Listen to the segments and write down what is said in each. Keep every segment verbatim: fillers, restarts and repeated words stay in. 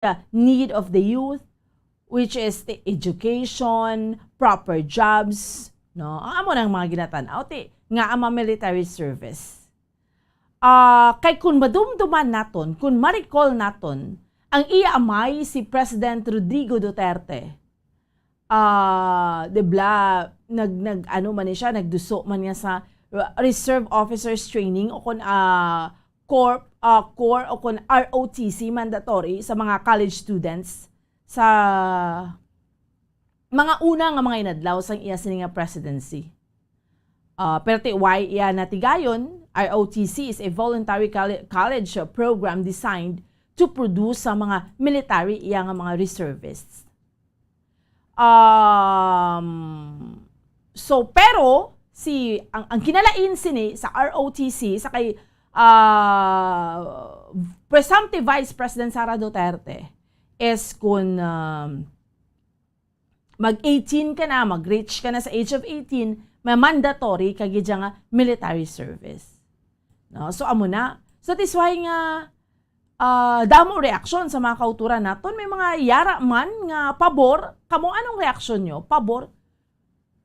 uh, need of the youth, which is the education, proper jobs, no? Ang amo nang mga ginatan-aw ti nga ang mga military service. Ah, kay kun madumduman naton, kun ma-recall naton, ang iya amay si President Rodrigo Duterte, ah, di ba, nag, nag, ano man ni siya, nagduso man niya sa, uh, Reserve Officers Training o kun, ah, Corp, ah, Corps o kun R O T C mandatory sa mga college students sa mga una nga mga inadlaw sang iya sini nga presidency. Ah, pero ti why iya natigayon, R O T C is a voluntary colle-, college program designed to produce sa mga military iya nga mga reservists. Um, so, pero si, ang, ang kinalain sini sa R O T C sa kay, ah, presumptive Vice President Sara Duterte is kun, um, mag eighteen ka na, mag-reach ka na sa age of eighteen, may mandatory ka gid nga military service. No? So, amo na. So, that is why nga, ah, damo reaksyon sa mga kauturan naton. May mga yara man nga pabor. Kamo, anong reaksyon nyo? Pabor?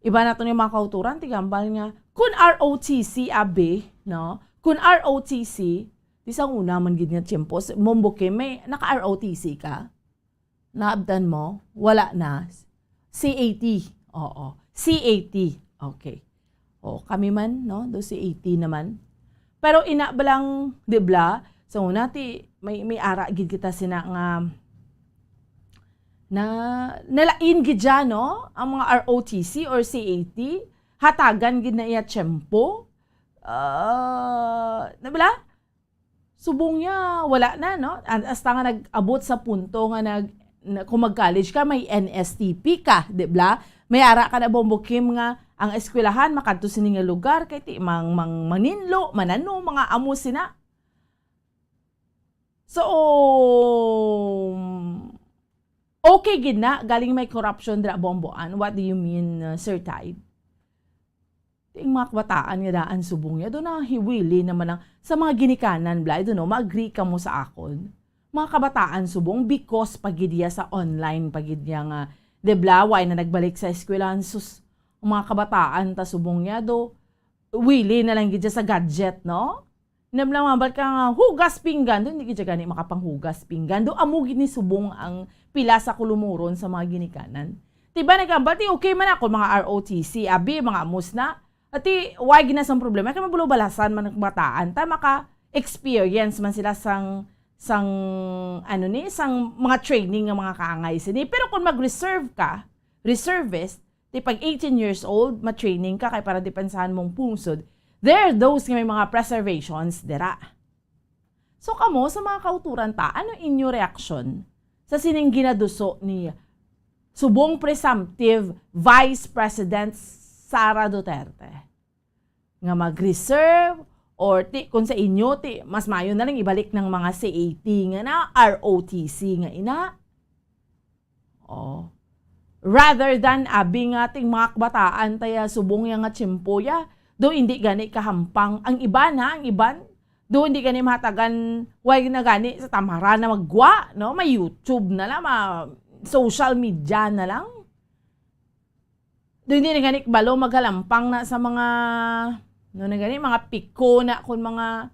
Iba naton yung mga kauturan, tigambal nga, kun R O T C, abi, no? Kun R O T C, di sa una man gid nga tiyempo, si Bombo Kim, may naka-R O T C ka? Naabtan mo? Wala na. C A T. Oo. C A T. Okay. O, kami man, no? Do C A T naman. Pero ina ba lang, di ba? So, una, ti, may, may ara gid kita sina nga na, nalain gid dyan, no? Ang mga R O T C or C A T, hatagan gid na iya tiyempo. Ah, na bala? Subong niya, wala na, no? An-, hasta nga nag-abot sa punto nga nag-, na, kung mag-college ka, may N S T P ka, di ba? May ara ka na, Bombo Kim, nga ang eskwelahan makadto sini nga lugar, kay ti mang, mang, maninlo, manano, mga amo sina. So, okay gid na, galing may corruption dira, Bombo Ann. What do you mean, uh, Sir Tide? Ti ang mga kabataan nga daan subong niya, do nahiwili naman ang, sa mga ginikanan, bla, I don't know, ma-agree ka mo sa akon. Mga kabataan subong, because pa gid iya sa online, pa gid iya nga, di bla, why na nagbalik sa eskwelahan, sus, ang mga kabataan ta subong niya, do, wili na lang gid siya sa gadget, no? Nabla, mambal ka nga, hugas pinggan, do, hindi gid siya gani makapanghugas pinggan. Do, amo gid ni subong ang pila sa kulumuron sa mga ginikanan. Di ba, nagambal, ti okay man ako, mga R O T C, abi, mga amos na. Ati, why ginasang problema? Kaya mabulubalasan man ang bataan. Ta, maka-experience man sila sang, sang, ano ni, sang mga training nga mga kaangay sini. Pero kung mag-reserve ka, reservist, ti pag eighteen years old, ma-training ka kay para depensahan mong pungsod. There are those nga may mga preservations dira. So, kamo sa mga kauturan ta, ano inyo reaksyon sa sining ginaduso ni subong presumptive Vice President Sara Duterte? Nga mag-reserve, or ti, kung sa inyo, ti, mas mayo na lang ibalik ng mga C A T nga na, R O T C nga ina. Oh. Rather than, abi nga, ting mga kabataan taya subong ya nga tiyempo ya, do hindi gani kahampang. Ang iban, ha, ang iban, do hindi gani mahatagan, way na gani sa tamara na maggwa, no? May YouTube na lang, ma-, social media na lang. Do hindi na gani balo maghalampang na sa mga, no, na gani, mga piko na, kung mga,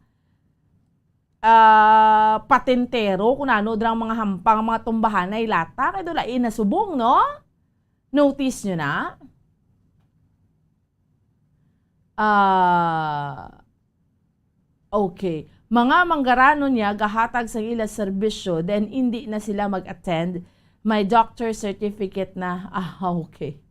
ah, patentero, kung ano, drang mga hampang, mga tumbahanay, lata, kay do lain na subong, no? Notice nyo na? Ah, okay. Mga manggaranon niya gahatag sa ila serbisyo, then indi na sila mag-attend. May doctor certificate na. Ah, okay.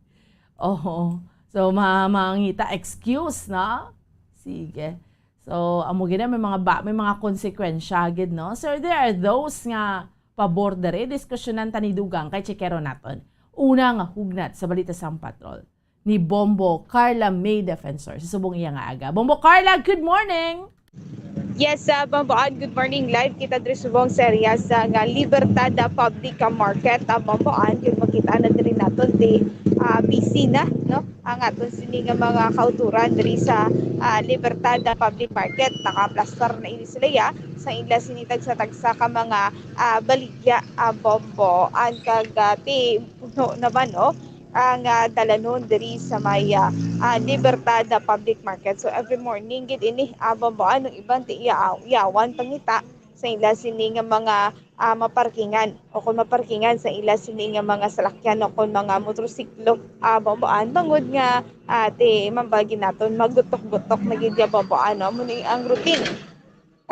Oo. So, ma-, mangita excuse, no? Sige. So, amo gid na, may mga ba-, may mga konsekwensya gid, no? So, there are those nga pabor diri. Diskusyonan ta ni dugang kay chekero naton. Una nga hugnat sa balita sang patrol ni Bombo Carla May Defensor sa subong iya nga aga. Bombo Carla, good morning! Yes, sa Bamboan, good morning. Live kita diri subong sa area sa nga Libertad, ah, Public, ah, Market, ah, Bamboan. Yun, makita na diri naton di, ah, busy na, no? Ang aton sini nga mga kauturan diri sa, ah, Libertad, ah, Public Market, nakaplastar na ini sila ya sa ila sini tagsa-tagsa ka mga, ah, baligya, ah, Bamboan kag, ah, ti puno naman, no? Ang, ah, dalanon diri sa may, ah, ah, Libertad, ah, Public Market. So, every morning gid ini, ah, Bamboan, ang iban ti iya-, yawan pangita sa ila sini nga mga, ah, maparkingan o kung maparkingan sa ila sini nga mga salakyan o kung mga motorsiklo, ah, Bamboan, bangod nga, ah, ti mambagi naton magutok-gutok na gid ya, Bamboan, no? Amo ni ang routine,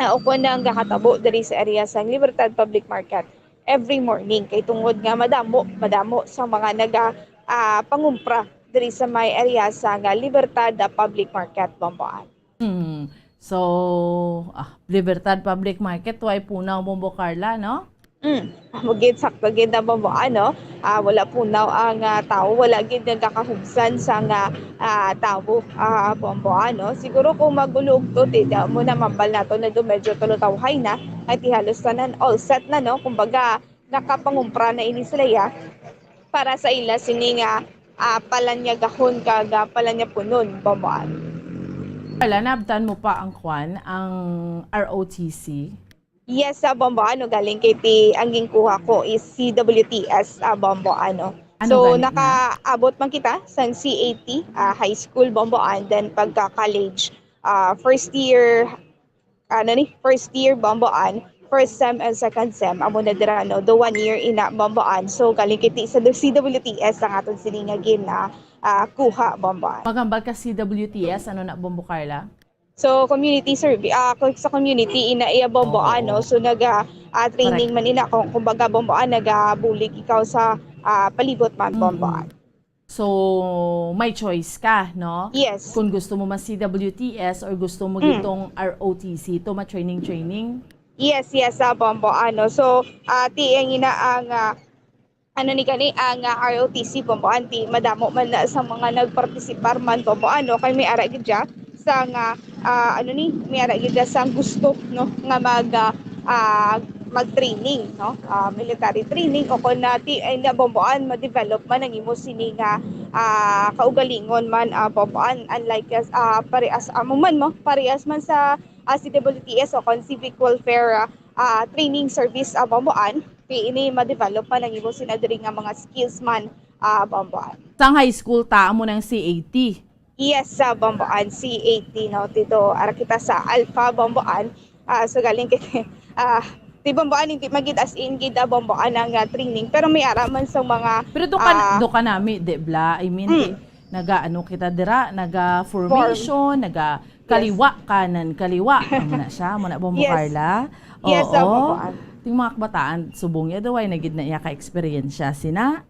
ah, o kung ang gakatabo diri sa area sang Libertad Public Market every morning kay tungod nga madamo, madamo sa mga naga, ah, pangumpra diri sa may area sa nga Libertad, ah, Public Market, Bamboan. Hmm. So, ah, Libertad Public Market, way punaw, Bombo Carla, no? Mm. Amo gid, sakto gid na, Bombo, ano? Ah, wala punaw ang, ah, tawo, wala gid nagakahubsan sa nga, ah, tawo, ah, Bombo, ano? Siguro kung mag-ulo ugto, di, di mo na mambal nato na do medyo tulutawhay na, ay ti halos tanan all set na, no? Kumbaga, nakapangumpra na ini sila, ya, para sa ila sini nga, ah, palanyagahon kag, ah, palanyapunon, Bombo, ano? Wala, naabtan mo pa ang kwan, ang R O T C? Yes, sa Bombo, ano, galing kay ti, ang ginkuha ko is C W T S, ah, Bombo, ano. Ano So, gani na? nakaabot man kita sang C A T, ah, high school, Bombo, and then pagka-college, ah, first year, ano ni, first year, Bombo, and first sem and second sem, amo na dira, no, do one year ina, Bombo, and so, galing kay ti sa C W T S ang aton sini nga gin, ah, ah, kuha, Bombo, and. Maghambal ka C W T S, ano na, Bombo Carla? So, community servi-, ah, kung sa community, ina iya, Bombo, Oo. ano, so, naga, ah, training Correct. man ina, kung, kumbaga, Bombo, ah, nagabulig ikaw sa, ah, palibot man, Bombo, Mm-mm. ano. So, may choice ka, no? Yes. Kung gusto mo ma-C W T S or gusto mo Mm. gitong R O T C, to ma-training-training? Yes, yes, sa Bombo, ano. So, ah, ti ang ina ang, ah, ano ni gani, ang, ah, R O T C, Bombo, anti, madamo man na sa mga nagpartisipar man, Bombo, ano, kay may ara gid siya sa nga, ah, ano ni, may ara gid siya sa gusto, no, nga mag, ah, ah, mag-training, no? Ah, military training o kon nati ay na, Bomboan, ma-develop man ang imo sini nga, ah, kaugalingon man, ah, Bomboan, unlike as, ah, parehas amo man mo, parehas man sa, ah, C W T S o kon Civic Welfare, ah, ah, Training Service, ah, Bomboan, ti ini ma-develop man ang imo sina diri nga mga skills man, ah, Bomboan. Sa high school ta amo nang C A T. Yes, sa Bomboan, C A T, no, tito. Ara kita sa Alpha, Bomboan. Ah, so galing kay, ah, ti Bomboan, hindi magid as in gid, ah, Bomboan ang, ah, training. Pero may ara man sa mga, Pero do ka, ah, do ka nami, di bla? I mean, Mm. di, naga, ano kita dira, naga formation, Form. naga Yes. kaliwa, kanan, kaliwa. Amo na siya, amo na, Bombo Yes. Carla. Yes, sa Oo. Bomboan. Ting mga kabataan, subong ya, do, way na gid na iya ka-eksperyensya, sina?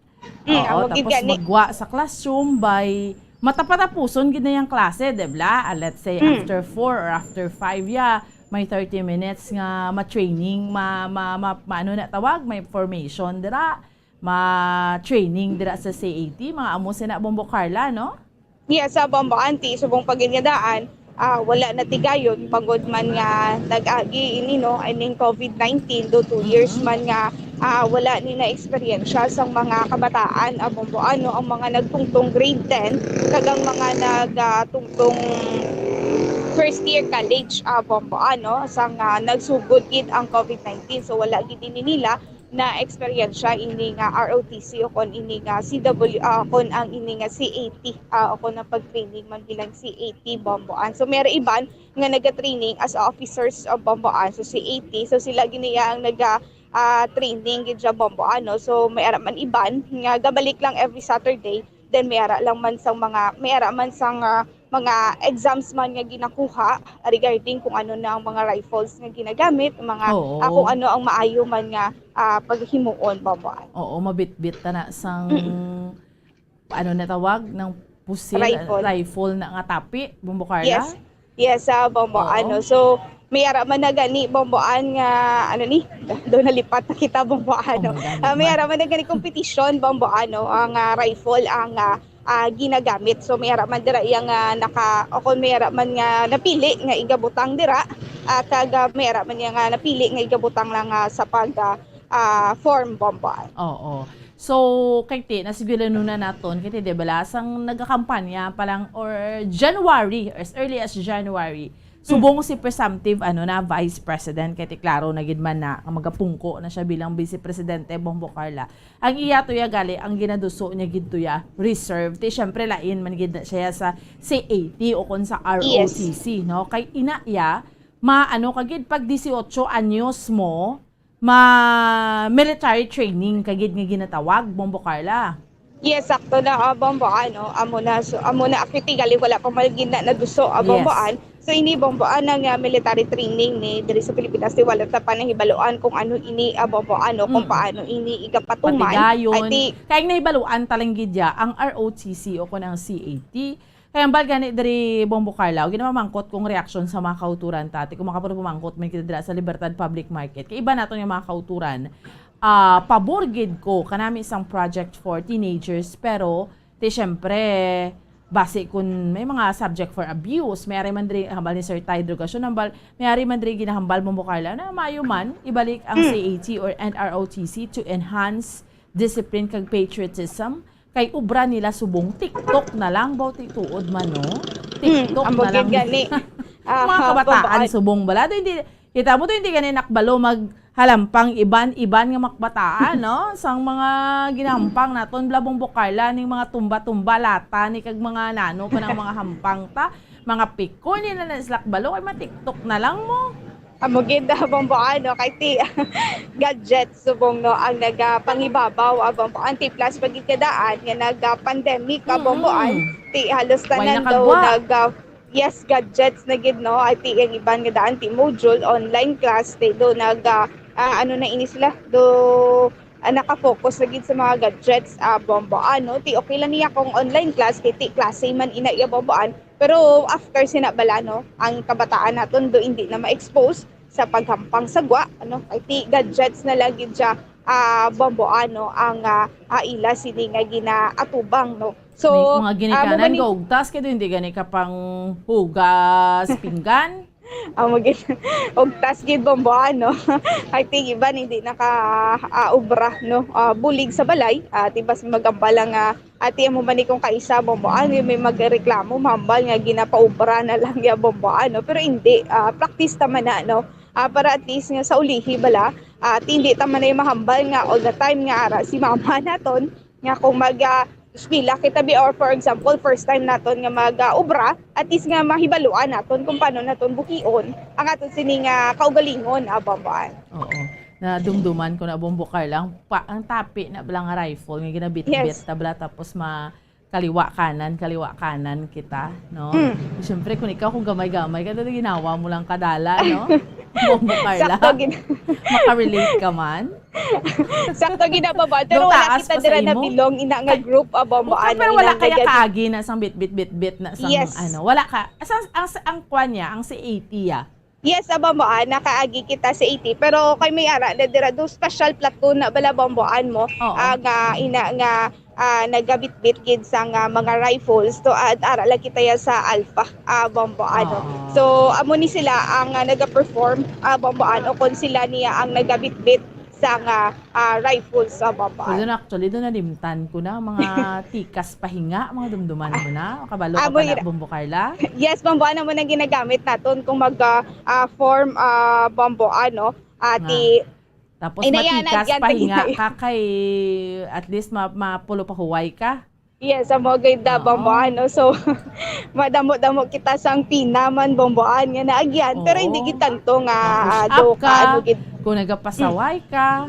Mm, Oo, amo gid tapos gani. magwa sa classroom by matapatapuson gid na yang klase, di bla? Ah, let's say, Mm. after four or after five, ya, may thirty minutes nga ma-training, ma-, ma-, ma-, ma-, ano na tawag, may formation dira, ma-training dira sa C A T, mga amo sina Bombo Carla, no? Yes, sa Bombo, anti, subong pagin nga daan, ah, wala na ti gayon, bangod man nga nag-agi ini, no, ining COVID nineteen, do two years Mm-hmm. man nga, ah, wala ni na-eksperyensya sang mga kabataan, ah, Bombo, ano, ang mga nagtungtong grade ten, kag ang mga nag, ah, tungtong first year college, ah, Bombo, ano, sang, ah, nagsugod gid ang COVID nineteen. So, wala gid ini nila na eksperyensya ini nga R O T C o kon ini nga C W, ah, kon ang ini nga C A T, ah, o kon ang pag-training man bilang C A T Bomboan. So, may iban nga naga-training as officers of Bomboan, so C A T. So, sila gid niya ang naga, ah, training gid sa Bomboan, no? So, may ara man iban nga gabalik lang every Saturday. Then, may ara lang man sang mga, may ara man sang, ah, mga exams man nga ginakuha regarding kung ano na ang mga rifles nga ginagamit, mga, Oo. ah, kung ano ang maayo man nga, ah, paghimuon, Bomboan. Oo, mabitbit ta na sang, Mm. ano na tawag, ng pusil, Rifle. rifle na nga tapi, Bombo Carla? Yes. Yes, sa Bomboan, Oo. no? So, may ara man na gani, Bomboan, nga, ano ni, do nalipat na kita, Bomboan, no? Oh my God, Ah, may naman. ara man na gani competition, Bomboan, no? Ang, ah, rifle, ang, ah, ah, ginagamit. So, may ara man dira iya nga naka-, o kung may ara man nga napili nga igabutang dira, Ah, kag, ah, may ara man niya nga napili nga igabutang lang, ah, sa pag, ah, ah, form, Bombo Ann. Oo. So, kay ti, nasigulan na naton, kay ti, di ba, la, sang nagakampanya pa lang, or January, or as early as January, subong si presumptive, ano na, Vice President, kay ti, klaro na gid man na, nga magapungko na siya bilang Vice Presidente, Bombo Carla. Ang iya tuya gali, ang ginaduso niya gid tuya, reserve. Ti, syempre, lain man gid na siya sa C A T o kon sa Yes. R O T C, no? Kay ina iya, ma-, ano ka gid, pag dieciocho anyos mo, ma-military training ka gid nga ginatawag, Bombo Carla. Yes, sakto na, ah, Bombo Ann, no? Amo na, so, amo na, actually, gali, wala pa man gid na naduso, ah, Bombo Yes. Ann. So, ini, Bombo Ann, ang, ah, military training ni diri sa Pilipinas, di wala ta pa nahibaluan kung ano ini, ah, Bombo Ann, no? Kung Mm. paano ini igapatuman. Patigayon. Ay, ti- Kay ang nahibaluan ta lang gid ya, ang R O T C o kon ang C A T. Kay hambal gani diri, Bombo Carla, ginamamangkot kong reaksyon sa mga kauturan ta, ti kung makapagpamangkot man kita dira sa Libertad Public Market. Kay iba naton nga mga kauturan, ah, pabor gid ko kanami sang project for teenagers, pero ti syempre, basi kun may mga subject for abuse, may ari man diri hambal ni Sir Ty Drogacion, hambal, may ari man diri ginahambal, Bombo Carla, na maayo man ibalik ang Mm. C A T or and R O T C to enhance discipline kag patriotism. Kay obra nila subong TikTok na lang, baw ti tuod man, no? Hmm, TikTok amo na gid lang. Gani. Mga Ah, kabataan Bombo Ann. Subong bala. Do hindi, kita mo to, hindi gani nakbalo maghalampang iban-iban nga makbataan, no? Sang mga ginahampang naton, bala, Bombo Carla, ning mga tumba-tumba, lata, ni kag mga nano pa ng mga hampang ta. Mga pikon, nila na sila kabalo, kay ma-TikTok na lang mo. Amo gid, ah, Bombo Ann, no? Kay ti, gadgets subong, no, ang nagapangibabaw, ah, Bombo Ann. Ti plus pa gid kadaan nga nag, ah, pandemic, ah, Bombo Ann. Mm-mm. Ti halos Way tanan daw nakagwa. nag, ah, yes, gadgets na gid, no? Ay ti ang iban nga daan ti module, online class, ti do nag, ah, ah, ano na ini sila, do, ah, nakafocus na gid sa mga gadgets, ah, Bombo Ann, no? Ti okay lang niya kung online class, kay ti klase man ina iya, Bombo Ann. Pero after sina bala, no, ang kabataan naton do hindi na ma-expose sa paghampang sa gwa, ano, kay ti gadgets na lang gid siya, ah, Bombo Ann, no, ang, ah, ah, ila sini nga ginaatubang, no. So, Ni-, mga ah, ginikanan mabani- ka, ugtas kay do hindi gani ka pang hugas pinggan. Amo gid, ugtas gid, Bombo Ann, no. I think iban hindi naka, ah, obra, no, ah, bulig sa balay, ah, ti basi magambala nga, ah, ti amo man ni kung kaisa, Bombo Ann, may magreklamo, mahambal nga ginapaobra na lang ya, Bombo Ann, no. Pero hindi, ah, practice ta man na, no. Ah, para at least nga sa ulihi bala, ah, ti hindi ta man na mahambal nga all the time nga ara si mama naton, nga kung mag, ah, eskwela kita bi, or for example, first time naton nga mag, ah, obra, at least nga mahibaluan naton kung paano naton buhion ang aton sini nga kaugalingon, ah, Bombo Ann. Oo. Nadumduman ko na, Bombo Carla, ang pa-, ang tapi na bala nga rifle nga ginabitbit Yes. ta bala, tapos ma-, kaliwa kanan, kaliwa kanan kita, no? Mm. Siyempre, kung ikaw, kung gamay-gamay ka, talaga ginawa mo lang kadala, no? Bombo Carla. Sakto gid. Makarelate ka man? Sakto gid na, Bombo Ann. Pero Daw wala taas kita pa sa dira na imo? Bilong ina nga Ay, group, ah, Bombo Ann, pero wala ina kaya nga kaagi na sang bit-bit-bit-bit na sang Yes. ano. Wala ka. Sa, ang, ang kwan niya, ang C A T, ah. Yes, ah, Bombo Ann, nakaagi kita sa C A T. Pero kay may ara na dira, do special platoon na bala, Bombo Ann, mo, Oo. ah, nga ina nga, ah, nagabitbit gid sang, ah, mga rifles. To, ah, ara lang kita ya sa Alpha, ah, Bombo Ann, no? Oo. So, amo ni sila ang, ah, nagaperform, ah, Bombo Ann, o kon sila niya ang nagabitbit sang, ah, ah, rifles, ah, Bombo Ann. Well, actually, do nalimtan ko na, mga tikas pahinga, mga dumduman mo na. Kabalo ka Amo pa na, ira- Bombo Carla? Yes, Bombo Ann, amo nang ginagamit naton kung mag, ah, ah, form, ah, Bombo Ann, no? Ah, Nga. Ti, Tapos Ay, naya, matikas nagyan pa pa hinga gid. Ka kay at least ma-, mapulo pa huway ka. Yes, amo gid na, Oo. Bombo Ann, no? So, madamo-damo kita sang pinaman, Bombo Ann, nga naagyan, pero Oo. hindi gid tanto nga, Mag-push ah, up do ka, ka, ano gid. Kung nagapasaway ka,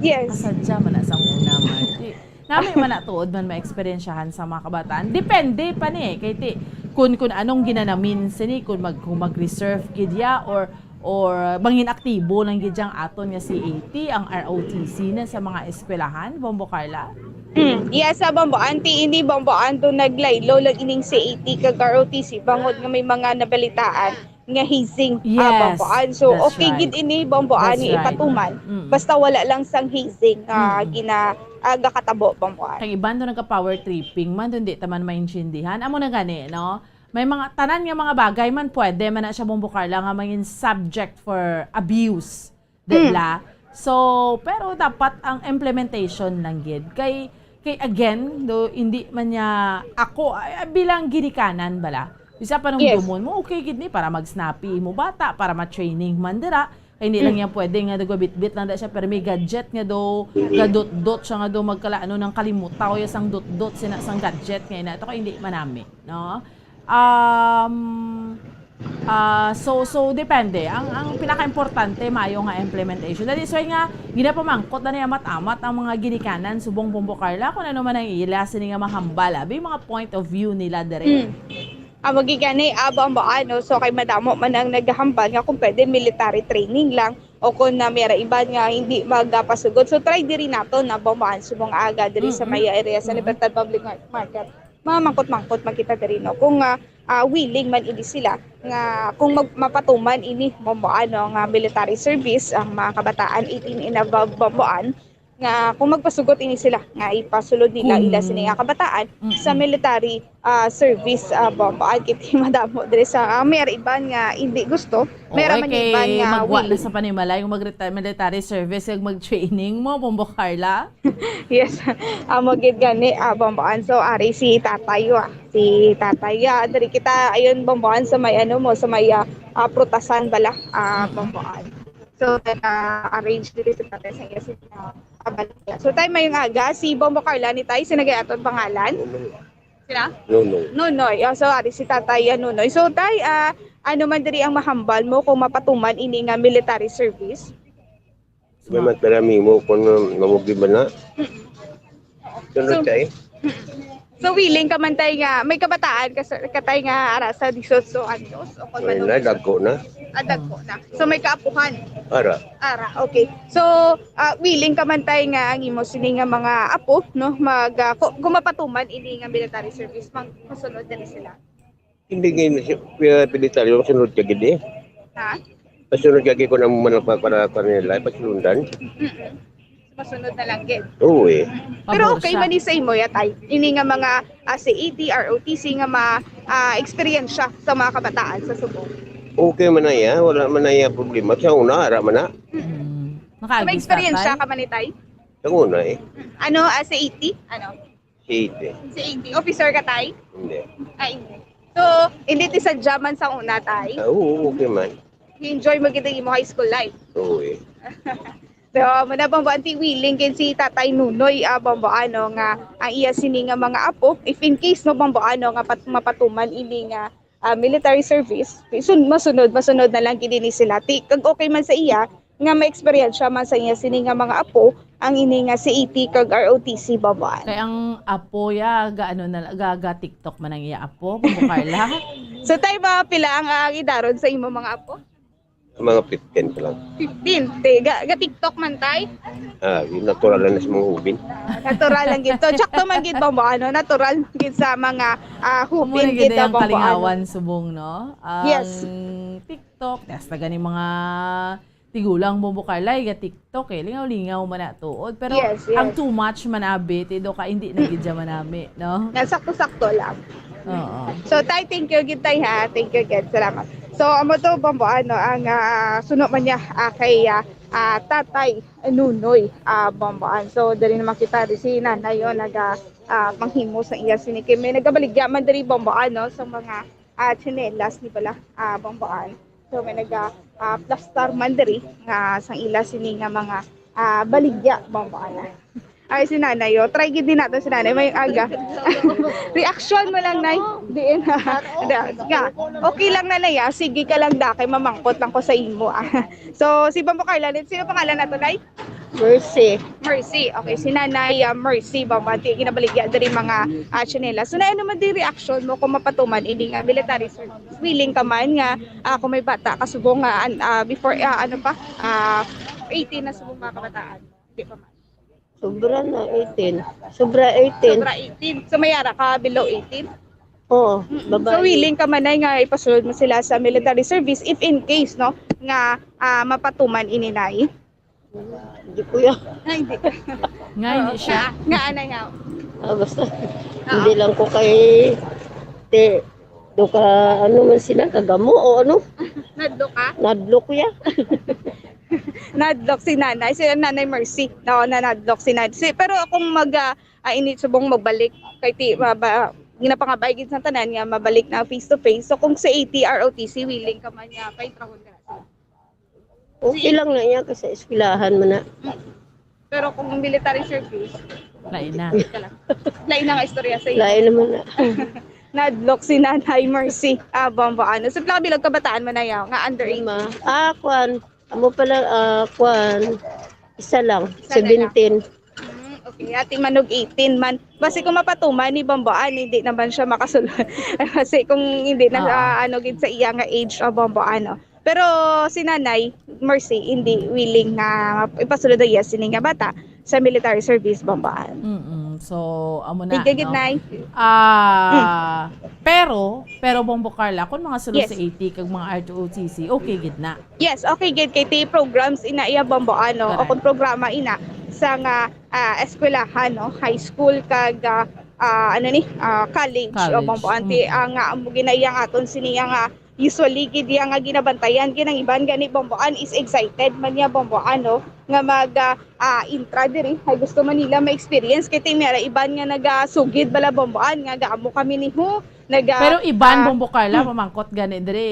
Yes. Kasadya man na sa una, Marty. Nami man na tuod man maeksperiensyahan sa mga kabataan. Depende pa ni, eh. Kay ti, kun, kun anong ginanamin sini, kun mag-, kung mag-reserve gid ya, or, or mangin aktibo lang gid yang aton nga C A T, ang R O T C na sa mga eskwelahan, Bombo Carla? Hmm. Yes, sa Bombo Ann, ti ini, Bombo Ann, do naglaylo lang ining C A T kag R O T C, bangod nga may mga nabalitaan nga hazing, ah, Yes, Bombo Ann. So, that's okay gid right. Ini, Bombo Ann, That's nga right. ipatuman. Mm. Basta wala lang sang hazing, ah, Mm. gina-, ah, gakatabo, Bombo Ann. Kay iban do nagka-power tripping man, do hindi ta man maintindihan. Amo na gani, no? may mga, tanan nga mga bagay man pwede man na siya, Bombo Carla, nga mangin subject for abuse, di Mm. bala? So, pero dapat ang implementation lang gid. Kay, kay again, do, hindi man niya ako, ay, ay, bilang ginikanan bala. Bisa pa nung Yes. dumon mo, okay gid ni para mag-snappy mo bata, para ma-training man dira. Kay hindi lang Mm. yan pwede nga nagwabitbit lang da siya, pero may gadget nga do, gadot-dot siya nga do, magkalaano ng kalimutaw ya sang dot-dot, sina, sang gadget nga ina. Ito kay hindi manami, no? Um, ah, so, so, depende. Ang, ang pinaka-importante, mayo nga implementation. That is why nga, ginapamangkot na niya amat-amat ang mga ginikanan, subong Bombo Carla, kung ano man ang ila, sini nga mahambal, abi, mga point of view nila dere. Mm. Amo gid gani, ah, Bombo, ano, so kay madamo man ang naghahambal nga kung pwede military training lang o kung na may iban nga hindi magapasugod. So try diri nato na Bombo, ano, subong aga diri sa Mm-mm. may area sa Mm-mm. Libertad Public Mar-, Market. Mamangkot-mangkot man kita diri, no? Kung, ah, ah, willing man ini sila nga kung mag-, mapatuman ini, Bombo, ano, nga military service ang mga kabataan eighteen and above, Bombo, ano, nga kung magpasugot ini sila nga ipasulod nila Kun ila sini nga kabataan Mm-mm. sa military, ah, service, ah, Bombo, ano, kay madamo diri sa, ah, may iban nga hindi gusto, may Oo, ra man kay iban nga magwa na willing. Sa panimalay kung mag-reti-, military service, kag mag-training mo, Bombo Carla. Yes, amo gid gani, ah, Bombo, ano, so ari si tatay, ah, si tatay, ah, diri kita, ayun, Bombo, ano, sa may, ano mo, sa may, ah, ah, prutasan bala, ah, Mm-mm. Bombo, ano. So, nag-arrange diri sa tatay sa iya, si, ah, kabaligya. So, tay, mayong aga, si Bombo Carla ni tay, sino gay aton pangalan? Sila? Nonoy. Nonoy. Oh, so, ari si tatay, ah, Nonoy. So, tay, ah, ano man diri ang mahambal mo kung mapatuman ini nga military service? May magtarami mo kung, um, mamugi ba na? Mm. Sunod So, kay? So, willing ka man, tay, nga may kabataan ka, sir, ka, tay, nga ara sa dieciocho anyos o kung Ay, ano? Na, dagko na. Ah, dagko na. So, may kaapuhan? Ara. Ara, okay. So, ah, willing ka man, tay, nga ang imo sini nga mga apo, no, mag, ah, ku-, kung mapatuman ini nga military service, mag-, masunod na sila? Hindi ngayon siya, uh, pilitaryo, masunod ka gid eh. Ha? Masunod ka gid kung ano man ang pa-, para, para nila, pasundan. Mm-mm. Masunod na lang gid. Oo eh. Pero Pabor okay siya. Man ni sa imo, ya, tay? Ini nga mga, ah, C A T, R O T C nga ma-, ah, eksperyensya sa mga kabataan sa Sugbo? Okay man na iya, wala man na iya problema. Sa una, ara man na. Mm. Mm. Nakaagi sa experience tatay? Siya ka man ni tay? Sa una eh. Ano, ah, C A T? Ano? C A T. C A T. Officer ka, tay? Hindi. Ah, hindi. So, hindi ti sadya man sa una, tay? Ah, oo, okay man. Enjoy mo gid ang imo high school life? Oo eh. So, muna, Bombo, anti willing gid si Tatay Nunoy, ah, Bombo, ano, nga ang iya sini nga mga apo, if in case, no, Bombo, ano, nga pat-, mapatuman ini nga, ah, military service, sun-, masunod, masunod na lang gid ini sila. Ti-, kag okay man sa iya, nga may eksperyensya man sa iya sini nga mga apo, ang ini nga C A T kag R O T C, Bombo, ano. Kay ang apo ya, ga, ano na, ga, ga TikTok man ang iya apo, Bombo Carla. So, tay, mga pila ang, ang idaron sa imo mga apo? Mga fifteen pa lang. Fifteen. Te, ga, ga TikTok man, tay? Ah, yung natural lang na sa mga hubin. Ah, natural lang gid. So, sakto man gid, Bombo, ano, natural gid sa mga, ah, hubin gid, ang Bombo, kalingawan, ano. Subong, no? Yes. Ang TikTok, tas na gani mga tigulang, Bombo Carla, ga TikTok eh. Lingaw-lingaw man na tuod. Pero yes, yes. Ang too much man abi, ti do ka, hindi na gid siya manami, no? Nga sakto-sakto lang. Oo. So, tay, thank you gid, tay, ha? Thank you gid. Salamat. So, amo to, Bombo, ano, ang, ah, suno man niya, ah, kay, ah, ah, Tatay Nunoy, ah, Bombo, ano. So, diri naman kita, di si Nanay, oh, naga, ah, panghimo sa iya sini. Kay may nagabaligya man diri, Bombo, ano, sa mga, ah, tsinelas ni bala, ah, Bombo, ano. So, may naga, ah, plastar man diri nga sang ila sini nga mga, ah, baligya, Bombo, ano. Ay, si Nanay, oh. Try gid din natin si Nanay. May aga. Reaction mo lang, Nay. Diin. Da, nga. Okay lang, Nanay, ah. Sige ka lang, da. Kay mamangkot lang ko sa imo, ah. So, si Bombo Carla, sino pangalan nato, Nay? Mercy. Mercy. Okay, si Nanay, ah, Mercy, Bombo, anti ginabaligya diri mga, ah, tsinelas. So, Nay, ano man di reaction mo kung mapatuman ini nga military service? Willing ka man nga, ah, kung may bata ka subong nga, an-, ah, before, ah, ano pa, ah, eighteen na subong mga kabataan? Di pa man. Sobra na eighteen. Sobra eighteen. Sobra eighteen. So, may ara ka below eighteen? Oo, mm-mm. Babae. So, willing ka man, Nay, nga ipasulod mo sila sa military service if in case, no, nga, ah, mapatuman ini, Nay? Hindi ko yan. Ay, hindi. Nga, hindi siya. Nga, anay nga. Ah, basta, hindi lang ko kay, te, Do ka, ano man sila, kagamo o ano? Nadlo ka? Nadlok ya. Nadlok si nanay, si nanay Mercy. No, na nadlok si nanay. Si, pero kung mag, ah, ah, ini subong magbalik, kay ti, ma, ba, ginapangabay gid sa tanan nga mabalik na face to face. So kung sa A T R O T C, willing ka man nga paintrahon ka na sila? Okay lang na iya kasi eskwelahan man na. Pero kung military service, Lain na. ka lang. Lain na nga istorya sa iyo. Lain naman na. Nadlok si Nanay Mercy. Ah, Bombo, ano? Sa plaka bilog kabataan mo na yaw, nga underage. Lima. Ah, kwan. Amo pala, ah, kwan. Isa lang. Isa na lang. Seventeen. Hmm, okay, ati manog eighteen man. Basi kung mapatuman ni Bombo, ah, hindi naman siya makasulod. Kasi kung hindi na, Oo. ah, ano gid sa iya nga age, ah, Bombo, ano. Pero si Nanay Mercy, hindi willing na ipasulod ang iya sini nga bata sa military service, Bombo, ano. Mm-mm. So, amo na, Sige, gid, no? Nay. Ah, pero, pero Bombo Carla, kung mga sulod Yes. sa A T kag mga R T O T C, okay gid na. Yes, okay gid kay ti programs ina iya, Bombo, ano, o Correct. kung programa ina sa nga, ah, eskwelahan, no, high school kag, ah, ah, ano ni, ah, college, o College. Bombo, anti Mm. ang nga amo ginaya nga aton sini nga usually gid iya nga ginabantayan, gid ang iban gani, Bombo, an is excited man niya, Bombo, ano, nga mag, ah, ah, intra diri. Ay gusto man nila ma-experience kay ti may ara iban nga nagasugid bala, Bombo, an nga gaamo kami ni ho, naga Pero iban, ah, Bombo Carla, hmm. Pamangkot gani diri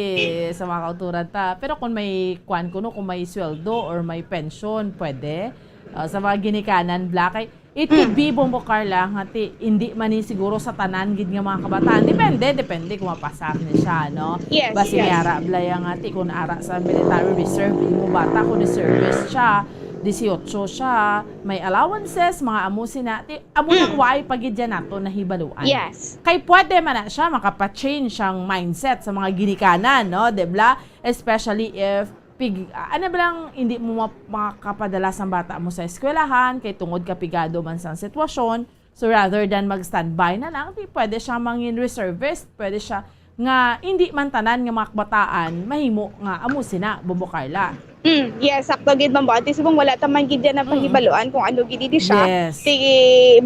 sa mga kauturan ta. Pero kung may kwan kuno, kung may sweldo or may pension, pwede. Ah, sa mga ginikanan, bla, kay it could be, Bombo Carla, nga ti, hindi man ni siguro sa tanan gid nga mga kabataan. Depende, depende kung mapasar ni siya, no? Yes, Basi yes. Ara, bla, ya nga ti, kung ara sa military reserve, imo bata, kung reservist siya, dieciocho siya, may allowances, mga amo sina, ti, amo nang why pa gid yan nato nahibaluan. Yes. Kay pwede man na siya makapa-change ang mindset sa mga ginikanan, no? Di bla? Especially if pig, ano ba lang, hindi mo ma-, makapadala sang bata mo sa eskwelahan kay tungod ka pigado man sang sitwasyon. So rather than mag-standby na lang, di pwede siya mangin reservist, pwede siya nga hindi man tanan nga mga kabataan mahimo nga amo sina, Bombo Carla. Mm, yes, sakto gid, Bombo. Ate, subong wala ta man gid yan ang Mm. pahibaluan kung ano gid ini siya. Yes. Sige,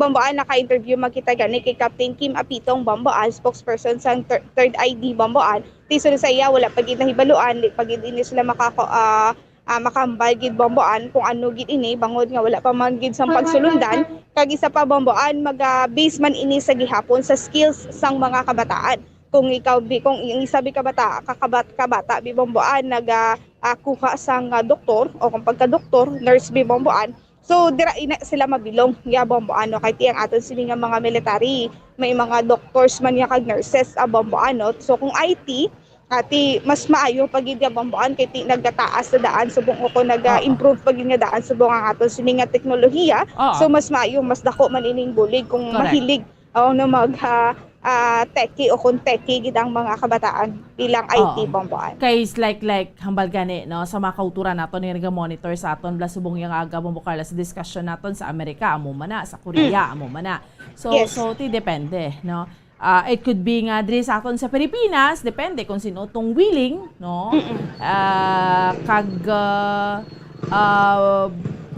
Bombo, ah, naka-interview man kita gani kay Captain Kim Apitong, Bombo, ah, spokesperson sang thir-, Third I D, Bombo, ah. Ti sulod sa iya, wala pa gid nahibaluan, di pa gid ini sila makako-, ah, ah, makahambal gid, Bombo, an kung ano gid ini, bangod nga wala pa man gid sang pagsulundan. Kag isa pa, Bombo, an mag, ah, base man ini sa gihapon sa skills sang mga kabataan. Kung ikaw bi-, kung ang isa bi kabata, kakabat-, kabata bi, Bombo, an nag, ah, ah, kuha sang, ah, doktor o kung pagka-doktor, nurse bi, Bombo, an, so dira ina sila mabilong, ya, Bombo, ano, kay ti ang aton sini nga mga military, may mga doctors man ya kag nurses, ah, Bombo, ano. So kung I T, ati mas maayo pa gid ya, Bombo, an, kay ti nagataas na daan subong o kung naga-improve pa gid nga daan subong ang aton sini nga teknolohiya. Oo. So mas maayo, mas dako man ining bulig kung Correct. Mahilig o no mag, ah, ah, techie o kung techie gid ang mga kabataan bilang I T, Oo. Bombo, an. Kay is like, like, hambal gani, no, sa mga kauturan naton nga naga-monitor sa aton, bla, subong yang aga, Bombo Carla, sa discussion naton sa Amerika, amo man na, sa Korea, amo man na. So, Yes. so, ti depende, no? Ah, it could be nga diri sa aton sa Pilipinas, depende kung sino tong willing, no? Ah, kag, ah, ah,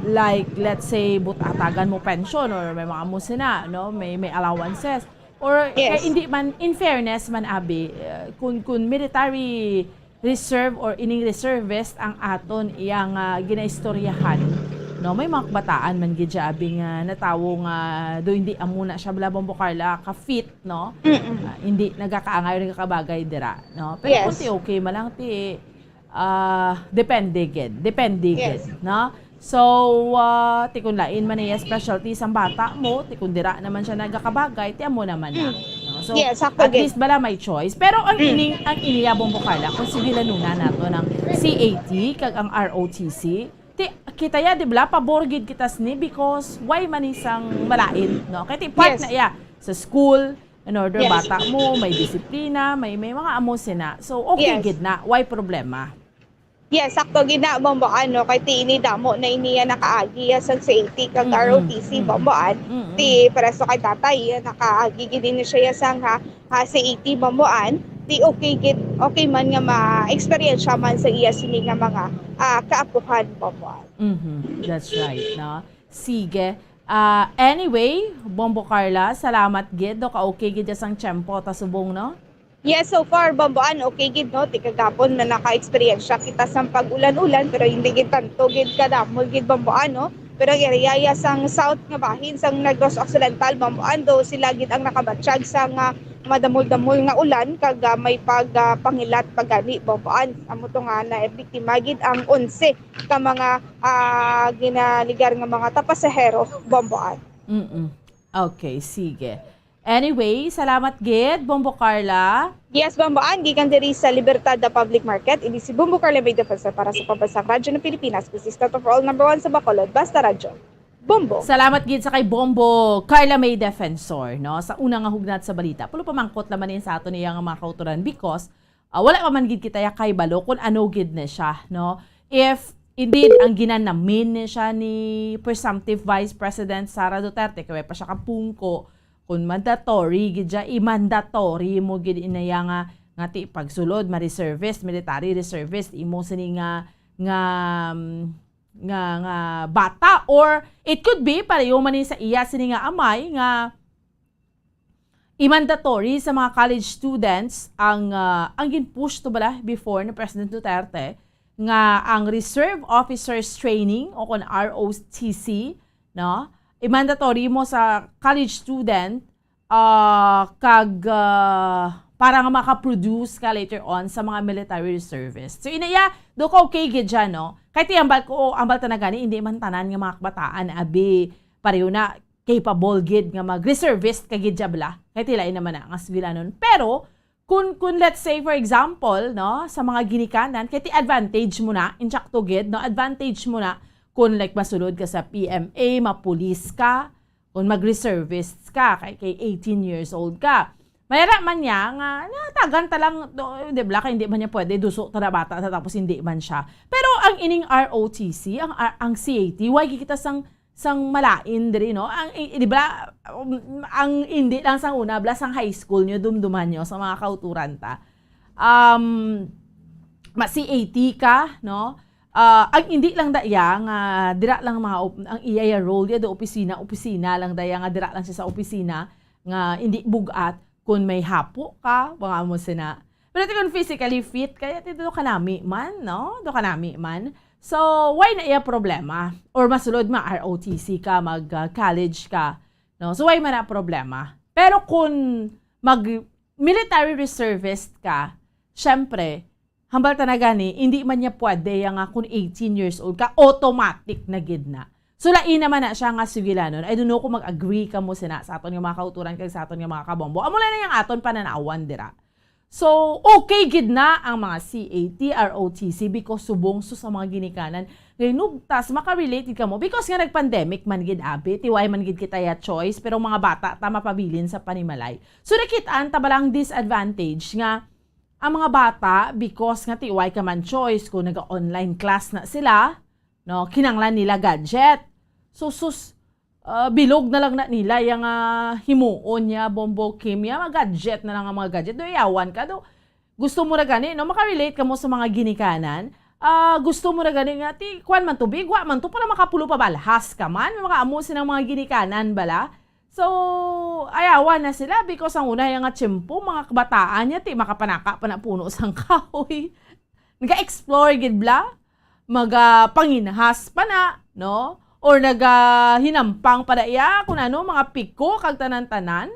like, let's say, but-atagan mo pension or may mga amo sina, no? May, may allowances. Or, Yes. kay hindi man, in fairness man, abi, uh, kung, kung military reserve or ining reservist ang aton iya nga ginaistoryahan, no? May mga kabataan man gid siya, abi, nga natawo nga do hindi amo na siya, bla, Bombo Carla, ka-fit, no? Ah, hindi nagakaangay o nagakabagay dira, no? Pero Yes. kung ti okay man lang, ti, ah, depende gid. Depende Yes. gid, no? So, ah, ti kun lain man iya specialty sang bata mo, ti kun dira naman siya nagakabagay, ti amo naman na. No? So, Yes, sakto at gid. least bala may choice. Pero ang ining, ang iniya, Bombo Carla, kung sige lanuna nato ng C A T kag ang R O T C, ti kita ya, di bala, pabor gid kita sini because why man isang malain, no? Kay ti part Yes. na iya sa school, in order Yes. bata mo, may disiplina, may, may mga amo sina. So, okay Yes. gid na, why problema? Yes, sakto gid na, Bombo, ano, kay ti ini damo na ini ya nakaagi ya sa C A T kag Mm-mm. R O T C, Mm-mm. Bombo, an. Mm-mm. Ti pareso kay tatay, ya nakaagi gid ini siya ya sang ha, ha, C A T, Bombo, an. Ti okay gid, okay man nga ma-experience man sa iya sini nga mga, ah, kaapuhan, Bombo, an. Mhm. That's right, no? Sige. Ah, anyway, Bombo Carla, salamat gid, no? Ka-okay gid ya sang tiyempo ta subong, no? Yes, so far, Bomboan, okay gid, no? Ti kagapon na naka-eksperyensya kita sang pag-ulan-ulan, pero hindi gid tanto gid kadamo gid, Bomboan, no? Pero ang area ya sang south nga bahin sang Negros Occidental, Bomboan, do sila gid ang nakabatyag sa nga madamol-damol nga ulan kag, ah, may pag, ah, pangilat pa gani, Bomboan. Amo to nga na biktima gid ang onse ka mga, ah, ginalugar nga mga tapasahero, Bomboan. Mm-mm. Okay, sige. Anyway, salamat gid, Bombo Carla. Yes, Bomboan, gikan diri sa Libertad Public Market, ini si Bombo Carla May Defensor para sa Pambansang Radyo ng Pilipinas, consistent of all number one sa Bacolod, Basta Radyo. Bombo. Salamat gid sa kay Bombo Carla May Defensor, no, sa una nga hugnat sa balita. Pulo pamangkot naman yun sa aton iya nga mga kauturan because ah, wala pa man gid kita ya kay balo kung ano gid na siya, no? If indeed ang ginanamin ni siya ni presumptive Vice President Sara Duterte, kay pa siya kapungko, kung mandatory gid siya, i-mandatory mo gid inaya nga nga ti pagsulod, ma-reservist, military reservist, imo sini nga nga mm, nga nga bata, or it could be pareho man ni sa iya sini nga amay nga i-mandatory sa mga college students ang ah, ang gin-push to bala before ni President Duterte nga ang Reserve Officers Training o kon R O T C, no? I-mandatory mo sa college student ah, kag ah, para nga makaproduce ka later on sa mga military reservist. So inaya, do ka okay gid dyan, no? Kay ti ambal ko, ambal ta na gani, hindi man tanan nga mga kabataan abi pareho na capable gid nga mag-reservist ka gid dyan bala. Kay ti lain naman na nga sugilanon. Pero kun kun let's say for example, no, sa mga ginikanan, kay ti advantage mo na, insakto gid, no, advantage mo na kun like masulod ka sa P M A, mapulis ka, kung mag-reservist ka, kay, kay eighteen years old ka. Mayara man niya nga natagan ta lang, do- di ba, kay hindi man niya pwede duso ta na bata ta tapos hindi man siya. Pero ang ining R O T C, ang ang C A T, why kita sang sang malain diri, no? Ang i- di ba, um, ang hindi lang sang una bala sang high school nyo, dumduman nyo sa mga kauturan ta. Um, ma C A T ka, no? Ah, ang hindi lang da iya nga dira lang mga op- ang iya ya role ya do opisina, opisina lang da iya nga dira lang siya sa opisina nga hindi bugat kun may hapo ka, mga amo sina. Pero ti kun physically fit kaya ti do kanami man, no? Do kanami man. So, why na iya problema? Or masulod ma R O T C ka, mag ah, college ka, no? So why man na problema? Pero kun mag military reservist ka, syempre, hambal ta na gani, hindi man niya pwede ya nga kung eighteen years old ka, automatic na gid na. So, lain naman na siya nga sugilanon. I don't know kung mag-agree ka mo sina sa aton nga mga kauturan kag sa aton nga mga kabombo. Amo lang na yang aton pananawan dira. So, okay gid na ang mga C A T, R O T C because subong so sa mga ginikanan. Kay nugtas, makarelate gid ka mo because nga nag-pandemic man gid abi, tiway man gid kita ya choice, pero mga bata ta mapabilin sa panimalay. So, nakitaan ta ba lang disadvantage nga ang mga bata, because nga ti way ka man choice, kung naga-online class na sila, no, kinanglan nila gadget. So, sus, ah, bilog na lang na nila yung ah, himuon niya, Bombo Kim, ya, mga gadget na lang ang mga gadget. Do yawan ka, do, gusto mo ra gani, no, makarelate ka mo sa mga ginikanan. Ah, gusto mo ra gani nga, ti, kwan man to, bigwa man to, para makapulo pa balhas ka man, mga amo silang mga ginikanan bala. So, ayawan na sila because ang una nga tiyempo, mga kabataan niya, ti makapanaka pa na puno sang kahoy. Naga-explore gid bla, magapanginhas pa na, no? Or nagahinampang pa na iya, kung ano, mga piko, kag tanan-tanan.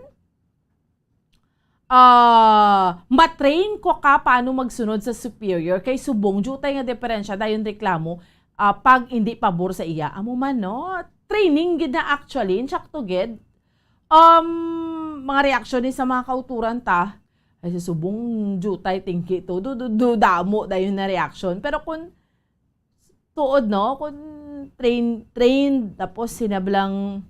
Ah, matrain ko ka paano magsunod sa superior kay subong jutay nga diferensya dayon reklamo ah, pag hindi pabor sa iya. Amo man, no? Training gid na actually, insakto gid. Um, mga reaksyon ni sa mga kauturan ta, ay sa subong jutay tingki to, do, do, do, damo dayon na reaksyon. Pero kung tuod, no, kung train, trained, tapos sinablang,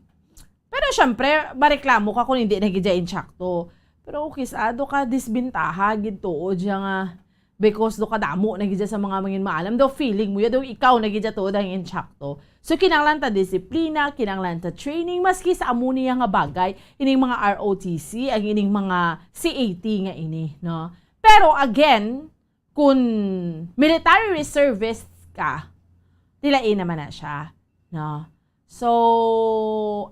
pero syempre, mareklamo ka kung hindi na gid siya insakto. Pero okay, sa ado ka disbintaha gid tuod siya nga because do kadamo na gid sa mga mangin maalam, daw feeling mo ya, daw ikaw na gid tuod ang insakto. So kinahanglan ta disiplina, kinahanglan ta training, maski sa amo niya nga bagay, ining mga R O T C, ang ining mga C A T nga ini, no? Pero again, kung military reservist ka, tilain naman na siya, no? So,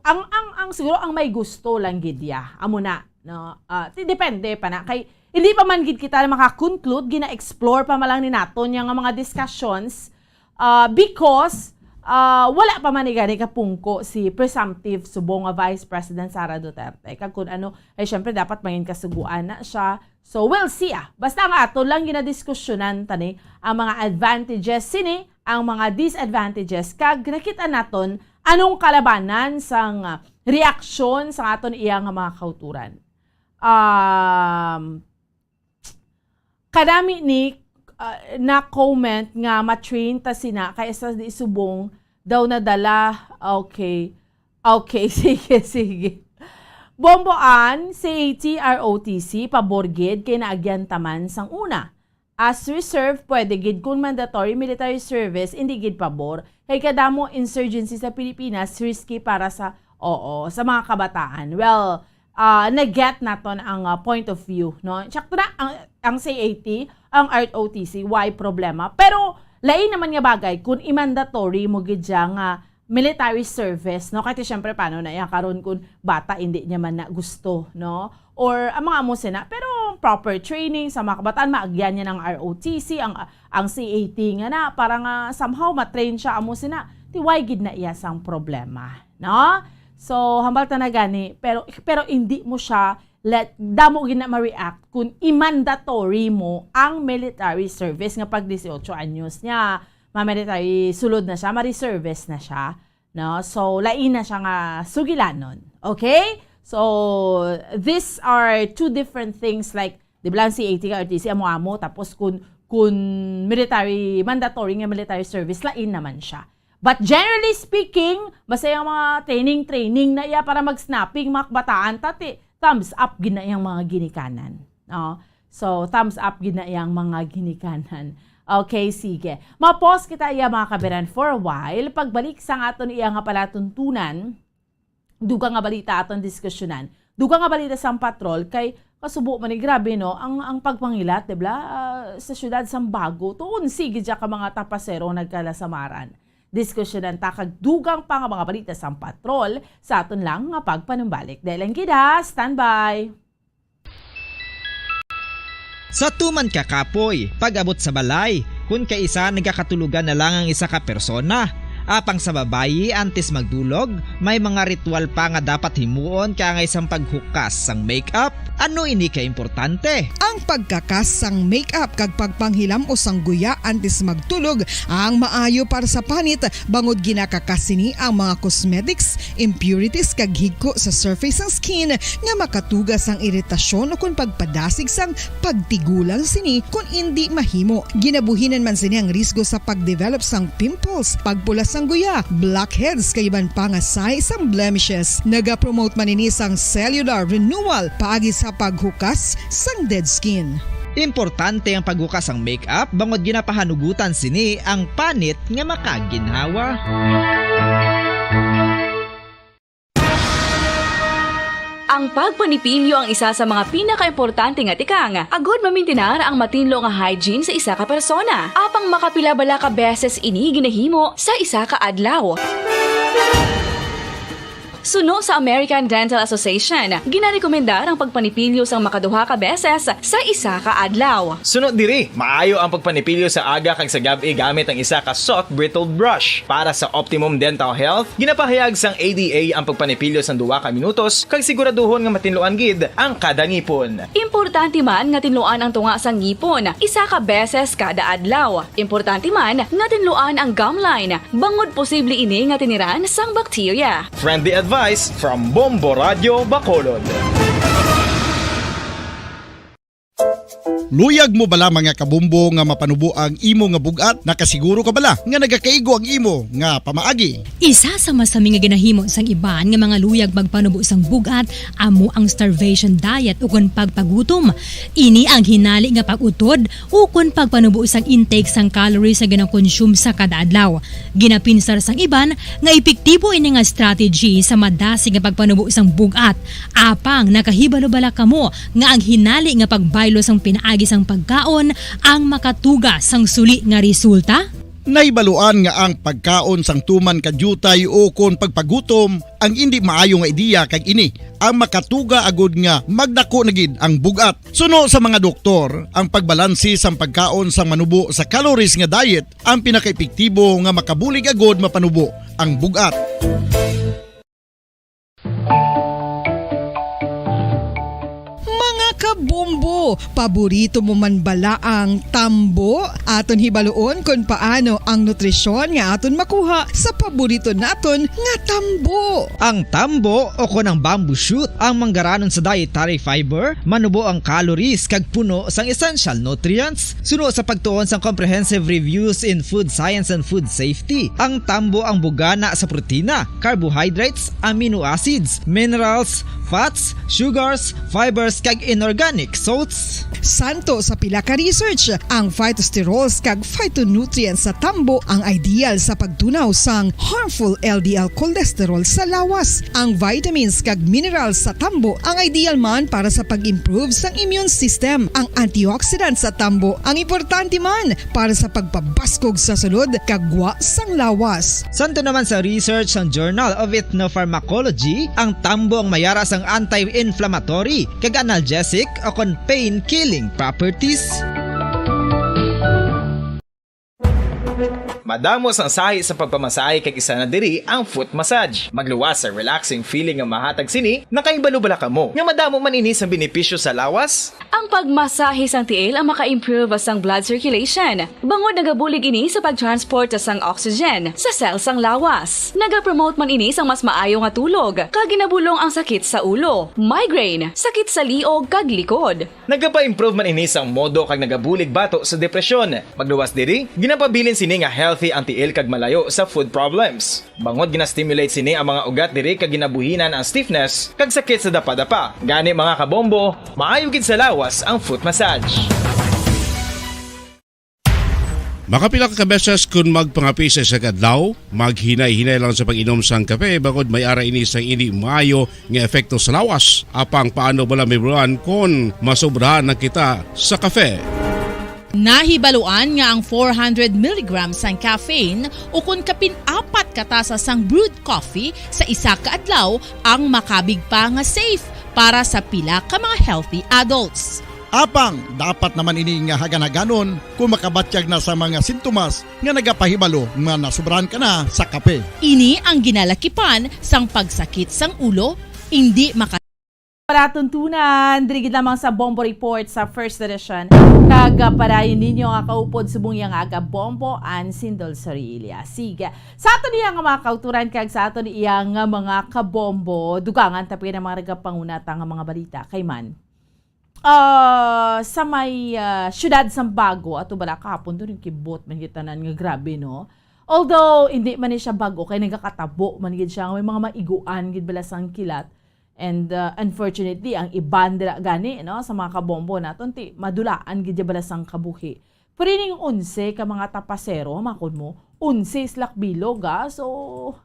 ang ang ang siguro ang may gusto lang gid ya, amo na, no? Ah, ti- depende pa na kay Hindi pa man gid kita maka-conclude, gina-explore pa man lang ni naton yang mga discussions, ah, because, ah, wala pa man ni gani kapungko si presumptive subong nga Vice President Sara Duterte. Kag kun ano, ay syempre dapat mangin kasuguan na siya. So, we'll see, ah. Basta ang ato lang ginadiskusyonan tani ang mga advantages sini, ang mga disadvantages, kag nakita naton anong kalabanan sang, ah, reaksyon sa aton iya nga mga kauturan. Um, kadami ni, ah, na comment nga ma-train ta sina kay sa di subong daw nadala. Okay. Okay, sige, sige. Bomboan, C A T R O T C, pabor gid kay naagyan taman sang una. As reserve, pwede gid kun mandatory military service, hindi gid pabor. Kay kadamo insurgency sa Pilipinas, risky para sa, oo, sa mga kabataan. Well, ah, na-get naton ang, ah, point of view, no? Sakto na ang, ang C A T, ang R O T C, why problema? Pero lain naman nga bagay kung i-mandatory mo gid siya nga military service, no? Kay syempre, paano na iya karon kung bata hindi niya man na gusto, no? Or ang mga amo sina, pero proper training sa mga kabataan, maagyan niya ng R O T C, ang, ang C A T nga na, para nga somehow matrain siya amo sina. Ti why gid na iya sang problema, no? So, hambal ta na gani, pero, pero hindi mo siya let, damo gid na ma-react kung i-mandatory mo ang military service nga pag dieciocho anyos niya, ma-military sulod na siya, ma-reservist na siya, no? So, lain na siya nga sugilanon. Okay? So, these are two different things, like, di ba lang C A T ka R T C, amo-amo, tapos kun, kun military, mandatory nga military service, lain naman siya. But generally speaking, basta yung mga training-training na iya para mag-snapping, mga kabataan, tati, thumbs up gid na iyang mga ginikanan. No? So, thumbs up gid na iyang mga ginikanan. Okay, sige. Ma-pause kita iya, mga kaberan, for a while. Pagbalik sa aton iya nga palatuntunan, dugang nga balita aton diskusyonan. Dugang nga balita sang patrol kay kasubo man ni, grabe, no, ang, ang pagpangilat, di ba, ah, sa siyudad sang Bago. Tuon sige dya ka mga tapasero nagkalasamaran. Diskusyonan ta kag dugang pa nga mga balita sang patrol sa aton lang nga pagpanumbalik. Dahil lang gid, ha, standby. Sa tuman ka kapoy, pag-abot sa balay, kun kaisa nagakatulogan na lang ang isa ka persona. Apang sa babayi, antes magdulog, may mga ritual pa nga dapat himuon kaangay sang paghukas sang make-up. Ano ini ka importante? Ang pagkakas sang make-up kag pagpanghilam o sang guya antes magtulog ang maayo para sa panit, bangod ginakakas sini ang mga cosmetics, impurities kag higko sa surface sang skin nga makatuga sang iritasyon ukon pagpadasig sang pagtigulang sini kon indi mahimo. Ginabuhinan man sini ang risgo sa pag-develop sang pimples, pagpula sang guya, blackheads kag iban pa nga sahi sang blemishes. Nagapromote man ini sang cellular renewal paagi sa paghukas sang dead skin. Importante ang paghukas sang make-up bangod ginapahanugutan sini ang panit nga makaginhawa. Ang pagpanipilyo ang isa sa mga pinakaimportante nga tikang agud mamintinar ang matinlo nga hygiene sa isa ka persona. Apang makapila bala ka beses ini ginahimo sa isa ka adlaw? Suno sa American Dental Association, ginarekomendar ang pagpanipilyo sang makaduha ka beses sa isa ka adlaw. Suno diri, maayo ang pagpanipilyo sa aga kag sa gab-i gamit ang isa ka soft bristled brush. Para sa optimum dental health, ginapahayag sang A D A ang pagpanipilyo sang duha ka minutos kag siguraduhon nga matinluan gid ang kada ngipon. Importante man nga tinluan ang tunga sang ngipon isa ka beses kada adlaw. Importante man nga tinluan ang gum line bangod posible ini nga tiniran sang bakterya. Friendly advice from Bombo Radyo Bacolod. Luyag mo bala, mga kabombo, nga mapanubo ang imo nga bug-at? Nakasiguro ka bala nga nagakaigo ang imo nga pamaagi? Isa sa masami nga ginahimo sang iban nga mga luyag magpanubo sang bug-at amo ang starvation diet ukon pagpagutom. Ini ang hinali nga pag-utod ukon pagpanubo sang intake sang calories nga ginakonsume sa kada adlaw. Ginapinsar sang iban nga epektibo ini nga strategy sa madasig nga pagpanubo sang bug-at. Apang nakahibalo bala kamo nga ang hinali nga pagbaylo sang pinaagi sang pagkaon ang makatuga sang suli nga resulta? Nahibaluan nga ang pagkaon sang tuman ka diutay ukon pagpagutom ang indi maayo nga ideya, kag ini ang makatuga agud nga magdako na gid ang bug-at. Suno sa mga doktor, ang pagbalanse sang pagkaon sang manubo sa calories nga diet ang pinakaepektibo nga makabulig agud mapanubo ang bug-at. Mga kabombo, paborito mo man bala ang tambo? Aton hibaluon kon paano ang nutrisyon nga aton makuha sa paborito naton nga tambo. Ang tambo o kon ang bamboo shoot ang manggaranon sa dietary fiber, manubo ang calories kag puno sang essential nutrients. Suno sa pagtuon sang Comprehensive Reviews in Food Science and Food Safety, ang tambo ang bugana sa protina, carbohydrates, amino acids, minerals, fats, sugars, fibers, kag inorganic salts. Santo sa pila ka research, ang phytosterols kag phytonutrients sa tambo ang ideal sa pagtunaw sang harmful L D L cholesterol sa lawas. Ang vitamins kag minerals sa tambo ang ideal man para sa pag-improve sang immune system. Ang antioxidants sa tambo ang importante man para sa pagpabaskog sa sulod kag gwa sang lawas. Santo naman sa research sang Journal of Ethnopharmacology, ang tambo ang mayara sang anti-inflammatory kag analgesic o kon pain-killing properties. Madamo sang sahi sa pagpamasahe, kag isa na diri ang foot massage. Magluwas sa relaxing feeling nga mahatag sini. Nakahibalo bala kamo nga madamo man ini sang benepisyo sa lawas? Ang pagmasahe sang tiil ang maka-improve sang blood circulation, bangod nagabulig ini sa pag-transport sang oxygen sa cell sang lawas. Nagapromote man ini sang mas maayo nga tulog, kag ginabulong ang sakit sa ulo, migraine, sakit sa liog kag likod. Nagapa-improve man ini sang modo kag nagabulig bato sa depresyon. Magluwas diri, ginapabilin sini nga healthy ang tiil kag malayo sa foot problems. Bangod gina-stimulate sini ang mga ugat diri kag ginabuhinan ang stiffness kag sakit sa dapadapa. Gani, mga kabombo, maayo gid sa lawas ang foot massage. Makapila ka beses kun magpangape sa isa ka adlaw, maghinay-hinay lang sa pag-inom sang kape, bangod may ara ini sang indi maayo nga epekto sa lawas. Apang paano bala mahibaluan kon masobrahan na kita sa kape? Nahibaluan nga ang four hundred milligrams sang caffeine ukon kapin apat ka tasa sang brewed coffee sa isa ka adlaw ang makabig pa nga safe para sa pila ka mga healthy adults. Apang dapat naman ini nga hagan-haganon kung makabatyag na sa mga sintomas nga nagapahibalo nga nasobrahan ka na sa kape. Ini ang ginalakipan sang pagsakit sang ulo, indi maka- Para tuntunan, diri gid lamang sa Bombo Report sa First Edition. Kag, ah, padayon ninyo nga kaupod subong iya nga aga, Bombo Ann Sindol Sorilla. Sige. Sa aton iya nga mga kauturan kag sa aton iya nga mga kabombo, dugangan ta pa ang mga nagapangunata nga mga balita. Kay man, ah, sa may, ah, siyudad sang Bago, ato bala kahapon, doon yung kibot man gid tanan nga grabe, no? Although, hindi man ni siya bago, kay nagakatabo man gid siya, nga may mga maiguan gid bala sang kilat. And, uh, unfortunately, ang iban dira gani, no, sa mga kabombo naton, ti madulaan gid ya bala sang kabuhi. Pero ining onse ka mga tapasero, makon mo, onse sila bilog, ah. So,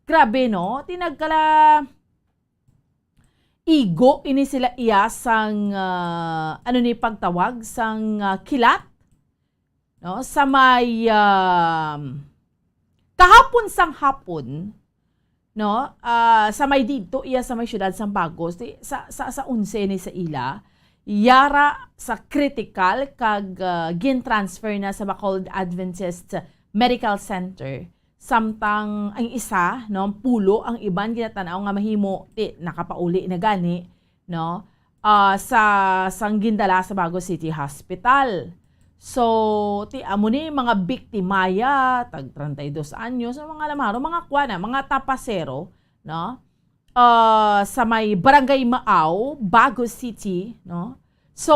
grabe, no? Ti nagkala igo ini sila iya sang, ah, ano ni pagtawag, sang, ah, kilat, no? Sa may, um, kahapon sang hapon, no? Ah, sa may didto iya sa may siyudad sang Bagos, ti-, sa, sa, sa onse ni sa ila, yara sa critical kag, ah, gin-transfer na sa Bacolod Adventist Medical Center. Samtang ang isa, no, pulo, ang iban ginatanaw nga mahimo, ti, nakapauli na gani, no? Ah, sa, sang gindala sa Bago City Hospital. So, ti, amo ni mga biktima ya, tag treinta y dos anyos, ang mga lamaro, mga kuan na, mga tapasero, no? Ah, sa may Barangay Maaw, Bago City, no? So,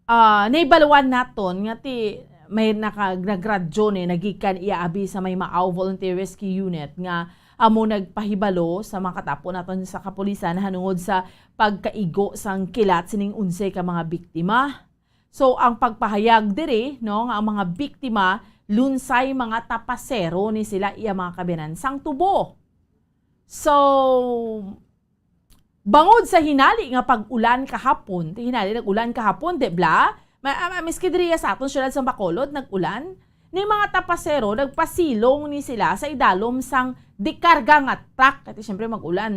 ah, naibaluan naton nga ti may naka-, nagradyo ni nagikan iya abi sa may Maaw Volunteer Rescue Unit nga amo nagpahibalo sa mga katapo naton sa kapulisan nahanungod sa pagkaigo sang kilat sining onse ka mga biktima. So, ang pagpahayag diri, no, nga ang mga biktima lunsay mga tapasero ni sila iya mga kabiyanan sang tubo. So, bangod sa hinali nga pag-ulan kahapon, ti hinali nag-ulan kahapon, di bla? Ah, ah, miski diri sa aton siyudad sa Bacolod, nag-ulan. Ni mga tapasero, nagpasilong ni sila sa idalom sang dikarga nga truck. Kay siyempre, mag-ulan,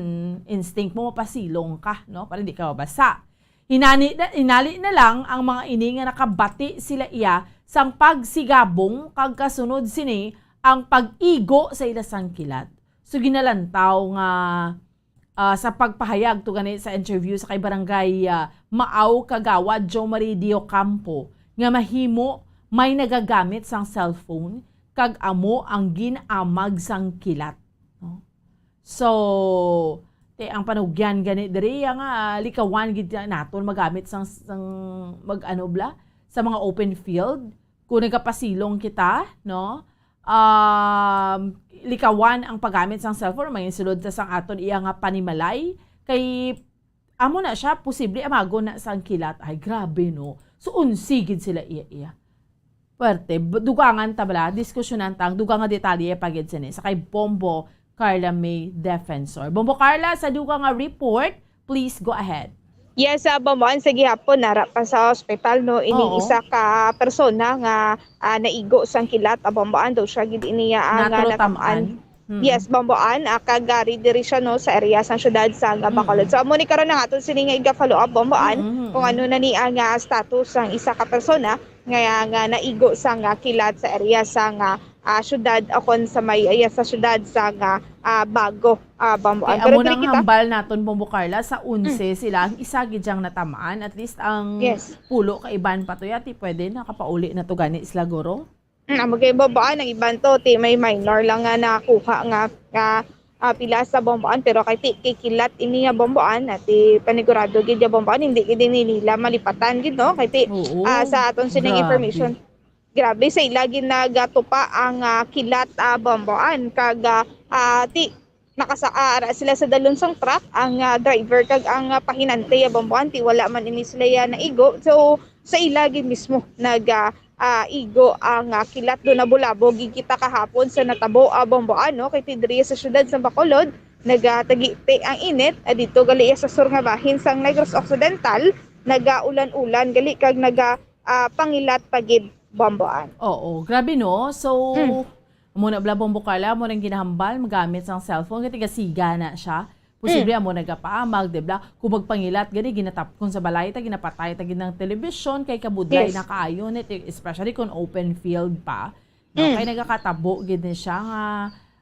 instinct mo, mapasilong ka, no? Para hindi ka mabasa. Hinani na, hinali na lang ang mga ini nga nakabati sila iya sang pagsigabong, kag kasunod sini ang pag-igo sa ila sang kilat. So, ginalantaw nga, ah, sa pagpahayag to gani sa interview sa kay Barangay, ah, Maaw, Kagawad Jo Marie Diocampo, nga mahimo may nagagamit sang cellphone kag amo ang gin-amag sang kilat, no? So, te, ang panugyan gani diri nga, ah, likawan gid naton magamit sang, sang mag-ano bla, sa mga open field. Kung nagapasilong kita, no? Um, likawan ang paggamit sang cellphone, may sulod ta sang aton iya nga panimalay. Kay, amo na siya, posible amagon na sang kilat. Ay, grabe, no? So, unsi gid sila iya-iya. Pwerte, b-, dugangan ta bala, diskusyonan ta ang dugang nga detalye pa gid sini sa kay Bombo Carla May Defensor. Bombo Carla, sa dugang nga report, please go ahead. Yes, ah, Bomboan, sa gihapon, nara pa sa ospital, no, ining Oo. isa ka persona nga, ah, naigo sang kilat, ah, Bomboan, daw siya gid iniya ang, ah, Natro natamaan. Tamaan. Mm. Yes, Bomboan, ah, kag ari diri siya, no, sa area sang syudad sang, ah, Bacolod. Mm. So, amo ni karon ang aton sini nga iga-follow up, Bomboan, Mm, mm, kung mm. ano na ni ang, ah, status sang isa ka persona nga, nga naigo sang, ah, kilat sa area sang, ah, ah, syudad, o kon sa may, ah, sa syudad sang, ah, ah, Bago, ah, Bomboan. Kay Pero amo diri nang kita hambal naton, Bombo Carla, sa Mm. onse sila, ang isa gid diyang natamaan, at least ang Yes. pulo ka iban pa to yati, pwede nakapauli na to gani sila, guro? Mm, amo kay Bomboan, ang iban to, ti may minor lang nga nakuha nga, nga, ah, pila sa Bomboan, pero kay ti, kay kilat ini nga Bomboan, at ti panigurado gid nga Bomboan, hindi gid ini nila malipatan gid, no? Kay ti, Oo. ah, sa aton sining Grabe. information, grabe, sa ila gid nagatupa ang, ah, kilat, ah, Bomboan, kag, ah, ah, ti, nakasa-, ah, ara sila sa dalon sang truck, ang, ah, driver kag ang, ah, pahinante, ah, Bomboan, ti wala man ini sila ya naigo. So, sa ila gid mismo nag, ah, ah, igo ang, ah, kilat. Do nabulabog gid kita kahapon sa natabo, ah, Bomboan, no? Kay ti diri sa syudad sa Bacolod, nagatagiti ang init, ah, dito gali sa sur nga bahin sang Negros Occidental, nagaulan-ulan gali kag naga, ah, pangilat pa gid, Bomboan. Oo, grabe, no? So, Mm. amo na bala, Bombo Carla, amo nang ginahambal, magamit sang cellphone, kay tigasiga na siya. Posible Mm. amo nagapaamag, di ba? Kung magpangilat, gani, ginatapkon sa balay ta, ginapatay ta gid ang telebisyon, kay kabudlay Yes. na kaayo, ni, especially kung open field pa. No? Mm. Kay nagakatabo gid ni siya nga,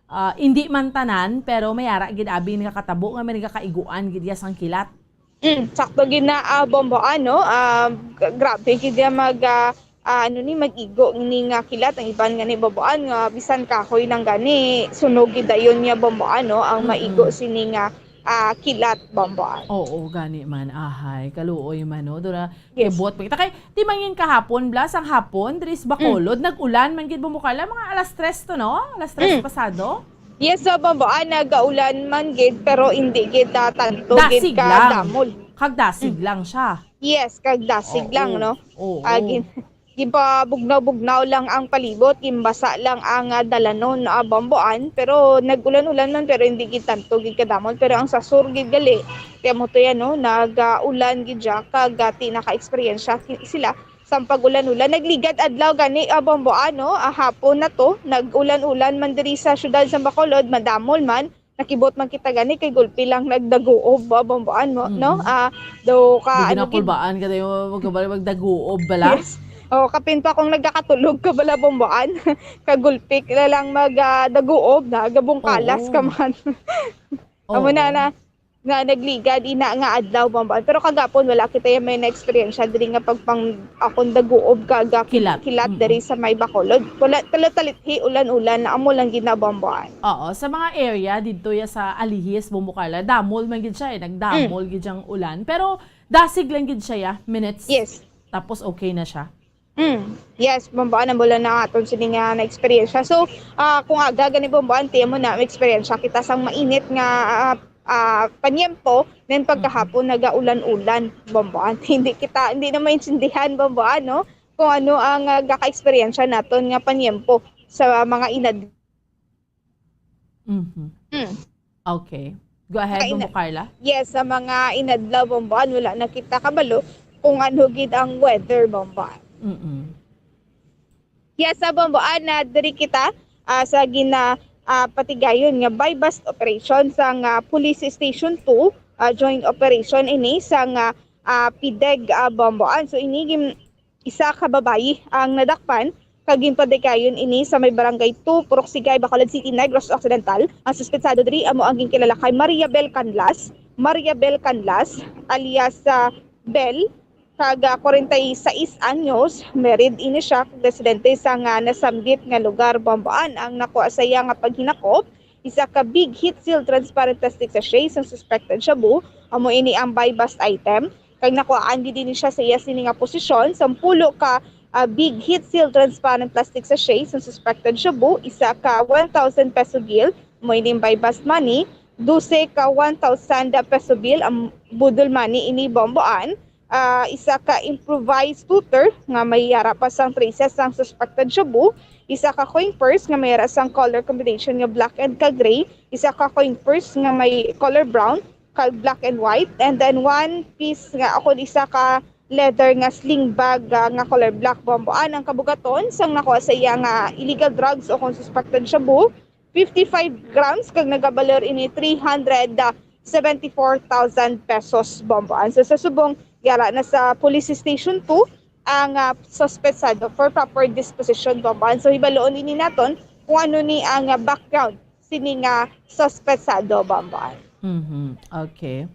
ah, hindi man tanan, pero may ara gid abi nagakatabo nga may nagakaiguan gid ya sang kilat. Mm, sakto gid na, ah, Bomboan, no? Ah, g-, grabe gid ya mag, ah, ah, ano ni, mag-igo ni nga kilat. Ang iban gani, Bomboan, nga bisan kahoy lang gani, sunog gid dayon niya, Bomboan, no? Ang Mm-mm. maigo sini nga, ah, kilat, Bomboan. Oo, gani man. Ahay, kaluoy man, no? Dura, Yes. Kay buot pa kita. Kay, ti mangin kahapon, bla, sang hapon, diri sa Mm. Bacolod, nag-ulan man gid, Bombo Carla, mga alas tres to, no? Alas tres Mm. pasado? Yes, so, Bombo, ah, nagaulan man gid, pero hindi gid, ah, tanto gid Dasig ka lang. damol. Kag dasig Mm. lang siya. Yes, kag dasig Oo. lang, no? Oo. Ah, gin-, ginpabugnaw-bugnaw lang ang palibot, ginbasa lang ang, ah, dalanon, ah, Bomboan, pero nag-ulan-ulan man, pero hindi gid tanto gid kadamol. Pero ang sa sur gid gali, kaya mo to yan, no? Nag-ulan gid siya, kag, ah, ti naka-eksperyensya ki-, sila sang pag-ulan-ulan. Nagligad adlaw gani, ah, Bomboan, no? Ah, hapon na to, nag-ulan-ulan man diri sa siyudad sa Bacolod, madamol man. Nakibot man kita gani kay gulpi lang nagdaguob, ah, Bomboan, mo, no? Mhm. Ah, daw ka, Di ano, gid ginakulbaan ka tayo, magkabal-, magdaguob bala? Yes. Oh, kapin pa kung nagakatulog ka bala, Bomboan. Kagulpi ka lang mag, ah, daguob na, gabungkalas Oo. ka man. Amo na, Oo. na, nga nagligad ina nga adlaw, Bomboan. Pero kagapon, wala kita yung may na-eksperyensya diri nga pagpang-, akong daguob ka, ga-, Kilat. kilat Mm-mm. diri sa may Bacolod. Wala, talo-talithi, ulan-ulan, na amo lang gid na, Bomboan. Oo, sa mga area didto ya sa Alihis, Bombo Carla, damol man gid siya eh, nagdamol Mm. gid siyang ulan. Pero dasig lang gid siya ya, minutes. Yes. Tapos okay na siya. Mm. Yes, Bomboan, ang bulan na aton sini nga na-eksperyensya. So, ah, kung aga gani, Bomboan, tiyan mo na, may eksperyensya kita sang mainit nga, ah, ah, panyempo, then pagkahapon, Mm. nagaulan-ulan, Bomboan. Hindi kita, hindi na maintindihan, Bomboan, no? Kung ano ang, ah, gaka-eksperyensya naton nga panyempo sa mga inad-, Mhm. Mm. Okay. Go ahead, Kaina-, Bombo Carla. Yes, sa mga inadlaw, Bomboan, wala na kita kabalo kung ano gid ang weather, Bombo Ann. Mm-mm. Yes, sa Bombo Ann, na diri kita, ah, sa gina, ah, patigayon nga buy-bust operation sang, ah, Police Station two, ah, joint operation ini sang, ah, ah, PDEG, ah, Bombo Ann. So, ini gin-, isa ka babayi ang nadakpan kag ginpatigayon ini sa may Barangay two, Purok Sigay, Bacolod City, Negros Occidental. Ang suspetsado diri amo ang ginkilala kay Maria Bel Canlas, Maria Bel Canlas, alias, ah, Bel, kag, ah, kwarenta y seis anyos, married ini siya, kag residente sa nga nasambit nga lugar, Bombo Ann. Ang nakuha sa iya nga paghinakop, isa ka big heat seal transparent plastic sachet sang suspected shabu. Amo ini ang buy-bust item. Kag nakuhaan gid ini siya sa iya sini nga posisyon, sampulo ka, ah, big heat seal transparent plastic sachet sang suspected shabu, isa ka one thousand peso bill, amo ini ang buy-bust money, dose ka one thousand peso bill, ang budol money ini, Bombo Ann, ah, isa ka improvised tutor nga may yara pa sang traces sang suspected shabu, isa ka coin purse nga may yara sang color combination nga black and ka gray, isa ka coin purse nga may color brown kag black and white, and then one piece nga, akon, isa ka leather nga sling bag, ah, nga color black, Bombo Ann. Ang kabugaton sang nakuha sa iya nga illegal drugs o kung suspected shabu, fifty-five grams, kag nagabalor ini three hundred seventy-four thousand pesos, Bombo Ann. So, sa subong, yara na sa Police Station two ang, ah, suspetsado for proper disposition, Bombo Ann. So, hibaloon ini naton kung ano ni ang, ah, background sini nga suspetsado, Bombo Ann. Mhm. Okay.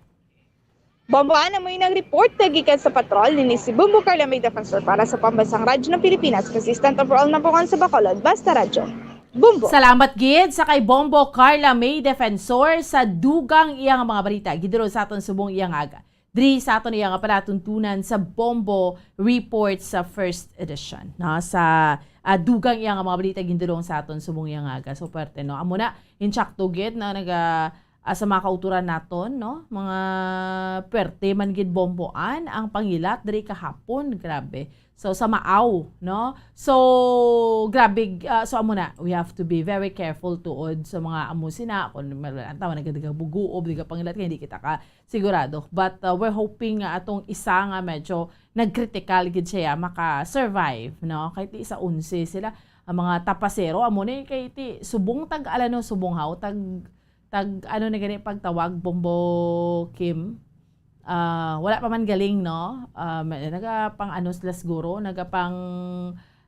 Bombo Ann, amo ini ang report nga gikan sa patrol. Ini si Bombo Carla May Defensor para sa Pambansang Radyo ng Pilipinas, consistent overall number one sa Bacolod. Basta Radyo. Bombo. Salamat gid sa kay Bombo Carla May Defensor sa dugang iya nga mga balita. Giduro sa aton subong iya nga aga. Diri sa aton iya nga palatuntunan sa Bombo Report sa first edition, no? Sa, ah, dugang iya nga mga balita gindulong sa aton subong iya nga aga. So, parte, no? Amo na, insakto gid na naga, ah, sa mga kauturan naton, no? Mga perte man gid, Bombo Ann, ang pangilat diri kahapon, grabe. So, sa Maaw, no? So, grabe, ah, so amo na, we have to be very careful tuod sa mga amo sina, kung mal-, ang tama, nagadagang buguob, di ka pangilat, kaya hindi kita ka sigurado. But, uh, we're hoping nga atong isa nga medyo nagkritikal gid siya maka-survive, no? Kay ti sa onse sila, ang mga tapasero, amo ni kay ti subong tag, ala, no, subong haw, tag, tag, ano na gani pagtawag, Bombo Kim? Ah, wala pa man galing, no? Ah, may, nagapang ano sila siguro, nagapang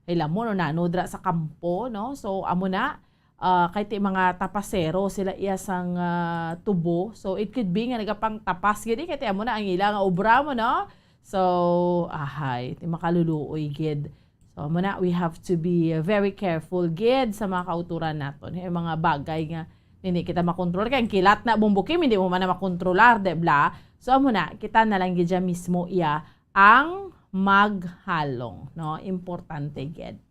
hilamon o nano dira sa kampo, no? So, amo na, ah, kay ti mga tapasero sila iya sang, ah, tubo. So, it could be nga nagapangtapas gid, eh, kay ti amo na ang ila nga obra mo, no? So, ahay, ti makaluluoy gid. So, amo na, we have to be very careful gid sa mga kauturan naton. Yung mga bagay nga hindi kita makontrol. Kay ang kilat na, Bombo Kim, hindi mo man na makontrolar, di ba? So, amo na, kita na lang gid dyan mismo iya ang maghalong, no? Importante gid.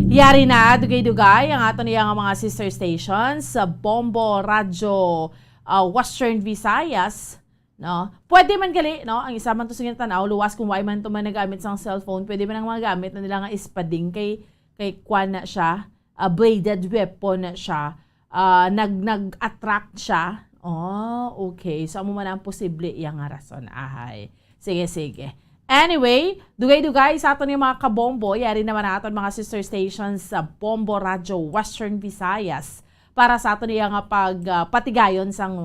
Yari na, dugay-dugay ang aton iya nga mga sister stations sa Bombo Radyo, ah, Western Visayas, no? Pwede man gali, no? Ang isa man to sa ginatanaw, luwas kung why man to man nagamit sang cellphone, pwede man ang mga gamit na nila nga ispading kay, kay kwan na siya, ah, bladed weapon na siya, ah, nag-, nag-attract siya. Oh, okay. So, amo man ang posible iya nga rason. Ahay. Sige, sige. Anyway, dugay-dugay sa aton yung mga kabombo, yari naman ang aton mga sister stations sa Bombo Radyo Western Visayas para sa aton iya nga pag, ah, patigayon sang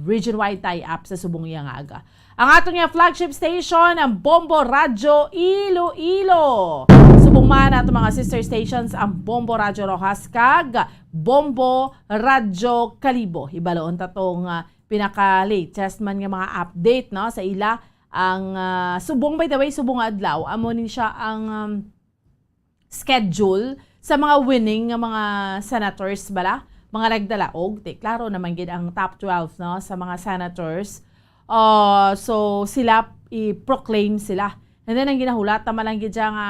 region-wide tie-up sa subong iya nga aga. Ang aton nga flagship station, ang Bombo Radyo Iloilo. Subong man aton mga sister stations, ang Bombo Radyo Roxas kag Bombo Radyo Kalibo. Hibaloon ta tong, ah, pinaka-latest man nga mga update, no, sa ila. Ang, ah, subong, by the way, subong nga adlaw, amo ni siya ang, um, schedule sa mga winning nga mga senators bala, mga nagdalaog. Ti, klaro naman gid ang top twelve, no, sa mga senators. Ah, so, sila i-proclaim sila. And then, ang ginahulat naman lang gid siya nga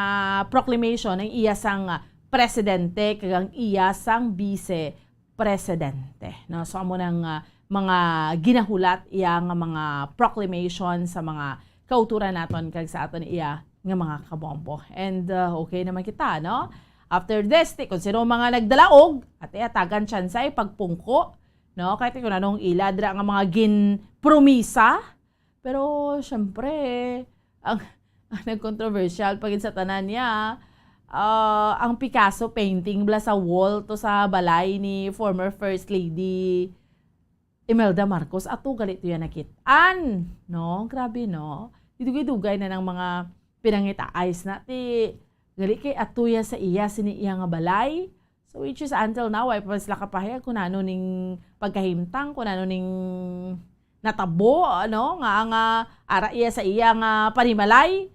proclamation, ang iya sang, ah, presidente kag ang iya sang vice presidente, no? So, amo nang, ah, mga ginahulat iya nga mga proclamation sa mga kauturan naton kag sa aton iya nga mga kabombo. And, ah, okay naman kita, no? After this, ti, kung sino mga nagdalaog, at iya tagan chance ay pagpungko, no? Kahit kung anong ila dira nga mga ginpromisa, Pero, syempre, ang, ang nag-controversial pa gid sa tanan niya, ah, ang Picasso painting bala sa wall to sa balay ni former First Lady Imelda Marcos. Ato gali to yan nakit-an, no? Grabe, no? Dugay-dugay na ng mga pinangitaay sa na. Ti, gali kay ato ya sa iya, sini iya nga balay. So, which is until now, ay pa sila kapahayag kung ano ning pagkahimtang, kung ano ning natabo, ano, nga, nga ara iya sa iya nga panimalay.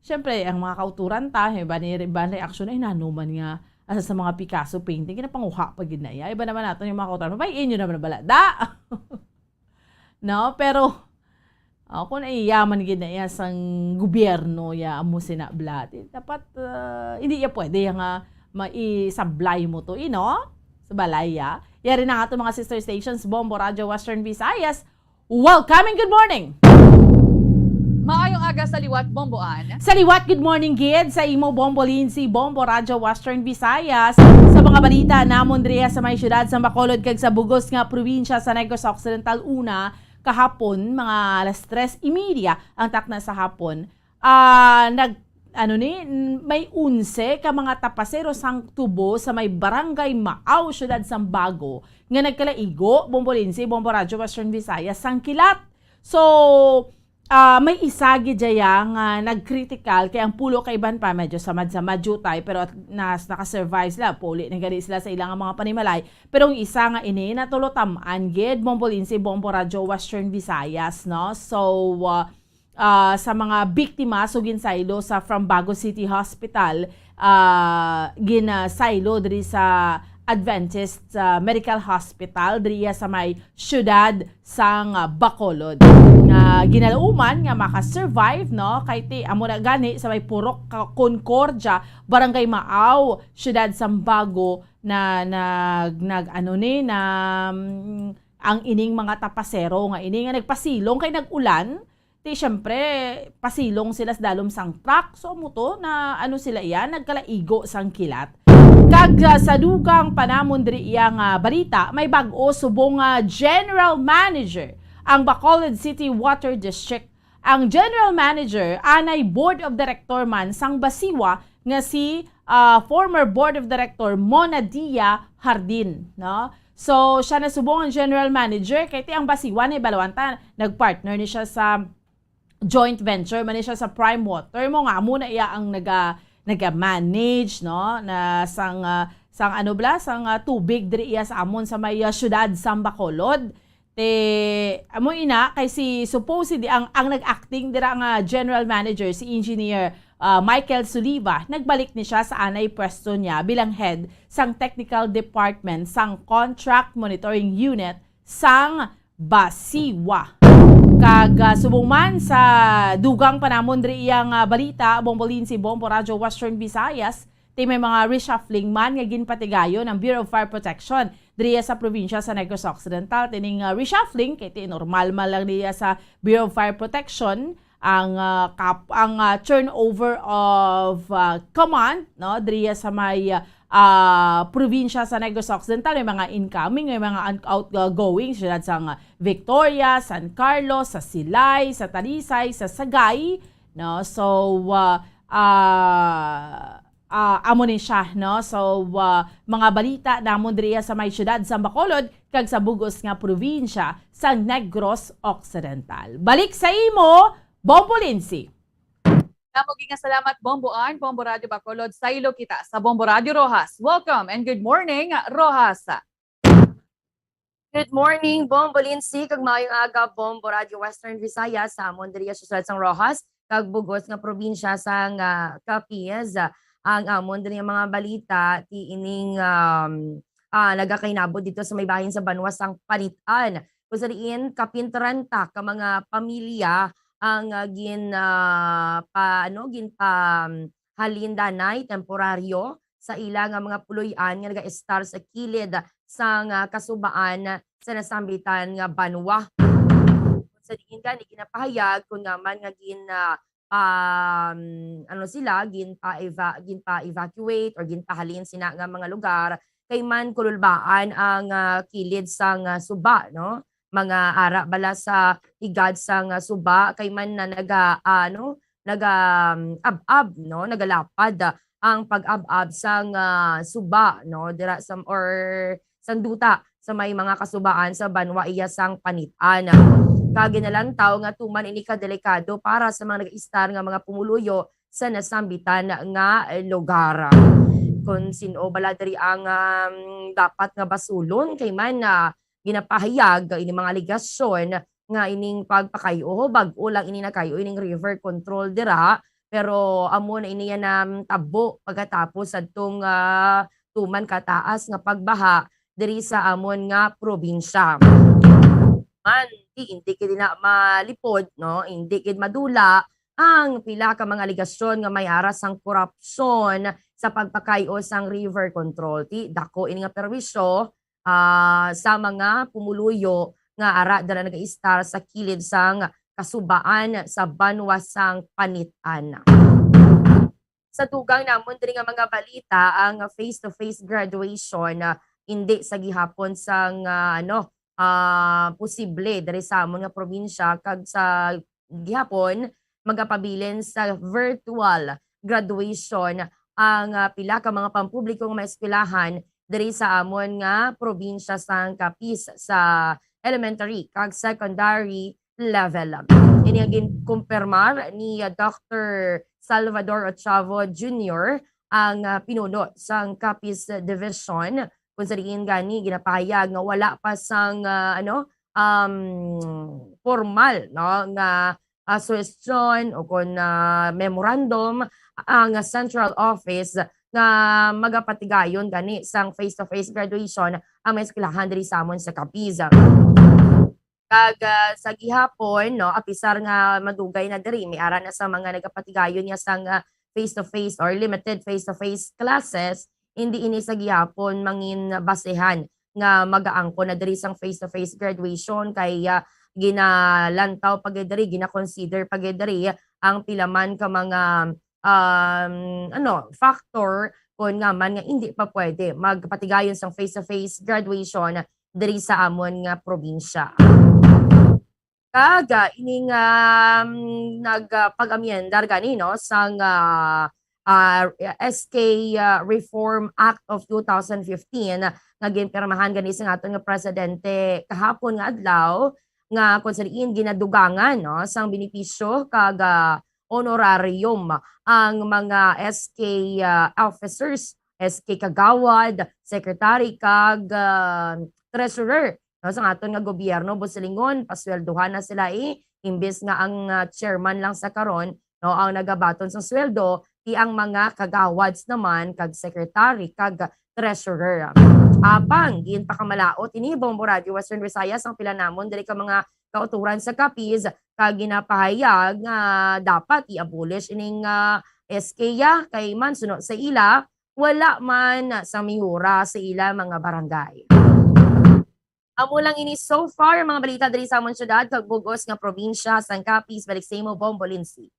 Siyempre, ang mga kauturan ta, iba ni, iba ang reaksyon, "Ay, nanuman nga, asa sa mga Picasso painting, kinapanguha pa gid na iya." Iba naman nato yung mga kauturan, "Mabay, inyo naman bala, da." No? Pero, ah, kung naiyaman gid na iya sang gobyerno, ya, amo sina bala, di dapat, ah, hindi ya pwede ya nga maisablay mo to, ino? Sa balay, ya. Yari na nga ato mga sister stations, Bombo Radyo Western Visayas. Welcome and good morning! Maayong aga sa liwat, Bomboan. Sa liwat, good morning gid sa imo, Bombo Lindsay, Bombo Radyo Western Visayas. Sa mga balita namon diriya sa may siyudad sa Bacolod kag sa bugos nga probinsya sa Negros Occidental, una, kahapon, mga alas tres y media ang takna sa hapon, ah, nag-, ano ni, n-, may onse ka mga tapasero sang tubo sa may Barangay Maaw, Siyudad sang Bago, nga nagkalaigo, Bombo Lindsay, Bombo Radyo Western Visayas, sang kilat. So, ah, may isa gid dya nga nag-critical, kay ang pulo ka iban pa medyo samad-samad jutay, pero at, nas-, naka-survive sila, puli na gani sila sa ilang mga panimalay. Pero ang isa nga ini, natulotam-an gid, Bombo Lindsay, Bombo Radyo Western Visayas, no? So, ah, ah, sa mga biktima, so ginsaylo sa From Bago City Hospital, ah, ginsaylo diri sa Adventist, ah, Medical Hospital, diriya sa may siyudad sang, ah, Bacolod. Nga ginalauman nga maka-survive, no? Kay ti, amo na gani sa may Purok Ka-, Concordia, Barangay Maaw, siyudad sang Bago, na nag-, nag-, ano ni, na, mm, ang ining mga tapasero nga ini nga nagpasilong kay nag-ulan, ti, siyempre, pasilong sila sa dalom sang truck. So, amo to, na ano sila iya, nagkalaigo sang kilat. Kag, ah, sa dugang pa namon diri iya nga balita, may bag-o subong nga general manager ang Bacolod City Water District. Ang general manager anay board of director man sang Basiwa nga si, ah, former board of director Mona Dia Hardin, no? So, siya na subong ang general manager, kay ti ang Basiwa, nahibaloan ta, nag-partner ni siya sa joint venture man ni siya sa Prime Water, mo nga amo na iya ang naga-, naga-manage, no, na sang, ah, sang ano bala, sang, ah, tubig diri iya sa amon sa may, ah, siyudad sang Bacolod. Te, amo ina, kay si supposedly ang, ang nag-acting dira nga general manager, si Engineer, ah, Michael Suliva, nagbalik ni siya sa anay pwesto niya bilang head sang technical department sang Contract Monitoring Unit sang Basiwa. Kag, ah, subong man sa dugang pa namon diri iyang, ah, balita, Bombo Lindsay, Bombo Radyo Western Visayas, ti may mga reshuffling man nga ginpatigayon ang Bureau of Fire Protection diriya sa probinsya sa Negros Occidental. Tining, ah, reshuffling, kay ti normal man lang niya sa Bureau of Fire Protection, ang, ah, kap-, ang, ah, turnover of, ah, command, no, diriya sa may, ah, probinsya sa Negros Occidental. May mga incoming, may mga un-, outgoing, siyudad sang, ah, Victoria, San Carlos, sa Silay, sa Talisay, sa Sagay, no? So, ah, ah, ah, amo ni siya, no? So, ah, mga balita namon diriya sa may siyudad sa Bacolod kag sa bugos nga probinsya sa Negros Occidental. Balik sa imo, Bombo Lindsay. Damo gid nga salamat, Bombo Ann, Bombo Radyo Bacolod, saylo kita sa Bombo Radyo Roxas. Welcome and good morning, Roxas. Good morning, Bombo Lindsay, kag maayong aga, Bombo Radyo Western Visayas, sa amon diri sa siyudad sang Roxas, kag bugos nga probinsya sang, ah, Capiz. Ang amon diri nga mga balita, ti ining, um, ah, nagakainabot dito sa may bahin sa banwa sang Panitan. Kung sa diin, kapin trenta ka mga pamilya ang, ah, gin, ah, pa-, ano, ginpa-, um, halin danay temporaryo sa ila nga mga puloy-an nga nagaestar sa kilid sang, ah, kasubaan sa nasambitan nga banwa. Sa diin gani ginapahayag kung nga man nga gin, ah, um, ano sila, ginpa-eva-, ginpa-evacuate or ginpahalin sina nga mga lugar, kay man kululbaan ang, ah, kilid sang, ah, suba, no? mga ara bala sa higad sang suba, kay man na naga-, ano, naga-, um, ab-ab, no? Nagalapad ang pag-ab-ab sang suba, no? Dira sa, or sang duta sa may mga kasubaan sa banwa iya sang Panitan. Kag ginalantaw nga tuman ini ka delikado para sa mga nag-istar nga mga pumuluyo sa nasambitan nga lugar. Kon sin-o bala diri ang, um, dapat nga basulon, kay man, ah, ginapahayag ining mga alegasyon nga ining pagpakayo, bag-o lang ini nakayo ining river control dira, pero amo na ini yan, um, tabo pagkatapos adtong, ah, tuman kataas nga pagbaha diri sa amon nga probinsya. Man, di, hindi gid na malipod, no? Hindi gid madula ang pila ka mga alegasyon nga may ara sang korupsyon sa pagpakayo sang river control. Ti, dako ini nga perwisyo, ah, sa mga pumuluyo nga ara dira nagaistar sa kilid sang kasubaan sa banwa sang Panitan. Sa dugang namon diri nga mga balita, ang face-to-face graduation, ah, hindi sa gihapon sang, ah, ano, ah, posible diri sa amon nga probinsya, kag sa gihapon magapabilin sa virtual graduation ang, ah, pila ka mga pampubliko nga mga eskwelahan diri sa amon nga probinsya sang Capiz sa elementary kag secondary level. Ini ang ginkumpirmar ni, ah, Doctor Salvador Ochavo Junior, ang, ah, pinuno sang Capiz Division, kung sa diin gani ginapahayag nga wala pa sang, ah, ano, um, formal, no, nga, ah, suhestyon o kon, ah, memorandum ang Central Office nga magapatigayon gani sang face-to-face graduation ang mga eskwelahan diri sa amon sa Capiz. Kag, ah, sa gihapon, no, apisar nga madugay na diri, may ara na sa mga nagapatigayon niya sang, ah, face-to-face or limited face-to-face classes, hindi ini sa gihapon mangin basehan nga magaangkon na diri sang face-to-face graduation, kay, ah, ginalantaw pa gid diri, gina-consider pa gid diri ang pila man ka mga, um, ano, factor kon nga man nga hindi pa pwede magpatigayon sang face-to-face graduation diri sa amon nga probinsya. Kag, ah, ining, um, nag, ah, pag-amyendar gani, no, sang, ah, ah, S K, ah, Reform Act of two thousand fifteen nga ginpirmahan gani sang aton nga presidente kahapon nga adlaw, nga kung sa diin ginadugangan, no, sang benepisyo kag, ah, honorarium ang mga S K, ah, officers, S K kagawad, secretary kag, ah, treasurer, no, sang aton nga gobyerno. Busilingon, pasweldohan na sila, eh, imbes nga ang, ah, chairman lang sa karon, no, ang nagabaton sang sweldo, ti ang mga kagawads naman kag secretary kag treasurer. Apang ginpakamalaot ini, Bombo Radio Western Visayas, ang pila namon diri ka mga kauturan sa Capiz, kag ginapahayag nga dapat i-abolish ining, ah, S K ya, kay man suno sa ila, wala man sa mihura sa ila mga barangay. Amo lang ini so far, mga balita diri sa amon syudad kag bug-os nga probinsya sang Capiz. Balik sa imo, Bombo Lindsay.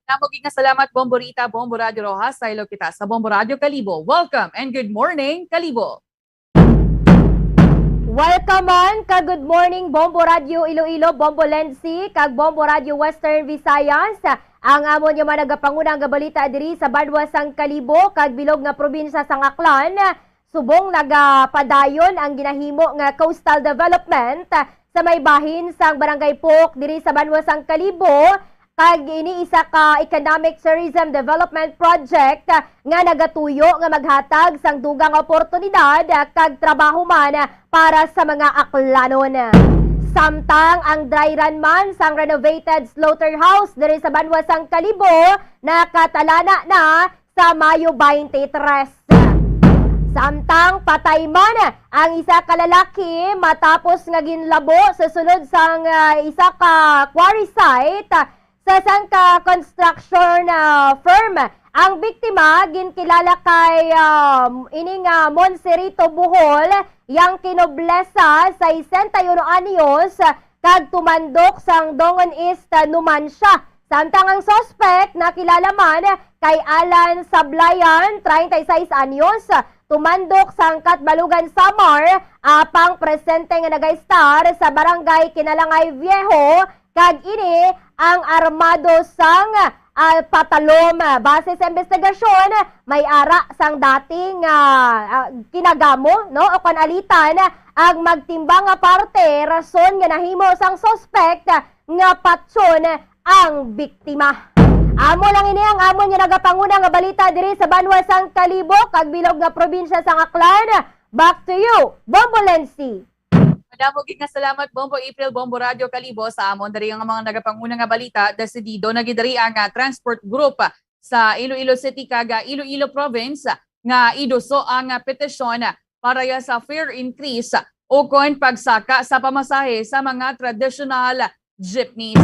Damo gid nga salamat, Bombo Rita, Bombo Radio Rojas. Saylo kita sa Bombo Radio Kalibo. Welcome and good morning, Kalibo. Welcome man ka good morning, Bombo Radio Iloilo, Bombo Lensi, kag Bombo Radio Western Visayas. Ang amon nga mga nagapanguna nga balita diri sa banwa sang Kalibo kag bilog nga probinsya sang Aklan. Subong nagapadayon ang ginahimo nga coastal development sa may bahin sang Barangay Puok diri sa banwa sang Kalibo, kag ini isa ka economic tourism development project nga nagatuyo nga maghatag sang dugang oportunidad kag trabaho man para sa mga Aklanon. Samtang ang dry run man sang renovated slaughterhouse diri sa banwa sang Kalibo nakatalana na sa Mayo twenty-three. Samtang patay man ang isa ka lalaki matapos nga ginlabo sa sulod sang, ah, isa ka quarry site sa sangka construction, ah, firm. Ang biktima ginkilala kay, um, ini nga Monserito Bohol, yang kinoblesa, sesenta y uno anyos, kag tumandok sang Dongon East, ah, Numancia. Samtang ang suspect nakilala man kay Alan Sablayan, treinta y seis anyos, tumandok sang Catbalogan, Samar, apang presente nga nagaistar sa Barangay Kinalangay Viejo, kag ini ang armado sang, ah, patalom. Base sa investigasyon, may ara sang dating, ah, ah, kinagamo, no, o kon alitan ang magtimbang nga parte, rason nga nahimo sang suspect nga patyon ang biktima. Amo lang ini ang amon nga nagapanguna nga balita diri sa banwa sang Kalibo kag bilog nga probinsya sang Aklan. Back to you, Bombo Lency. Madamo gid nga salamat, Bombo April, Bombo Radyo Kalibo, sa amon diri nga mga nagapanguna nga balita. Desidido na gid diri ang, ah, transport group sa Iloilo City kag, ah, Iloilo Province nga iduso ang, ah, petisyon para ya sa fare increase ukon pagsaka sa pamasahe sa mga traditional jeepneys.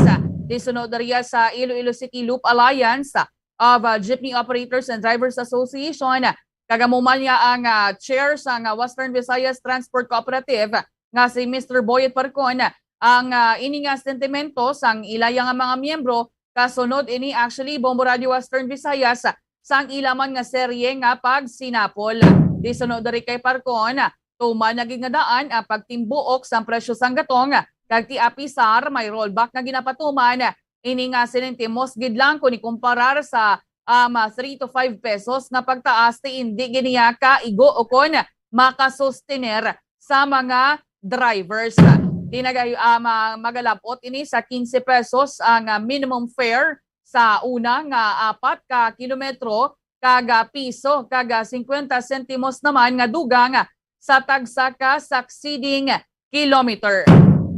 Disunod diriya sa Iloilo City Loop Alliance of, ah, Jeepney Operators and Drivers Association, kag amo man niya ang, ah, chair sang, ah, Western Visayas Transport Cooperative nga si Mister Boyet Parcon, ang, ah, ini nga sentimento sang ilaya nga mga miyembro. Kasunod ini, actually, Bombo Radio Western Visayas, sang ila man nga serye nga pagsinapol. Disunod diri kay Parcon, tuman na gid nga daan ang pagtimbuok sang presyo sang gatong, kag ti apisar may rollback nga ginapatuman. Ini nga sentimos gid lang kon ikumparar sa, um, three to five pesos nga pagtaas, ti indi gid niya kaigo ukon makasustener sa mga drivers. Ti nagay-, ah, ma-, magalab-ot ini sa quince pesos ang, ah, minimum fare sa una nga apat ka kilometro, kag, ah, piso kag, ah, singkwenta sentimos naman nga dugang sa tagsa ka succeeding kilometer.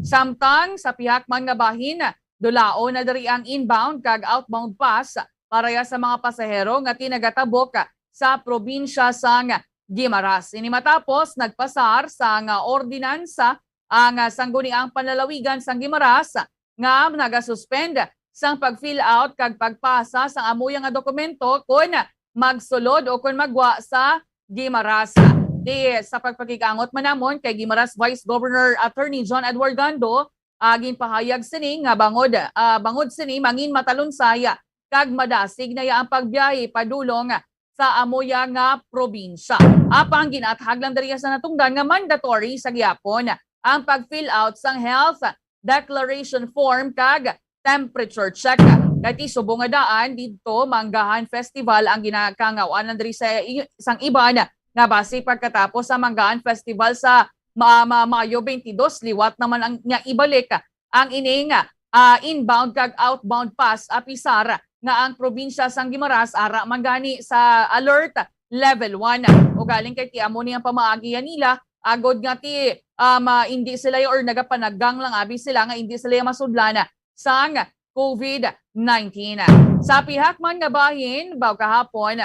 Samtang sa pihak man nga bahin, dulaon na diri ang inbound kag outbound pass para ya sa mga pasahero nga ti nagatabok sa probinsya sang Guimaras. Ini matapos nagpasar sang ordinansa ang Sangguniang Panlalawigan sang Guimaras nga nagasuspend sang pag-fill out kag pagpasa sang amuya nga dokumento kon magsulod o kon magwa sa Guimaras. Di sa pagpakig-angot man namon kay Guimaras Vice Governor Attorney John Edward Gando, ah, ginpahayag sini nga bangod, ah, bangod sini mangin matalunsay kag madasig na ya ang pagbiyahe padulong sa amuya nga probinsya. Apang ginathag lang diriya sa natungdan nga mandatory sa gihapon ang pag-fill out sang health declaration form kag temperature check. Kay ti subong nga daan didto, Manggahan Festival ang ginakangawanan diri sa i-, sang iban nga basi pagkatapos sa Manggahan Festival sa ma-, ma-, Mayo twenty-two, liwat naman ang, nga ibalik ang ining, ah, inbound kag outbound pass, apisar nga ang probinsya sang Guimaras ara man gani sa alert level one. Ugaling kay ti amo ni ang pamaagi ya nila, agod nga ti, um, ah, indi sila or nagapanagang lang abi sila nga indi sila masudlan sang COVID nineteen. Sa pihak man nga bahin, baw kahapon,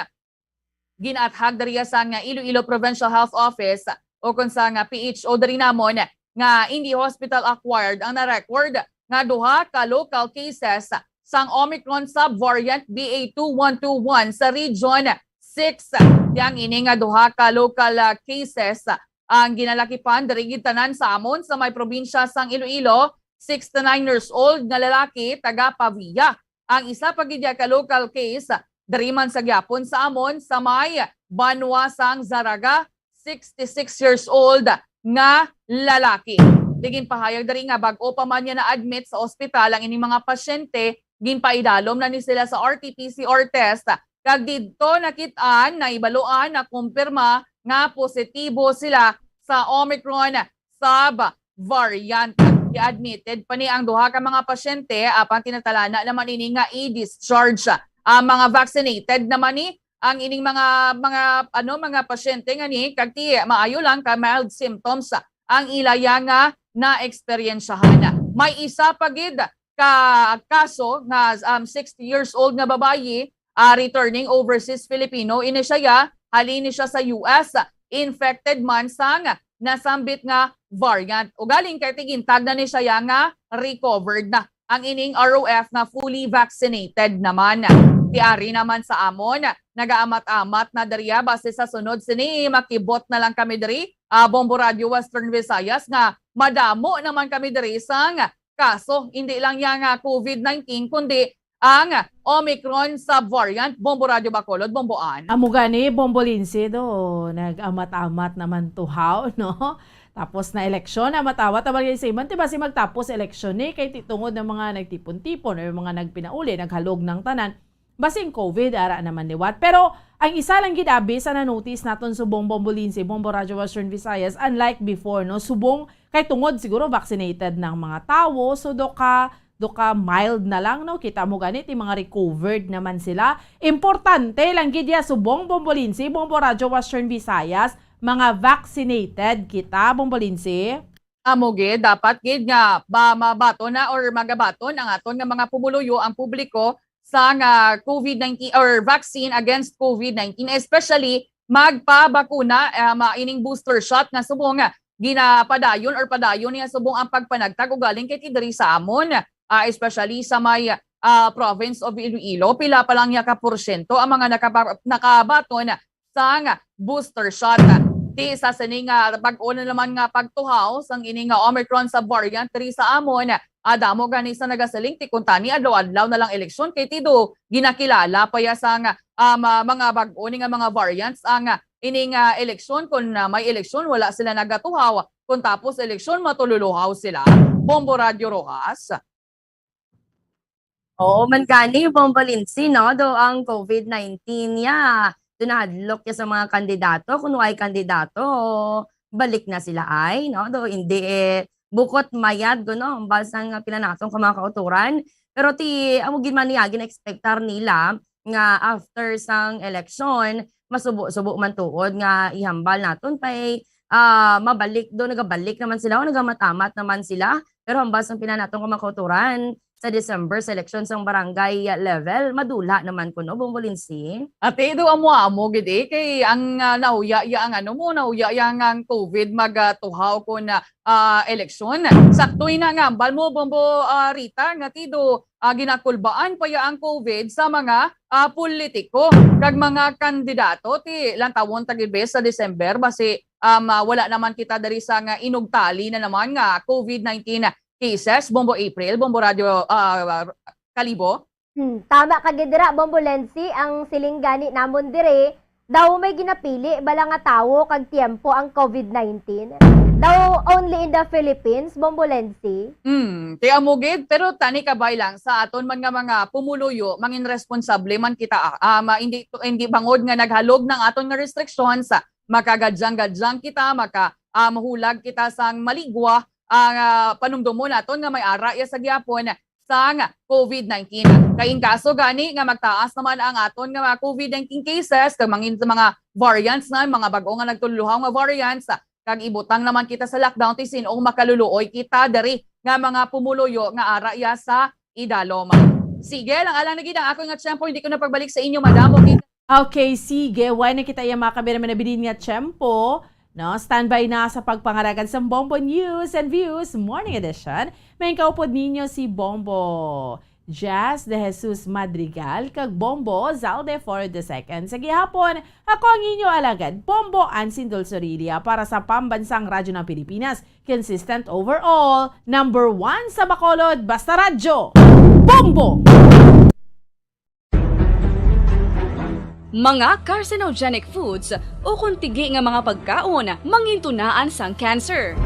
ginathag diriya sang Iloilo Provincial Health Office o kon sang P H O diri namon nga in the hospital acquired ang na-record nga duha ka local cases sang Omicron subvariant B A two one two one sa Region six. Yang ini nga duha ka local, ah, cases ang ginalakipan diri gid tanan sa amon sa may probinsya sang Iloilo, sixty-nine years old nga lalaki taga Pavia. Ang isa pa gid ka local case diri man sa gyapon sa amon sa may banwa sang Zarraga, sixty-six years old nga lalaki. Di ginpahayag diri nga bag-o pa man niya na-admit sa ospital ang ining mga pasyente, ginpaidalom na ni sila sa R T P C R test, kag didto nakit-an, naibaluan, nakumpirma nga positibo sila sa Omicron subvariant. Gi-admitted pa ni ang duha ka mga pasyente, apang tinatalana naman ini nga i-discharge. Ang mga vaccinated naman ni ang ining mga, mga, ano, mga pasyente nga ni, kag ti maayo lang ka mild symptoms ang ilaya nga naeksperyensyahan. May isa pa gid ka kaso nga, um, sixty years old nga babayi, ah, returning overseas Filipino. Ini siya, ya, halin ni siya sa U S, infected man sang nasambit nga variant. Ugaling kay tigintag na ni siya, ya, nga recovered na ang ining R O F nga fully vaccinated naman. Ti ari naman sa amon, nagaamat-amat na diriya base sa sunod sini, makibot na lang kami diri, ah, Bombo Radio Western Visayas, nga madamo naman kami diri sang kaso, hindi lang ya nga COVID nineteen, kundi ang Omicron subvariant. Bombo Radyo Bacolod, Bombo Ann. Amo gani, Bombo Lindsay, do, nag-amat-amat naman tuhaw, no? Tapos na eleksyon, amat-amat naman gani sa iban, ti basi magtapos eleksyon ni, kay ti-, tungod ng mga nagtipon-tipon, o yung mga nagpinauli, naghalog ng tanan, basin COVID, ara naman liwat. Pero ang isa lang gid abi sa na-notice naton subong, Bombo Lindsay, Bombo Radyo Western Visayas, unlike before, no, subong kay tungod siguro vaccinated ng mga tawo, so do ka, do ka mild na lang, no? Kita mo gani, ti mga recovered naman sila. Importante lang gid ya subong, Bombo Lindsay, Bombo Radyo Western Visayas, mga vaccinated kita, Bombo Lindsay. Amo gid, dapat gid nga ba mabaton na or magabaton ang aton nga mga pumuluyo, ang publiko, sa nga COVID nineteen or vaccine against COVID nineteen, especially magpabakuna, ah, ma-, ining booster shot nga subong nga ginapadayon or padayon niya subong ang pagpanagtag ugaling kay ti diri sa amon, ah, especially sa may, ah, province of Iloilo, pila pa lang niya ka porsyento ang mga nakapa-, nakabaton sang booster shot. Ti sa sini nga bag-o na naman nga pagtuhaw sang ini nga Omicron subvariant diri sa amon, ah, damo gani sa nagasiling ti kuntani adlaw-adlaw na lang eleksyon kay ti do ginakilala pa ya sang, um, ah, mga bag-o ni nga mga variants ang, ah, ini nga eleksyon. Kun, ah, may eleksyon, wala sila nagatuhaw. Kun tapos eleksyon, matululuhaw sila. Bombo Radyo Rojas. Oo man gani, Bombo Lindsay, no? Do ang COVID nineteen niya, do nahadlok ya sa mga kandidato. Kung way kandidato, balik na sila ay, no? Do hindi, eh, bukot mayad, do, no? Ang balsang nga pinanaton ka mga kauturan. Pero ti, amo gid man niya, gina-expectar nila nga after sang eleksyon, masubo-subo man tuod nga ihambal naton pay, ah, mabalik do, nagabalik naman sila o nagamamat-amat naman sila. Pero hambal sang pinanaton nga mga kauturan, sa December sa eleksyon sang barangay level, madula naman kuno, Bombo Lindsay. Ate, do amo-amo gid eh, kay ang, ah, nahuya ya ang ano mo, nahuya ya nga ang COVID magatuhaw kun, ah, ah, eleksyon. Sakto ina nga hambal mo, Bombo, ah, Rita, nga ti do, ah, ginakulbaan pa ya ang COVID sa mga, ah, politiko kag mga kandidato. Ti lantawon ta gid, bes, sa December, basi, um, ah, wala naman kita diri sa nga inugtali na naman nga COVID nineteen cases. Bombo April, Bombo Radyo, ah, Kalibo. Hmm, tama ka gid dira, Bombo Lency, ang siling gani namon diri, daw may ginapili bala nga tawo kag tiyempo ang COVID nineteen. Daw only in the Philippines, Bombo Lency. Hmm, ti amo gid, pero tani kabay lang sa aton man nga mga pumuluyo, mangin responsable man kita, ah, ah, ma-, hindi, hindi bangod nga naghalog ng aton nga restrictions, ah, makagadyang-gadyang kita, maka, ah, mahulag kita sang maligwa, ah, panumdomon naton nga may ara iya sa gihapon sang COVID nineteen. Kay in kaso gani nga magtaas naman ang aton nga mga COVID nineteen cases, kag mangin sa mga variants na, mga bag-o nga nagtuluhaw nga variants, kag ibutang naman kita sa lockdown, ti sin-o ang makaluluoy kita diri nga mga pumuluyo nga ara iya sa idalom. Sige, lang alang na gid ang ako nga tiyempo, hindi ko na pagbalik sa inyo, madam. Okay. Okay, sige. Wala na kita iya mga kameraman na bilin nga tiyempo. No, standby na sa pagpangaragad sa Bombo News and Views Morning Edition. May kaupod ninyo si Bombo Jazz de Jesus Madrigal kag Bombo Zalde for the second. Sa gihapon, ako ang inyo alagad, Bombo Ansin Dulzorilia para sa Pambansang Radyo ng Pilipinas. Consistent overall, number one sa Bacolod, basta radyo, Bombo! Mga carcinogenic foods ukon tigi nga mga pagkaon mangintunaan sang cancer.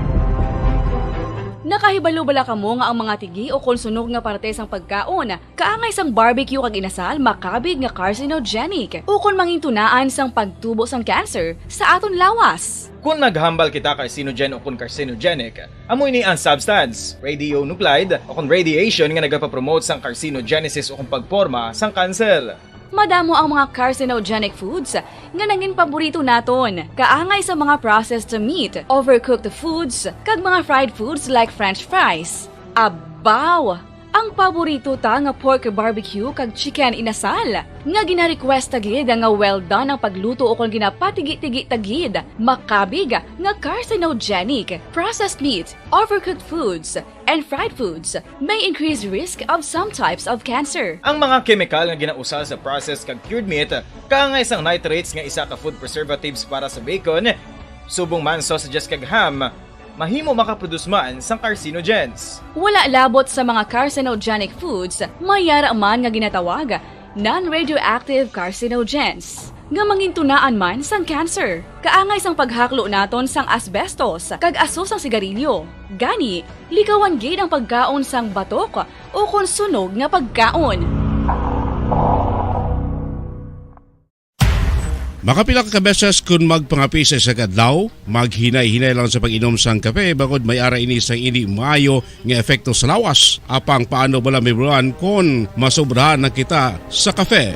Nakahibalo bala kamo nga ang mga tigi ukon sunog nga parte sang pagkaon kaangay sang barbecue kag inasal makabig nga carcinogenic ukon mangintunaan sang pagtubo sang cancer sa aton lawas? Kon naghambal kita carcinogen ukon carcinogenic, amo ini ang substance, radionuclide, o kon radiation nga nagapapromote sang carcinogenesis o kon pagporma sang kanser. Madamo ang mga carcinogenic foods nga nangin paborito naton, kaangay sa mga processed meat, overcooked foods, kag mga fried foods like french fries. Abaw! Ang paborito ta nga pork barbecue kag chicken inasal, nga gina-request ta gid nga well done ang pagluto ukon ginapatigi-tigi ta gid, makabig nga carcinogenic. Processed meat, overcooked foods, and fried foods may increase risk of some types of cancer. Ang mga kemikal nga ginausal sa processed kag cured meat, kaangay sang nitrates nga isa ka food preservatives para sa bacon, subong man sausages kag ham, mahimo makaproduce man sang carcinogens. Wala labot sa mga carcinogenic foods, may yara man nga ginatawag non-radioactive carcinogens, nga mangintunaan man sang cancer. Kaangay sang paghaklo naton sang asbestos kag aso sang sigarilyo. Gani, likawan gid ang pagkaon sang batok ukon sunog nga pagkaon. Makapila ka beses kon magpangape sa isa ka adlaw, maghinay-hinay lang sa pag-inom sang kape, bangod may ara ini sang indi maayo nga epekto sa lawas. Apang paano bala, Mibruan, kon masobrahan na kita sa kape?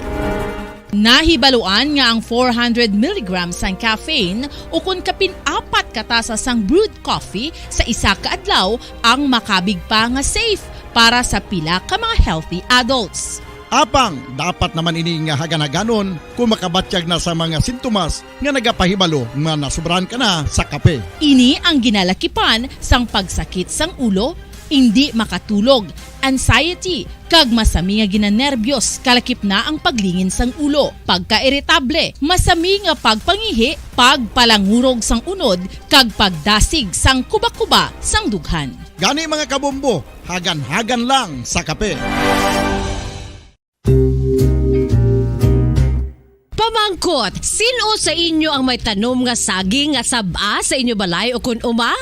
Nahibaluan nga ang four hundred milligrams sang caffeine o kon kapin apat ka tasa sang brewed coffee sa isa ka adlaw ang makabig pa nga safe para sa pila ka mga healthy adults. Apang dapat naman ini nga hagan-haganon kung makabatyag na sa mga sintomas nga nagapahibalo nga nasobrahan ka na sa kape. Ini ang ginalakipan sang pagsakit sang ulo, indi makatulog, anxiety, kag masami nga ginanerbiyos, kalakip na ang paglingin sang ulo, pagkairitable, masami nga pagpangihi, pagpalangurog sang unod, kag pagdasig sang kubakuba sang dughan. Gani, mga kabombo, hagan-hagan lang sa kape. Pamangkot, sin-o sa inyo ang may tanom nga saging nga sab-a sa inyo balay o kon uma?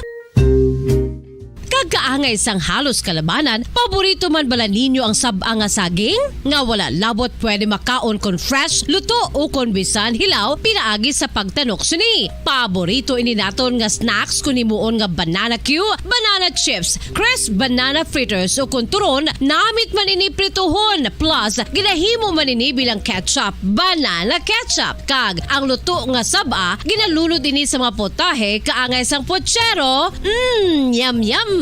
Kag kaangay sang halos kalabanan, paborito man bala ninyo ang sab-a nga saging? Nga wala labot pwede makaon kon fresh, luto, o kon bisan hilaw pinaagi sa pagtanok sini. Paborito ini naton nga snacks kon himuon nga banana cue, banana chips, crisp banana fritters, o kon turon, namit man ini prituhon, plus ginahimo man ini bilang ketchup, banana ketchup. Kag ang luto nga sab-a, ginalunod ini sa mga potahe kaangay sang pochero. Mm, yum, yum!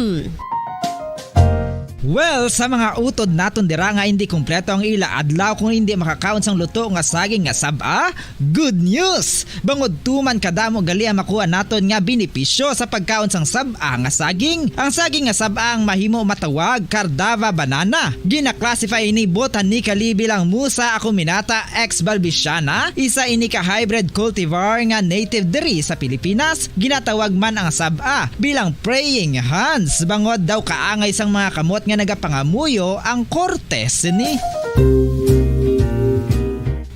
Well, sa mga utod naton dira nga indi kompleto ang ila adlaw kung indi makakaon sang luto nga saging nga sab-a, good news! Bangod tuman kadamo gali ang makuha naton nga benepisyo sa pagkaon sang sab-a nga saging. Ang saging nga sab-a ang mahimo matawag Cardava banana. Gina-classify ini botanically bilang Musa acuminata ex balbisiana, isa ini ka hybrid cultivar nga native diri sa Pilipinas. Ginatawag man ang sab-a bilang praying hands, bangod daw kaangay sang mga kamot nga nagapangamuyo ang korte sini.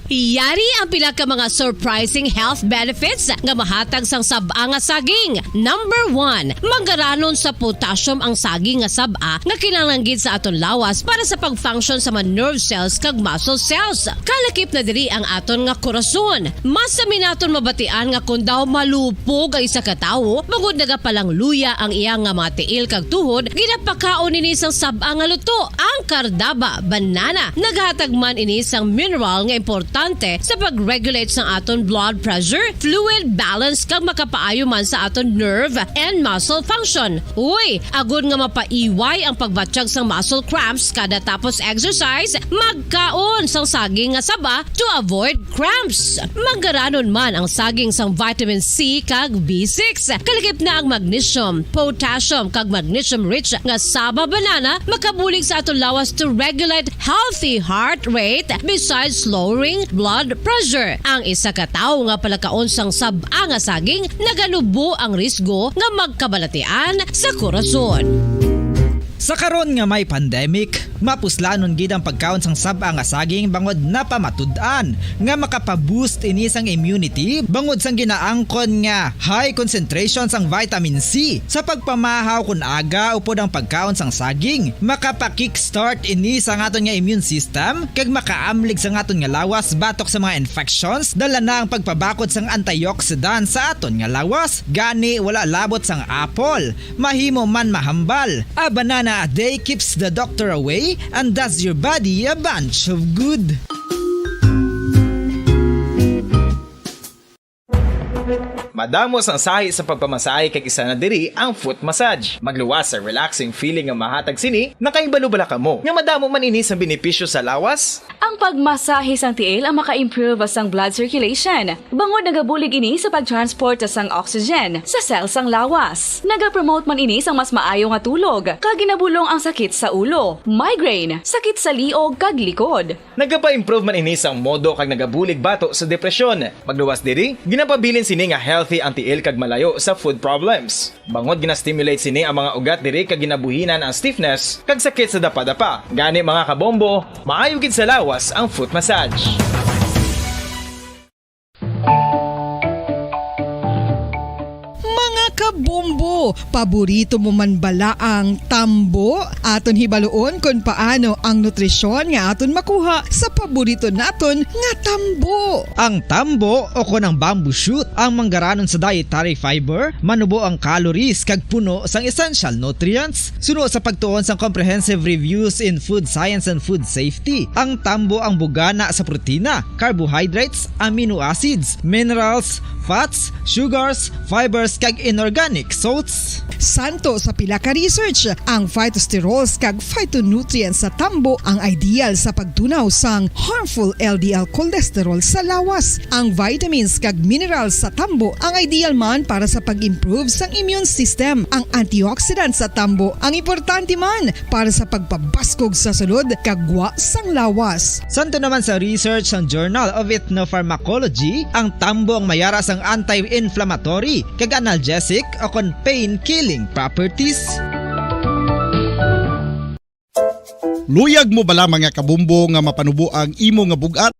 Yari ang pila ka mga surprising health benefits nga mahatag sang sab-a nga saging. Number one, manggaranon sa potassium ang saging nga sab-a nga kinahanglan gid sa aton lawas para sa pag-function sa mga nerve cells kag muscle cells. Kalakip na diri ang aton nga korason. Masami naton mabatian nga kon daw malupog ang isa ka tawo, bangod nagapalangluya ang iya nga mga tiil kag tuhod, ginapakaon ini sang sab-a nga luto, ang Cardava banana. Naghatag man ini sang mineral nga importante sa pag-regulate sang aton blood pressure, fluid balance, kag makapaayo man sa aton nerve and muscle function. Uy, agod nga mapaiway ang pagbatyag sang muscle cramps kada tapos exercise, magkaon sang saging nga saba to avoid cramps. Manggaranon man ang saging sang vitamin C kag B six. Kalakip na ang magnesium, potassium, kag magnesium-rich nga saba banana makabulig sa aton lawas to regulate healthy heart rate, besides lowering blood pressure. Ang isa ka tawo nga palakaon sang sab-a nga saging naganubo ang risgo nga magkabalatian sa korason. Sa karon nga may pandemic, mapuslanon gid ang pagkaon sang sab-a nga saging, bangod napamatud-an nga makapa-boost ini sang immunity, bangod sang ginaangkon nga high concentration sang vitamin C. Sa pagpamahaw kon aga upod ang pagkaon sang saging, makapa-kickstart ini sa aton nga immune system, kag makaamlig sa aton nga lawas batok sa mga infections. Dala na ang pagpabakod sang antioxidant sa aton nga lawas. Gani, wala labot sang apple, mahimo man mahambal. A banana a day keeps the doctor away and does your body a bunch of good. Madamo sang sahi sa pagpamasahe, kag isa na diri ang foot massage. Magluwas sa relaxing feeling nga mahatag sini. Nakahibalo bala kamo nga madamo man ini sang benepisyo sa lawas? Ang pagmasahe sang tiil ang maka-improve sang blood circulation, bangod nagabulig ini sa pag-transport sang oxygen sa cell sang lawas. Nagapromote man ini sang mas maayo nga tulog, kag ginabulong ang sakit sa ulo, migraine, sakit sa liog, kag likod. Nagapa-improve man ini sang modo kag nagabulig bato sa depresyon. Magluwas diri, ginapabilin sini nga healthy ang tiil kag malayo sa foot problems. Bangod gina-stimulate sini ang mga ugat diri kag ginabuhinan ang stiffness kag sakit sa dapadapa. Gani, mga kabombo, maayo gid sa lawas ang foot massage. Mga kabombo, paborito mo man bala ang tambo? Aton hibaluon kon paano ang nutrisyon nga aton makuha sa paborito naton nga tambo. Ang tambo o kon ang bamboo shoot, ang manggaranon sa dietary fiber, manubo ang calories kag puno sang essential nutrients. Suno sa pagtuon sang Comprehensive Reviews in Food Science and Food Safety, ang tambo ang bugana sa protina, carbohydrates, amino acids, minerals, fats, sugars, fibers, kag inorganic salts. Santo sa pila ka research, ang phytosterols kag phytonutrients sa tambo ang ideal sa pagtunaw sang harmful L D L cholesterol sa lawas. Ang vitamins kag minerals sa tambo ang ideal man para sa pag-improve sang immune system. Ang antioxidant sa tambo ang importante man para sa pagpabaskog sa sulod kag gwa sang lawas. Santo naman sa research sang Journal of Ethnopharmacology, ang tambo ang mayara sang anti-inflammatory kag analgesic o kon pain-killing properties. Luyag mo bala, mga kabombo, nga mapanubo ang imo nga bug-at?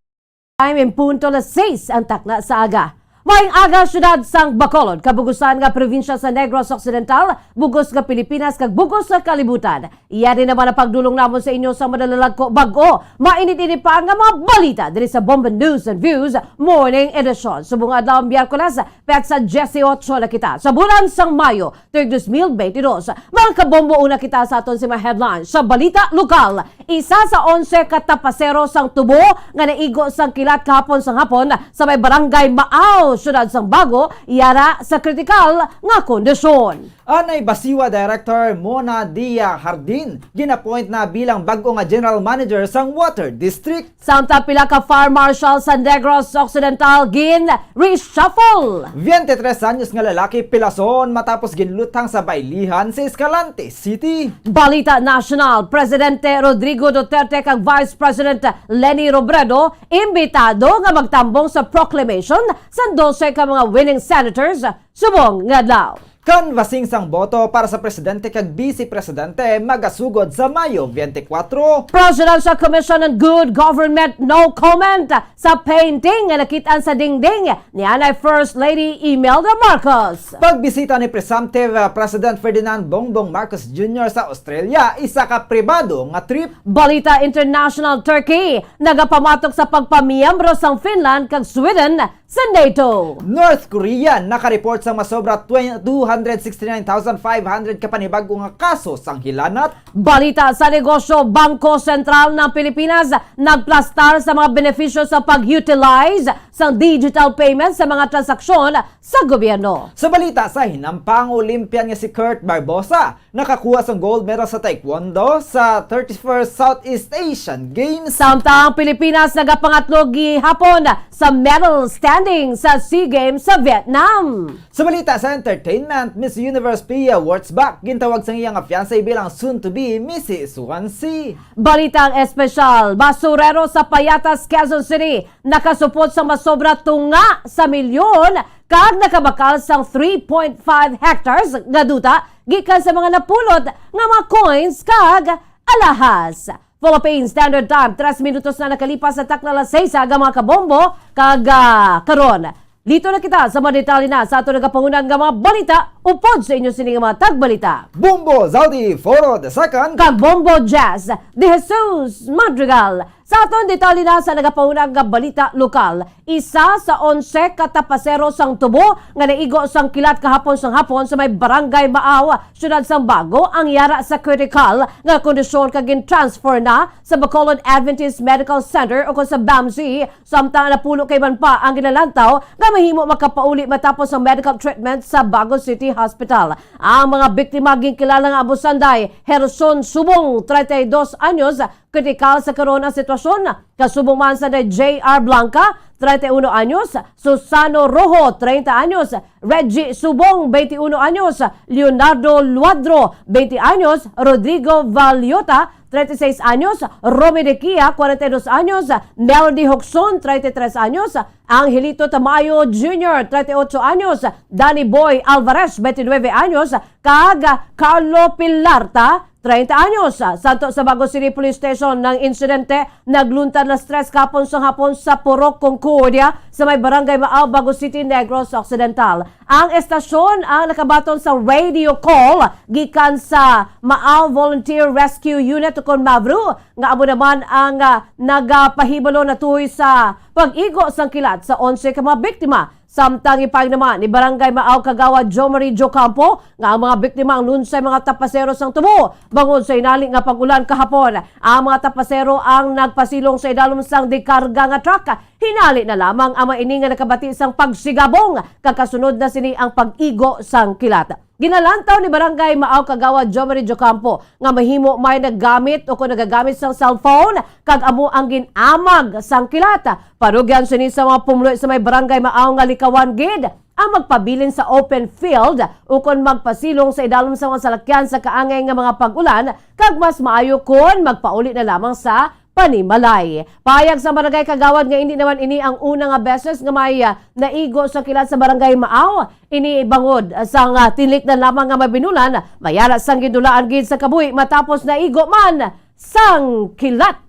Time in punto las seis ang takna sa aga. Maayong aga, siyudad sang Bacolod, kabugusan nga probinsya sa Negros Occidental, bugos nga Pilipinas, kag bugos nga kalibutan. Iya din naman ang pagdulong namon sa inyo sa madalalag ko bag-o, mainit-init pa nga mga balita diri sa Bombo News and Views Morning Edition. Subong adlaw, Miyerkules, petsa dieciocho na kita sa bulan sang Mayo, tuig dos mil beintidos. Mga kabombo, una kita sa aton sini nga mga headlines. Sa balita lokal, isa sa onse ka tapasero sang tubo nga naigo sang kilat kahapon sang hapon sa may barangay Maaw, siyudad sang Bago, yara sa kritikal nga kondisyon. Anay Basiwa Director Mona Dia Hardin gin-appoint na bilang bag-o nga General Manager sang Water District. Samtang pila ka fire marshal sa Negros Occidental gin-reshuffle. Twenty-tres anyos nga lalaki pilason matapos ginluthang sa bailihan sa Escalante City. Balita nasyonal, Presidente Rodrigo Duterte kag Vice President Leni Robredo imbitado nga magtambong sa proclamation sa dose ka mga winning senators subong nga adlaw. Canvassing sang boto para sa presidente kag vice presidente magasugod sa Mayo twenty-four. Presidential Commission on Good Government, no comment sa painting nga nakit-an sa dingding ni anay First Lady Imelda Marcos. Pagbisita ni presumptive, uh, President Ferdinand Bongbong Marcos Junior sa Australia, isa ka pribado nga trip. Balita international, Turkey nagapamatok sa pagpamiyembro sang Finland kag Sweden sa NATO. North Korea nakareport sang masobra twen-, two hundred sixty-nine thousand five hundred ka panibag-o nga kaso sang hilanat. Balita sa negosyo, Bangko Sentral ng Pilipinas nagplastar sa mga benepisyo sa pag-utilize sang digital payment sa mga transaksyon sa gobyerno. Sa balita sa hinampang, Olympian nga si Kurt Barbosa nakakuha sang gold medal sa taekwondo sa thirty-first Southeast Asian Games. Samtang Pilipinas nagapangatlo gihapon sa medal standing sa SEA Games sa Vietnam. Sa balita sa entertainment, Miss Universe Pia Wurtzbach gintawag sang iya nga fiancé bilang soon-to-be Missus Swansea. Balitang espesyal, basurero sa Payatas, Quezon City nakasupot sa masobra tunga sa milyon kag nakabakal sang three point five hectares nga duta gikan sa mga napulot nga mga coins kag alahas. Philippine Standard Time, tres minutos na nakalipas sa takna las seis aga, mga kabombo, kag, ah, karon, lito na kita sa mga detalye na sa aton nagapanguna nga mga balita upod sa inyo sini nga mga tagbalita, Bombo Zaldi Foro the second kag Bombo Jazz de Jesus Madrigal. Sa aton detalye na sa nagapanguna nga balita lokal, isa sa onse ka tapasero sang tubo nga naigo sang kilat kahapon sang hapon sa may Barangay Maaw, Siyudad sang Bago, ang yara sa kritikal nga kondisyon kag gin-transfer na sa Bacolod Adventist Medical Center o kon sa BAMC, samtang napulo ka iban pa ang ginalantaw nga mahimo makapauli matapos ang medical treatment sa Bago City Hospital. Ang mga biktima ginkilala nga amo sanday Herson Subong, treinta y dos anyos, kritikal sa karon ang sitwasyon. Kasubong man sanday J R Blanca, treinta y uno anyos, Susano Rojo, treinta anyos, Reggie Subong, veintiuno anyos, Leonardo Luadro, veinte anyos, Rodrigo Valiota, treinta y seis anyos, Romy Dequia, cuarenta y dos anyos, Melody Hoxon, treinta y tres anyos, Angelito Tamayo Junior, treinta y ocho anyos, Danny Boy Alvarez, veintinueve anyos, kag Carlo Pilarta, treinta anyos. Santo sa Bago City Police Station ng insidente, nagluntad las tres kapon sang hapon sa Purok Concordia sa may Barangay Maaw, Bago City, Negros Occidental. Ang estasyon ang nakabaton sa radio call gikan sa Maaw Volunteer Rescue Unit, ukon mavru, nga amo naman ang, ah, nagapahibalo natuhoy sa pag-igo sang kilat sa onse ka mga biktima. Samtang ipahayag naman ni Barangay Maaw Kagawad Jomari Jocampo nga ang mga biktima ang lunsay mga tapasero sang tubo bangod sa inali nga pag-ulan kahapon. Ang mga tapasero ang nagpasilong sa idalom sang dikarga nga truck. Hinali na lamang ang mga ini nga nakabati sang pagsigabong, kag kasunod na sini ang pag-igo sang kilat. Ginalantaw ni Barangay Maaw Kagawad Jomari Jocampo nga mahimo may naggamit o kung nagagamit sang cellphone kag amo ang gin-amag sang kilat. Parugyan sini sa mga pumuluyo sa may Barangay Maaw nga likawan gid ang magpabilin sa open field ukon magpasilong sa idalom sa mga salakyan sa kaangay nga mga pag-ulan, kag mas maayo kon magpauli na lamang sa panimalay. Pahayag sa barangay kagawad nga indi naman ini ang una nga beses nga may, ah, naigo sa kilat sa Barangay Maaw. Ini bangod sa nga tilik na lamang nga mabinulan, mayara sang gindulaan gid sa kabuhi matapos naigo man sang kilat.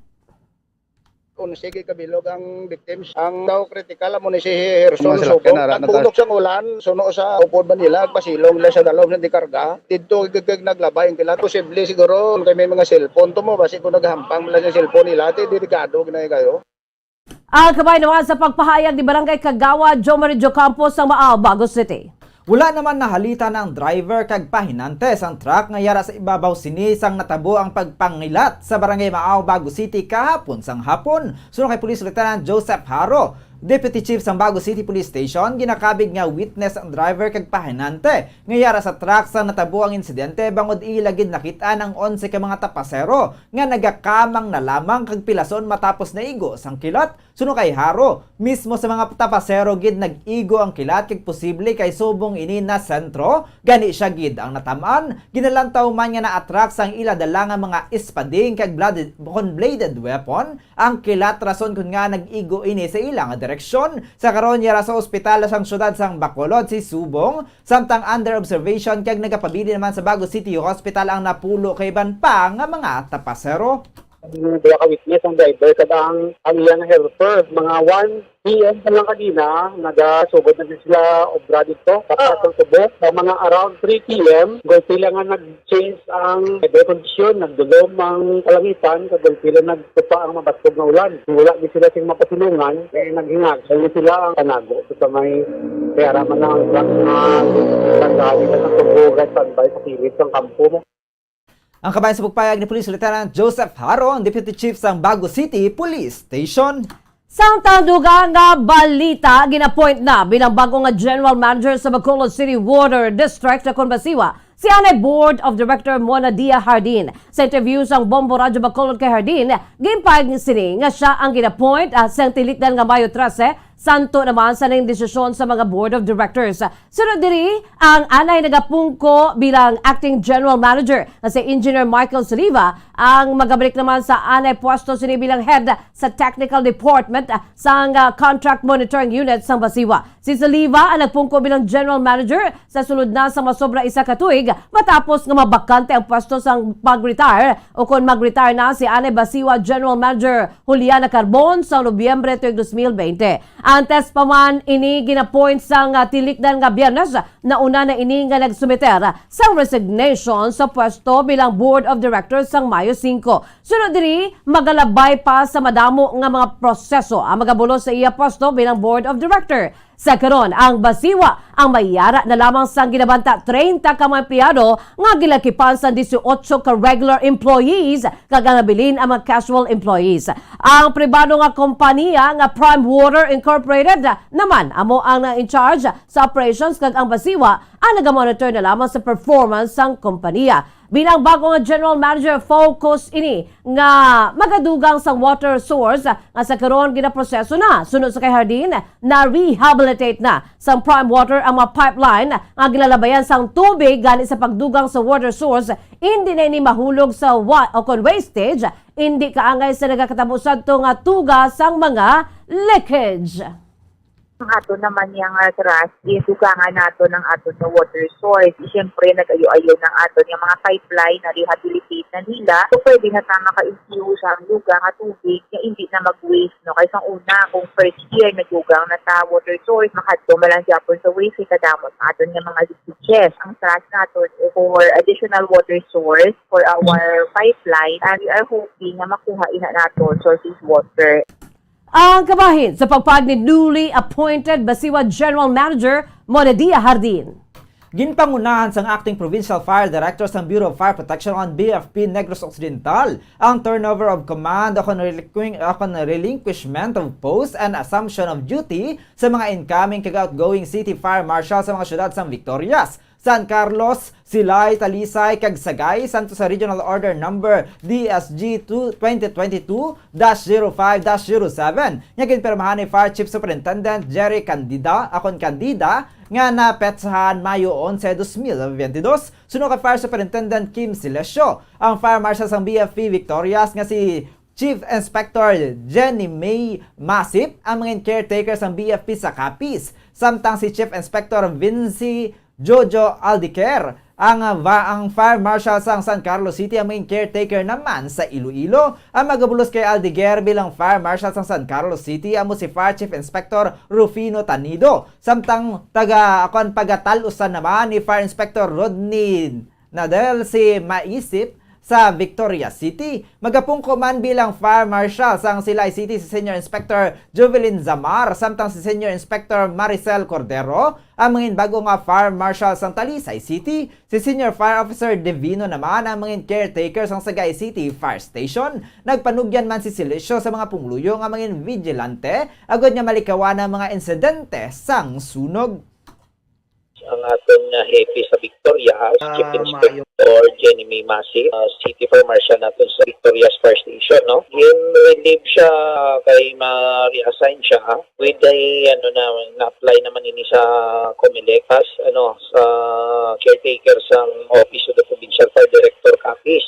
Kung sige kabilog ang victims, ang daw kritikal amo ni si Herson Mga salakyan Subong. Nara, Ang natas- pulok sang ulan, suno sa upod Manila, pasilong nila sa dalom sa dikarga. Didto gigig naglabay ang kilat. Posible siguro kay may mga cellphone to mo, basi kung naghampang man lang sa cellphone nila, ti delikado gid na kayo. Ang kabay naman sa pagpahayag ni Barangay Kagawad Jomari Jocampo sa Maaw, Bago City. Wala naman nahalitan ang driver kag pahinante sang truck nga yara sa ibabaw sini sang natabo ang pagpangilat sa Barangay Maaw, Bago City kahapon sang hapon. Suno kay Police Lieutenant Joseph Haro, Deputy Chief sang Bago City Police Station, ginakabig nga witness ang driver kag pahinante nga yara sa truck sang natabo ang insidente bangod ila gid nakit-an ang onse ka mga tapasero nga nagakamang na lamang kag pilason matapos naigo sang kilat. Suno kay Haro, mismo sa mga tapasero gid nag-igo ang kilat kag posible kay subong ini na sentro, gani siya gid ang natam-an. Ginalantaw man nga na-attract sang ila dala nga mga espading kag bladed, kon bladed weapon ang kilat, rason kun nga nag-igo ini sa ila nga direksyon. Sa karon, yara sa ospital sang siyudad sang Bacolod si Subong, samtang under observation kag nagapabilin naman sa Bago City Hospital ang napulo ka iban pa nga mga tapasero. Ang duha ka witness, ang driver kag ang, ang iyang helper, mga one P M pa lang kanina, nagasugod na din sila obra dito. Tapos ang tubo, sa mga around three P M, gulpi lang nga nag-change ang weather condition, nagdulom ang kalangitan, kag gulpi lang nagtupa ang mabaskog nga ulan. Wala din sila sing mapasilungan, eh, naghingag. Ayun sila ang panago. Sa may kaya raman ang truck nga tanggahan nila sa tubo, guys, standby sa kilid sang kampo mo. Ang kabahin sa pagpayag ni Police Lieutenant Joseph Haro, ang Deputy Chief sang Bago City Police Station. Samtang dugang nga balita, gin-appoint na bilang bago nga General Manager sa Bacolod City Water District, kon BACWA, si anay Board of Director Mona Dia Hardin. Sa interview sang Bombo Radyo Bacolod kay Hardin, ginpahayag sini nga siya ang gin-appoint, ah, sang tilikdan nga Mayo trese, santo naman sa nang desisyon sa mga Board of Directors. Sunod diri, ang anay nagapungko bilang Acting General Manager nga si Engineer Michael Saliva ang magabalik naman sa anay pwesto sini bilang head sa Technical Department, ah, sang, ah, Contract Monitoring Unit sang BACWA. Si Saliva ang nagpungko bilang General Manager sa sulod na sa masobra isa ka tuig matapos nga mabakante ang pwesto sang pag-retire o kon mag-retire na si anay BACWA General Manager Juliana Carbon sa Nobyembre tuig dos mil bente. Antes pa man ini gin-appoint sang, ah, tilikdan nga Biyernes, nauna na ini nga nagsumiter sang resignation sa pwesto bilang Board of Directors sang Mayo singko. Sunod diri, magalabay pa sa madamo nga mga proseso ang magabulos sa iya pwesto bilang Board of Director. Sa karon, ang BACWA ang may yara na lamang sang ginabanta treinta ka mga empleyado nga gilakipan sang dieciocho ka regular employees kag ang nabilin ang mga casual employees. Ang pribado nga kompanya nga Prime Water Incorporated naman amo ang na-in-charge sa operations kag ang BACWA ang nagamonitor na lamang sa performance sang kompanya. Bilang bago nga general manager, focus ini nga magadugang sa water source nga sa karon ginaproseso na. Suno sa kay Hardin, na-rehabilitate na sang Prime Water ang mga pipeline nga ginalabayan sang tubig gani sa pagdugang sa water source. Indi na ini mahulog sa wa-, o kon wastage, indi kaangay sa nagakatabo sadto nga tuga sang mga leakage. Ang aton naman yang, ah, trust is dugangan naton ang aton nga water source. Siyempre, nag-ayo-ayo ng aton nga mga pipeline na rehabilitate na nila. So, pwede na ta maka-infuse ang dugang nga tubig nga hindi na mag-waste, no? Kay sang una, kung first year, nadugang na ta water source, makadto man lang gyapon sa waste, kay kadamot ang aton nga mga leakages. Ang trust naton is for additional water source for our pipeline, and we are hoping nga makuha ina naton surface water. Ang kabahin sa pagpag ni newly appointed Basiwa General Manager Monadia Hardin. Ginpangunahan sang acting provincial fire director sang Bureau of Fire Protection on B F P Negros Occidental ang turnover of command o kon relinqui-, o kon relinquishment of post and assumption of duty sa mga incoming kag outgoing city fire marshal sa mga syudad sang Victorias, San Carlos, Silay, Talisay, kag Sagay, santo sa Regional Order Number D S G two, twenty twenty-two dash zero five dash zero seven, nga ginpirmahan ni Fire Chief Superintendent Jerry Candida, akon Candida, nga napetsahan Mayo onse, dos mil biyente dos, suno kay Fire Superintendent Kim Silesio. Ang Fire Marshal sang B F P Victorias nga si Chief Inspector Jenny May Masip ang mga caretaker sang B F P sa Capiz, samtang si Chief Inspector Vinci Jojo Aldiquer, ang, ah, va-, ang Fire Marshal sang San Carlos City, ang maging caretaker naman sa Iloilo. Ang magabulos kay Aldiquer bilang Fire Marshal sang San Carlos City amo si Fire Chief Inspector Rufino Tanido, samtang taga, kuwan, pagatalusan naman ni Fire Inspector Rodney Nadel si Maisip sa Victoria City. Magapungko man bilang Fire Marshal sang Silay City si Senior Inspector Jovelyn Zamar, samtang si Senior Inspector Maricel Cordero ang mangin bago nga Fire Marshal sang Talisay City. Si Senior Fire Officer Divino naman ang mangin caretaker sang Sagay City Fire Station. Nagpanugyan man si Silesio sa mga pumuluyo nga mangin vigilante agod nga malikawan ang mga insidente sang sunog. Ang aton nga hepe sa Victorias, Chief Ah, Inspector Jenny May Masi, ah, City Fire Marshal naton sa Victorias Fire Station, no? Gin-relieve siya kay ma-reassign siya with the, ano na, na-apply naman ini sa Comelec as, ano, sa caretaker sang Office of the Provincial Fire Director, Capiz.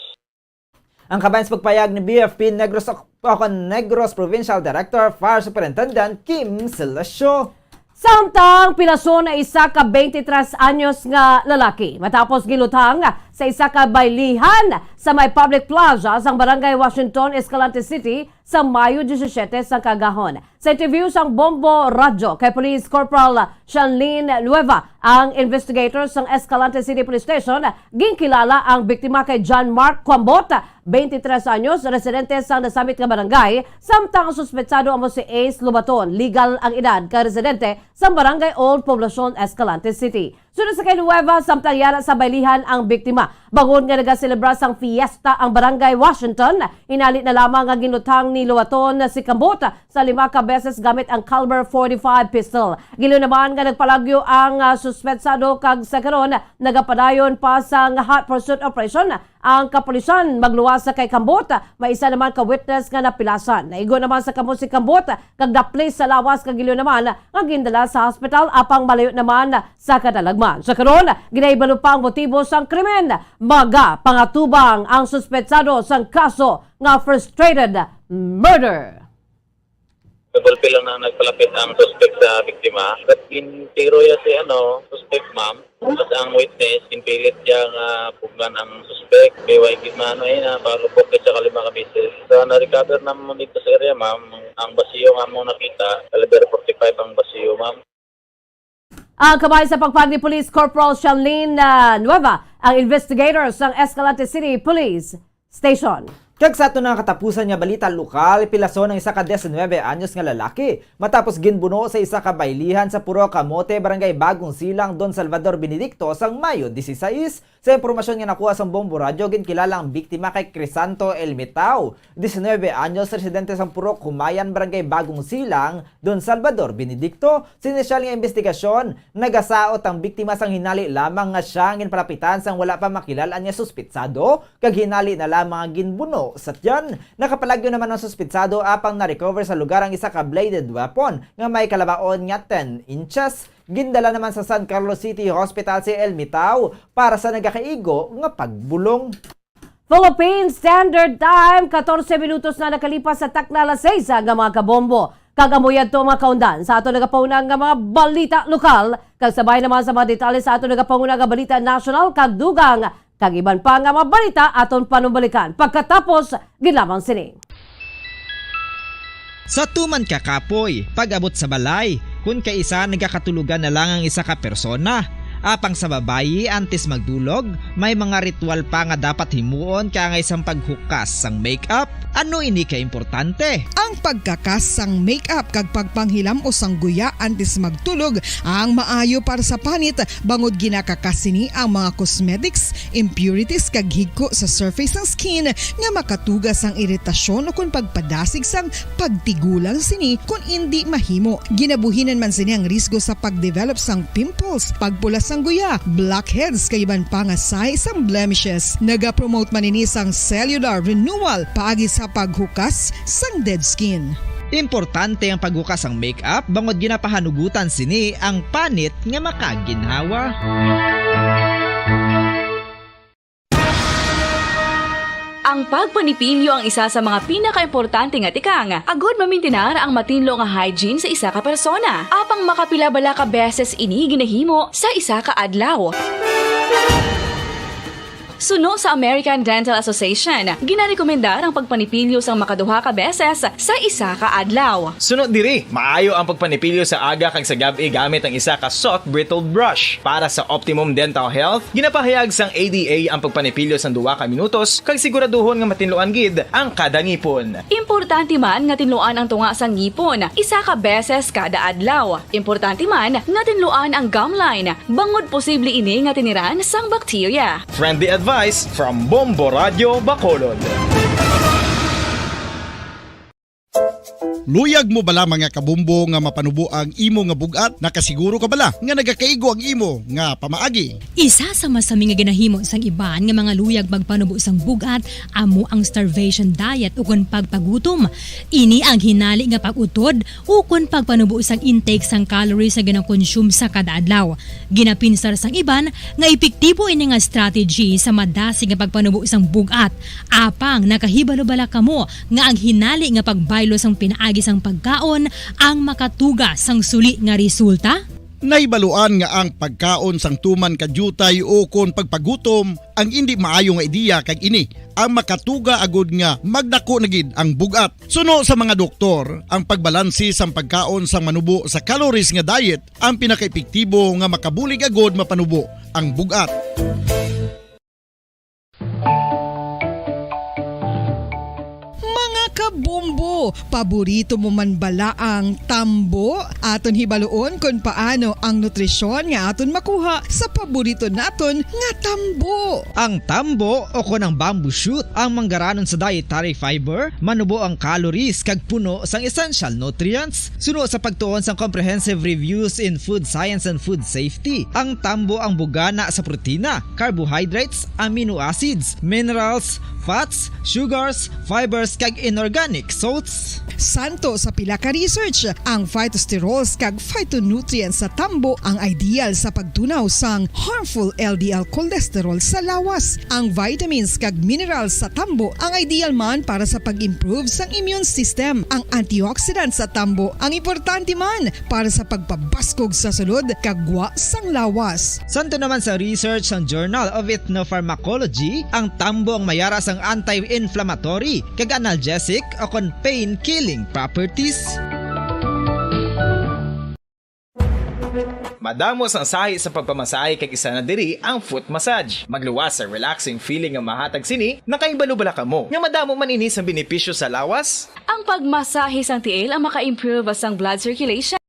Ang kabahin sa pagpayag ni B F P Negros, o kon Negros Provincial Director Fire Superintendent Kim Celesio. Samtang pilason na isa ka twenty-three anyos nga lalaki matapos gilutang sa isa ka baylihan sa may public plaza sang Barangay Washington, Escalante City, sa Mayo disisiete sang kaagahon. Sa interview sang Bombo Radyo kay Police Corporal Shanlene Nueva, ang investigator sang Escalante City Police Station, ginkilala ang biktima kay John Mark Cuambot, twenty-three anyos, residente sang nasambit nga barangay, samtang ang suspetsado amo si Ace Lobaton, legal ang edad, kag residente sang Barangay Old Poblacion, Escalante City. Suno sa kay Nueva, samtang yara sa baylihan ang biktima, bangod nga nagaselebra sang fiesta ang Barangay Washington, hinali na lamang nga ginlutang ni Lobaton si Cuambot sa lima ka beses gamit ang caliber forty-five pistol. Giingon naman nga nagpalagyo ang, ah, suspetsado kag sa karon nagapadayon pa sang hot pursuit operation ang kapulisan. Magluwas sa kay Cuambot, may isa naman ka witness nga napilasan. Naigo naman sa kamot si Cuambot kag naplis sa lawas kag giingon naman nga gindala sa hospital, apang malayo naman sa kadalagman. Sa karon, ginahibalo pa ang motibo sang krimen. Magapangatubang ang suspetsado sang kaso nga frustrated murder. Double pill lang na nagpalapit ang suspect sa biktima. Kat gintiro ya si, ano, suspect, ma'am. Tapos ang witness, ginpilit niya nga pugnan ang suspect. May way gid maano, eh, na palupok sa kalima ka beses. Sa na-recover naman dito sa area, ma'am, ang basiyo nga mo nakita, caliber forty-five ang basiyo, ma'am. Ang kabahin sa pagpag ni Police Corporal Shanlene, ah, Nueva, ang investigator sang Escalante City Police Station. Kag sa aton nga katapusan nga balita lokal, pilason ang isa ka diecinuebe anyos nga lalaki matapos ginbuno sa isa ka baylihan sa Purok Kamote, Barangay Bagong Silang, Don Salvador Benedicto, sang Mayo dieciséis. Sa impormasyon nga nakuha sang Bombo Radyo, ginkilala ang biktima kay Crisanto Elmitao, diecinuebe anyos, residente sang Purok Humayan, Barangay Bagong Silang, Don Salvador Benedicto. Sa inisyal nga imbestigasyon, nagasaot ang biktima sang hinali lamang nga sia ang ginpalapitan sang wala pa makilal-an nga suspitsado, kag hinali na lamang ang ginbuno sa tiyan. Nakapalagyo naman ang suspitsado apang na-recover sa lugar ang isa ka bladed weapon nga may kalabaon nga ten inches. Gindala naman sa San Carlos City Hospital si Elmitao para sa nagakaigo nga pagbulong. Philippine Standard Time, katorse minutos na nakalipas sa takna alas seis nga, mga kabombo. Kag amo yadto, mga kaundan, sa aton nagapauna nga mga balita lokal, kag sabay naman sa mga detalye sa aton nagapauna nga balita nasyonal kag dugang, kag iban pa nga mga balita aton panumbalikan pagkatapos gid lamang sini. Sa tuman ka kapoy, pag-abot sa balay, kun kaisa nagakatulogan na lang ang isa ka persona. Apang sa babayi, antes magdulog, may mga ritual pa nga dapat himuon kaangay sang paghukas sang makeup. Ano ini ka importante? Ang pagkakas sang makeup kag pagpanghilam-os sang guya antes magtulog ang maayo para sa panit, bangod ginakakas sini ang mga cosmetics, impurities kag higko sa surface sang skin nga makatuga sang iritasyon ukon pagpadasig sang pagtigulang sini kon indi mahimo. Ginabuhinan man sini ang risgo sa pagdevelop sang pimples, pagpula sang guya, blackheads, kag iban pa nga sahi sang blemishes. Nagapromote man ini sang cellular renewal paagi sa paghukas sang dead skin. Importante ang paghukas sang makeup bangod ginapahanugutan sini ang panit nga makaginhawa. Ang pagpanipilyo ang isa sa mga pinakaimportante nga tikang agud mamintinar ang matinlo nga hygiene sa isa ka persona. Apang makapila bala ka beses ini ginahimo sa isa ka adlaw? Suno sa American Dental Association, ginarekomendar ang pagpanipilyo sang makaduha ka beses sa isa ka adlaw. Suno diri, maayo ang pagpanipilyo sa aga kag sa gab-i gamit ang isa ka soft bristle brush. Para sa optimum dental health, ginapahayag sang A D A ang pagpanipilyo sang duha ka minutos kag siguraduhon nga matinluan gid ang kada ngipon. Importante man nga tinluan ang tunga sang ngipon isa ka beses kada adlaw. Importante man nga tinluan ang gum line, bangod posible ini nga tiniran sang bakterya. Friendly advice from Bombo Radio Bacolod. Luyag mo bala, mga kabombo, nga mapanubo ang imo nga bug-at? Nakasiguro ka bala nga nagakaigo ang imo nga pamaagi? Isa sa masami nga ginahimo sang iban nga mga luyag magpanubo sang bug-at amo ang starvation diet ukon pagpagutom. Ini ang hinali nga pag-utod ukon pagpanubo sang intake sang calories nga ginakonsume sa kada adlaw. Ginapinsar sang iban nga epektibo ini nga strategy sa madasig nga pagpanubo sang bug-at. Apang nakahibalo bala kamo nga ang hinali nga pagbaylo sang pinaagi sang pagkaon ang makatuga sang suli nga resulta? Nahibaluan nga ang pagkaon sang tuman ka diutay ukon pagpagutom ang indi maayo nga ideya, kag ini ang makatuga agud nga magdako na gid ang bug-at. Suno sa mga doktor, ang pagbalanse sang pagkaon sang manubo sa calories nga diet ang pinakaepektibo nga makabulig agud mapanubo ang bug-at. Mga kabombo, paborito mo man bala ang tambo? Aton hibaluon kon paano ang nutrisyon nga aton makuha sa paborito naton nga tambo. Ang tambo, o kon ang bamboo shoot, ang manggaranon sa dietary fiber, manubo ang calories kag puno sang essential nutrients. Suno sa pagtuon sang Comprehensive Reviews in Food Science and Food Safety, ang tambo ang bugana sa protina, carbohydrates, amino acids, minerals, fats, sugars, fibers, kag inorganic salts. Santo sa pila ka research, ang phytosterols kag phytonutrients sa tambo ang ideal sa pagtunaw sang harmful L D L cholesterol sa lawas. Ang vitamins kag minerals sa tambo ang ideal man para sa pag-improve sang immune system. Ang antioxidants sa tambo ang importante man para sa pagpabaskog sa sulod kag gwa sang lawas. Santo naman sa research sang Journal of Ethnopharmacology, ang tambo ang mayara sang anti-inflammatory kag analgesic o kon pain-killing properties. Madamo sang sahi sa pagpamasahe kag isa na diri ang foot massage. Magluwas sa relaxing feeling nga mahatag sini, nakahibalo bala kamo nga madamo man ini sang benepisyo sa lawas? Ang pagmasahe sang tiil ang maka-improve sang blood circulation.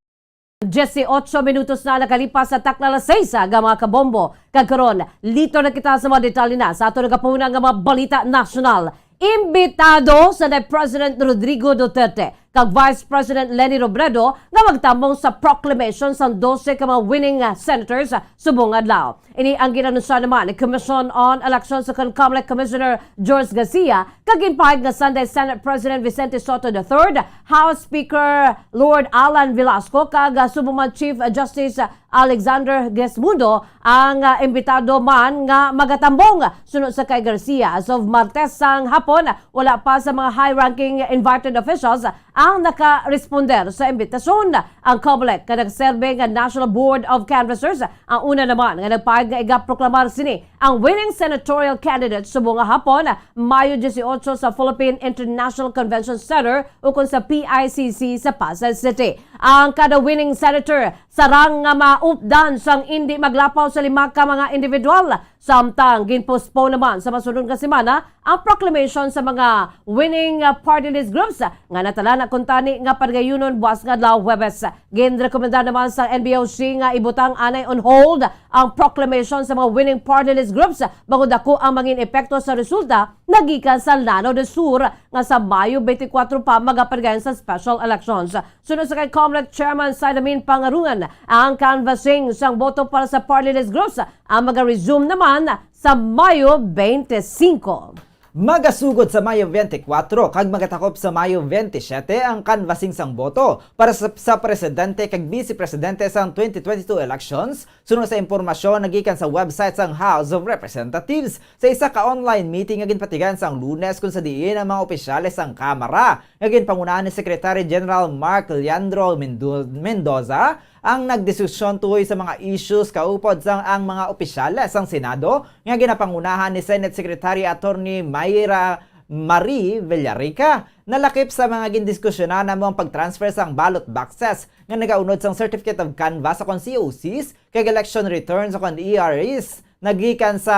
Dieciocho minutos na nakalipas sa takna alas seis, aga, mga kabombo. Kag karon, liton na kita sa mga detalye na sa aton nagapahuna nga mga balita nasyonal. Imbitado Senate President Rodrigo Duterte kag Vice President Leni Robredo nga magtambong sa proclamation sang dose ka mga winning, ah, senators, ah, subong adlaw. Ini ang ginanunsyo naman ni Commission on Elections sa COMELEC Commissioner George Garcia kag ginpahayag nga Sunday Senate President Vicente Sotto the third, House Speaker Lord Alan Velasco kag, ah, subong man Chief Justice, ah, Alexander Gesmundo ang, ah, imbitado man nga magatambong. Suno sa kay Garcia, as of Martes sang hapon, wala pa sa mga high-ranking invited officials ang nakaresponder sa imbitasyon. Ang COMELEC nga nagserbe nga National Board of Canvassers ang una naman nga nagpahayag nga igaproklamar sini ang winning senatorial candidate subong nga hapon, Mayo dieciocho, sa Philippine International Convention Center ukon sa P I C C sa Pasay City. Ang kada winning senator sarang nga maupdan sang indi maglapaw sa lima ka mga individual. Samtang ginpostpone naman sa masunod nga semana ang proclamation sa mga winning, uh, party list groups nga natala na kuntani nga padagayunon buas nga adlaw, Huwebes. Ginrekomendar naman sa N B O C nga ibutang anay on hold ang proclamation sa mga winning party list groups bangod dako ang mangin epekto sa resulta nagikan sa Lanao del Sur nga sa Mayo twenty-four pa magapadayon sa special elections. Suno sa kay COMELEC Chairman Sidamin Pangarungan, ang canvassing sang boto para sa party list groups ang maga-resume naman sa Mayo twenty-five. Magasugod sa Mayo twenty-four kag magatakop sa Mayo twenty-seven ang canvassing sang boto para sa, sa presidente kag vice presidente sang twenty twenty-two elections, suno sa impormasyon nagikan sa website sang House of Representatives. Sa isa ka online meeting nga ginpatigayon sang Lunes, kung sa diin ang mga opisyales sang Kamara nga ginpangunahan ni Secretary General Mark Leandro Mendu-, Mendoza ang nagdiskusyon tuhoy sa mga issues kaupod sang ang mga opisyales sang Senado nga ginapangunahan ni Senate Secretary Attorney Mayra Marie Villarica. Nalakip sa mga gindiskusyonan namo ang pag-transfer sang ballot boxes nga nagaunod sang Certificate of Canvass o kon C O Cs kag election returns o kon E R Es nagikan sa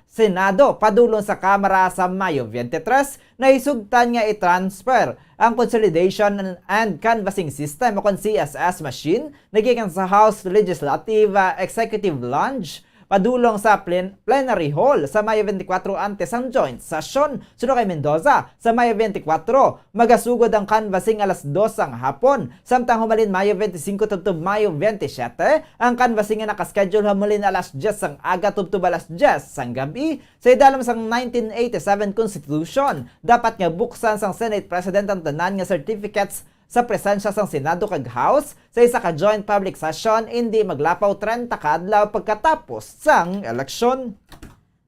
Senado padulong sa Kamara sa Mayo twenty-three. Nahisugtan nga i-transfer ang Consolidation and Canvassing System o kon C S S machine nagikan sa House Legislative, ah, Executive Lounge padulong sa plen-, plenary hall sa Mayo twenty-four antes sang joint session. Suno kay Mendoza, sa Mayo twenty-four, magasugod ang canvassing alas dos sang hapon, samtang humalin Mayo twenty-five tubtob Mayo twenty-seven, ang canvassing nga nakaschedule humalin alas diyes sang aga tubtob alas diyes sang gabi. Sa idalom sang nineteen eighty-seven Constitution, dapat nga buksan sang Senate President ang tanan nga certificates sa presensya sang Senado kag House sa isa ka joint public session indi maglapaw treinta ka adlaw pagkatapos sang eleksyon.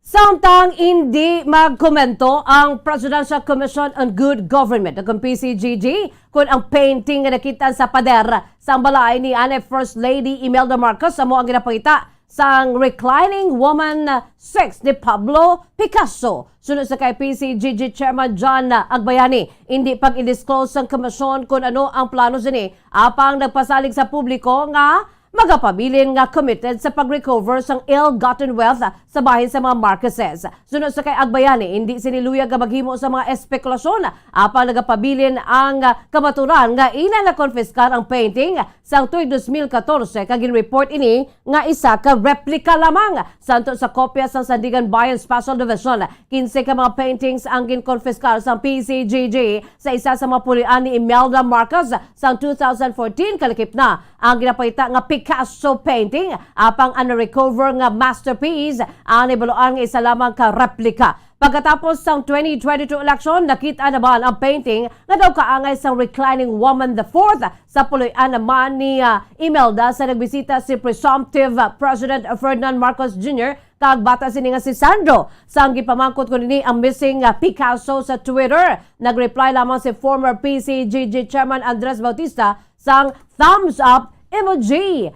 Samtang indi magkomento ang Presidential Commission on Good Government o kon P C G G kon ang painting nga nakit-an sa pader sang balay ni anay First Lady Imelda Marcos amo ang ginapakita sang Reclining Woman six ni Pablo Picasso. Suno sa kay P C G G Chairman John Agbayani, indi pag-i-disclose sang komisyon kon ano ang plano sini, apang nagpasalig sa publiko nga magapabilin nga committed sa pag-recover sang ill-gotten wealth sa bahin sa mga Marcoses. Suno sa kay Agbayani, indi sini luyag nga maghimo sa mga espekulasyon, apang nagapabilin ang kamaturan nga ina nakonfiskar ang painting sang tuig dos mil katorse kag gin-report ini nga isa ka replika lamang. Santo sa kopya sang Sandiganbayan Special Division, kinse ka mga paintings ang ginkonfiskar sang P C G G sa isa sa mga pulian ni Imelda Marcos sang two thousand fourteen. Kalakip na ang ginapakita nga Picasso painting, apang ang na-recover nga masterpiece ang nahibaluan nga isa lamang ka replika. Pagkatapos sang twenty twenty-two election, nakit-an naman ang painting nga daw kaangay sang Reclining Woman the Fourth sa puloy-an naman ni, ah, Imelda sa nagbisita si presumptive, ah, President Ferdinand Marcos Junior kag bata sini nga si Sandro. Sang gipamangkot kon ini ang missing, ah, Picasso sa Twitter, nag-reply lamang si former P C G G Chairman Andres Bautista sang thumbs up M O G.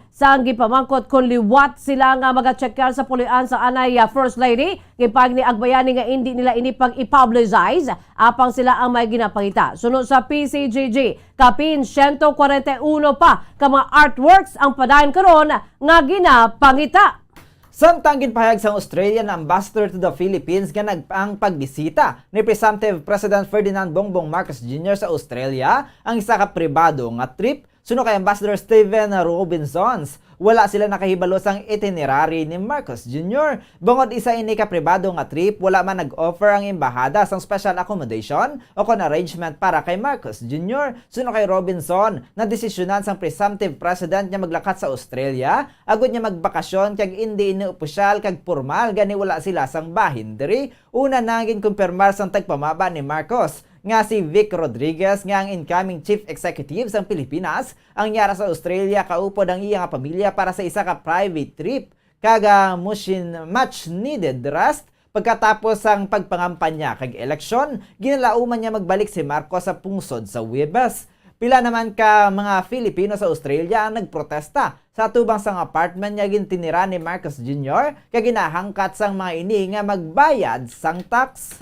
Sang gipamangkot kon liwat sila nga magatsyekar sa puloy-an sang anay, ah, First Lady, ginpahayag ni Agbayani nga indi nila ini pag-i-publicize, apang sila ang may ginapangita. Suno sa P C G G, kapin siyento kwarenta y uno pa ka mga artworks ang padayon karon nga ginapangita. Samtang ginpahayag sang Australian ambassador to the Philippines nga nag-, ang pagbisita ni presumptive President Ferdinand Bongbong Marcos Junior sa Australia ang isa ka pribado nga trip. Suno kay Ambassador Steven Robinsons, wala sila nakahibalo sang itinerary ni Marcos Junior. Bangod isa ini ka pribado nga trip, wala man nag-offer ang embahada sang special accommodation o kon arrangement para kay Marcos Junior. Suno kay Robinson, nadesisyonan sang presumptive president nga maglakat sa Australia agud nga magbakasyon kag indi ini opisyal kag pormal, gani wala sila sang bahin diri. Una na ginkumpirmar sang tagpamaba ni Marcos nga si Vic Rodriguez nga ang incoming chief executive sang Pilipinas ang yara sa Australia kaupod ang iya nga pamilya para sa isa ka private trip kag, ah, much needed rest pagkatapos sang pagpangampanya kag eleksyon. Ginalauman niya magbalik si Marcos sa pungsod sa Huwebes. Pila naman ka mga Filipino sa Australia ang nagprotesta sa atubang sang apartment nga gintinira ni Marcos Junior kag ginahangkat sang mga ini nga magbayad sang tax.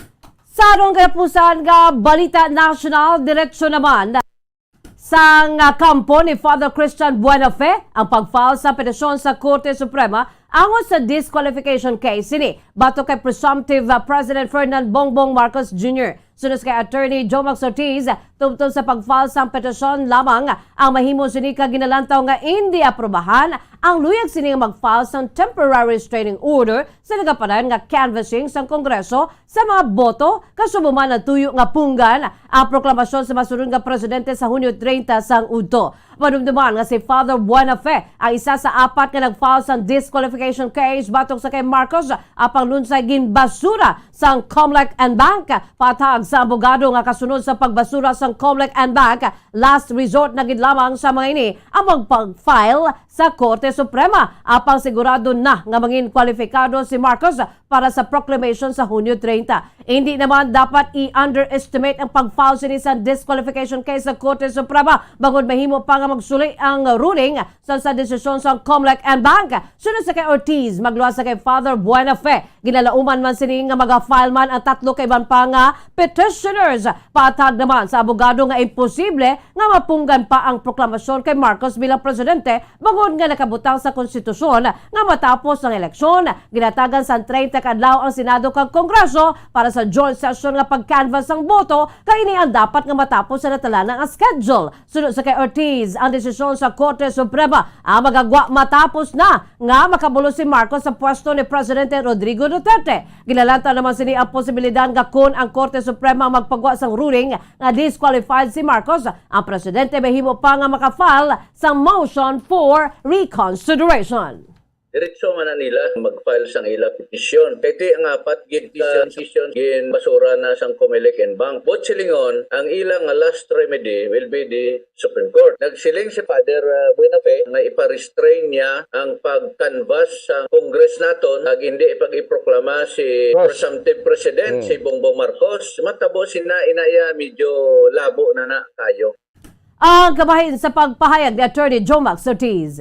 Sa aton katapusan nga balita nasyonal, diretso naman sang, ah, kampo ni Father Christian Buenafe ang pag-file sa petisyon sa Korte Suprema angot sa disqualification case sini batok kay presumptive, ah, President Ferdinand Bongbong Marcos Junior. Suno sa kay Attorney Jomax Ortiz, tubtob sa pag-file sang petisyon lamang ang mahimo sini kag ginalantaw nga indi aprubahan ang luyag sini nga mag-file sang temporary restraining order sa nagapadayon nga canvassing sang Kongreso sa mga boto, kasubo man ang tuyo nga punggan ang proklamasyon sa masunod nga presidente sa Hunyo treinta sang udto. Madumduman nga si Father Buenafe ang isa sa apat nga nag-file sang disqualification case batok sa kay Marcos, apang lunsay ginbasura sang Comelec and Bank. Patag sa abogado nga kasunod sa pagbasura sang Comelec and Bank, last resort na gid lamang sa mga ini ang magpag-file sa Korte Suprema, apang sigurado na nga mangin kwalipikado si Marcos para sa proclamation sa Hunyo treinta. Indi naman dapat i-underestimate ang pag-file sini sa disqualification case sa Korte Suprema, bangod mahimo pa nga magsuli ang ruling sa, sa desisyon sa Comelec and Bank. Suno sa kay Ortiz, magluwas sa kay Father Buenafe, ginalauman man sini nga maga-file man ang tatlo ka iban pa nga petitioners. Patag naman sa abogado nga imposible nga mapunggan pa ang proklamasyon kay Marcos bilang presidente, bangod nga nakabutang sa konstitusyon nga matapos ang eleksyon, ginatagan sang treinta ka adlaw ang Senado kag Kongreso para sa joint session nga pag-canvass sang boto, kay ini ang dapat nga matapos sa natalanang ang schedule. Suno sa kay Ortiz, ang desisyon sa Korte Suprema ang magagwa matapos na nga makabulos si Marcos sa pwesto ni Presidente Rodrigo Duterte. Ginalantaw naman sini ang posibilidad nga kon ang Korte Suprema ang magpagwa sang ruling nga disqualified si Marcos, ang presidente mahimo pa nga maka-file sang motion for reconsideration. Diretso man na nila mag-file sang ila petisyon. Kay ti ang apat gid ka petisyon, petisyon gin basura na sang Comelec and Bank. Buot silingon, ang ila nga last remedy will be the Supreme Court. Nagsiling si Father, ah, Buenafe nga ipa-restrain niya ang pag-canvass sa Congress naton, ag hindi ipag-iproklama si Yes. presumptive president, Mm. si Bongbong Marcos. Matabo sina inaya, medyo labo na na kayo. Ang kabahin sa pagpahayag ni Attorney Jomax Ortiz.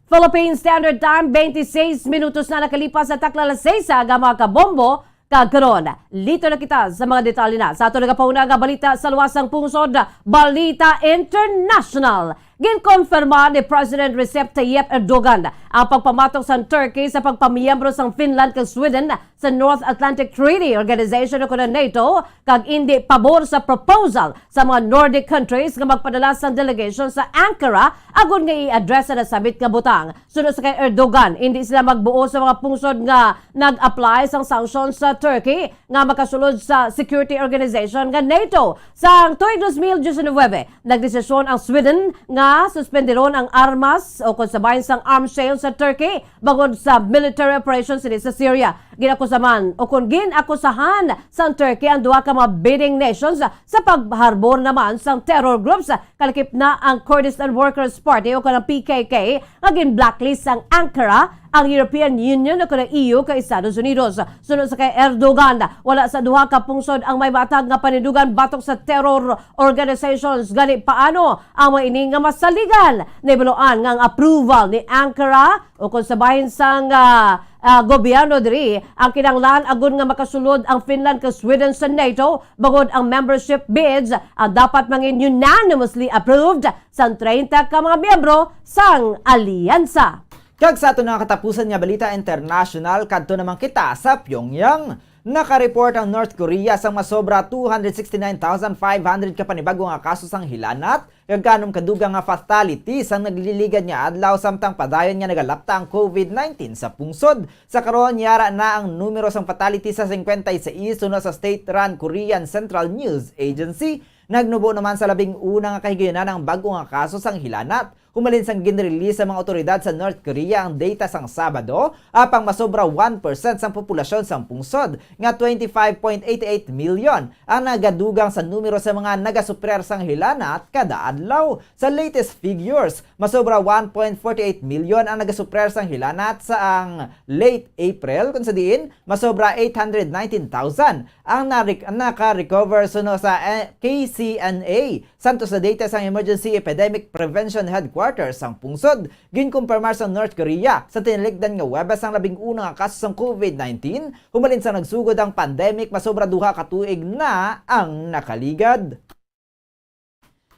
Philippine Standard Time, twenty-six minutos na nakalipas sa takna alas seis, aga, mga kabombo. Kag karon, lito na kita sa mga detalye na sa ato nagapauna nga balita sa luwas sang pungsod, balita international. Ginkonfirma ni President Recep Tayyip Erdogan ang pagpamatok sang Turkey sa pagpamiyembro sang Finland kag Sweden sa North Atlantic Treaty Organization o kon ang NATO, kag indi pabor sa proposal sa mga Nordic countries nga magpadala sang delegation sa Ankara agud nga i-address ang nasambit nga butang. Suno sa kay Erdogan, indi sila magbuo sa mga pungsod nga nag-apply sang sanction sa Turkey nga makasulod sa security organization nga NATO. Sang tuig dos mil diecinuebe, nagdesisyon ang Sweden nga suspenderon ang armas o kon sa bahin sang arms sale sa Turkey bangod sa military operation sini sa Syria. Ginakusa man, o kon ginakusahan sang Turkey ang duha ka mga bidding nations sa pagharbor naman sang terror groups, kalakip na ang Kurdistan Workers Party o kon ang P K K, nga gin-blacklist sang Ankara, ang European Union o kon ang E U kag Estados Unidos. Suno sa kay Erdogan, wala sa duha ka pungsod ang may matag nga panindugan batok sa terror organizations. Gani, paano ang mga ini nga masaligan? Nahibaluan nga ang approval ni Ankara o kon sa bahin sang, ah, ah, gobyerno diri, ang kinahanglan agud nga makasulod ang Finland kag Sweden sa nato, bangod ang membership bids ang dapat mangin unanimously approved sang treinta ka mga miyembro sang alyansa. Kag sa aton nga katapusan nga balita international, kadto naman kita sa Pyongyang. Naka-report ang North Korea sang masobra two hundred sixty-nine thousand five hundred ka panibago nga kaso sang hilanat, kag kanom kadugang nga fatality sang nagliligad nga adlaw, samtang padayon nga nagalapta ang COVID nineteen sa pungsod. Sa karon, yara na ang numero sang fatality sa cincuenta y seis suno sa state-run Korean Central News Agency. Nagnubo naman sa labing una nga kahigayonan ang bag-o nga kaso sang hilanat, humalin sang ginrelease sa mga awtoridad sa North Korea ang data sang Sabado, apang masobra one percent sang populasyon sang pungsod, nga twenty-five point eight eight million, ang nagadugang sa numero sa mga nagasuprer sang hilanat kada adlaw. Sa latest figures, masobra one point forty eight million ang nagasuprer sang hilanat sa ang late April, kung sa diin masobra eight hundred nineteen thousand ang na-rec-, naka-recover suno sa, eh, K C N A, santo sa data sang Emergency Epidemic Prevention Headquarters sang pungsod. Ginkumpirmar sa North Korea sa tinalikdan nga Huwebes ang labing una nga kaso sang COVID nineteen, humalin sa nagsugod ang pandemic, masobra duha ka tuig na ang nakaligad.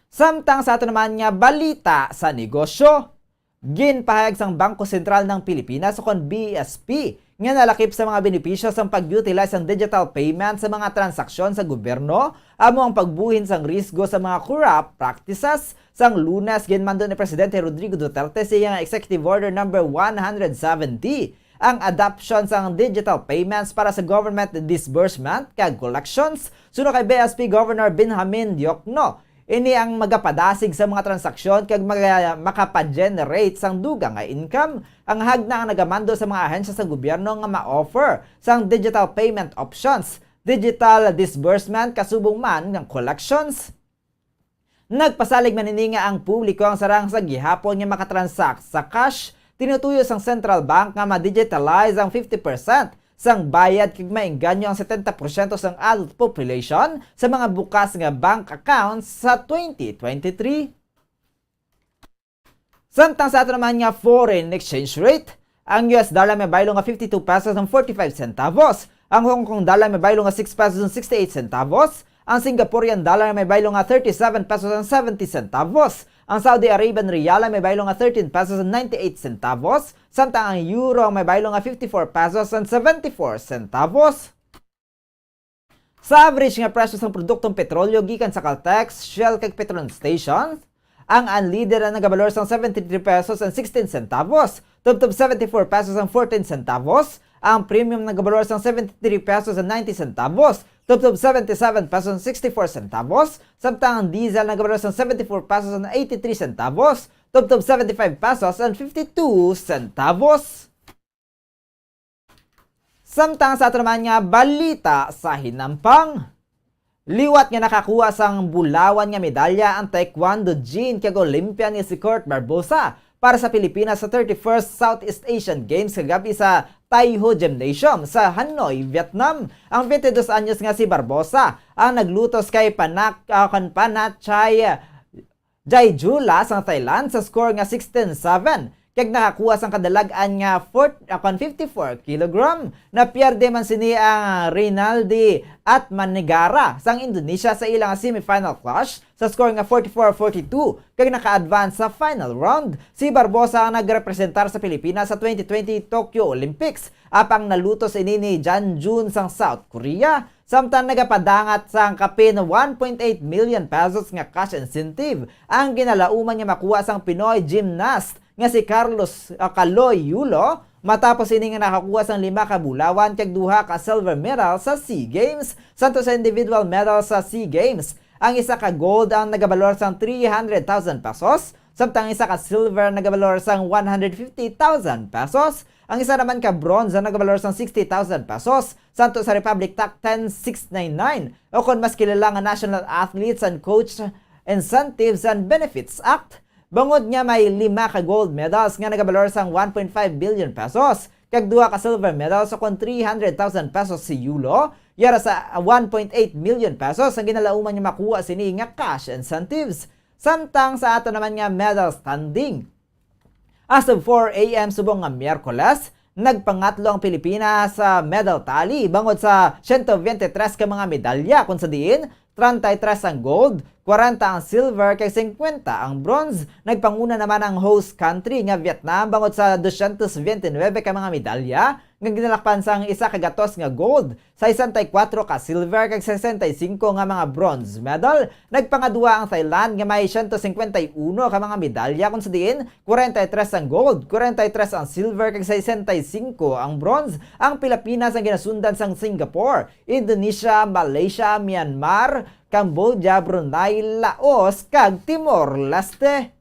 Samtang sa ato naman nga balita sa negosyo, ginpahayag sang Bangko Sentral ng Pilipinas o kon B S P nga nalakip sa mga benepisyo sang pag-utilize sang digital payment sa mga transaksyon sa gobyerno amo ang pagbuhin sang risgo sa mga corrupt practices. Sang Lunes, ginmando ni Presidente Rodrigo Duterte sa iya nga Executive Order Number one hundred seventy ang adoption sang digital payments para sa government disbursement kag collections, suno kay B S P Governor Benjamin Diokno. Ini ang magapadasig sa mga transaksyon kag maga-, makapa-generate sang dugang nga income. Ang hagna ang nagamando sa mga ahensya sa gobyerno nga ma-offer sang digital payment options, digital disbursement, kasubong man ng collections. Nagpasalig man ini nga ang publiko ang sarang sa gihapon nga makatransact sa cash. Tinutuyo sang Central Bank nga ma-digitalize ang fifty percent sang bayad kag maengganyo ang setenta porsyento sang adult population sa mga bukas nga bank accounts sa twenty twenty-three. Samtang sa ato naman nga foreign exchange rate, ang U S dollar may baylo nga fifty-two pesos and forty-five centavos, ang Hong Kong dollar may baylo nga six pesos and sixty-eight centavos, ang Singaporean dollar may baylo nga thirty-seven pesos and seventy centavos, ang Saudi Arabian riyal may baylo nga thirteen pesos and ninety-eight centavos, samtang ang euro may baylo nga fifty-four pesos and seventy-four centavos. Sa average nga presyo sang produktong petrolyo gikan sa Caltex, Shell kag Petron stations, ang unleaded ang nagabalor sang seventy-three pesos and sixteen centavos, tubtob seventy-four pesos and fourteen centavos, ang premium nagabalor sang seventy-three pesos and ninety centavos, tubtob seventy-seven pesos and sixty-four centavos, samtang ang diesel nagabalor sang seventy-four pesos and eighty-three centavos, tubtob seventy-five pesos and fifty-two centavos. Samtang sa ato naman nga balita sa hinampang, liwat nga nakakuha sang bulawan nga medalya ang taekwondo jin kag Olympian nga si Kurt Barbosa para sa Pilipinas sa thirty-first Southeast Asian Games kagab-i sa Taiho Gymnasium sa Hanoi, Vietnam. Ang twenty-dos anyos nga si Barbosa ang naglutos kay Panak-, ah, kan Panachai Jaijula sang Thailand sa score nga sixteen seven, kag nakakuha sang kadalag-an nga four, ah, kon fifty-four kilogram. Napierde man sini ang Rinaldi Atmanegara sang Indonesia sa ilang semifinal clash sa score nga forty-four forty-two, kag naka-advance sa final round. Si Barbosa ang nagrepresentar sa Pilipinas sa twenty twenty Tokyo Olympics, apang nalutos ini ni Jan Jun sang South Korea. Samtang nagapadangat sang kapin one point eight million pesos nga cash incentive ang ginalauman nga makuha sang Pinoy gymnast nga si Carlos, ah, Kaloy Yulo, matapos ini nga nakakuha sang lima ka bulawan kag duha ka silver medal sa SEA Games. Santo sa individual medal sa SEA Games, ang isa ka gold ang nagabalor sang three hundred thousand pesos, samtang isa ka silver nagabalor sang one hundred fifty thousand pesos. Ang isa naman ka bronze ang nagabalor sang sixty thousand pesos. Santo sa Republic Tac ten six nine nine, o kon mas kilala nga National Athletes and Coach Incentives and Benefits Act, bangod nga may lima ka gold medals nga nagabalor sang one point five billion pesos, kag duha ka silver medals o kon three hundred thousand pesos si Yulo, yara sa one point eight million pesos ang ginalauman nga makuha sini nga cash incentives. Samtang sa ato naman nga medal standing, as of four a m subong nga Miyerkules, nagpangatlo ang Pilipinas sa medal tally bangod sa siyento bente tres ka mga medalya, kung sa diin treinta y tres ang gold, kwarenta ang silver, kag singkwenta ang bronze. Nagpanguna naman ang host country nga Vietnam bangod sa dosyentos bente nuebe ka mga medalya nga ginalakpan sang isa ka gatos nga gold, sesenta y kuwatro ka silver, kag sesenta y singko nga mga bronze medal. Nagpangadua ang Thailand nga may siyento singkwenta y uno ka mga medalya, kung sa diin kwarenta y tres ang gold, kwarenta y tres ang silver, kag sesenta y singko ang bronze. Ang Pilipinas ang ginasundan sang Singapore, Indonesia, Malaysia, Myanmar, Cambodia, Brunei, Laos, kag Timor-Leste.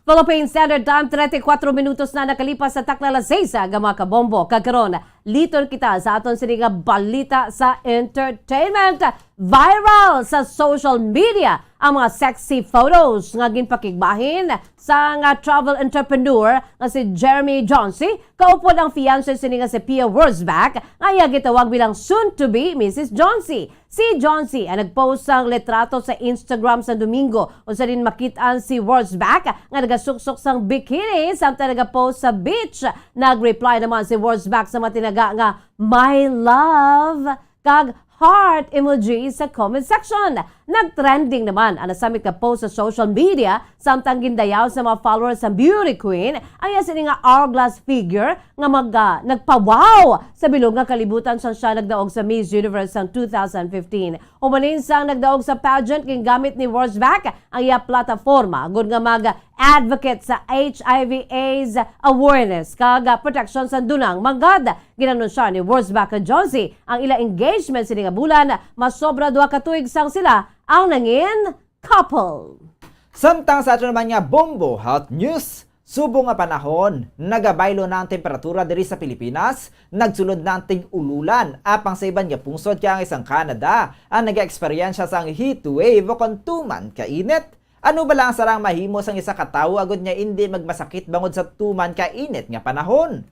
Philippine Standard Time, treinta y cuatro minutos na nakalipas sa takna alas seis, nga mga kabombo. Kag karon, liton kita sa aton sini nga balita sa entertainment. Viral sa social media ang mga sexy photos nga ginpakigbahin sang travel entrepreneur nga si Jeremy Jonesy kaupod ang fiancé sini nga si Pia Wurtzbach, nga iya gitawag bilang soon-to-be Missus Jonesy. Si Jonesy ang nag-post sang litrato sa Instagram sa Domingo, kung sa diin makit-an si Wurtzbach nga nagasuksok sang bikini samtang nagapost sa beach. Nag-reply naman si Wurtzbach sa mga tinaga nga "My love" kag heart emoji sa comment section. Nag-trending naman ang nasamit nga post sa social media samtang gindayaw sa mga followers sang beauty queen ang iya sini nga hourglass figure nga mag-, ah, nagpawaw sa bilog nga kalibutan sang siya nagdaog sa Miss Universe sang two thousand fifteen. Human sang nagdaog sa pageant, gingamit ni Wurtzbach ang iya platforma agud nga mag-advocate sa H I V AIDS awareness kag protection sa dunang manggad. Ginanunsya ni Wurtzbach kag Jonesy ang ila engagement sini nga bulan, masobra duha ka tuig sang sila ang nangin couple. Samtang sa ato naman nga bombo hot news, subong nga panahon, nagabaylo na ang temperatura diri sa Pilipinas, nagsulod na ang tig-ululan, apang sa iban nga pungsod kay ang isang Canada ang nag-eksperyensya sang heat wave o kon tuman ka init. Ano bala ang sarang mahimo sang isa ka tawo agud nga indi magmasakit bangod sa tuman ka init nga panahon?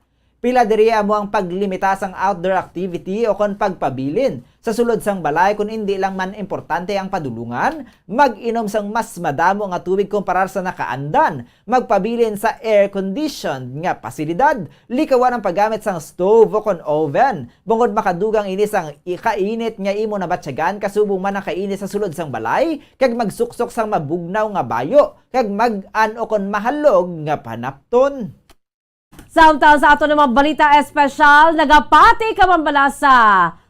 Pila diri amo ang paglimita sang outdoor activity o kon pagpabilin sa sulod sang balay, kon indi lang man importante ang padulongan, mag-inom sang mas madamo nga tubig kumparar sa nakaandan, magpabilin sa air-conditioned nga pasilidad, likawan ang paggamit sang stove o kon oven, bangod makadugang ini sang i-, kainit nga imo nabatyagan kasubong man ang kainit sa sulod sang balay, kag magsuksok sang mabugnaw nga bayo, kag mag-an o kon mahalog nga panapton. Samtang sa ato namang balita espesyal, nagapati ka man bala sa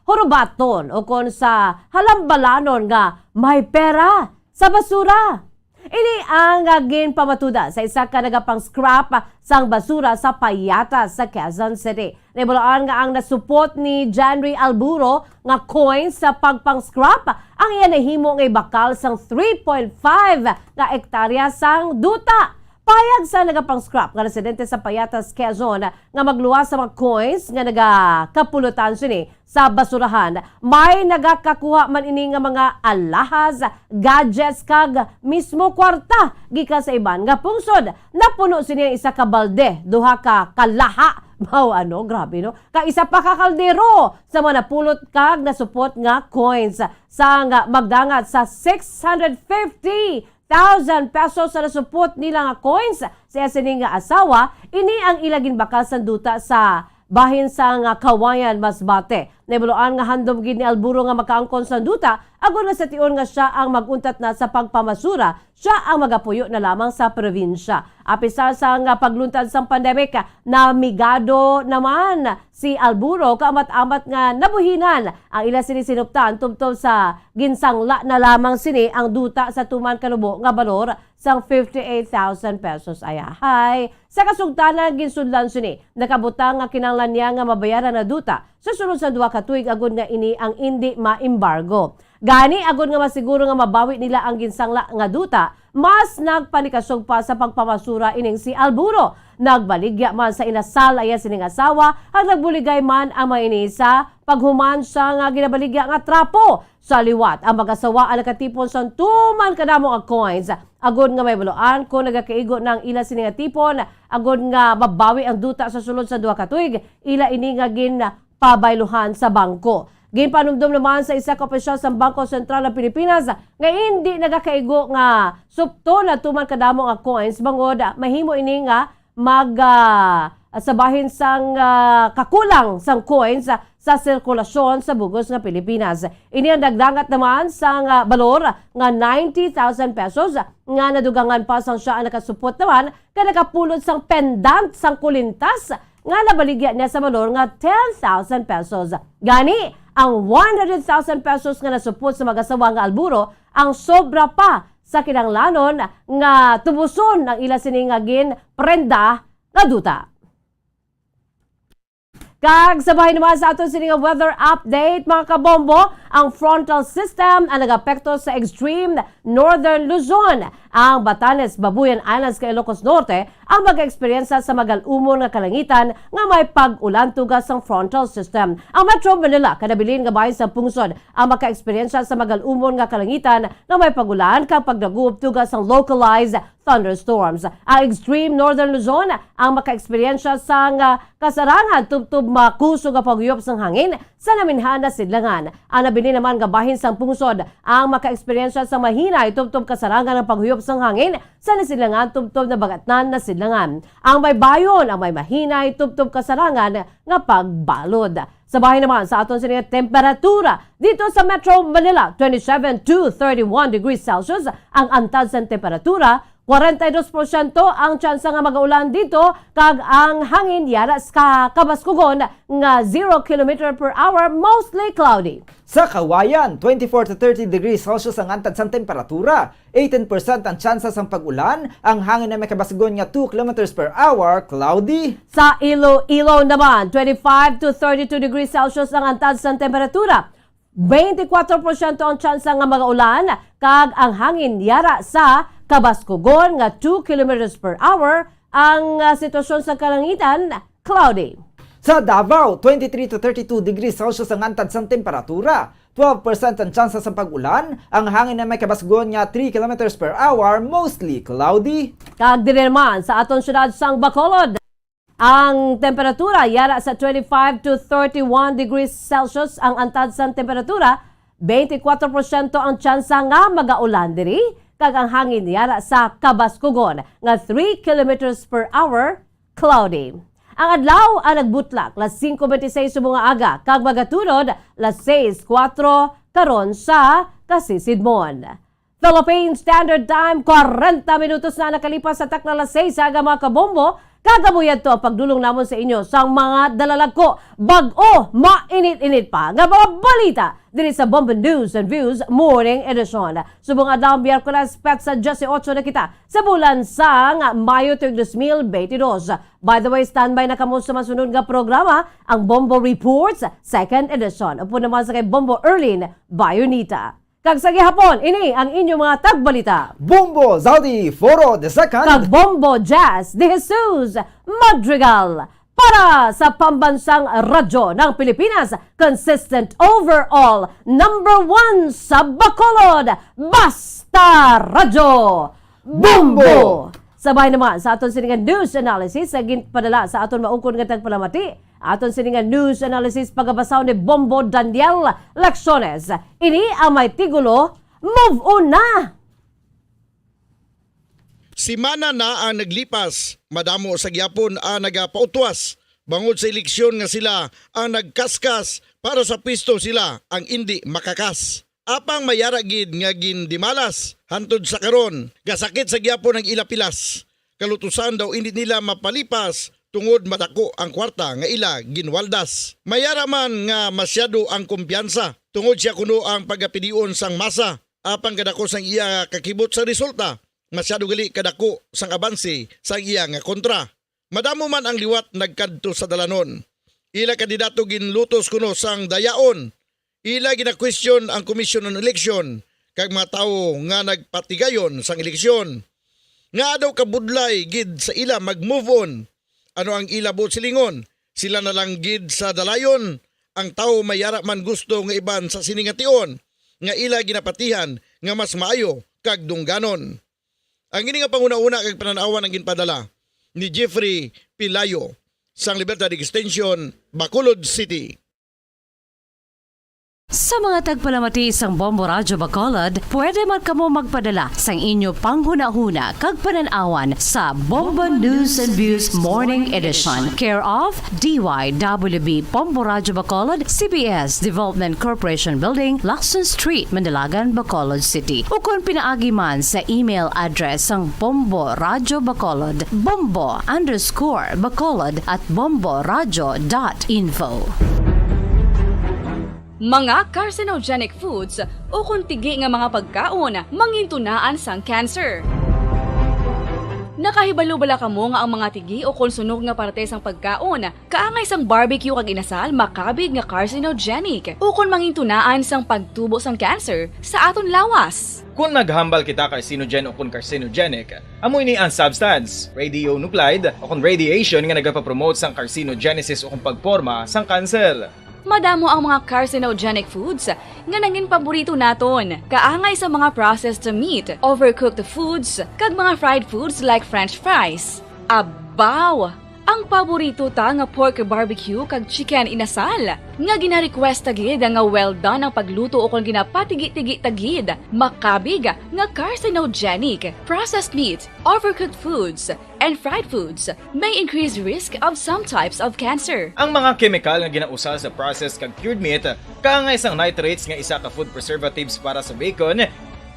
hurubaton o kon sa halambalanon nga may pera sa basura? Ini ang, ah, ginpamatuda sa isa ka nagapang-scrap sang basura sa Payatas sa Quezon City. Nahibaluan nga ang nasupot ni Janry Alburo nga coins sa pagpang-scrap ang iya nahimo nga ibakal sang three point five nga ektarya sang duta. Pahayag sa nagapang-scrap nga residente sa Payatas, Quezon, nga magluwas sa mga coins nga nagakapulutan sini sa basurahan. May nagakakuha man ini nga mga alahas, gadgets, kag mismo kwarta gikan sa iban nga pungsod. Napuno sini ang isa ka balde, duha ka kalaha. Mao ano, grabe, no? Kag isa pa ka kaldero sa mga napulot kag nasupot nga coins. Sang magdangat sa six hundred fifty thousand pesos sa nasupot nila nga coins sa iya sini nga asawa, ini ang ila ginbakal sang duta sa bahin sang Kawayan, Masbate. Nahibaluan nga handom gid ni Alburo nga makaangkon sang duta, agod nga sa tion nga sia ang mag-untat na sa pagpamasura, sia ang magapuyo na lamang sa probinsya. Apisar sang pagluntad sang pandemic, namigado naman si Alburo, kaamat-amat nga nabuhinan ang ila sini sinuptan tubtob sa ginsangla na lamang sini ang duta sa tuman ka nubo nga balor sang fifty-eight thousand pesos. Ayahay, sa kasugtanan, ginsudlan sini nakabutang nga kinahanglan niya nga mabayaran na duta sa sulod sa duha ka tuig agod nga ini ang indi ma-embargo. Gani, agod nga masiguro nga mabawi nila ang ginsangla nga duta, mas nagpanikasog pa sa pagpamasura ining si Alburo. Nagbaligya man sa inasal iya sining asawa, ang nagbuligay man ang mga ini sa paghuman sa nga ginabaligya nga trapo. Sa liwat, ang mag-asawa ang nakatipon sang tuman kadamo nga coins, agod nga mahibaluan kon nagakaigo na ang ila sini nga tipon, agod nga mabawi ang duta sa sulod sa duha ka tuig, ila ini nga ginpabayluhan sa bangko. Ginpanumdom naman sa isa ka opisyal sa Bangko Sentral ng Pilipinas nga hindi nagakaigo nga supton na tuman kadamo nga coins, bangod mahimo ini nga mag, ah, sa bahin sang, ah, kakulang sang coins sa, sa sirkulasyon sa bug-os nga Pilipinas. Ini ang nagdangat naman sang, ah, balor nga ninety thousand pesos, nga nadugangan pa sang siya ang nakasupot naman kay nakapulot sang pendant sang kulintas nga nabaligya niya sa balor nga ten thousand pesos. Gani, ang one hundred thousand pesos nga nasupot sa mag-asawa nga Alburo ang sobra pa sa kinahanglanon nga tubuson ang ila sini nga ginprenda nga duta. Kag sa bahin naman sa aton sini nga weather update, mga kabombo, ang frontal system ang nag-apekto sa extreme northern Luzon, ang Batanes, Babuyan Islands kag Ilocos Norte ang mag-eksperyensya sa magalumon nga kalangitan nga may pag-ulan tubtob sang frontal system. Ang Metro Manila kag nabilin nga bahin sa pungsod ang maka-eksperyensya sa magalumon nga kalangitan nga may pag-ulan kag pagdagop tubtob sang localized thunderstorms. Ang extreme northern Luzon ang maka-eksperyensya sang, ah, kasarangan tubtob makusog nga paghuyop sang hangin sa naminhan nga sidlangan. Ang nabilin naman nga bahin sang pungsod ang maka-eksperyensya sang mahinay tubtob kasarangan nga paghuyop sang hangin sa nasidlangan tubtob nabagatnan nga sidlangan. Ang baybayon ang may mahinay tubtob kasarangan nga pagbalod. Sa bahin naman sa aton sini nga temperatura, didto sa Metro Manila, twenty-seven to thirty-one degrees Celsius ang antad sang temperatura, forty-two percent ang tsansa nga magaulan didto, kag ang hangin yara sa kabaskugon nga zero kilometer per hour, mostly cloudy. Sa Cauayan, twenty-four to thirty degrees Celsius ang antad sang temperatura, eighteen percent ang tsansa sang pag-ulan, ang hangin ay may kabaskugon nga two kilometers per hour, cloudy. Sa Iloilo naman, twenty-five to thirty-two degrees Celsius ang antad sang temperatura, twenty-four percent ang tsansa nga magaulan, kag ang hangin yara sa kabaskugon nga two kilometers per hour. Ang, ah, sitwasyon sa kalangitan, cloudy. Sa Davao, twenty-three to thirty-two degrees Celsius ang antad sang temperatura, twelve percent ang tsansa sang pag-ulan, ang hangin ay may kabasgon nga three kilometers per hour, mostly cloudy. Kag diri naman sa aton siyudad sang Bacolod, ang temperatura yara sa twenty-five to thirty-one degrees Celsius ang antad sang temperatura, twenty-four percent ang tsansa nga magaulan diri, kag ang hangin yara sa kabaskugon nga three kilometers per hour, cloudy. Ang adlaw ang nagbutlak las singko bente seis subong nga aga, kag magatunod las seis kuwatro karon sa kasisidmon. Philippine Standard Time, kwarenta minutos na nakalipas sa takna las seis sa aga, mga kabombo. Kag amo yadto ang pagdulong namon sa inyo sang mga dalalagko, bag-o, mainit-init pa nga mga balita diri sa Bombo News and Views Morning Edition. Subong adlaw, Miyerkules, petsa diyesyoto na kita sa bulan sang Mayo tuig dos mil bente dos. By the way, standby na kamo sa masunod nga programa, ang Bombo Reports, Second Edition. Upod naman sa kay Bombo Erlin Bayonita. Kag sa gihapon, ini ang inyong mga tagbalita. Bombo Zaldi Foro the Second. Kag Bombo Jazz de Jesus Madrigal. Para sa Pambansang Radyo ng Pilipinas, consistent overall, number one sa Bacolod, Basta Radyo Bombo! Bombo! Sa bahin naman sa aton sini nga news analysis, sa ginpadala sa aton maukon nga tagpalamati, aton sini nga news analysis pagabasahon ni Bombo Daniel Lacciones. Ini ang may titulo, Move On Na! Semana na ang naglipas, madamo sa gyapon ang nagapautwas bangod sa eleksyon nga sila ang nagkaskas para sa pwesto sila ang indi makakas. Apang may ara gid nga gindimalas hantod sa karon, gasakit sa gyapon ang ila pilas. Kalutusan daw indi nila mapalipas tungod madako ang kwarta nga ila ginwaldas. May ara man nga masyado ang kumpiyansa tungod siya kuno ang pagapilion sang masa, apang kadako sang iya kakibot sa resulta, masyado gali kadako sang abanse sang iya nga kontra. Madamo man ang liwat nagkadto sa dalanon. Ila kandidato ginlutos kuno sang dayaon. Ila ginakwestiyon ang Commission on Election, kag mga tawo nga nagpatigayon sang eleksyon. Ngaa daw kabudlay gid sa ila mag-move on? Ano ang ila buot silingon? Sila na lang gid sa dalayon? Ang tawo may ara man gusto nga iban sa sini nga tion nga ila ginapatihan nga mas maayo kag dungganon. Ang ini nga panghunahuna kag panan-awan ang ginpadala ni Jeffrey Pilayo sang Libertad Extension, Bacolod City. Sa mga tagpalamati sang Bombo Radyo Bacolod, pwede man kamo magpadala sang inyo panghunahuna kag panan-awan sa Bombo News and Views Morning Edition, care of D Y W B Bombo Radyo Bacolod, C B S Development Corporation Building, Lacson Street, Manalagan, Bacolod City, ukon pinaagi man sa email address sang Bombo Radyo Bacolod, bombo underscore bacolod at bomboradyo dot info. Mga carcinogenic foods ukon tigi nga mga pagkaon mangintunaan sang cancer. Nakahibalo bala kamo nga ang mga tigi ukon sunog nga parte sang pagkaon kaangay sang barbecue kag inasal makabig nga carcinogenic ukon mangintunaan sang pagtubo sang cancer sa aton lawas? Kon maghambal kita carcinogen ukon carcinogenic, amo ini ang substance, radionuclide, ukon radiation nga nagapapromote sang carcinogenesis ukon pagporma sang kanser. Madamo ang mga carcinogenic foods nga nangin paborito naton, kaangay sa mga processed meat, overcooked foods, kag mga fried foods like French fries. Abaw! Ang paborito ta nga pork barbecue kag chicken inasal, nga gina-request ta gid nga well done ang pagluto ukon ginapatigi-tigi ta gid, makabig nga carcinogenic, processed meat, overcooked foods, and fried foods may increase risk of some types of cancer. Ang mga kemikal nga ginausal sa processed kag cured meat, kaangay sang nitrates nga isa ka food preservatives para sa bacon,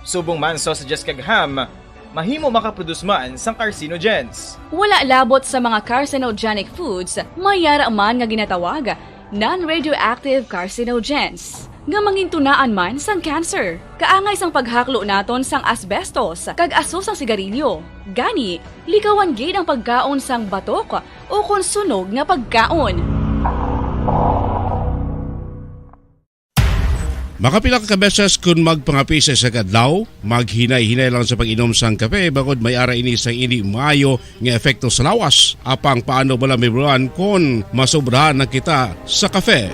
subong man sausages kag ham, mahimo makaproduce man sang carcinogens. Wala labot sa mga carcinogenic foods, may yara man nga ginatawag non-radioactive carcinogens, nga mangintunaan man sang cancer. Kaangay sang paghaklo naton sang asbestos kag aso sang sigarilyo. Gani, likawan gid ang pagkaon sang batok ukon sunog nga pagkaon. Makapila ka beses kon magpangape sa isa ka adlaw, maghinay-hinay lang sa pag-inom sang kape, bangod may ara ini sang indi maayo nga epekto sa lawas. Apang paano bala, Ma'am Ron, kon masobrahan na kita sa kape?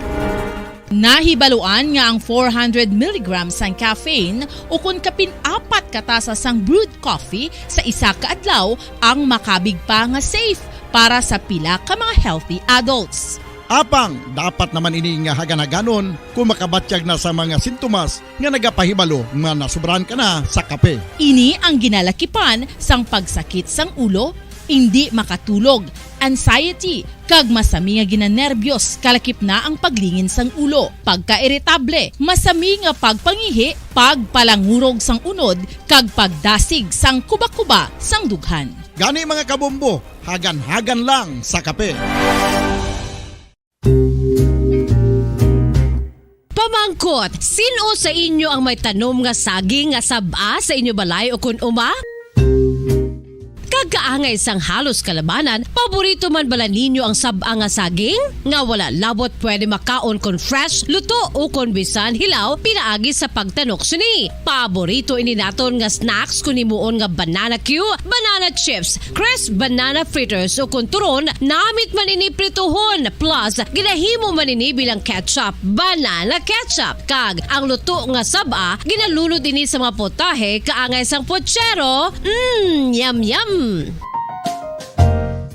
Nahibaluan nga ang four hundred milligrams sang caffeine ukon kapin apat ka tasa sang brewed coffee sa isa ka adlaw ang makabig pa nga safe para sa pila ka mga healthy adults. Apang dapat naman ini nga hagan-haganon kon makabatyag na sa mga sintomas nga nagapahibalo nga nasobrahan ka na sa kape. Ini ang ginalakipan sang pagsakit sang ulo, indi makatulog, anxiety, kag masami nga ginanerbyos, kalakip na ang paglingin sang ulo, pagkairitable, masami nga pagpangihi, pagpalangurog sang unod, kag pagdasig sang kubakuba sang dughan. Gani, mga kabombo, hagan-hagan lang sa kape. Pamangkot, sin-o sa inyo ang may tanom nga saging nga sab-a sa inyo balay ukon uma? Kag kaangay sang halos kalabanan, paborito man bala ninyo ang sab-a nga saging? Nga wala labot pwede makaon kon fresh, luto, ukon bisan hilaw pinaagi sa pagtanok sini. Paborito ini naton nga snacks kon himuon nga banana cue, banana chips, crisp banana fritters, ukon turon, namit man ini prituhon, plus ginahimo man ini bilang ketchup, banana ketchup. Kag ang luto nga sab-a, ginalunod ini sa mga putahe kaangay sang puchero. Mm, yum, yum!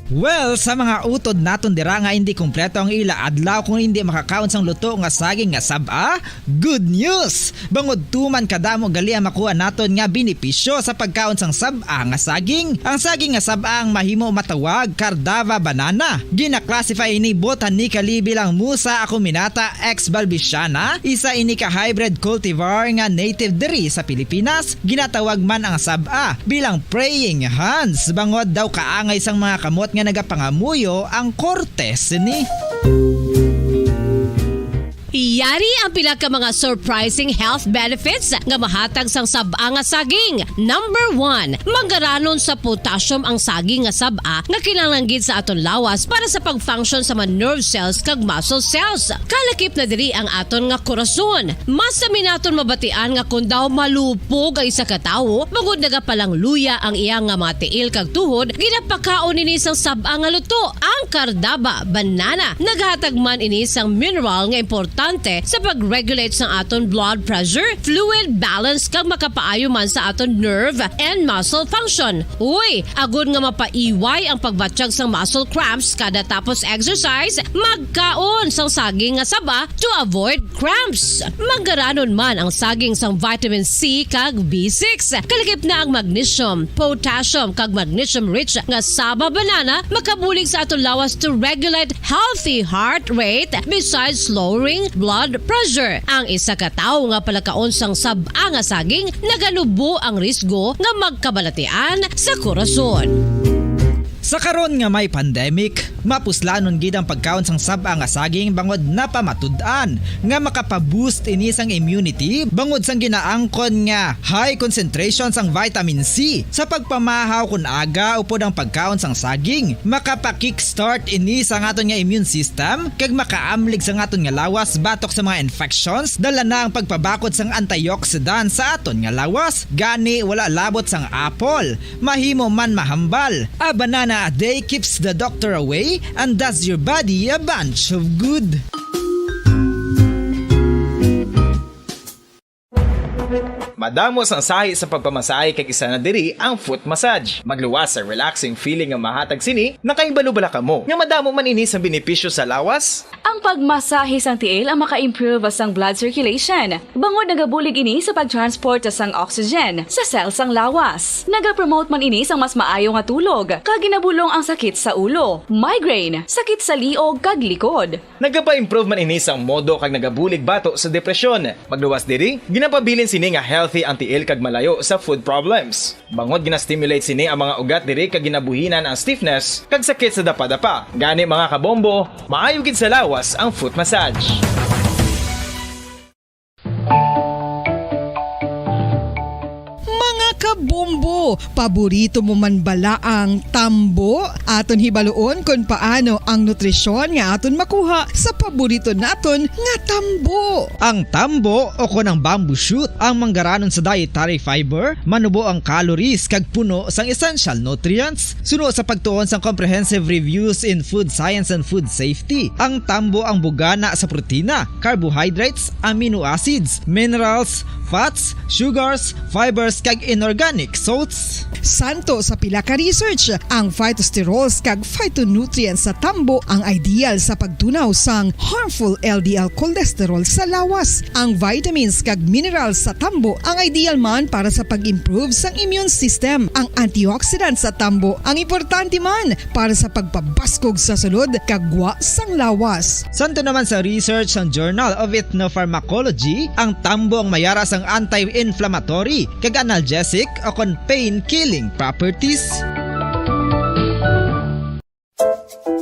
Well, sa mga utod naton dira nga indi kompleto ang ila adlaw kon indi makakaon sang luto nga saging nga sab-a, good news! Bangod tuman kadamo gali ang makuha naton nga benepisyo sa pagkaon sang sab-a nga saging. Ang saging nga sab-a ang mahimo matawag Cardava banana. Gina-classify ini botanically bilang Musa acuminata ex balbisiana, isa ini ka hybrid cultivar nga native diri sa Pilipinas. Ginatawag man ang sab-a bilang praying hands, bangod daw kaangay sang mga kamot nga nagapangamuyo ang korte sini. Yari ang pila ka mga surprising health benefits nga mahatag sang sab-a nga saging. Number one, manggaranon sa potassium ang saging nga sab-a nga kinahanglan gid sa aton lawas para sa pag-function sa mga nerve cells kag muscle cells. Kalakip na diri ang aton nga korason. Mas sami naton mabatian nga kon daw malupog ang isa ka tawo bangod nagapalangluya ang iya nga mga tiil kag tuhod, ginapakaon ini sang sab-a nga luto. Ang kardaba, banana, naghatag man ini sang mineral nga importante sa pag-regulate sang aton blood pressure, fluid balance, kag makapaayo man sa aton nerve and muscle function. Uy, agod nga mapaiway ang pagbatyag sang muscle cramps kada tapos exercise, magkaon sang saging nga saba to avoid cramps. Manggaranon man ang saging sang vitamin C kag B six. Kalakip na ang magnesium, potassium, kag magnesium-rich nga saba banana makabulig sa aton lawas to regulate healthy heart rate besides lowering blood pressure. Ang isa ka tawo nga palakaon sang sab-a nga saging naganubo ang risgo nga magkabalatian sa korason. Sa karon nga may pandemic, mapuslanon gid ang pagkaon sang sab-a nga saging bangod napamatud-an nga makapa-boost ini sang immunity bangod sang ginaangkon nga high concentration sang vitamin C. Sa pagpamahaw kon aga upod ang pagkaon sang saging, makapa-kickstart ini sa aton nga immune system kag makaamlig sa aton nga lawas batok sa mga infections, dala na ang pagpabakod sang antioxidant sa aton nga lawas. Gani, wala labot sang apple, mahimo man mahambal. A banana a day keeps the doctor away and does your body a bunch of good. Madamo sang sahi sa pagpamasahe kag isa na diri ang foot massage. Magluwas sa relaxing feeling nga mahatag sini, nakahibalo bala kamo nga madamo man ini sa benepisyo sa lawas? Ang pagmasahe sang tiil ang maka-improve sang blood circulation, bangod nagabulig ini sa pag-transport sang oxygen sa cell sang lawas. Nagapromote man ini sang mas maayo nga tulog, kag ginabulong ang sakit sa ulo, migraine, sakit sa liog kag likod. Nagapa-improve man ini sang modo kag nagabulig bato sa depresyon. Magluwas diri, ginapabilin sini nga healthy ang tiil kag malayo sa foot problems. Bangod gina-stimulate sini ang mga ugat diri kag ginabuhinan ang stiffness kag sakit sa dapadapa. Gani, mga kabombo, maayo gid sa lawas ang foot massage. Mga kabombo, paborito mo man bala ang tambo? Aton hibaluon kon paano ang nutrisyon nga aton makuha sa paborito naton nga tambo. Ang tambo o kon ang bamboo shoot, ang manggaranon sa dietary fiber, manubo ang calories kag puno sang essential nutrients. Suno sa pagtuon sang Comprehensive Reviews in Food Science and Food Safety, ang tambo ang bugana sa protina, carbohydrates, amino acids, minerals, fats, sugars, fibers, kag inorganic salts. Santo sa pila ka research, ang phytosterols kag phytonutrients sa tambo ang ideal sa pagtunaw sang harmful L D L cholesterol sa lawas. Ang vitamins kag minerals sa tambo ang ideal man para sa pag-improve sang immune system. Ang antioxidants sa tambo ang importante man para sa pagpabaskog sa sulod kag gwa sang lawas. Santo naman sa research sang Journal of Ethnopharmacology, ang tambo ang mayara sang anti-inflammatory kag analgesic o kon pain-killing properties.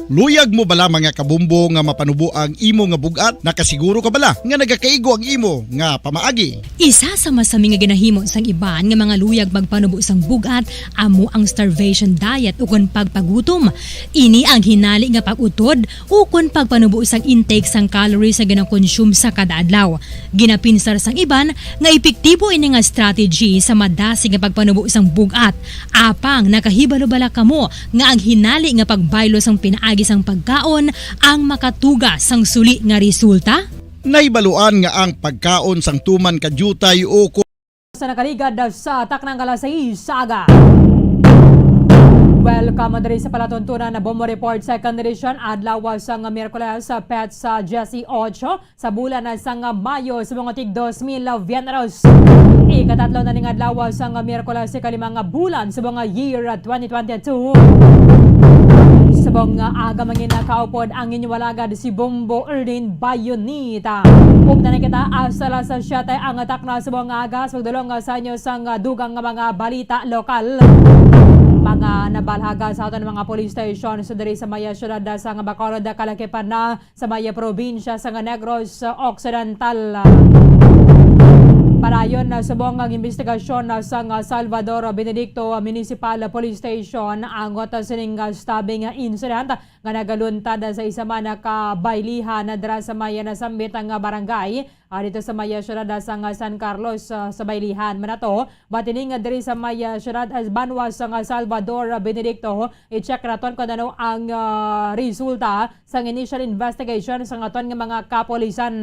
Luyag mo bala, mga kabumbo, nga mapanubo ang imo nga bug-at? Nakasiguro ka bala nga nagakaigo ang imo nga pamaagi? Isa sa masami nga ginahimo sang iban nga mga luyag magpanubo sang bug-at amo ang starvation diet ukon pagpagutom. Ini ang hinali nga pag-utod ukon pagpanubo sang intake sang calories nga ginakonsume sa kada adlaw. Ginapinsar sang iban nga epektibo ini nga strategy sa madasig nga pagpanubo sang bug-at. Apang nakahibalo bala kamo nga ang hinali nga pagbaylo sang pinaagi sang pagkaon ang makatuga sang suli nga resulta? Nahibaluan nga ang pagkaon sang tuman ka diutay o sa nakaligad sa taknang alas sais sa aga. Welcome diri sa palatuntunan na Bombo Report, second edition, adlaw sang Miyerkules, sa petsa diyesyocho sa bulan sang Mayo sa mga tig dos mil veintitrés. Ikatatlo na ning adlaw sang Miyerkules sa ikalimang bulan sa mga year twenty twenty-two. Subong nga aga mangin nakaupod ang inyong alagad si Bombo Erdin Bayonita. Ug na kita hasta alas siyete ang takna subong nga aga, sa pagdulong sa inyo sang dugang nga mga balita lokal. Mga nabalhaga sa aton mga police stations diri sa maya siyudad sang Bacolod, kalakipan na sa maya probinsya sang Negros Occidental. Padayon na subong ang imbestigasyon sang Salvador Benedicto Municipal Police Station angot sining stabbing incident nga nagaluntad sa isa man ka baylihan dira sa maya nasambit nga barangay, ah, dito sa maya siyudad sang San Carlos, ah, sa baylihan. Manato, batining nga diri sa maya siyudad, ah, banwa sang Salvador Benedicto, i-check naton kung ano ang, ah, resulta sang initial investigation sang aton nga mga kapulisan.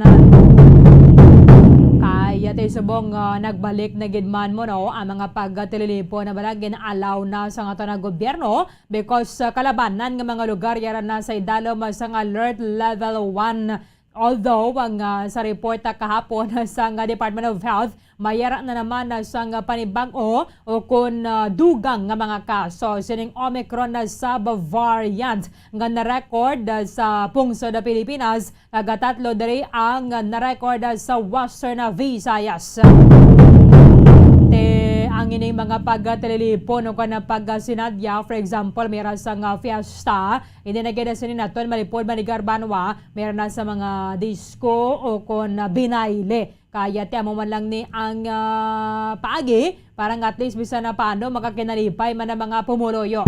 Kaya ti subong, ah, nagbalik na gid man mo, no, ang mga pagtililipon na bala gin-allow na sa aton nga gobyerno because, ah, kalabanan nga mga lugar yara na sa idalom sang alert level one. Although ang, ah, sa report, ah, kahapon sang, ah, Department of Health, mayara na naman, ah, sang, ah, panibag-o o kon, ah, dugang nga mga kaso sining Omicron na subvariant nga na-record, ah, sa pungsod, ah, Pilipinas, kag tatlo diri ang na-record, ah, sa Western, ah, Visayas. Te, ang ining mga pagtililipon o kon pagsinadya, for example, may ra sang, ah, fiesta, hindi na gid sini naton malipod manigar banwa, meron na sa mga disco o kon, ah, binayle. Kaya ti amo man lang ni ang, ah, paagi para nga at least bisan na paano makakinalipay man ang mga pumuluyo.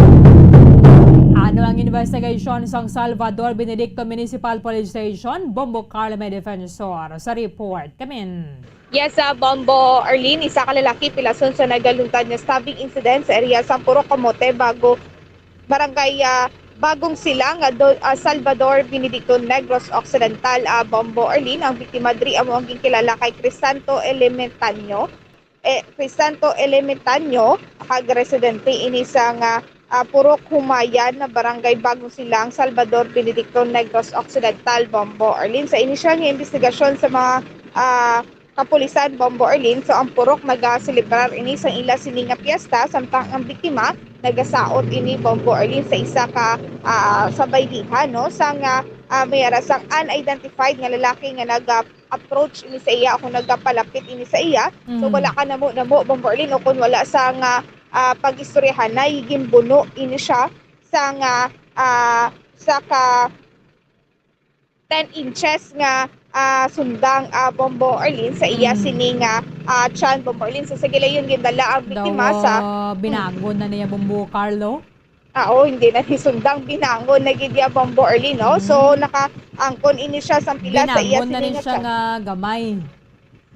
Ano ang investigation sang Salvador Benedicto Municipal Police Station? Bombo Carlo may defensor sa report. Kamin. Yes, ah, Bombo Arlene, isa ka lalaki pilason sa nagaluntad nga stabbing incident sa area sang Purok Kamote, Bago, Barangay, ah, Bagong Silang, ah, do-, ah, Salvador Benedicto, Negros Occidental. Ah, Bombo Arlene, ang biktima diri amo ang ginkilala kay Crisanto Elementaño, eh, Crisanto Elementaño, kag residente ini sa nga, ah, Purok Humayan na Barangay Bagong Silang, Salvador Benedicto, Negros Occidental, Bombo Arlene. Sa inisyal nga investigasyon sa mga, ah, kapulisan, Bombo Arlene, so ang purok nagaselebrar ini sa ila sini nga piyesta, samtang ang biktima nagasaot ini, Bombo Arlene, sa isa ka, ah, sa baylihan, no? Sa nga, ah, may ara sang unidentified nga lalaki nga naga-approach ini sa iya o kung nagapalapit ini sa iya. So, Mm. wala ka namo-namo, Bombo Arlene, o kung wala sa nga, ah, pag-istoryahanay, ginbuno ini siya sa nga, ah, sa ka ten inches nga, ah, sundang, ah, Bombo Arlene sa iya Mm. sini nga, ah, tiyan, Bombo Arlene. So, sa gilayon, gindala ang Daw, biktima sa ah, binangon na niya, Bombo Carlo? Ah, oo, hindi na ni sundang, binangon na gid iya, Bombo Arlene, no? So, Mm. nakaangkon ini siya sang pila sa iya Binangon na sini ni nga siya tiyan. Nga gamay.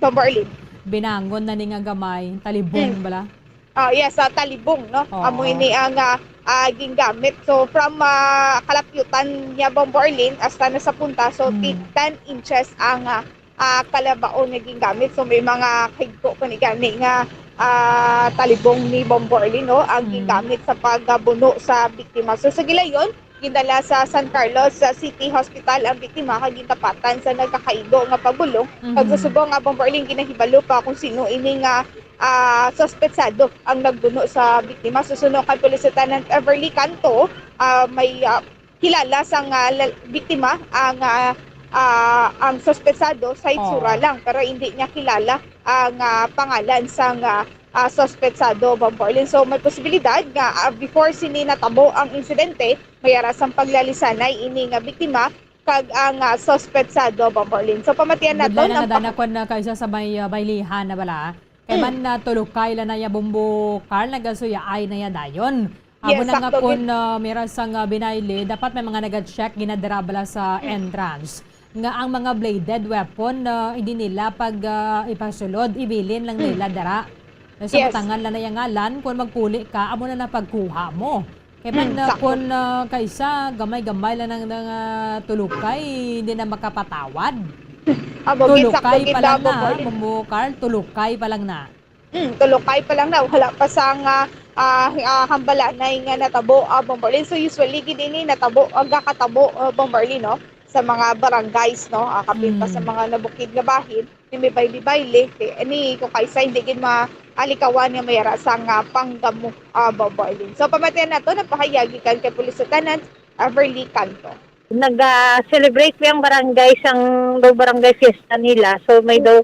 Bombo Arlene. Binangon na ni nga gamay, talibong Mm. bala? Ah, yes, sa talibong, no? Oo. Amo ini ang, ah, ah, gingamit. So, from, ah, kalapyutan niya, Bombo Arlene, hasta na sa punta, so, Mm. ti-, ten inches ang, ah, ah, kalabaon nga gingamit. So, may mga kahigko pa ni gani nga, ah, talibong ni Bombo Arlene, no? Ang Mm. gingamit sa pagbuno sa biktima. So, sa gilayon, gindala sa San Carlos, sa City Hospital ang biktima kag gintapatan sa nagakaigo nga pagulong. Kag sa Mhm. subong nga, Bombo Arlene, ginahibalo pa kung sino ini nga, ah, suspetsado ang nagbuno sa biktima. Susuno kay Police Lieutenant Everly Canto, ah, may, ah, kilala sang, ah, lal-, biktima ang, ah, ah, ang suspetsado sa itsura Oh. lang, pero hindi niya kilala ang, ah, pangalan sang, ah, ah, suspetsado, Bombo Arlene. So, may posibilidad nga, ah, before sini natabo ang insidente, may ara sang paglalisanay ini nga biktima kag ang, ah, suspetsado, Bombo Arlene. So, pamatian nato Budlay na ang nga dana pa- kon na kaisa sa may, ah, baylihan na bala. Kay Mm. man na tulukay la na ya, Bombo Carl, nagasuyaay na ya dayon. Amo Yes, na nga sakto kun, gid. Ah, mira sang, ah, binayle, dapat may mga naga-check, ginadara bala sa Mm. entrance. Nga ang mga bladed weapon, ah, hindi nila pag, ah, ipasulod, ibilin lang Mm. nila dara. Sa Yes. butangan lang na yung ngalan, kung magpuli ka, amo na na pagkuha mo. Kay man, Mm, ah, sakto. Kung, ah, kaisa, gamay-gamay lang ng, ng, ah, tulukay, hindi na makapatawad. Amo gid, sakto Tulukay gid pa lang na, Bombo Arlene. Bombo Carl, tulukay pa lang na. Mm, tulukay pa lang na, wala pa sang, ah, ah, ah, hambalanay nga natabo, ah, Bombo Arlene. So, usually, gid ini natabo, ah, gakatabo, ah, Bombo Arlene, no? Sa mga barangays, no? Ah, kapin pa sa Mm. mga nabukid nga bahin, ni may bayle-bayle, kay ani, kung kaisa, hindi gid maalikawan nga may ara sang, ah, panggamo, ah, Bombo Arlene. So, pamatian nato, nagpahayag gikan kay Police Lieutenant Everly Canto. Naga-celebrate ang barangay sang daw barangay fiesta nila. So, may daw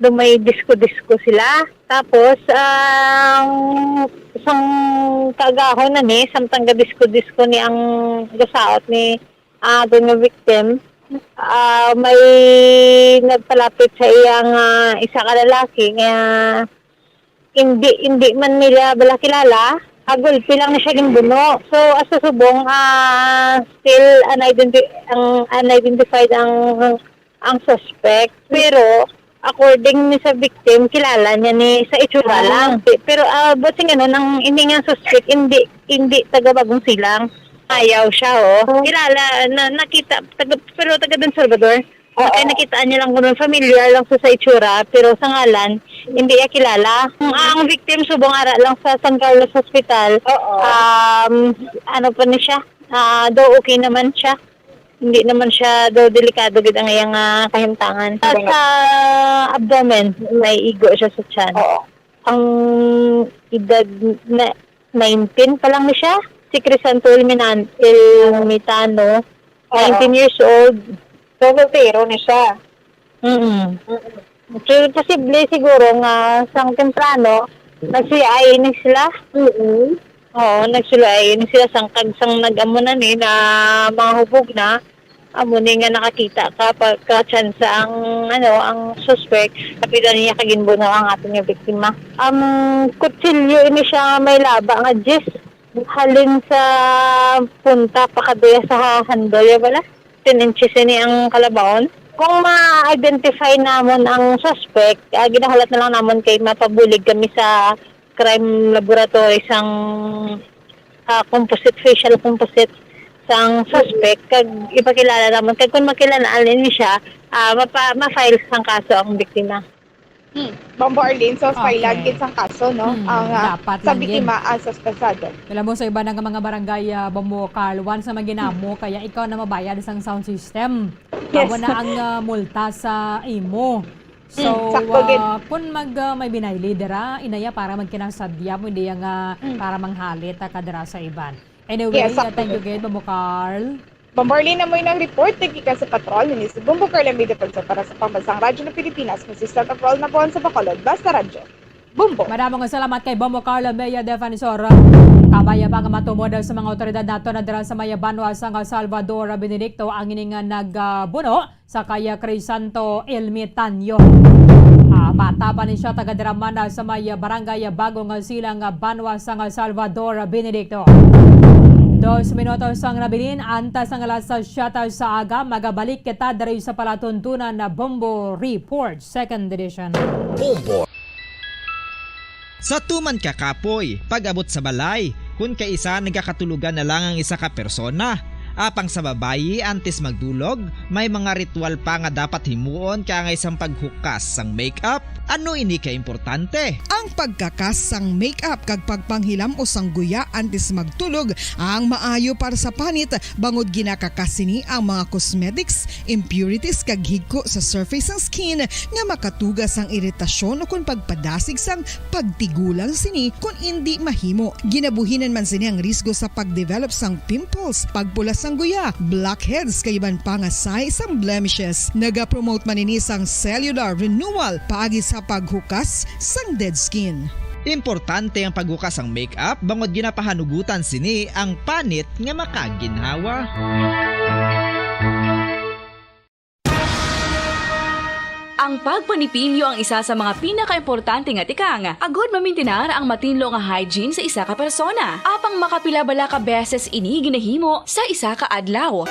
Do may disko-disko sila. Tapos, ang isang kaagahon na ni, samtang ga-disko-disko ni ang gasaot ni, ah, aton nga victim, ah, may nagpalapit sa iyang, ah, isa ka lalaki nga hindi, hindi man nila bala kilala. Agulpi lang na siya ginbuno. So, as sa subong, ah, still unidenti-, ang unidentified ang, ang suspect. Pero, according ni sa victim, kilala niya ni sa itsura Ah. lang. Pe-, pero, ah, buot silingon, ang ini nga suspect, hindi, hindi taga Bagong Silang. Ayaw siya, oh. Oh. Kilala, na, nakita, taga, pero taga Don Salvador. Oo. Kaya nakita niya lang kung familiar lang sa, sa itsura, pero sa ngalan, hindi niya kilala. Ang, ang victim, subong ara lang sa San Carlos Hospital. Oo. Um, ano pa ni siya? Ah, daw okay naman siya. Hindi naman siya daw delikado gid ang iyang, ah, kahimtangan. Sa, Wala. sa abdomen, may igo siya sa tiyan. Oo. Ang edad na nineteen pa lang ni siya. Si Crisanto Ilminan-, Ilmitano, Oo. nineteen years old. So, soltero ni siya. Mm. Mm. So, posible siguro nga sang temprano, nag-C I ni sila. Mm. Oo, nag-C I ni sila sang kag sang nag-amo na ni na mga hubog na. Amo ni nga nakakita ka pagka-tsansa ang, ano, ang suspect, kapila niya kaginbuno ang aton nga biktima. Ang kutsilyo ini siya may laba nga diyes, halin sa punta pakadto ya sa handle, ya bala? Ten inches ini ang kalabaon. Kung ma-identify namon ang suspect, ah, ginahulat na lang namon kay mapabulig kami sa crime laboratory sang, ah, composite, facial composite sang suspect, kag ipakilala namon. Kag kung makilala ni siya, ah, mapa-, ma-file sang kaso ang biktima. Hmm. Bombo Arlene, so, Okay. file gid sang kaso, no? Hmm, Ang, ah, dapat sa lang gid. biktima, ang suspetsado. Alam mo, sa iba na nga mga barangay, ah, Bombo Carl, once na maginamo, kaya ikaw na mabayad sang sound system. Yes. Amo na ang, ah, multa sa imo. So, Mm, sakto gid. ah, kung mag, ah, may binayli dira, inaya para magkinasadya mo, hindi yang, ah, Mm. para manghalit, ah, ka dira sa iban. Anyway, Yes, ah, sakto thank you gid. gid, Bombo Carl. Bombo Arlene, amo na ang report gikan sa patrol ni Mister Bombo Carl Almeida Pagsa para sa Pambansang Radyo ng Pilipinas, Assistant Patrol Nabon sa Bacolod, Basta Radyo. Bombo. Madamo nga salamat kay Bombo Carl Almeida Defensor. Kabay pa nga matumod sa mga awtoridad naton na dira sa may banwa sang Salvador Benedicto ang ini nga nagbuno sa kay Crisanto Ilmitanyo. Ah, bata pa ni siya, taga dira man sa may barangay Bagong Silang, banwa sang Salvador Benedicto. Dos minutos ang nabilin, antes ang alas siyete sa aga, magabalik kita diri sa palatuntunan na Bombo Report, second edition. Bombo. Sa tuman ka kapoy, pag-abot sa balay, kun kaisa nagakatulogan na lang ang isa ka persona. Apang sa babayi, antes magdulog, may mga ritual pa nga dapat himuon, kaangay sang paghukas sang makeup. Ano ini ka importante? Ang pagkakas sang makeup kag pagpanghilam-os sang guya antes magtulog ang maayo para sa panit, bangod ginakakas sini ang mga cosmetics, impurities kag higko sa surface sang skin nga makatuga sang iritasyon ukon pagpadasig sang pagtigulang sini kon indi mahimo. Ginabuhinan man sini ang risgo sa pag-develop sang pimples, pagpula sang guya, blackheads, kag iban pa nga sign sang blemishes. Nagapromote man ini sang cellular renewal paagi sa paghukas sang dead skin. Importante ang paghukas sang makeup bangod ginapahanugutan sini ang panit nga makaginhawa. Ang pagpanipilyo ang isa sa mga pinakaimportante nga tikang agud mamintinar ang matinlo nga hygiene sa isa ka persona. Apang makapila bala ka beses ini ginahimo sa isa ka adlaw?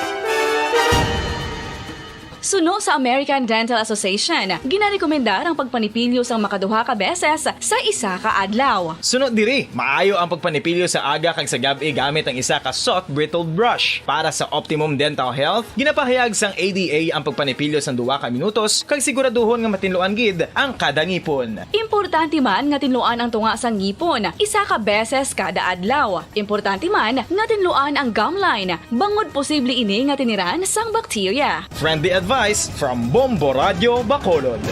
Suno sa American Dental Association, ginarekomendar ang pagpanipilyo sang makaduha ka beses sa isa ka adlaw. Suno diri, maayo ang pagpanipilyo sa aga kag sa gab-i gamit ang isa ka soft bristle brush. Para sa optimum dental health, ginapahayag sang A D A ang pagpanipilyo sang duha ka minutos kag siguraduhon nga matinluan gid ang kada ngipon. Importante man nga tinluan ang tunga sang ngipon isa ka beses kada adlaw. Importante man nga tinluan ang gum line, bangod posible ini nga tiniran sang bakterya. Friendly advice from Bombo Radio Bacolod.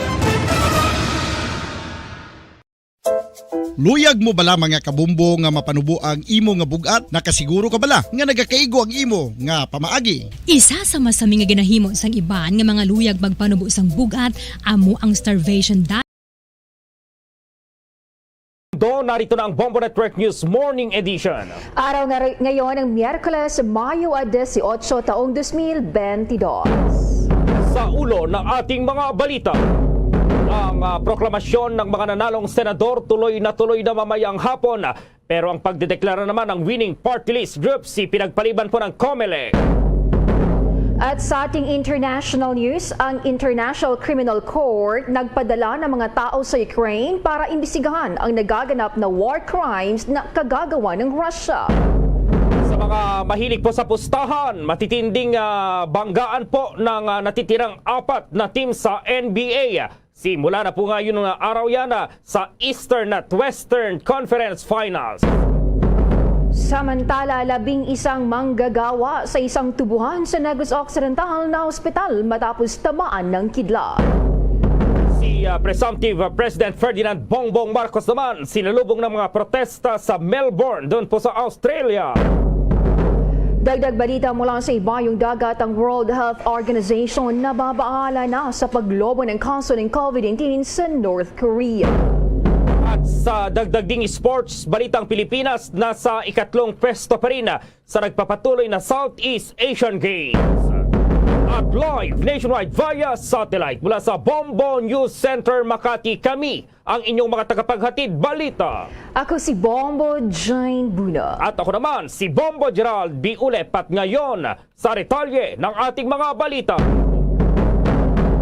Luyag mo bala, mga kabombo, nga mapanubo ang imo nga bug-at? Nakasiguro ka bala nga nagakaigo ang imo nga pamaagi? Isa sa masami nga ginahimo sang iban nga mga luyag magpanubo sang bug-at amo ang starvation diet. Narito na ang Bombo Network News Morning Edition. Araw nga ri-, ngayon ang Miyerkules, Mayo a dieciocho, taong dos mil bentidós. Sa ulo ng ating mga balita, ang, ah, proklamasyon ng mga nanalong senador tuloy na tuloy na mamayang hapon. Pero ang pagdedeklara naman ng winning party list group C pinagpaliban po ng Comelec. At sa ating international news, ang International Criminal Court nagpadala ng mga tao sa Ukraine para imbestigahan ang nagaganap na war crimes na kagagawa ng Russia. Sa mga mahilig po sa pustahan, matitinding, ah, banggaan po ng, ah, natitirang apat na team sa N B A. Simula na po ngayon na araw yan, ah, sa Eastern at Western Conference Finals. Samantala, labing isang manggagawa sa isang tubuhan sa Negros Occidental na ospital matapos tamaan ng kidlat. Si, ah, presumptive, ah, President Ferdinand Bongbong Marcos naman sinalubong ng mga protesta sa Melbourne, doon po sa Australia. Dagdag balita mula sa Ibayong Dagat, ang World Health Organization nababahala na sa paglobo ng kaso ng COVID nineteen sa North Korea. At sa dagdag ding sports, balitang Pilipinas nasa ikatlong pwesto pa rin sa nagpapatuloy na Southeast Asian Games. At live nationwide via satellite mula sa Bombo News Center Makati, kami ang inyong mga tagapaghatid balita. Ako si Bombo Jane Buna. At ako naman si Bombo Gerald B. Ulep. At ngayon, sa detalye ng ating mga balita.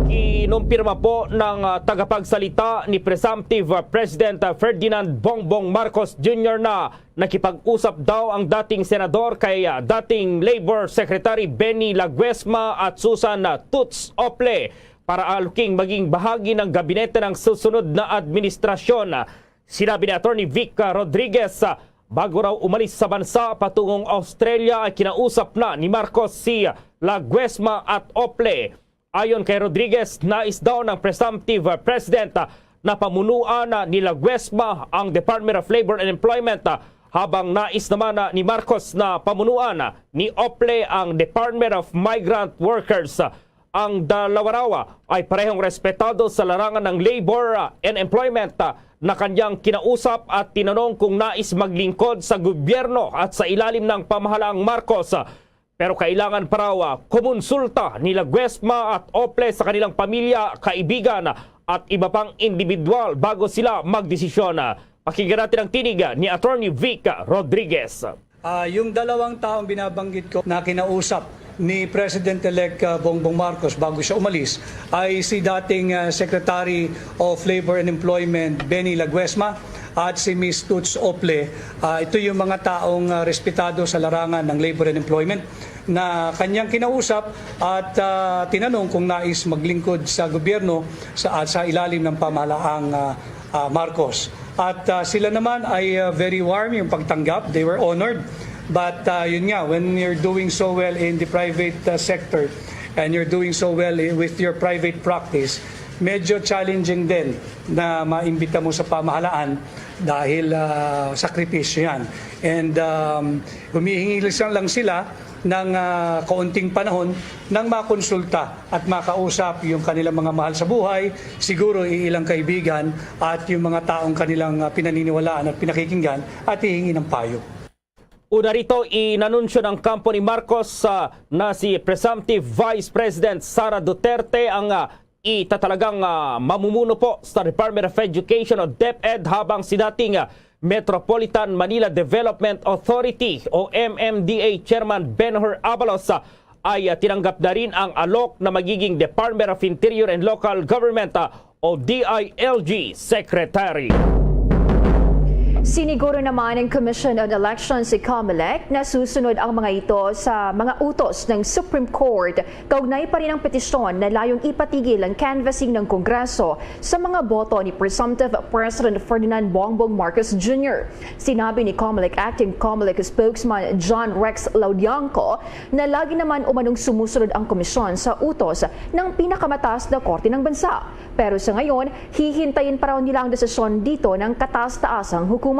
Kinumpirma po ng, ah, tagapagsalita ni presumptive, ah, President, ah, Ferdinand Bongbong Marcos Junior na nakipag-usap daw ang dating senador kay, ah, dating Labor Secretary Benny Laguesma at Susan, ah, Toots Ople para aluking maging bahagi ng gabinete ng susunod na administrasyon. Sinabi ni Attorney Vic Rodriguez, ah, bago raw umalis sa bansa patungong Australia ay kinausap na ni Marcos si Laguesma at Ople. Ayon kay Rodriguez, nais daw ng presumptive, ah, president, ah, na pamunuan, ah, ni Laguesma ang Department of Labor and Employment, ah, habang nais naman, ah, ni Marcos na pamunuan, ah, ni Ople ang Department of Migrant Workers. Ang dalawa raw, ah, ay parehong respetado sa larangan ng labor, ah, and employment, ah, na kanyang kinausap at tinanong kung nais maglingkod sa gobyerno at sa ilalim ng pamahalaang Marcos. Pero kailangan pa raw, ah, kumonsulta ni Laguesma at Ople sa kanilang pamilya, kaibigan, at iba pang individual bago sila magdesisyon. Pakinggan natin ang tinig ni Attorney Vic Rodriguez. Ah, yung dalawang taong binabanggit ko na kinausap ni President-elect, ah, Bongbong Marcos bago siya umalis ay si dating, ah, Secretary of Labor and Employment Benny Laguesma at si Miss Toots Ople. Ah, ito yung mga taong, ah, respetado sa larangan ng labor and employment na kanyang kinausap at, ah, tinanong kung nais maglingkod sa gobyerno sa, at sa ilalim ng pamahalaang, ah, ah, Marcos. At, ah, sila naman ay, ah, very warm yung pagtanggap. They were honored. But, ah, yun nga, when you're doing so well in the private, ah, sector and you're doing so well i-, with your private practice, medyo challenging din na maimbita mo sa pamahalaan dahil, ah, sakripisyo yan. And, um, humihingi lang sila ng, ah, kaunting panahon nang makonsulta at makausap yung kanilang mga mahal sa buhay, siguro iilang kaibigan at yung mga taong kanilang, ah, pinaniniwalaan at pinakikinggan at hihingi ng payo. Una rito, inanunsyo ng kampo ni Marcos, ah, na si presumptive Vice President Sara Duterte ang, ah, itatalagang, ah, mamumuno po sa Department of Education o DepEd, habang si dating, ah, Metropolitan Manila Development Authority o M M D A Chairman Ben-Hur Abalos, ah, ay, ah, tinanggap na rin ang alok na magiging Department of Interior and Local Government, ah, o D I L G Secretary. Siniguro naman ng Commission on Elections, si Comelec, na susunod ang mga ito sa mga utos ng Supreme Court. Kaugnay pa rin ang petisyon na layong ipatigil ang canvassing ng Kongreso sa mga boto ni presumptive President Ferdinand Bongbong Marcos Junior. Sinabi ni Comelec Acting Comelec Spokesman John Rex Laudiangco na lagi naman umanong sumusunod ang komisyon sa utos ng pinakamataas na korte ng bansa. Pero sa ngayon, hihintayin pa raw nila ang desisyon dito ng kataas-taasang hukuman.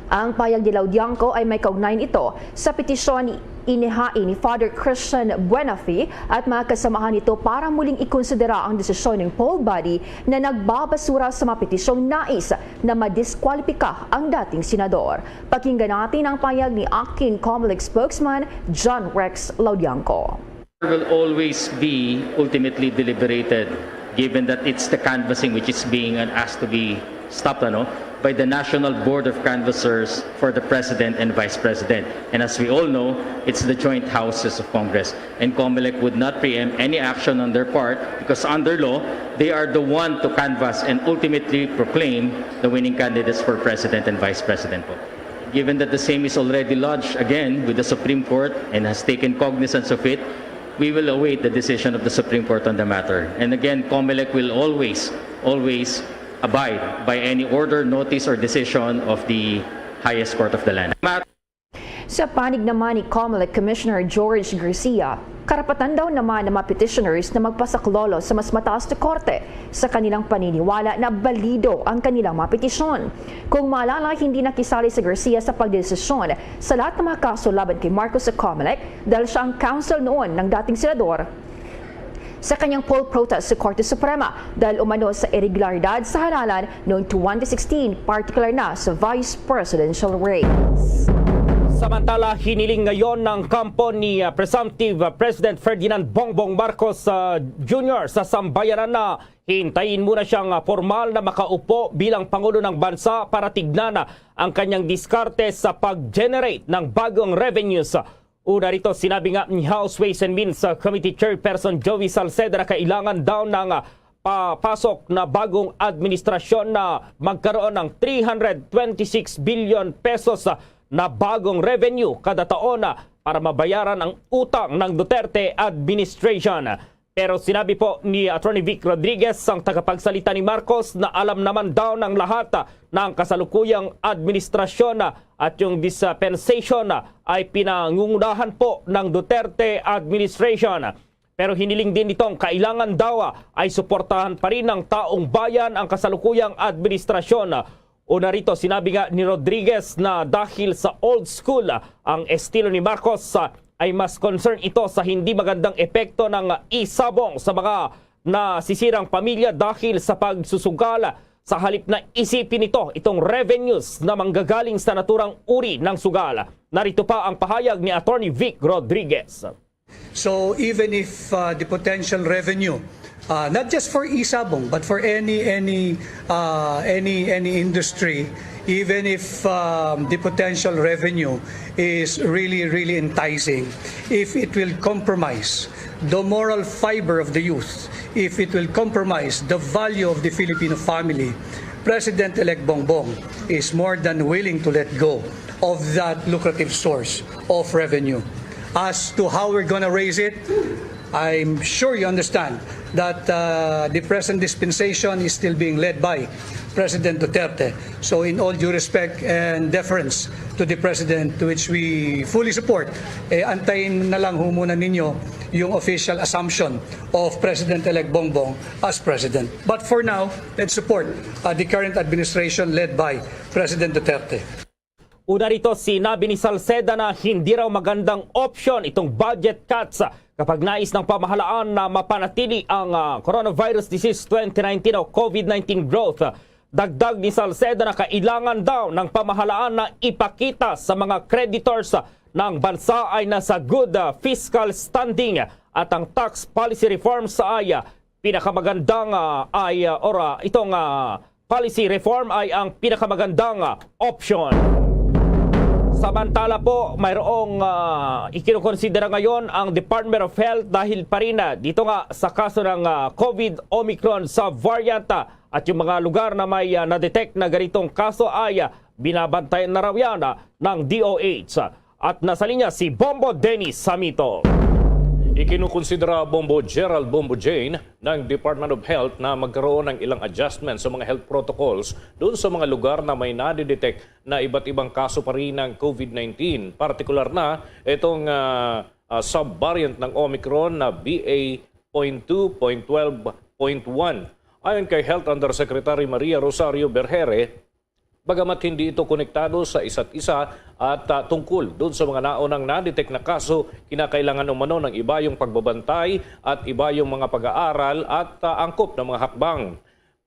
Ang pahayag ni Laudiangco ay may kaugnayan ito sa petisyon ni Inihain ni Father Christian Buenafe at mga kasamahan nito para muling ikonsidera ang desisyon ng poll body na nagbabasura sa mga petisyong nais na madiskwalipika ang dating senador. Pakinggan natin ang payag ni Acting Comelec spokesman John Rex Laudiangco. Will always be ultimately deliberated, given that it's the canvassing which is being asked to be stopped, ano, by the National Board of Canvassers for the President and Vice President. And as we all know, it's the joint houses of Congress. And Comelec would not preempt any action on their part because under law, they are the one to canvass and ultimately proclaim the winning candidates for President and Vice President po. Given that the same is already lodged again with the Supreme Court and has taken cognizance of it, we will await the decision of the Supreme Court on the matter. And again, Comelec will always, always abide by any order, notice, or decision of the highest court of the land. Sa panig naman ni Comelec Commissioner George Garcia, karapatan daw naman ng mga petitioners na magpasaklolo sa mas mataas na korte sa kanilang paniniwala na balido ang kanilang mga petisyon. Kung maalala, hindi nakisali si Garcia sa pagdesisyon sa lahat ng mga kaso laban kay Marcos sa Comelec dahil siya ang counsel noon ng dating senador sa kanyang poll protest sa Korte Suprema dahil umano sa irregularidad sa halalan noong twenty sixteen, partikular na sa vice presidential race. Samantala, hiniling ngayon ng kampo ni ah, presumptive ah, President Ferdinand Bongbong Marcos ah, Junior sa sambayanan na hintayin muna siyang ah, formal na makaupo bilang Pangulo ng Bansa para tignan ah, ang kanyang diskarte sa pag-generate ng bagong revenues. Una rito, sinabi nga ni House Ways and Means uh, Committee Chairperson Joey Salceda na kailangan daw ng uh, papasok na bagong administrasyon na magkaroon ng three hundred twenty-six billion pesos uh, na bagong revenue kada taon uh, para mabayaran ang utang ng Duterte administration. Pero sinabi po ni Attorney Vic Rodriguez, ang tagapagsalita ni Marcos, na alam naman daw ng lahat na ang kasalukuyang administrasyon at yung dispensation ay pinangungunahan po ng Duterte administration. Pero hiniling din nitong kailangan daw ay suportahan pa rin ng taong bayan ang kasalukuyang administrasyon. Una rito, sinabi nga ni Rodriguez na dahil sa old school ang estilo ni Marcos, ay mas concern ito sa hindi magandang epekto ng isabong sa mga nasisirang pamilya dahil sa pagsusugal. Sa halip na isipin nito itong revenues na manggagaling sa naturang uri ng sugal. Narito pa ang pahayag ni Attorney Vic Rodriguez. So even if uh, the potential revenue, uh, not just for isabong but for any any uh, any any industry, even if um, the potential revenue is really really enticing, if it will compromise the moral fiber of the youth, if it will compromise the value of the Filipino family, President-elect Bongbong is more than willing to let go of that lucrative source of revenue. As to how we're gonna raise it, I'm sure you understand that uh, the present dispensation is still being led by President Duterte. So in all due respect and deference to the President, to which we fully support, eh, antayin na lang ho muna ninyo yung official assumption of President-elect Bongbong as President. But for now, let's support uh, the current administration led by President Duterte. Una rito, sinabi ni Salceda na hindi raw magandang opsyon itong budget cuts kapag nais ng pamahalaan na mapanatili ang ah, coronavirus disease twenty nineteen o COVID nineteen growth. Dagdag ni Salceda na kailangan daw ng pamahalaan na ipakita sa mga creditors na ang bansa ay nasa good ah, fiscal standing at ang tax policy reforms ay ah, pinakamagandang ah, ay ah, or ah, itong ah, policy reform ay ang pinakamagandang ah, opsyon. Samantala po, mayroong ah, ikinukonsidera ngayon ang Department of Health dahil pa rin ah, dito nga sa kaso ng ah, COVID Omicron sa variant ah, at yung mga lugar na may ah, na-detect na ganitong kaso ay ah, binabantayan na raw yan ah, ng D O H. At nasa linya si Bombo Dennis Samito. Ikinukonsidera Bombo Gerald Bombo Jane ng Department of Health na magkaroon ng ilang adjustment sa mga health protocols doon sa mga lugar na may nadidetect na iba't ibang kaso pa rin ng COVID nineteen. Partikular na itong ah, ah, subvariant ng Omicron na B A point two point twelve point one. Ayon kay Health Undersecretary Maria Rosario Berhere, Bagamat hindi ito konektado sa isa't isa at, ah, tungkol doon sa mga naunang na-detect na kaso, kinakailangan umano ng ibayong pagbabantay at ibayong mga pag-aaral at, ah, angkop na mga hakbang.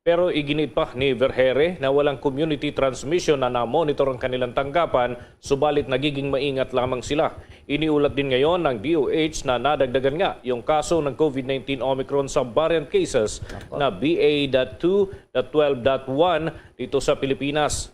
Pero iginiit pa ni Vergeire na walang community transmission na na-monitor ang kanilang tanggapan, subalit nagiging maingat lamang sila. Iniulat din ngayon ng D O H na nadagdagan nga yung kaso ng COVID nineteen Omicron subvariant cases na B A dot two dot twelve dot one dito sa Pilipinas.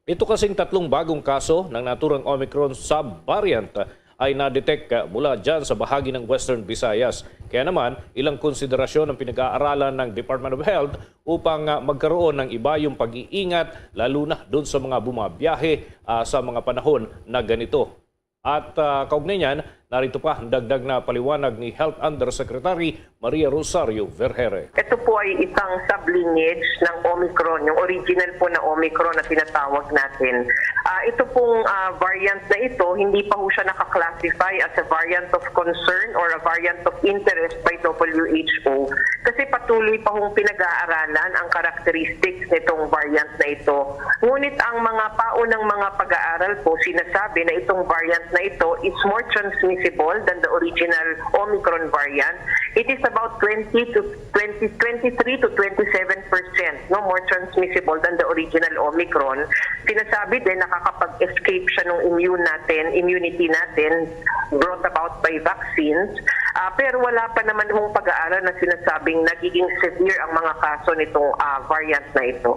Ito kasing tatlong bagong kaso ng naturang Omicron subvariant ay na-detect, ah, mula dyan sa bahagi ng Western Visayas. Kaya naman, ilang konsiderasyon ang pinag-aaralan ng Department of Health upang, ah, magkaroon ng ibayong pag-iingat, lalo na doon sa mga bumabiyahe, ah, sa mga panahon na ganito. At, ah, kaugnay niyan, narito pa ang dagdag na paliwanag ni Health Undersecretary Maria Rosario Vergeire. Ito po ay isang sublineage ng Omicron, yung original po na Omicron na tinatawag natin. Ah, ito pong, ah, variant na ito, hindi pa ho siya naka-classify as a variant of concern or a variant of interest by W H O kasi patuloy pa hong pinag-aaralan ang characteristics nitong variant na ito. Ngunit ang mga paunang mga pag-aaral po sinasabi na itong variant na ito is more transmissible than the original Omicron variant. It is about twenty to twenty, twenty-three to twenty-seven percent, no, more transmissible than the original Omicron. Sinasabi din nakakapag-escape siya ng immune natin, immunity natin brought about by vaccines. Ah, pero wala pa naman hong pag-aaral na sinasabing nagiging severe ang mga kaso nitong, ah, variant na ito.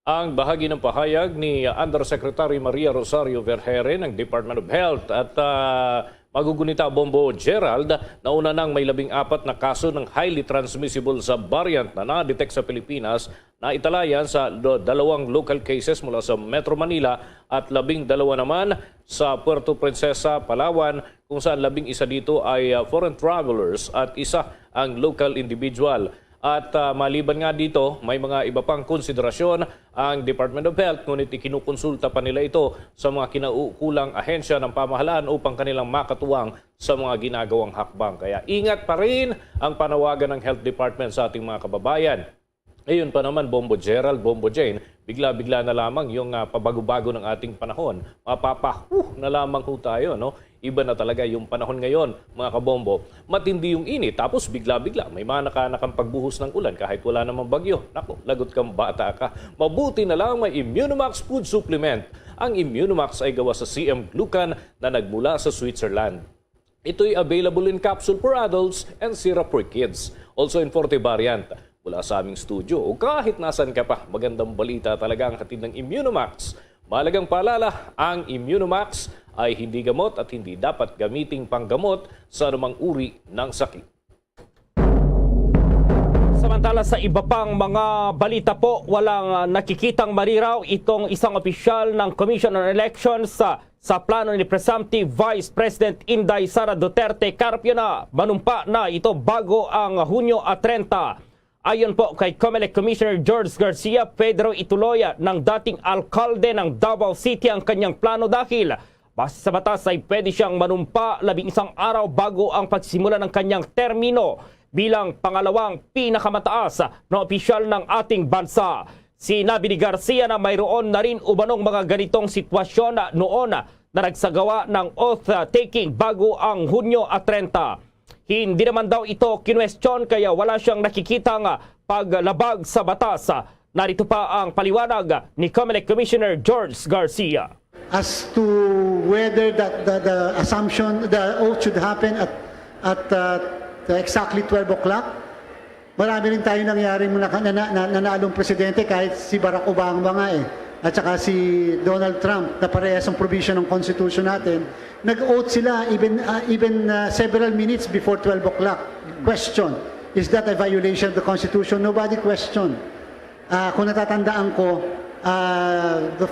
Ang bahagi ng pahayag ni Undersecretary Maria Rosario Vergeire ng Department of Health at, ah, magugunita, Bombo Gerald, nauna nang may labing apat na kaso ng highly transmissible sa variant na na-detect sa Pilipinas na italayan sa do-, dalawang local cases mula sa Metro Manila at labing dalawa naman sa Puerto Princesa, Palawan, kung saan labing isa dito ay, ah, foreign travelers at isa ang local individual. At, ah, maliban nga dito, may mga iba pang konsiderasyon ang Department of Health, ngunit ikinukonsulta pa nila ito sa mga kinaukulang ahensya ng pamahalaan upang kanilang makatuwang sa mga ginagawang hakbang. Kaya ingat pa rin ang panawagan ng Health Department sa ating mga kababayan. Ngayon pa naman, Bombo Gerald, Bombo Jane, bigla-bigla na lamang yung, ah, pabago-bago ng ating panahon. Mapapa-, huh, na lamang ho tayo, no? Iba na talaga yung panahon ngayon, mga kabombo. Matindi yung init, tapos bigla-bigla may manakanakang pagbuhos ng ulan kahit wala namang bagyo. Naku, lagot kang bata ka. Mabuti na lang may Immunomax food supplement. Ang Immunomax ay gawa sa C M glucan na nagmula sa Switzerland. Ito'y available in capsule for adults and syrup for kids. Also in forte variant. Mula sa aming studio o kahit nasan ka pa, magandang balita talaga ang hatid ng Immunomax. Mahalagang paalala, ang Immunomax ay hindi gamot at hindi dapat gamiting panggamot sa anumang uri ng sakit. Samantala, sa iba pang mga balita po, walang, ah, nakikitang mariraw itong isang opisyal ng Commission on Elections sa, sa plano ni Presumptive Vice President Inday Sara Duterte Carpio na manumpa na ito bago ang Hunyo, ah, treinta. Ayon po kay Comelec Commissioner George Garcia, pwede raw ituloy ng dating alkalde ng Davao City ang kanyang plano dahil base sa batas ay pwede siyang manumpa labing isang araw bago ang pagsimula ng kanyang termino bilang pangalawang pinakamataas na opisyal ng ating bansa. Sinabi ni Garcia na mayroon na rin umanong mga ganitong sitwasyon noon na nagsagawa ng oath-taking bago ang Hunyo treinta. Hindi naman daw ito kinwestiyon kaya wala siyang nakikitang paglabag sa batas. Narito pa ang paliwanag ni Comelec Commissioner George Garcia. As to whether that the, the assumption, the oath should happen at, at, uh, exactly twelve o'clock, marami rin tayo nangyaring naka-, na, na, na, nanalong presidente, kahit si Barack Obama nga eh, at saka si Donald Trump, na parehas ang provision ng Constitution natin, nag-oath sila even, uh, even, uh, several minutes before twelve o'clock. Question, is that a violation of the Constitution? Nobody question. Ah, kung natatandaan ko, ah, the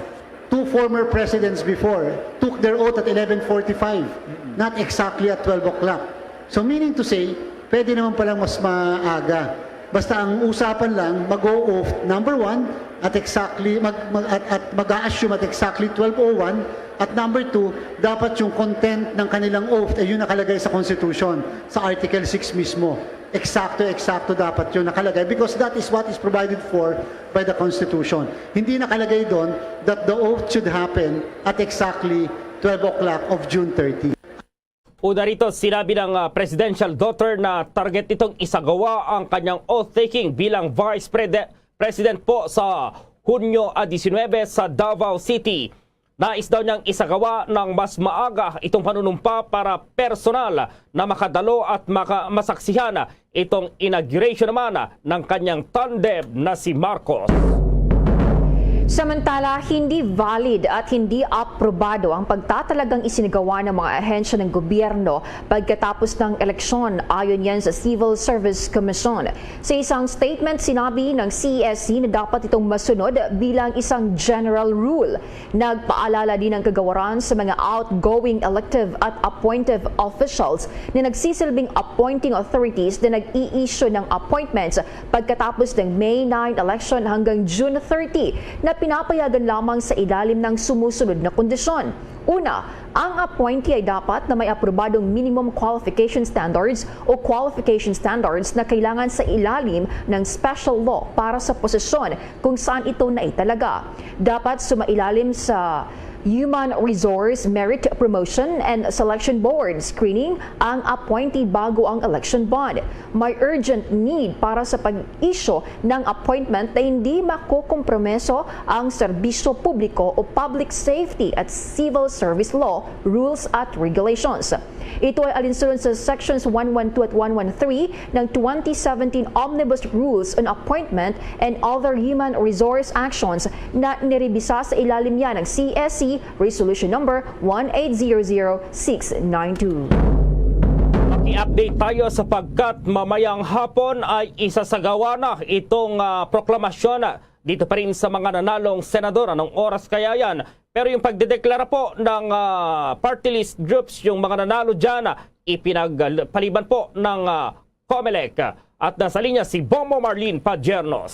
two former presidents before took their oath at eleven forty-five, not exactly at twelve o'clock. So, meaning to say, pwede naman palang mas maaga. Basta ang usapan lang, mag-o-oath, number one, at exactly, mag, mag, at, at mag-a-assume at exactly twelve oh one, at number two, dapat yung content ng kanilang oath ay yung nakalagay sa Constitution, sa Article six mismo. Eksakto, eksakto dapat yung nakalagay because that is what is provided for by the Constitution. Hindi nakalagay doon that the oath should happen at exactly twelve o'clock of June thirty. Una rito, sinabi ng ah, presidential daughter na target nitong isagawa ang kanyang oath-taking bilang vice pre- president po sa Hunyo ah, diecinuebe sa Davao City. Nais daw niyang isagawa ng mas maaga itong panunumpa para personal na makadalo at maka- masaksihan itong inauguration naman ng kanyang tandem na si Marcos. Samantala, hindi valid at hindi aprobado ang pagtatalagang isinagawa ng mga ahensya ng gobyerno pagkatapos ng eleksyon, ayon yan sa Civil Service Commission. Sa isang statement, sinabi ng C E S C na dapat itong masunod bilang isang general rule. Nagpaalala din ang kagawaran sa mga outgoing elective at appointive officials na nagsisilbing appointing authorities na nag-i-issue ng appointments pagkatapos ng May nine election hanggang June thirty na pinapayagan lamang sa ilalim ng sumusunod na kondisyon. Una, ang appointee ay dapat na may aprobadong minimum qualification standards o qualification standards na kailangan sa ilalim ng special law para sa posisyon kung saan ito naitalaga. Dapat sumailalim sa Human Resource Merit Promotion and Selection Board screening ang appointee bago ang election bond. May urgent need para sa pag-issue ng appointment na hindi makokompromiso ang serbisyo publiko o public safety at civil service law rules at regulations. Ito ay alinsunod sa Sections one one two at one one three ng twenty seventeen Omnibus Rules on Appointment and Other Human Resource Actions na nirebisa sa ilalim niya ng C S C Resolution Number one eight zero zero six nine two. Maki-update tayo sapagkat mamayang hapon ay isasagawa na itong ah, proklamasyon dito pa rin sa mga nanalong senador. Anong oras kaya yan? Pero yung pagdedeklara po ng ah, party list groups, yung mga nanalo dyan, ah, ipinagpaliban po ng ah, Comelec. At nasa linya si Bombo Marlene Padiernos.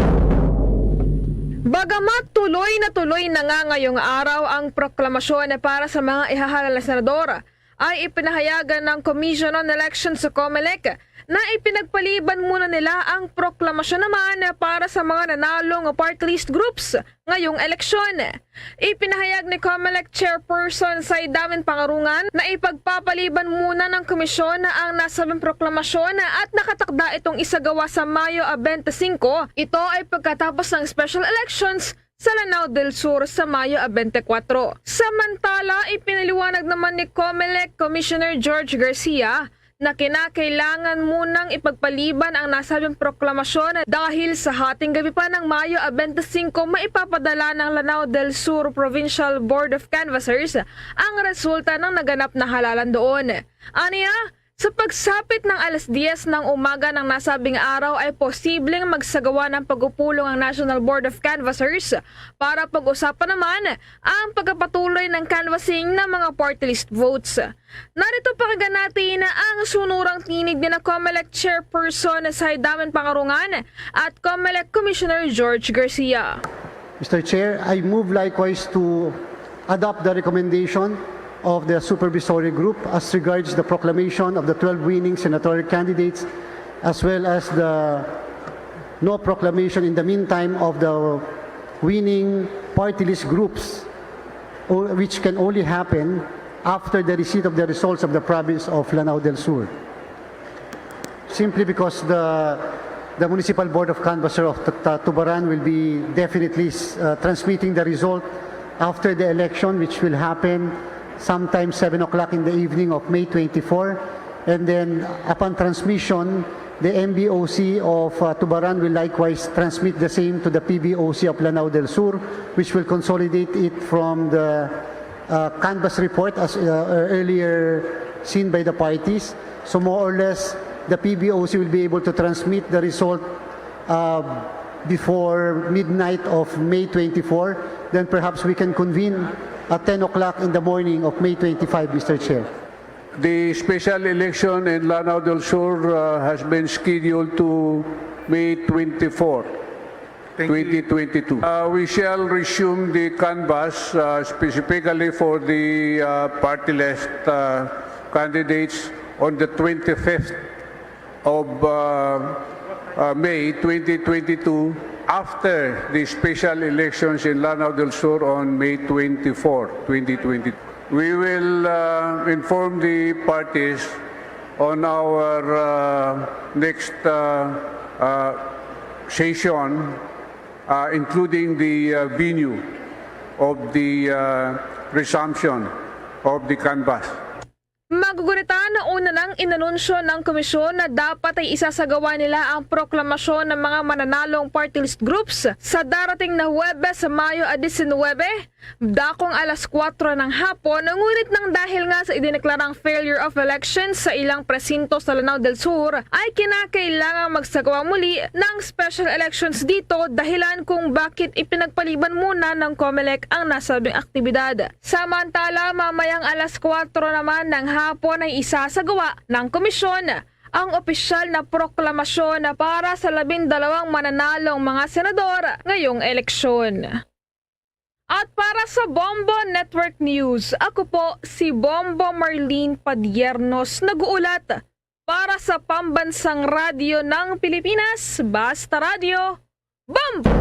Bagamat tuloy na tuloy na nga ngayong araw ang proklamasyon para sa mga ihahalal na senador, ay ipinahayagan ng Commission on Elections sa Comelec na ipinagpaliban muna nila ang proklamasyon naman para sa mga nanalong party list groups ngayong eleksyon. Ipinahayag ni Comelec Chairperson Saidamin Pangarungan na ipagpapaliban muna ng komisyon ang nasabing proklamasyon at nakatakda itong isagawa sa Mayo twenty-five. Ito ay pagkatapos ng special elections sa Lanao del Sur sa Mayo twenty-four. Samantala, ipinaliwanag naman ni Comelec Commissioner George Garcia na kinakailangan munang ipagpaliban ang nasabing proklamasyon dahil sa hating gabi pa ng Mayo twenty-five maipapadala ng Lanao del Sur Provincial Board of Canvassers ang resulta ng naganap na halalan doon. Aniya, sa pagsapit ng alas diyes ng umaga ng nasabing araw ay posibleng magsagawa ng pagpupulong ang National Board of Canvassers para pag-usapan naman ang pagpapatuloy ng canvassing ng mga party list votes. Narito pakinggan natin ang sunurang tinig ni Comelec Chairperson Saidamin Pangarungan at Comelec Commissioner George Garcia. Mister Chair, I move likewise to adopt the recommendation of the supervisory group as regards the proclamation of the twelve winning senatorial candidates, as well as the no proclamation in the meantime of the winning party list groups, o-, which can only happen after the receipt of the results of the province of Lanao del Sur. Simply because the, the Municipal Board of Canvasser of T-, T-, Tubaran will be definitely uh, transmitting the result after the election, which will happen sometime seven o'clock in the evening of May twenty-four. And then, upon transmission, the M B O C of uh, Tubaran will likewise transmit the same to the P B O C of Lanao del Sur, which will consolidate it from the uh, canvass report as uh, earlier seen by the parties. So more or less, the P B O C will be able to transmit the result uh, before midnight of May twenty-four. Then perhaps we can convene at ten o'clock in the morning of May twenty-five, Mister Chair. The special election in Lanao del Sur uh, has been scheduled to May twenty-four, Thank you. twenty twenty-two. Uh, we shall resume the canvass uh, specifically for the uh, party list uh, candidates on the twenty-fifth of uh, uh, May twenty twenty-two, after the special elections in Lanao del Sur on May twenty-four, twenty twenty. We will uh, inform the parties on our uh, next uh, uh, session, uh, including the uh, venue of the uh, resumption of the canvass. Magugunitan, nauna nang inanunsyo ng komisyon na dapat ay isasagawa nila ang proklamasyon ng mga mananalong party list groups sa darating na Huwebes, Mayo a diecinuebe, dakong alas kuwatro ng hapon, ngunit nang dahil nga sa idineklarang failure of elections sa ilang presinto sa Lanao del Sur, ay kinakailangang magsagawa muli ng special elections dito, dahilan kung bakit ipinagpaliban muna ng Comelec ang nasabing aktibidad. Samantala, mamayang alas kuwatro naman ng hapon ay isasagawa ng komisyon ang opisyal na proklamasyon para sa labindalawang mananalong mga senador ngayong eleksyon. At para sa Bombo Network News, ako po si Bombo Marlene Padiernos, nag-uulat para sa Pambansang Radyo ng Pilipinas, Basta Radyo, Bombo!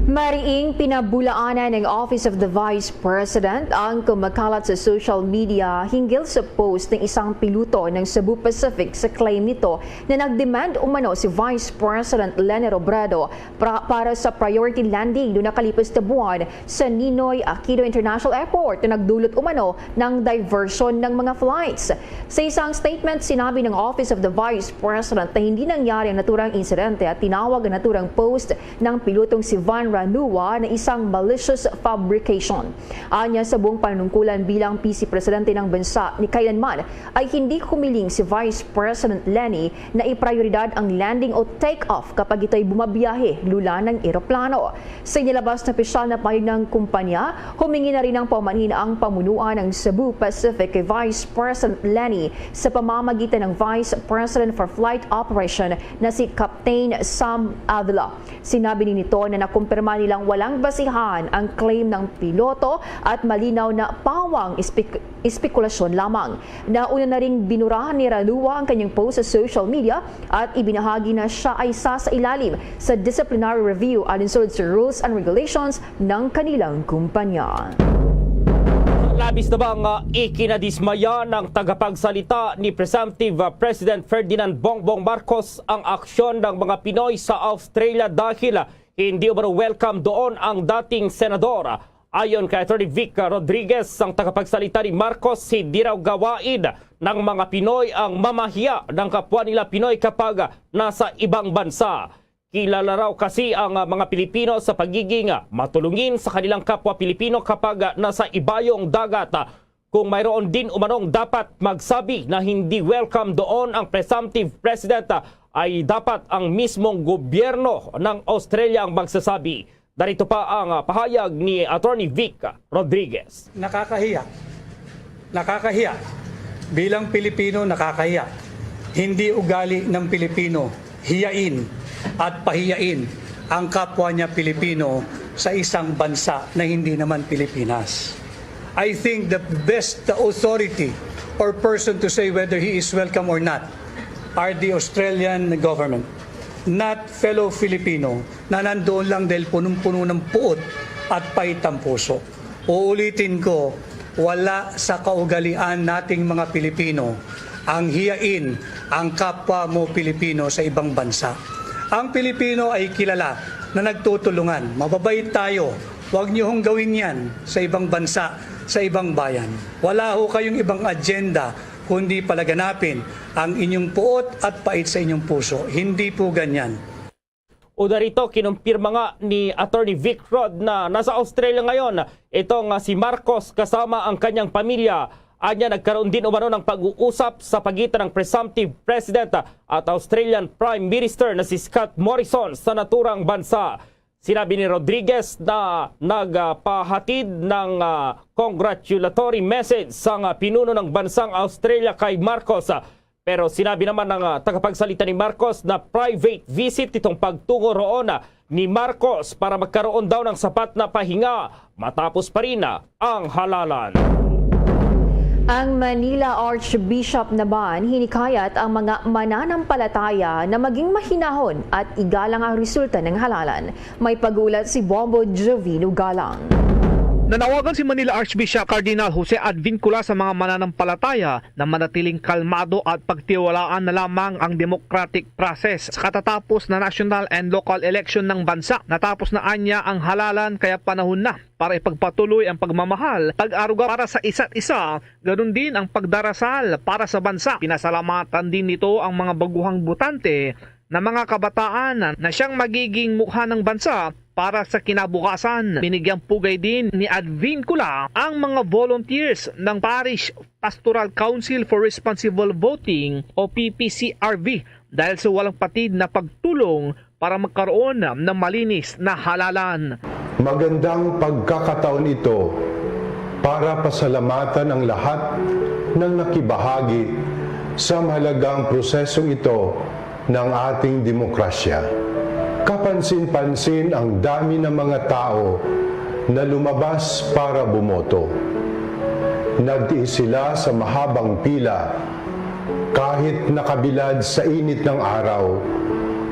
Mariing pinabulaanan ng Office of the Vice President ang kumakalat sa social media hinggil sa post ng isang piloto ng Cebu Pacific sa claim nito na nag-demand umano si Vice President Leni Robredo pra- para sa priority landing noong nakalipas na buwan sa Ninoy Aquino International Airport na nagdulot umano ng diversion ng mga flights. Sa isang statement, sinabi ng Office of the Vice President na hindi nangyari ang naturang insidente at tinawag ang naturang post ng pilotong si Van Ranua na isang malicious fabrication. Anya, sa buong panunungkulan bilang Vice Presidente ng bansa, ni kailanman ay hindi humiling si Vice President Leni na iprioridad ang landing o take-off kapag ito'y bumabiyahe lula ng eroplano. Sa inilabas na opisyal na pahayag ng kumpanya, humingi na rin ng paumanhin ang pamunuan ng Cebu Pacific kay Vice President Leni sa pamamagitan ng Vice President for Flight Operation na si Captain Sam Avila. Sinabi ni nito na nakumpirma nilang walang basihan ang claim ng piloto at malinaw na pawang espek- espekulasyon lamang. Nauna na ring binura ni Ranua ang kanyang post sa social media at ibinahagi na siya ay sasailalim sa disciplinary review alinsunod sa rules and regulations ng kanilang kumpanya. Labis na bang ah, ikinadismaya ng tagapagsalita ni Presumptive ah, President Ferdinand Bongbong Marcos ang aksyon ng mga Pinoy sa Australia dahil ah, hindi umano welcome doon ang dating senador? Ayon kay Attorney Vic Rodriguez, ang tagapagsalita ni Marcos, hindi raw gawain ng mga Pinoy ang mamahiya ng kapwa nila Pinoy kapag nasa ibang bansa. Kilala raw kasi ang mga Pilipino sa pagiging matulungin sa kanilang kapwa Pilipino kapag nasa ibayong dagat. Kung mayroon din umanong dapat magsabi na hindi welcome doon ang presumptive president, ay dapat ang mismong gobyerno ng Australia ang magsasabi. Narito pa ang ah, pahayag ni Attorney Vic Rodriguez. Nakakahiya. Nakakahiya. Bilang Pilipino, nakakahiya. Hindi ugali ng Pilipino hiyain at pahiyain ang kapwa niya Pilipino sa isang bansa na hindi naman Pilipinas. I think the best authority or person to say whether he is welcome or not are the Australian government, not fellow Filipino na nandoon lang dahil punong-puno ng puot at pait ang puso. Uulitin ko, wala sa kaugalian nating mga Pilipino ang hiyain ang kapwa mo Pilipino sa ibang bansa. Ang Pilipino ay kilala na nagtutulungan. Mababait tayo. Huwag niyo hong gawin yan sa ibang bansa, sa ibang bayan. Wala ho kayong ibang agenda kundi palaganapin ang inyong puot at pait sa inyong puso. Hindi po ganyan. O darito, kinumpirma nga ni Attorney Vic Rod na nasa Australia ngayon itong ah, si Marcos kasama ang kanyang pamilya. Anya, nagkaroon din umano ng pag-uusap sa pagitan ng presumptive president at Australian Prime Minister na si Scott Morrison sa naturang bansa. Sinabi ni Rodriguez na nagpahatid ng ah, congratulatory message sang ah, pinuno ng bansang Australia kay Marcos. Pero sinabi naman ng ah, tagapagsalita ni Marcos na private visit itong pagtungo roon ah, ni Marcos para magkaroon daw ng sapat na pahinga matapos pa rin ah, ang halalan. Ang Manila Archbishop naman hinikayat ang mga mananampalataya na maging mahinahon at igalang ang resulta ng halalan. May pag-ulat si Bombo Jovino Galang. Nanawagan si Manila Archbishop Cardinal Jose Advincula sa mga mananampalataya na manatiling kalmado at pagtiwalaan na lamang ang democratic process sa katatapos na national and local election ng bansa. Natapos na anya ang halalan, kaya panahon na para ipagpatuloy ang pagmamahal, pag-aruga para sa isa't isa, ganun din ang pagdarasal para sa bansa. Pinasalamatan din nito ang mga baguhang botante na mga kabataan na siyang magiging mukha ng bansa para sa kinabukasan. Binigyang pugay din ni Advincula ang mga volunteers ng Parish Pastoral Council for Responsible Voting o P P C R V dahil sa walang patid na pagtulong para magkaroon ng malinis na halalan. Magandang pagkakataon ito para pasalamatan ang lahat ng nakibahagi sa mahalagang prosesong ito ng ating demokrasya. Kapansin-pansin ang dami ng mga tao na lumabas para bumoto. Nagtiis sila sa mahabang pila kahit nakabilad sa init ng araw,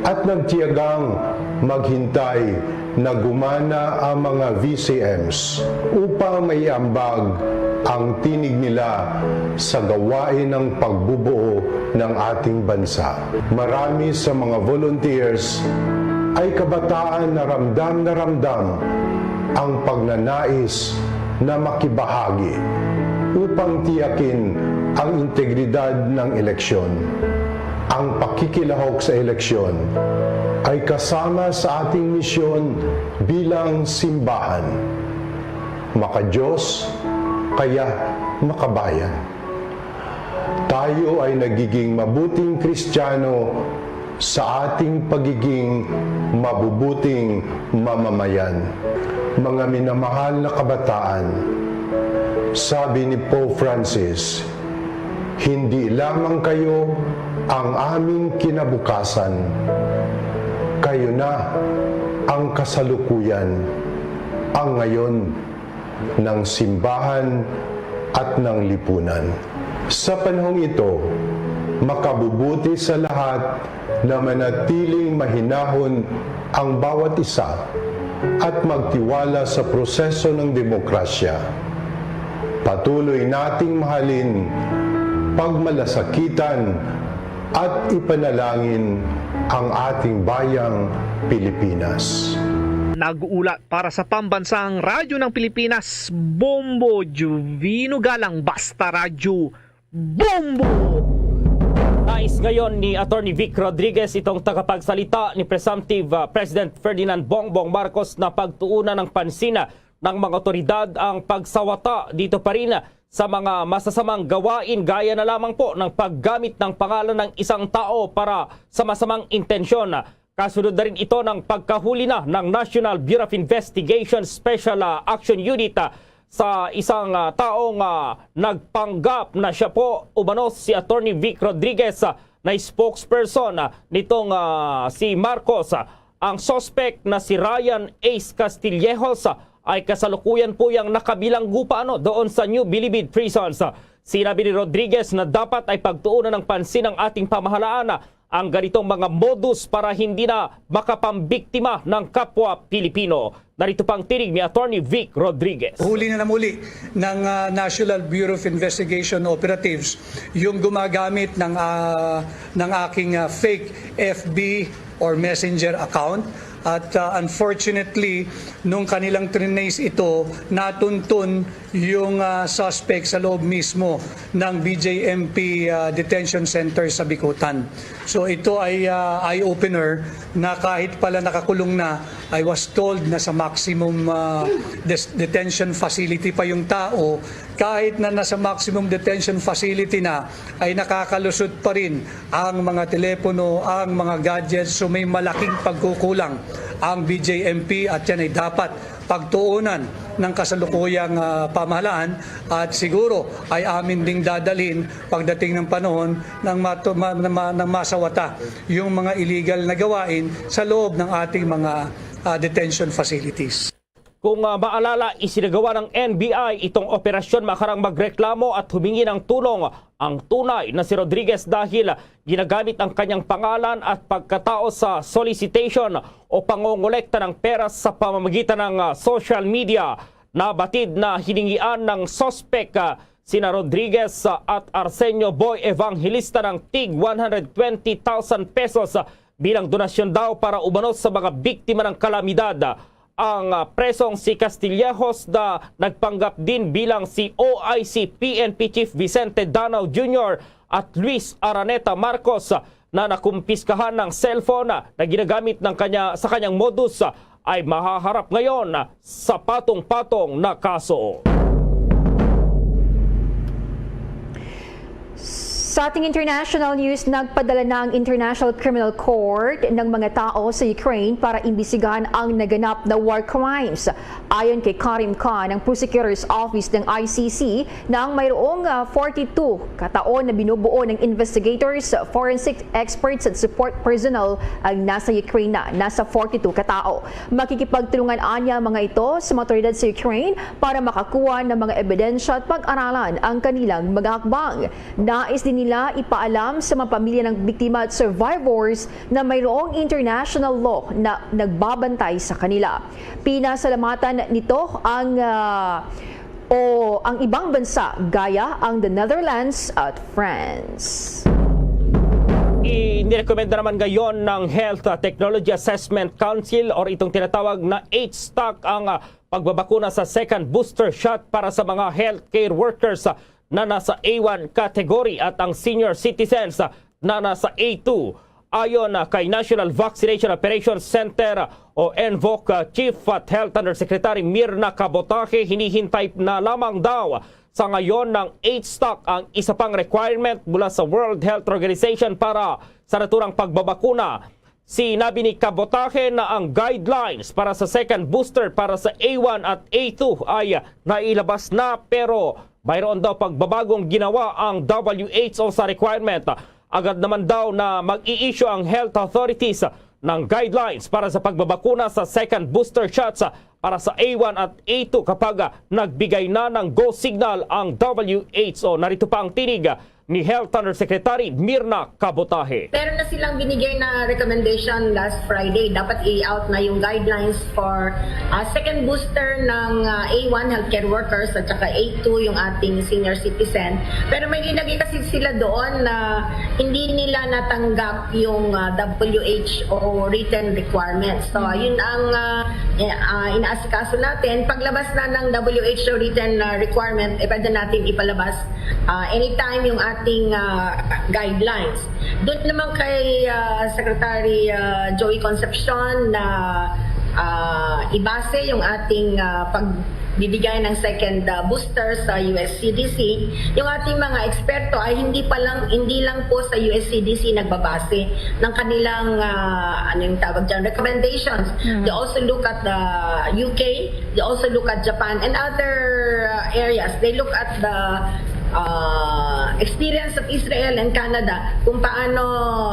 at nagtiyagang maghintay na gumana ang mga V C Ms upang maiambag ang tinig nila sa gawain ng pagbubuo ng ating bansa. Marami sa mga volunteers ay kabataan na ramdam na ramdam ang pagnanais na makibahagi upang tiyakin ang integridad ng eleksyon. Ang pakikilahok sa eleksyon ay kasama sa ating misyon bilang simbahan, makadiyos kaya makabayan. Tayo ay nagiging mabuting Kristiyano sa ating pagiging mabubuting mamamayan. Mga minamahal na kabataan, sabi ni Pope Francis, "Hindi lamang kayo ang aming kinabukasan, kayo na ang kasalukuyan, ang ngayon ng simbahan at ng lipunan." Sa panahong ito, makabubuti sa lahat na manatiling mahinahon ang bawat isa at magtiwala sa proseso ng demokrasya. Patuloy nating mahalin, pagmalasakitan, at ipanalangin ang ating bayang Pilipinas. Nag-uulat para sa Pambansang Radyo ng Pilipinas, Bombo Juvino Galang, Basta Radyo, Bombo! Nais ngayon ni Attorney Vic Rodriguez, itong tagapagsalita ni Presumptive, ah, President Ferdinand Bongbong Marcos, na pagtuunan ng pansin ng mga otoridad ang pagsawata dito pa rin sa mga masasamang gawain, gaya na lamang po ng paggamit ng pangalan ng isang tao para sa masamang intensyon. Kasunod na rin ito ng pagkahuli na ng National Bureau of Investigation Special, ah, Action Unit, ah, sa isang, ah, taong, ah, nagpanggap na siya po umano si Attorney Vic Rodriguez, ah, na spokesperson, ah, nitong, ah, si Marcos. Ah, ang suspect na si Ryan Ace Castillejos, ah, ay kasalukuyan po yang nakabilanggo pa, ano, doon sa New Bilibid Prisons. Ah, sinabi ni Rodriguez na dapat ay pagtuunan ng pansin ng ating pamahalaan, ah, ang ganitong mga modus para hindi na makapambiktima ng kapwa Pilipino. Narito pang tinig ni Attorney Vic Rodriguez. Huli na namuli ng, ah, National Bureau of Investigation operatives yung gumagamit ng, ah, ng aking, ah, fake F B or Messenger account. At, ah, unfortunately, nung kanilang trinace ito, natuntun yung, ah, suspect sa loob mismo ng B J M P, ah, detention center sa Bicutan. So ito ay, ah, eye-opener na kahit pala nakakulong na, I was told na sa maximum, ah, des-, detention facility pa yung tao. Kahit na nasa maximum detention facility na, ay nakakalusot pa rin ang mga telepono, ang mga gadgets. So may malaking pagkukulang ang B J M P at yan ay dapat pagtuunan ng kasalukuyang, ah, pamahalaan at siguro ay amin ding dadalhin pagdating ng panahon ng, matu- ma- na ma- ng masawata yung mga illegal na gawain sa loob ng ating mga, ah, detention facilities. Kung, ah, maalala, isinagawa ng N B I itong operasyon makarang magreklamo at humingi ng tulong ang tunay na si Rodriguez dahil ginagamit ang kanyang pangalan at pagkatao sa solicitation o pangongolekta ng pera sa pamamagitan ng, ah, social media. Nabatid na hiningian ng suspek, ah, sina Rodriguez, ah, at Arsenio Boy Evangelista ng tig one hundred twenty thousand pesos, ah, bilang donasyon daw para umano sa mga biktima ng kalamidad. Ang, ah, presong si Castillejos na nagpanggap din bilang C O I C P N P Chief Vicente Danao Junior at Luis Araneta Marcos, ah, na nakumpiskahan ng cellphone, ah, na ginagamit ng kanya sa kanyang modus, ah, ay mahaharap ngayon, ah, sa patong-patong na kaso. Sa ating international news, nagpadala na ang International Criminal Court ng mga tao sa Ukraine para imbestigahan ang naganap na war crimes. Ayon kay Karim Khan, ang Prosecutor's Office ng I C C, na ang mayroong, ah, forty-two katao na binubuo ng investigators, forensic experts at support personnel ang nasa Ukraine na nasa forty-two katao. Makikipagtulungan anya ang mga ito sa mga otoridad sa Ukraine para makakuha ng mga ebidensya at pag-aralan ang kanilang mga hakbang. Nais din nila ipaalam sa mga pamilya ng biktima at survivors na mayroong international law na nagbabantay sa kanila. Pinasalamatan nito ang, ah, o ang ibang bansa gaya ang the Netherlands at France. Inirekomenda naman ngayon ng Health, ah, Technology Assessment Council or itong tinatawag na H stock ang, ah, pagbabakuna sa second booster shot para sa mga healthcare workers, ah, na nasa A one category at ang senior citizens, ah, na nasa A two. Ayon, ah, kay National Vaccination Operations Center, ah, o NVOC, ah, Chief at Health Undersecretary Mirna Cabotaje, hinihintay na lamang daw sa ngayon ng H stock ang isa pang requirement mula sa World Health Organization para sa naturang pagbabakuna. Sinabi ni Cabotaje na ang guidelines para sa second booster para sa A one at A two ay nailabas na, pero mayroon daw pagbabagong ginawa ang W H O sa requirement. Agad naman daw na mag-i-issue ang health authorities ng guidelines para sa pagbabakuna sa second booster shots para sa A one at A two kapag nagbigay na ng go signal ang W H O. Narito pa ang tinig ni Health Undersecretary Mirna Cabotaje. Meron na silang binigay na recommendation last Friday. Dapat i-out na yung guidelines for, ah, second booster ng, ah, A one healthcare workers at saka A two yung ating senior citizen. Pero may linagay kasi sila doon na hindi nila natanggap yung, ah, W H O written requirements. So, yun ang, ah, eh, ah, inaasikaso natin. Paglabas na ng W H O written, ah, requirement, eh, pwede natin ipalabas, ah, anytime yung ating, ah, guidelines. Doon naman kay, ah, Secretary, ah, Joey Concepcion na, ah, ibase yung ating, ah, pagbibigay ng second, ah, booster sa U S C D C, yung ating mga eksperto ay hindi pa lang, hindi lang po sa U S C D C nagbabase ng kanilang, ah, ano yung tawag dyan, recommendations. Mhm. They also look at the U K, they also look at Japan and other, uh, areas. They look at the, uh, experience of Israel and Canada kung paano,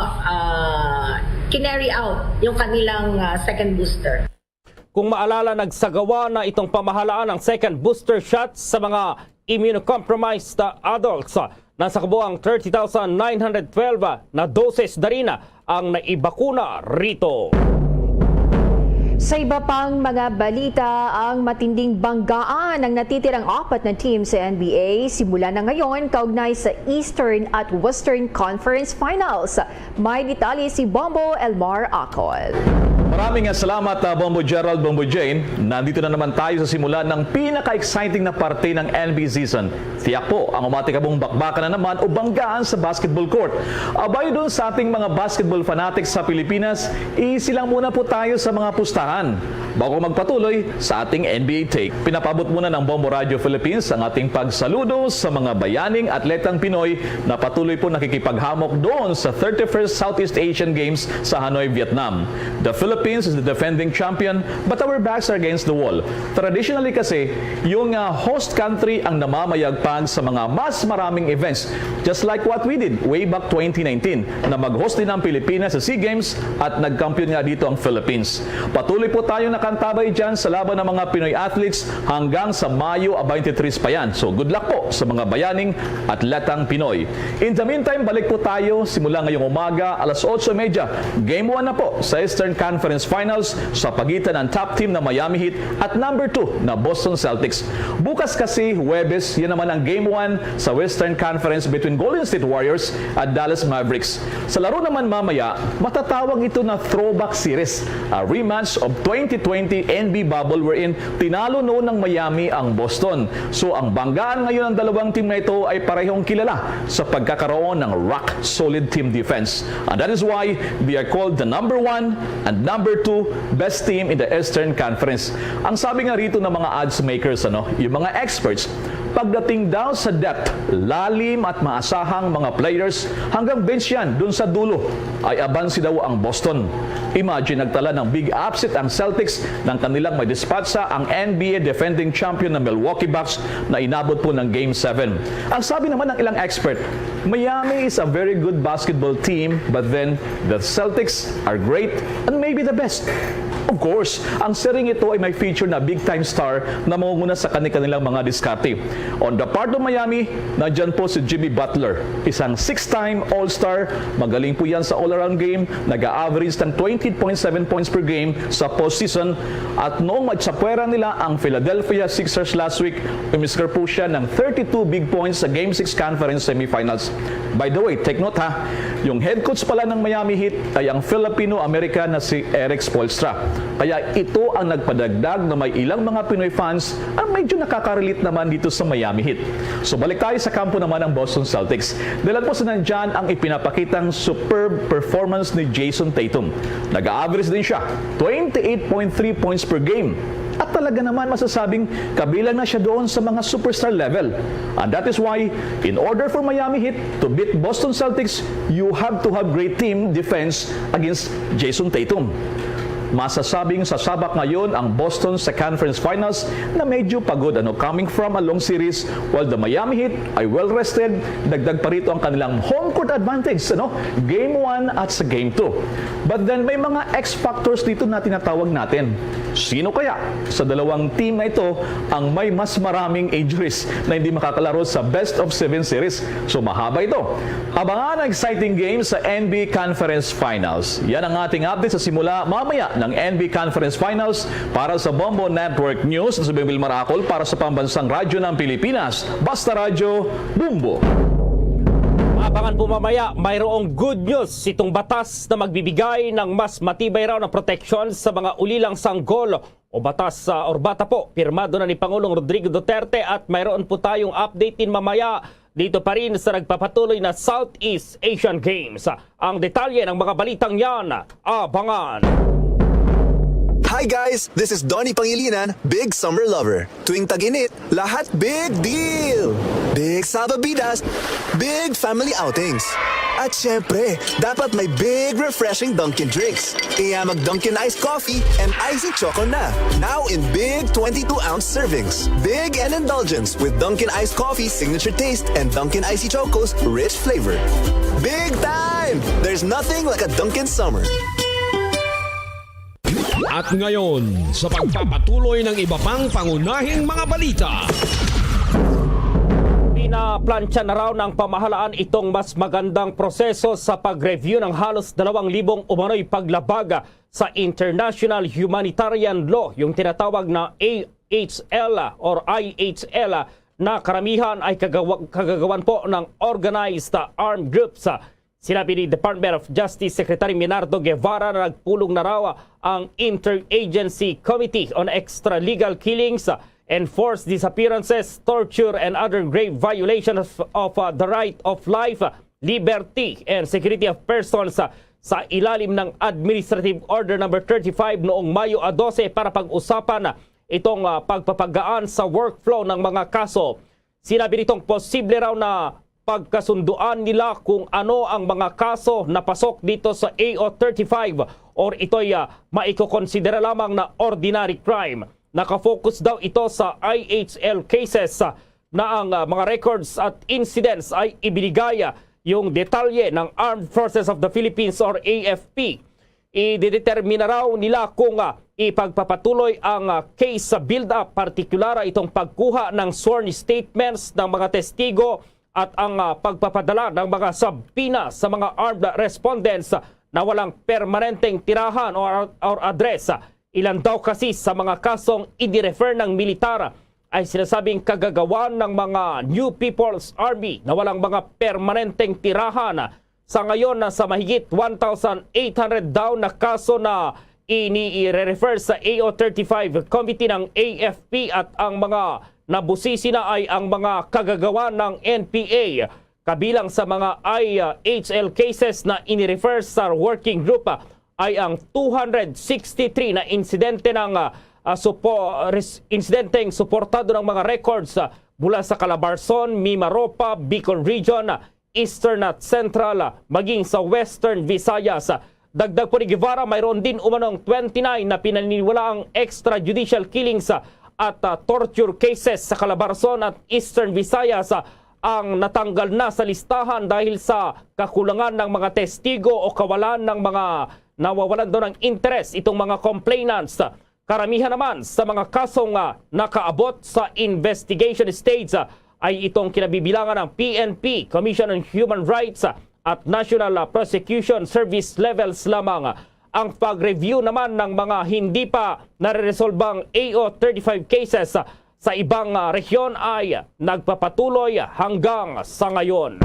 uh, kinarry out yung kanilang, uh, second booster. Kung maalala, nagsagawa na itong pamahalaan ng second booster shot sa mga immunocompromised, uh, adults. Nasa kabuang thirty thousand nine hundred twelve na doses na rin ang naibakuna rito. Sa iba pang mga balita, ang matinding banggaan ang natitirang apat na team sa N B A simula na ngayon kaugnay sa Eastern at Western Conference Finals. May detalye si Bombo Elmar Acol. Maraming salamat, ah, Bombo Gerald, Bombo Jane. Nandito na naman tayo sa simula ng pinaka-exciting na parte ng N B A season. Tiyak po, ang umatikabong bakbakan na naman o banggaan sa basketball court. Abay dun sa ating mga basketball fanatics sa Pilipinas, easy lang muna po tayo sa mga pustahan bago magpatuloy sa ating N B A take. Pinapabot muna ng Bombo Radio Philippines ang ating pagsaludo sa mga bayaning atletang Pinoy na patuloy po nakikipaghamok doon sa thirty-first Southeast Asian Games sa Hanoi, Vietnam. The Philippine Philippines is the defending champion, but our backs are against the wall. Traditionally kasi, yung ah, host country ang namamayagpag sa mga mas maraming events, just like what we did way back twenty nineteen, na mag-host din ang Pilipinas sa SEA Games at nagkampiyon nga dito ang Philippines. Patuloy po tayong nakantabay dyan sa laban ng mga Pinoy athletes hanggang sa Mayo twenty-three pa yan. So good luck po sa mga bayaning atletang Pinoy. In the meantime, balik po tayo simula ngayong umaga, alas otso y media. Game one na po sa Eastern Conference Finals sa pagitan ng top team na Miami Heat at number two na Boston Celtics. Bukas kasi, Huwebes, yan naman ang game one sa Western Conference between Golden State Warriors at Dallas Mavericks. Sa laro naman mamaya, matatawag ito na throwback series, a rematch of twenty twenty N B A bubble wherein tinalo noon ng Miami ang Boston. So ang banggaan ngayon ng dalawang team na ito ay parehong kilala sa pagkakaroon ng rock solid team defense. And that is why they are called the number one and number two best team in the Eastern Conference. Ang sabi nga rito ng mga odds makers, ano, yung mga experts, pagdating daw sa depth, lalim at maasahang mga players, hanggang bench yan dun sa dulo, ay abansi daw ang Boston. Imagine, nagtala ng big upset ang Celtics nang kanilang madispatsa ang N B A defending champion na Milwaukee Bucks na inabot po ng Game seven. Ang sabi naman ng ilang expert, Miami is a very good basketball team, but then the Celtics are great and maybe the best. Of course, ang siring ito ay may feature na big-time star na mangunguna sa kani-kanilang mga diskarte. On the part of Miami, nandyan po si Jimmy Butler, isang six-time All-Star. Magaling po yan sa all-around game. Nag-a-average ng twenty point seven points per game sa postseason. At noong matsapwera nila ang Philadelphia Sixers last week, umiskor po siya ng thirty-two big points sa Game six Conference Semifinals. By the way, take note ha, yung head coach pala ng Miami Heat ay ang Filipino-American na si Erik Spoelstra. Kaya ito ang nagpadagdag na may ilang mga Pinoy fans ang medyo nakaka-relate naman dito sa Miami Heat. So balik tayo sa kampo naman ng Boston Celtics. Dahil po sa nandyan ang ipinapakitang superb performance ni Jayson Tatum. Nag-a-average din siya, twenty-eight point three points per game. At talaga naman masasabing kabilang na siya doon sa mga superstar level. And that is why, in order for Miami Heat to beat Boston Celtics, you have to have great team defense against Jayson Tatum. Masasabing sasabak ngayon ang Boston sa Conference Finals na medyo pagod, ano, coming from a long series, while the Miami Heat ay well-rested. Dagdag pa rito ang kanilang home court advantage, ano, Game one at sa Game two. But then, may mga X factors dito na tinatawag natin. Sino kaya sa dalawang team na ito ang may mas maraming injuries na hindi makakalaro sa best of seven series? So, mahaba ito. Abangan ang exciting game sa N B A Conference Finals. Yan ang ating update sa simula mamaya ng N B A Conference Finals. Para sa Bombo Network News, sa Bibil Maracol, para sa Pambansang Radyo ng Pilipinas, Basta Radyo, Bombo. Abangan po mamaya, mayroong good news. Itong batas na magbibigay ng mas matibay raw na proteksyon sa mga ulilang sanggol o batas sa Orbata po, pirmado na ni Pangulong Rodrigo Duterte, at mayroon po tayong update din mamaya dito pa rin sa nagpapatuloy na Southeast Asian Games. Ang detalye ng mga balitang yan, abangan. Hi guys! This is Donnie Pangilinan, big summer lover. Tuwing tag-init, lahat big deal! Big salbabidas, big family outings. At syempre, dapat may big refreshing Dunkin' drinks. Kaya mag Dunkin' Ice Coffee and Icy Choco na. Now in big twenty-two ounce servings. Big and indulgence with Dunkin' Ice Coffee's signature taste and Dunkin' Icy Choco's rich flavor. Big time! There's nothing like a Dunkin' Summer. At ngayon, sa pagpapatuloy ng iba pang pangunahing mga balita. Pinaplantsa na raw ng pamahalaan itong mas magandang proseso sa pag-review ng halos dalawang libong umano'y paglabag sa international humanitarian law, yung tinatawag na A H L or I H L, na karamihan ay kagawa- kagagawan po ng organized armed groups. Sinabi ni Department of Justice Secretary Minardo Guevara na nagpulong na raw ang Interagency Committee on Extralegal Killings, Enforced Disappearances, Torture, and Other Grave Violations of, of, uh, the Right of Life, Liberty, and Security of Persons, uh, sa ilalim ng Administrative Order Number thirty-five noong Mayo a dose para pag-usapan itong, uh, pagpapagaan sa workflow ng mga kaso. Sinabi nitong posible raw na pagkasunduan nila kung ano ang mga kaso na pasok dito sa A O thirty-five or ito'y, ah, maikokonsidera lamang na ordinary crime. Nakafocus daw ito sa I H L cases, ah, na ang, ah, mga records at incidents ay ibinigay, ah, yung detalye ng Armed Forces of the Philippines or A F P. Idedetermina raw nila kung, ah, ipagpapatuloy ang, ah, case sa build-up, partikular, ah, itong pagkuha ng sworn statements ng mga testigo at ang, ah, pagpapadala ng mga subpoena sa mga armed respondents na walang permanenteng tirahan or, or address. Ilan daw kasi sa mga kasong i-refer ng militar ay sinasabing kagagawan ng mga New People's Army na walang mga permanenteng tirahan. Sa ngayon, nasa mahigit one thousand eight hundred daw na kaso na ini-refer sa A O thirty-five Committee ng A F P, at ang mga nabusisi na ay ang mga kagagawan ng N P A. Kabilang sa mga I H L cases na inirefer sa working group, ah, ay ang two hundred sixty-three na insidente ng, ah, ah, supo-, res-, insidenteng suportado ng mga records, ah, mula sa Calabarzon, Mimaropa, Bicol Region, Eastern at Central, ah, maging sa Western Visayas. Dagdag po ni Guevara, mayroon din umanong twenty-nine na pinaniniwalaang extrajudicial killings, ah, at, ah, torture cases sa Calabarzon at Eastern Visayas, ah, ang natanggal na sa listahan dahil sa kakulangan ng mga testigo o kawalan ng mga nawawalan daw ng interes itong mga complainants. Karamihan naman sa mga kasong, ah, nakaabot sa investigation stage, ah, ay itong kinabibilangan ng P N P, Commission on Human Rights, ah, at National, ah, Prosecution Service levels lamang. Ang pag-review naman ng mga hindi pa nareresolbang A O thirty-five cases, ah, sa ibang, ah, rehiyon ay nagpapatuloy hanggang sa ngayon.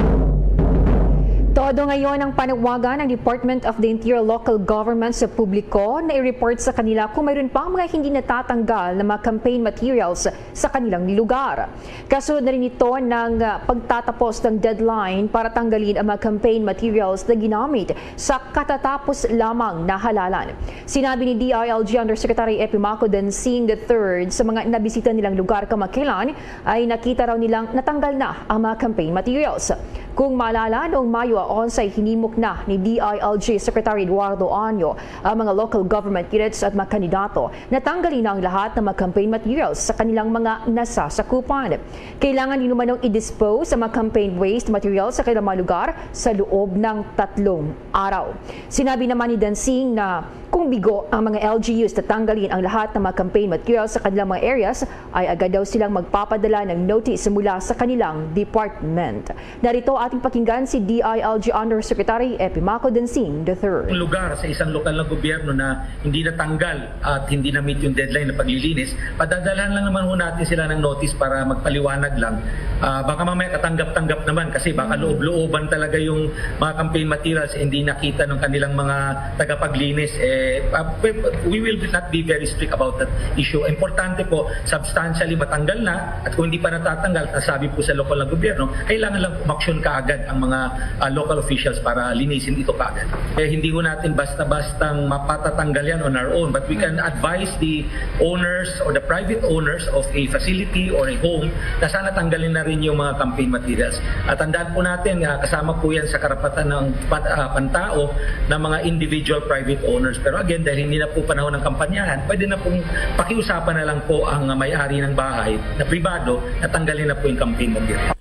Todo ngayon ang panawagan ng Department of the Interior Local Government sa publiko na i-report sa kanila kung mayroon pang mga hindi natatanggal na mga campaign materials sa kanilang lugar. Kasunod na rin ito ng, ah, pagtatapos ng deadline para tanggalin ang mga campaign materials na ginamit sa katatapos lamang na halalan. Sinabi ni D I L G Undersecretary Epimaco Dancing the third sa mga nabisita nilang lugar kamakilan ay nakita raw nilang natanggal na ang mga campaign materials. Kung maalala, noong Mayo onse, hinimok na ni D I L G Secretary Eduardo Año ang mga local government units at mga kandidato na tanggalin na ang lahat ng mga campaign materials sa kanilang mga nasasakupan. Kailangan din umanong i-dispose ang mga campaign waste materials sa kanilang mga lugar sa loob ng tatlong araw. Sinabi naman ni Dancing na kung bigo ang mga L G Us na tanggalin ang lahat ng mga campaign materials sa kanilang mga areas, ay agad daw silang magpapadala ng notice mula sa kanilang department. Narito ating pakinggan si D I L G Undersecretary Epimaco Dancing the third. Lugar sa isang lokal na gobyerno na hindi natanggal at hindi na-meet yung deadline na paglilinis, padadalhan lang naman ho natin sila ng notice para magpaliwanag lang. Ah, baka mamaya katanggap-tanggap naman kasi baka loob-looban talaga yung mga campaign materials, hindi nakita ng kanilang mga tagapaglinis. Eh, ah, we, we will not be very strict about that issue. Importante po, substantially matanggal na, at kung hindi pa natatanggal, nasabi po sa lokal na gobyerno, kailangan lang umaksyon kaagad ang mga, ah, local officials para linisin ito kaagad. Eh, hindi ho natin basta-bastang mapatatanggal yan on our own, but we can advise the owners or the private owners of a facility or a home na sana tanggalin na rin yung mga campaign materials. At tandaan po natin, ah, kasama po yan sa karapatan ng pat-, ah, pantao ng mga individual private owners. Pero again, dahil hindi na po panahon ng kampanyahan, pwede na pong pakiusapan na lang po ang, ah, may-ari ng bahay na pribado na tanggalin na po yung campaign material.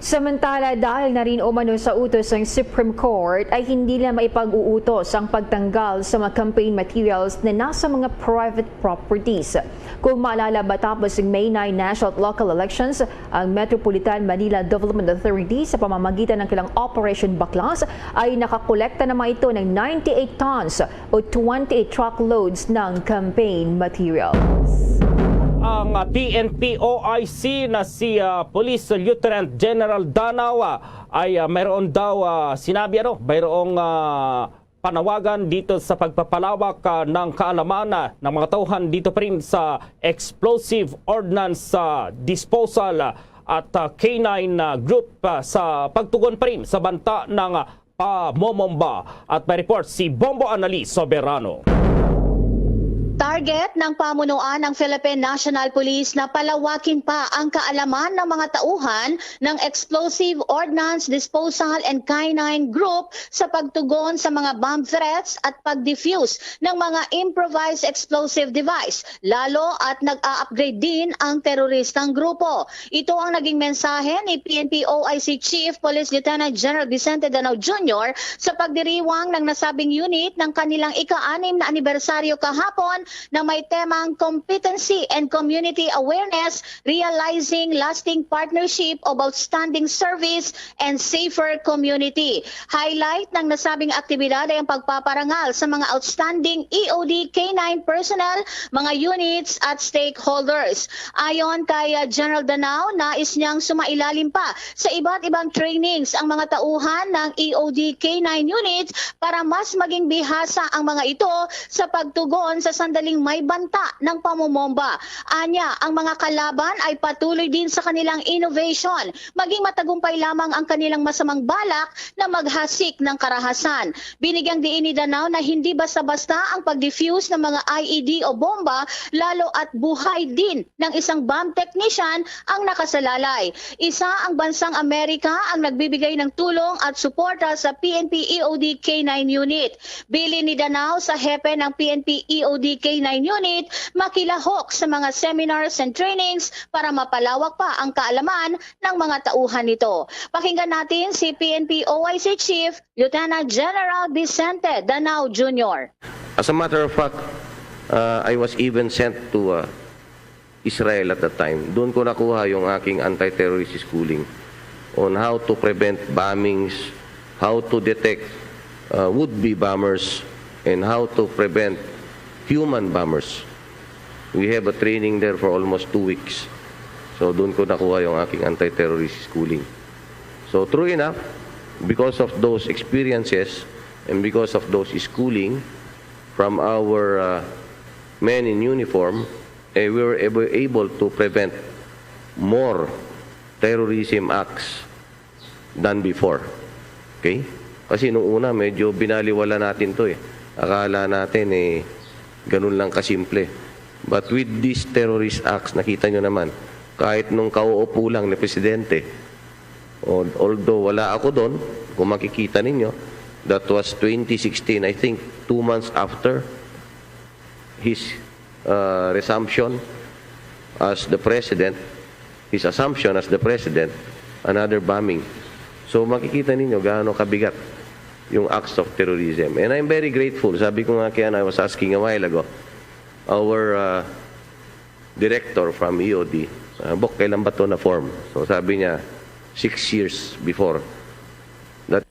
Samantala, dahil na rin umano sa utos ng Supreme Court, ay hindi na maipag-uutos ang pagtanggal sa mga campaign materials na nasa mga private properties. Kung maalala, matapos ang May nine national at local elections, ang Metropolitan Manila Development Authority sa pamamagitan ng kanilang Operation Baklas ay nakakolekta naman ito ng ninety-eight tons o twenty-eight truckloads ng campaign materials. Ang, ah, P N P O I C na si, ah, Police Lieutenant General Danao, ah, ay, ah, mayroon daw, ah, sinabi, ano, mayroong, ah, panawagan dito sa pagpapalawak, ah, ng kaalaman, ah, ng mga tauhan dito pa rin sa explosive ordnance, ah, disposal, ah, at, ah, K nine, ah, group, ah, sa pagtugon pa rin sa banta ng, ah, pamomomba. At may report si Bombo Annalise Soberano. Target ng pamunuan ng Philippine National Police na palawakin pa ang kaalaman ng mga tauhan ng Explosive Ordnance Disposal and Canine Group sa pagtugon sa mga bomb threats at pag-defuse ng mga improvised explosive device, lalo at nag-a-upgrade din ang teroristang grupo. Ito ang naging mensahe ni P N P O I C Chief Police Lieutenant General Vicente Danao Junior sa pagdiriwang ng nasabing unit ng kanilang ika-anim na anibersaryo kahapon na may temang Competency and Community Awareness, Realizing Lasting Partnership of Outstanding Service and Safer Community. Highlight ng nasabing aktibidad ay ang pagpaparangal sa mga outstanding E O D K nine personnel, mga units at stakeholders. Ayon kay, ah, General Danao, nais niyang sumailalim pa sa iba't ibang trainings ang mga tauhan ng E O D K nine units para mas maging bihasa ang mga ito sa pagtugon sa sandaling may banta ng pamomomba. Anya, ang mga kalaban ay patuloy din sa kanilang innovation. Maging matagumpay lamang ang kanilang masamang balak na maghasik ng karahasan. Binigyang diin ni Danao na hindi basta-basta ang pag-defuse ng mga I E D o bomba, lalo at buhay din ng isang bomb technician ang nakasalalay. Isa ang bansang Amerika ang nagbibigay ng tulong at suporta sa P N P E O D K nine unit. Bilin ni Danao sa hepe ng P N P E O D K nine unit, makilahok sa mga seminars and trainings para mapalawak pa ang kaalaman ng mga tauhan nito. Pakinggan natin si P N P O I C Chief Lieutenant General Vicente Danao Junior. As a matter of fact, uh, I was even sent to uh, Israel at that time. Doon ko nakuha yung aking anti-terrorist schooling on how to prevent bombings, how to detect uh, would-be bombers, and how to prevent human bombers. We have a training there for almost two weeks. So doon ko nakuha yung aking anti-terrorist schooling. So true enough, because of those experiences and because of those schooling from our uh, men in uniform, eh, we were able, able to prevent more terrorism acts than before. Okay? Kasi nung una, medyo binaliwala natin to eh. Akala natin eh, ganun lang kasimple. But with these terrorist acts, nakita nyo naman, kahit nung kauupo lang ni Presidente, although wala ako doon, kung makikita ninyo, that was twenty sixteen, I think two months after his uh, resumption as the president, his assumption as the president, another bombing. So makikita ninyo gaano kabigat yung acts of terrorism. And I'm very grateful. Sabi ko nga kaya, I was asking a while ago, our uh, director from E O D, uh, Bok, kailan ba to na-form? So sabi niya, six years before. That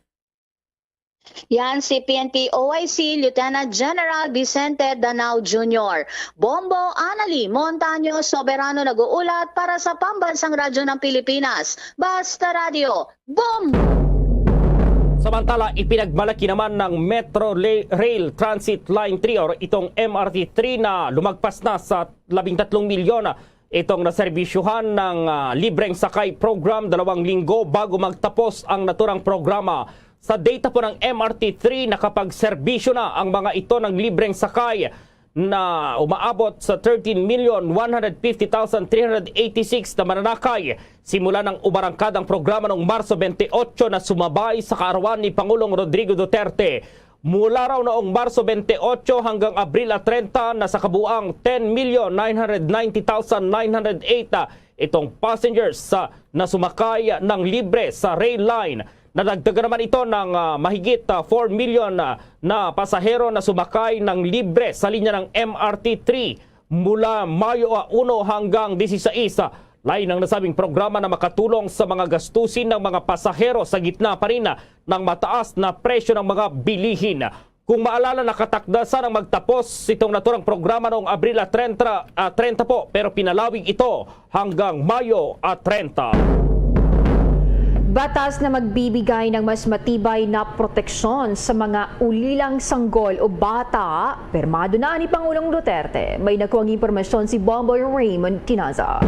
Yan si P N P O I C Lieutenant General Vicente Danao Junior. Bombo Anali Montaño Soberano nag-uulat para sa Pambansang Radyo ng Pilipinas, Basta Radio, Bombo! Samantala, ipinagmalaki naman ng Metro Rail Transit Line three or itong M R T three na lumagpas na sa labing tatlong milyon itong naserbisyuhan ng uh, libreng sakay program dalawang linggo bago magtapos ang naturang programa. Sa data po ng M R T three, nakapagserbisyo na ang mga ito ng libreng sakay na umaabot sa thirteen million one hundred fifty thousand three hundred eighty-six na mananakay simula ng umarangkad ang programa noong Marso twenty-eight na sumabay sa kaarawan ni Pangulong Rodrigo Duterte. Mula raw noong Marso twenty-eight hanggang Abril treinta na sa kabuang ten million nine hundred ninety thousand nine hundred eight itong passengers na sumakay ng libre sa rail line. Nadagdagan naman ito ng uh, mahigit uh, four million uh, na pasahero na sumakay ng libre sa linya ng M R T three mula Mayo uh, uno hanggang dieciséis. Lain ang nasabing programa na makatulong sa mga gastusin ng mga pasahero sa gitna pa rin ng mataas na presyo ng mga bilihin. Kung maalala, nakatakda sana magtapos itong naturang programa noong Abril at treinta, ah, treinta po, pero pinalawig ito hanggang Mayo at treinta. Batas na magbibigay ng mas matibay na proteksyon sa mga ulilang sanggol o bata, pirmado na ni Pangulong Duterte. May nakuhang impormasyon si Bomboy Raymond Tinaza.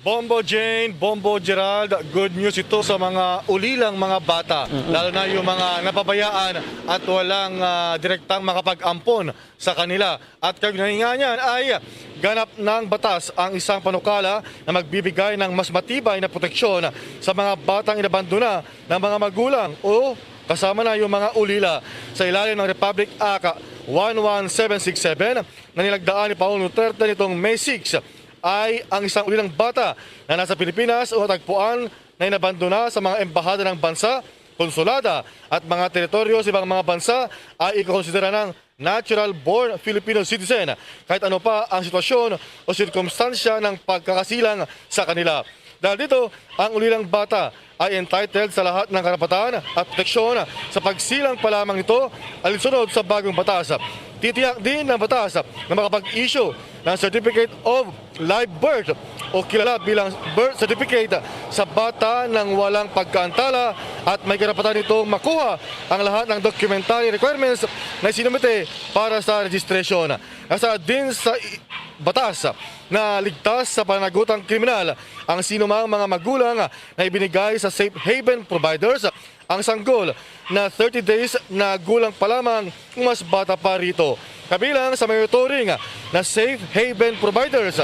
Bombo Jane, Bombo Gerald, good news ito sa mga ulilang mga bata, Mm-mm. lalo na yung mga napabayaan at walang, ah, direktang makapag-ampon sa kanila. At kaugnay nga niyan ay ganap ng batas ang isang panukala na magbibigay ng mas matibay na proteksyon sa mga batang inabandona ng mga magulang o kasama na yung mga ulila. Sa ilalim ng Republic Act one one seven six seven na nilagdaan ni Pangulong Duterte nitong May six, ay ang isang ulilang bata na nasa Pilipinas o natagpuan na inabandona sa mga embahada ng bansa, konsulada at mga teritoryo sa ibang mga bansa ay ikokonsidera ng natural-born Filipino citizen, kahit ano pa ang sitwasyon o sirkumstansya ng pagkakasilang sa kanila. Dahil dito, ang ulilang bata ay entitled sa lahat ng karapatan at proteksyon sa pagsilang pa lamang nito alinsunod sa bagong batas. Titiyak din ng batas na makapag-issue ng Certificate of Live Birth o kilala bilang birth certificate sa bata nang walang pagkaantala at may karapatan nitong makuha ang lahat ng documentary requirements na isinumite para sa registration. Nasa din sa i-, batas na ligtas sa pananagutang kriminal ang sinumang mga magulang na ibinigay sa safe haven providers ang sanggol na thirty days na gulang pa lamang kung mas bata pa rito. Kabilang sa may tuturing na safe haven providers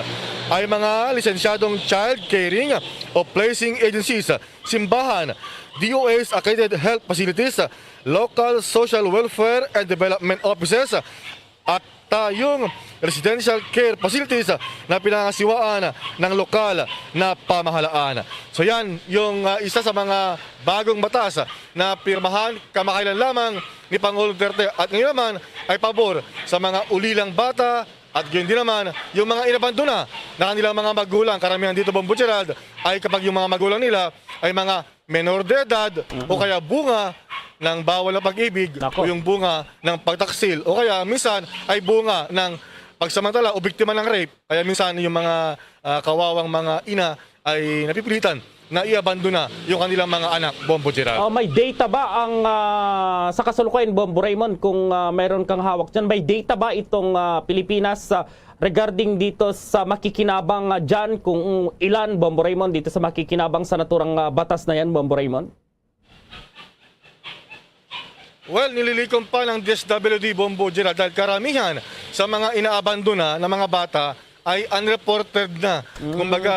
ay mga lisensyadong child caring o placing agencies, simbahan, D O H accredited health facilities, local social welfare and development offices, at tayong residential care facilities na pinangasiwaan ng lokal na pamahalaan. So yan yung, ah, isa sa mga bagong batas na pirmahan kamakailan lamang ni Pangulong Duterte at ngayon naman ay pabor sa mga ulilang bata at gayon din naman yung mga inabandona na kanilang mga magulang. Karamihan dito, Bombo Gerald, ay kapag yung mga magulang nila ay mga menor de edad o kaya bunga ng bawal na pag-ibig Nako. o yung bunga ng pagtaksil o kaya minsan ay bunga ng pagsamantala o biktima ng rape. Kaya minsan yung mga, ah, kawawang mga ina ay napipilitan na iabandona yung kanilang mga anak, Bombo Gerald. Oh, may data ba ang, ah, sa kasalukuyan, Bombo Raymond, kung, ah, mayroon kang hawak dyan, may data ba itong, ah, Pilipinas, ah, regarding dito sa makikinabang, ah, dyan, kung ilan, Bombo Raymond, dito sa makikinabang sa naturang, ah, batas na yan, Bombo Raymond? Well, nililikom pa ng D S W D, Bombo Gerald, dahil karamihan sa mga inaabandona na mga bata ay unreported na. Mm. Kumbaga,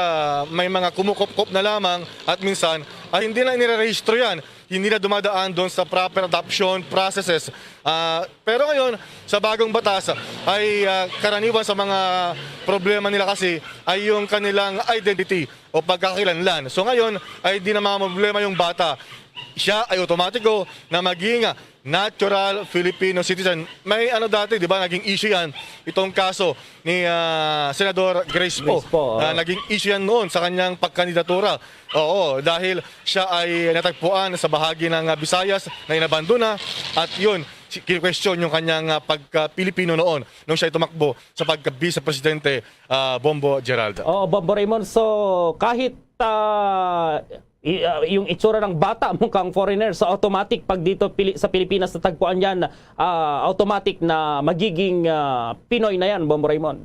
may mga kumukupkop na lamang at minsan ay hindi na inirerehistro yan. Hindi na dumadaan doon sa proper adoption processes. Ah, pero ngayon, sa bagong batas, ay, ah, karaniwan sa mga problema nila kasi ay yung kanilang identity o pagkakakilanlan. So ngayon, ay di na mga problema yung bata. Siya ay otomatiko na maging natural Filipino citizen. May ano dati, di ba, naging issue yan, itong kaso ni, ah, Senador Grace Poe. Grace Poe, oo. Ah, naging issue yan noon sa kanyang pagkandidatura. Oo, dahil siya ay natagpuan sa bahagi ng, ah, Visayas na inabandona at yun, si-, kini-question yung kanyang, ah, pagka-Pilipino noon nung siya ay tumakbo sa pagka-vice presidente, ah, Bombo Gerald. Oo, Bombo Raymond. So, kahit, ah, i-, ah, yung itsura ng bata mo kang foreigner, sa automatic, pag dito Pili-, sa Pilipinas natagpuan yan, ah, automatic na magiging, ah, Pinoy na yan, Bombo Raymond.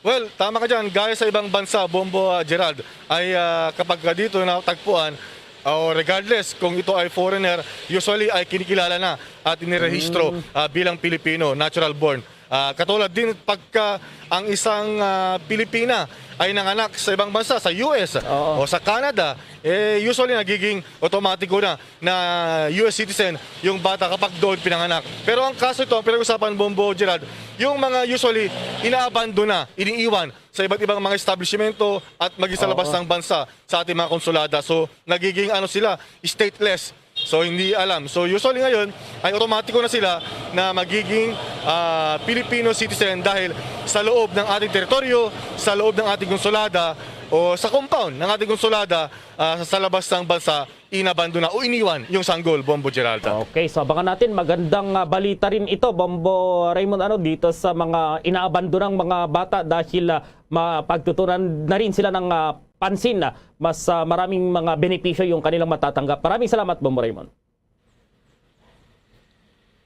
Well, tama ka dyan. Gaya sa ibang bansa, Bombo, ah, Gerald, ay, ah, kapag ka dito natagpuan, o regardless kung ito ay foreigner, usually ay kinikilala na at inirehistro, Mm. ah, bilang Pilipino, natural born. Ah, katulad din pagka ang isang, ah, Pilipina ay nanganak sa ibang bansa, sa U S Oo. o sa Canada, eh, usually nagiging otomatiko na na U S citizen yung bata kapag doon pinanganak. Pero ang kaso ito, ang pinag-usapan, Bombo Gerald, yung mga usually inaabandona, iniiwan sa iba't ibang mga establishmento at maging sa labas Oo. ng bansa sa ating mga konsulada. So, nagiging ano sila, stateless. So, hindi alam. So, usually ngayon, ay otomatiko na sila na magiging, ah, Filipino citizen dahil sa loob ng ating teritoryo, sa loob ng ating konsulada, o sa compound ng ating konsulada, ah, sa, sa labas ng bansa, inabandona o iniwan yung sanggol, Bombo Gerald. Okay, so abangan natin. Magandang, ah, balita rin ito, Bombo Raymond, ano, dito sa mga inaabandonang mga bata dahil, ah, mapagtutunan na rin sila ng, ah, pansin. Ah, mas, ah, maraming mga benepisyo yung kanilang matatanggap. Maraming salamat, Bombo Raymond.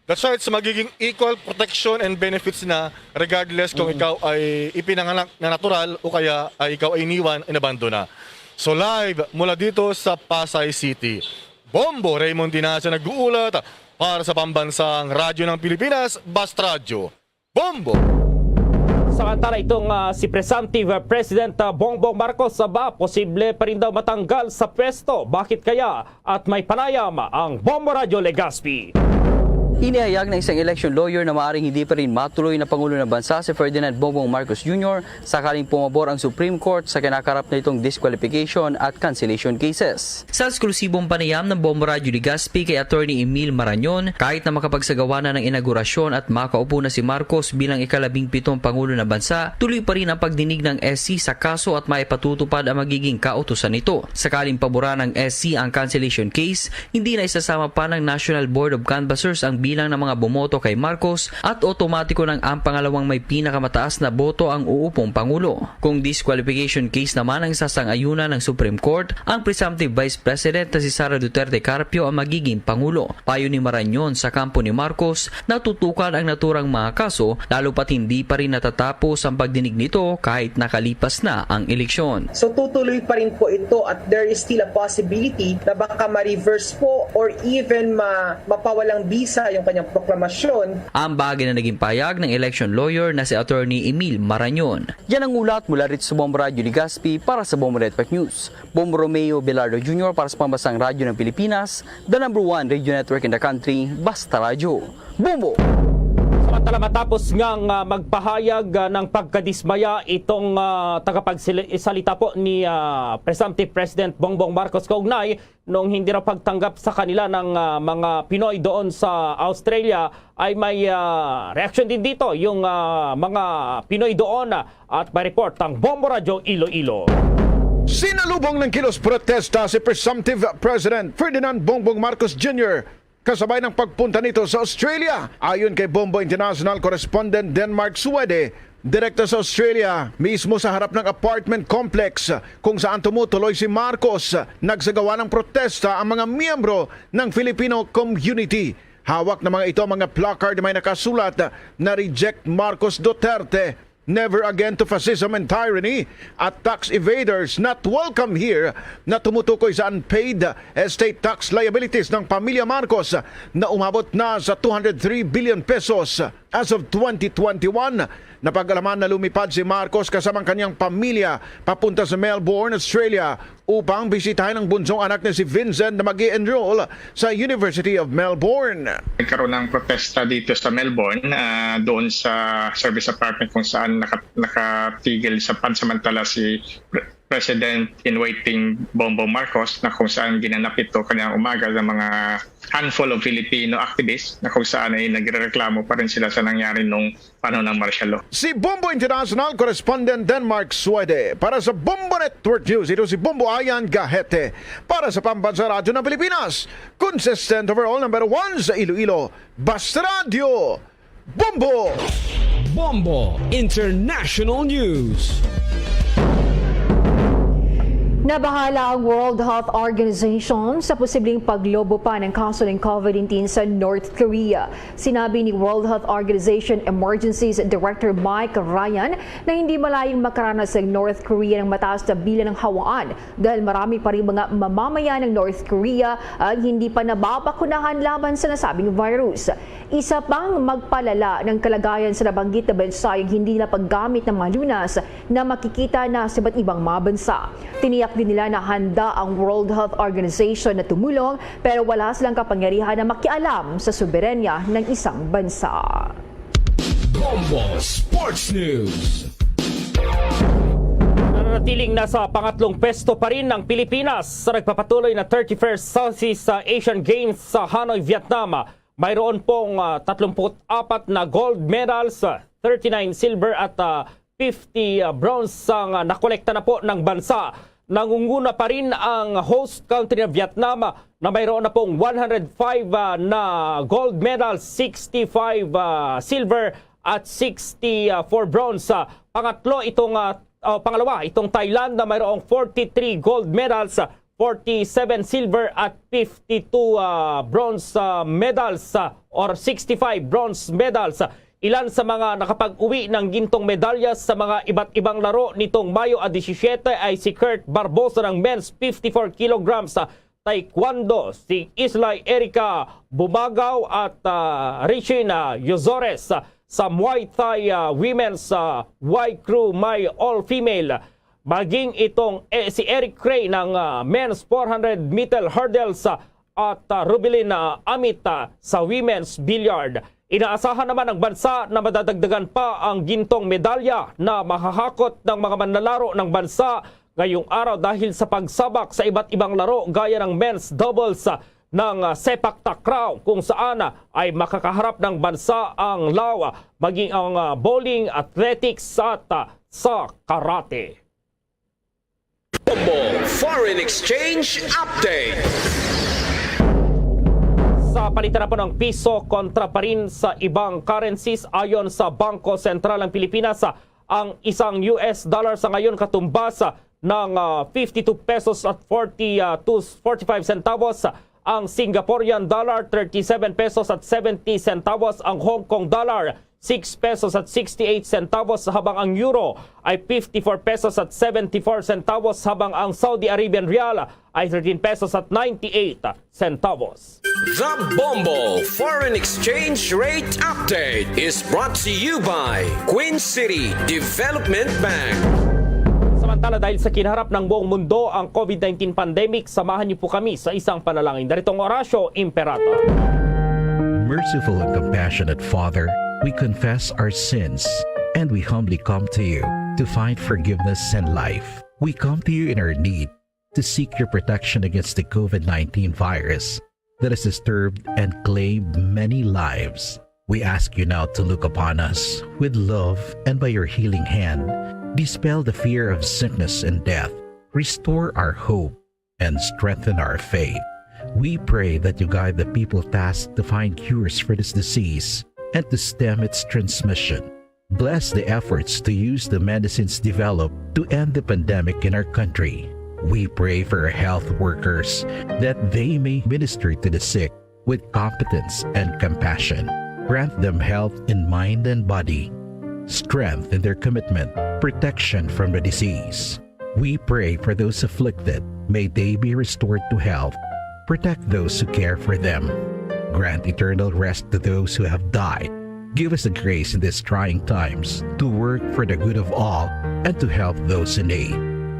That's right, so magiging equal protection and benefits na regardless kung ikaw ay ipinanganak na natural o kaya ay ikaw ay iniwan, inabandona. So live mula dito sa Pasay City, Bombo Raymond Dinaza nag-uulat para sa Pambansang Radyo ng Pilipinas, Basta Radyo. Bombo! Samantala itong, ah, si Presumptive President, ah, Bongbong Marcos, ah, ba posible pa rin daw matanggal sa pwesto. Bakit kaya? At may panayam ang Bombo Radyo Legazpi. Inihayag ng isang election lawyer na maaring hindi pa rin matuloy na Pangulo ng Bansa si Ferdinand Bongbong Marcos Junior sakaling pumabor ang Supreme Court sa kinakarap na itong disqualification at cancellation cases. Sa eksklusibong panayam ng Bombo Radyo Legazpi kay Attorney Emil Marañon, kahit na makapagsagawa na ng inaugurasyon at makaupo na si Marcos bilang ikalabing pitong Pangulo ng Bansa, tuloy pa rin ang pagdinig ng S C sa kaso at maipatutupad ang magiging kautusan nito. Sakaling paboran ng S C ang cancellation case, hindi na isasama pa ng National Board of Canvassers ang bilang ng mga bumoto kay Marcos at otomatiko nang ang pangalawang may pinakamataas na boto ang uupong Pangulo. Kung disqualification case naman ang sasang-ayunan ng Supreme Court, ang presumptive Vice President na si Sara Duterte Carpio ang magiging Pangulo. Payo ni Marañon, sa kampo ni Marcos, natutukan ang naturang mga kaso, lalo pat hindi pa rin natatapos ang pagdinig nito kahit nakalipas na ang eleksyon. So tutuloy pa rin po ito at there is still a possibility na baka ma-reverse po or even ma mapawalang bisa yung kanyang proklamasyon. Ang bahagi na naging pahayag ng election lawyer na si Attorney Emil Marañon. Yan ang ulat mula rito sa Bombo Radyo Legazpi para sa Bombo Network News. Bombo Romeo Belardo Junior para sa Pambansang Radyo ng Pilipinas, the number one radio network in the country, Basta Radyo. Bombo! Samantala, matapos ngang, ah, magpahayag, ah, ng pagkadismaya itong, ah, tagapagsalita po ni, ah, Presumptive President Bongbong Marcos kaugnay noong hindi raw pagtanggap sa kanila ng, ah, mga Pinoy doon sa Australia, ay may, ah, reaksyon din dito yung, ah, mga Pinoy doon, ah, at may report ang Bombo Radyo Iloilo. Sinalubong ng kilos protesta si Presumptive President Ferdinand Bongbong Marcos Junior kasabay ng pagpunta nito sa Australia. Ayon kay Bombo International Correspondent Denmark Suede, direkta sa Australia, mismo sa harap ng apartment complex kung saan tumutuloy si Marcos, nagsagawa ng protesta ang mga miyembro ng Filipino community. Hawak na mga ito ang mga placard na may nakasulat na "Reject Marcos Duterte, Never Again to Fascism and Tyranny" at "Tax Evaders Not Welcome Here" na tumutukoy sa unpaid estate tax liabilities ng pamilya Marcos na umabot na sa two hundred three billion pesos as of twenty twenty-one. Napag-alaman na lumipad si Marcos kasama ang kanyang pamilya papunta sa Melbourne, Australia, upang bisitahin ang bunsong anak niya si Vincent na mag-i-enroll sa University of Melbourne. Nagkaroon ng protesta dito sa Melbourne, ah, doon sa service apartment kung saan naka-, nakatigil sa pansamantala si Pre-, President in Waiting Bongbong Marcos, na kung saan ginanap ito kanyang umaga ng mga handful of Filipino activists na kung saan ay nagrereklamo pa rin sila sa nangyari nung panahon ng martial law. Si Bombo International Correspondent Denmark Suede. Para sa Bombo Network News, ito si Bombo Ayan Gahete. Para sa Pambansang Radyo ng Pilipinas, consistent overall number one sa Iloilo, Basta Radyo, Bombo! Bombo International News. Nabahala ang World Health Organization sa posibleng paglobo pa ng kaso ng COVID nineteen sa North Korea. Sinabi ni World Health Organization Emergencies Director Mike Ryan na hindi malayong makaranas ang North Korea ng mataas na bilang ng hawaan dahil marami pa rin mga mamamayan ng North Korea ang hindi pa nababakunahan laban sa nasabing virus. Isa pang magpalala ng kalagayan sa nabanggit na bansa yung hindi na paggamit ng mga lunas na makikita na sa iba't ibang mga bansa. Tiniyak din nila na handa ang World Health Organization na tumulong, pero wala silang kapangyarihan na makialam sa soberanya ng isang bansa. Bombo Sports News. Nananatiling nasa pangatlong pwesto pa rin ang Pilipinas sa nagpapatuloy na thirty-first Southeast Asian Games sa Hanoi, Vietnam. Mayroon pong, ah, tatlumpu't apat na gold medals, ah, thirty-nine silver at, ah, fifty, ah, bronze ang, ah, nakolekta na po ng bansa. Nangunguna pa rin ang host country na Vietnam, ah, na mayroon na pong one hundred five, ah, na gold medals, sixty-five, ah, silver at sixty-four bronze. Ah, pangatlo itong, ah, oh, pangalawa itong Thailand na mayroong forty-three gold medals, ah, forty-seven silver at fifty-two, ah, bronze, ah, medals, ah, or sixty-five bronze medals. Ilan sa mga nakapag-uwi ng gintong medalya sa mga iba't ibang laro nitong Mayo a disisiete ay si Kurt Barbosa ng men's fifty-four kilograms, ah, taekwondo, si Islay Erica Bumagaw at, ah, Richina Yozores, ah, sa Muay Thai, ah, women's, ah, Y Crew may all-female. Maging itong, eh, si Eric Cray ng, ah, men's four hundred meter hurdles, ah, at, ah, Rubilin, ah, Amit, ah, sa women's billiard. Inaasahan naman ng bansa na madadagdagan pa ang gintong medalya na mahahakot ng mga manlalaro ng bansa ngayong araw dahil sa pagsabak sa iba't ibang laro gaya ng men's doubles, ah, ng, ah, sepak takraw, kung saan, ah, ay makakaharap ng bansa ang Lao, ah, maging ang, ah, bowling, athletics at, ah, sa karate. Bombo Foreign Exchange Update. Sa palitan na po ng piso kontra pa rin sa ibang currencies, ayon sa Bangko Sentral ng Pilipinas, ang isang U S dollar sa ngayon katumbas ng, ah, fifty-two pesos at forty, ah, to forty-five centavos, ang Singaporean dollar, thirty-seven pesos at seventy centavos, ang Hong Kong dollar, six pesos at sixty-eight centavos, habang ang euro ay fifty-four pesos at seventy-four centavos, habang ang Saudi Arabian rial ay thirteen pesos at ninety-eight centavos. The Bombo Foreign Exchange Rate Update is brought to you by Queen City Development Bank. Samantala, dahil sa kinaharap ng buong mundo ang COVID nineteen pandemic, samahan niyo po kami sa isang panalangin. Daritong Horacio Imperata. Merciful and compassionate Father, we confess our sins and we humbly come to you to find forgiveness and life. We come to you in our need to seek your protection against the COVID nineteen virus that has disturbed and claimed many lives. We ask you now to look upon us with love and by your healing hand, dispel the fear of sickness and death, restore our hope, and strengthen our faith. We pray that you guide the people tasked to find cures for this disease and to stem its transmission. Bless the efforts to use the medicines developed to end the pandemic in our country. We pray for our health workers that they may minister to the sick with competence and compassion. Grant them health in mind and body, strength in their commitment, protection from the disease. We pray for those afflicted. May they be restored to health. Protect those who care for them. Grant eternal rest to those who have died. Give us the grace in these trying times to work for the good of all and to help those in need.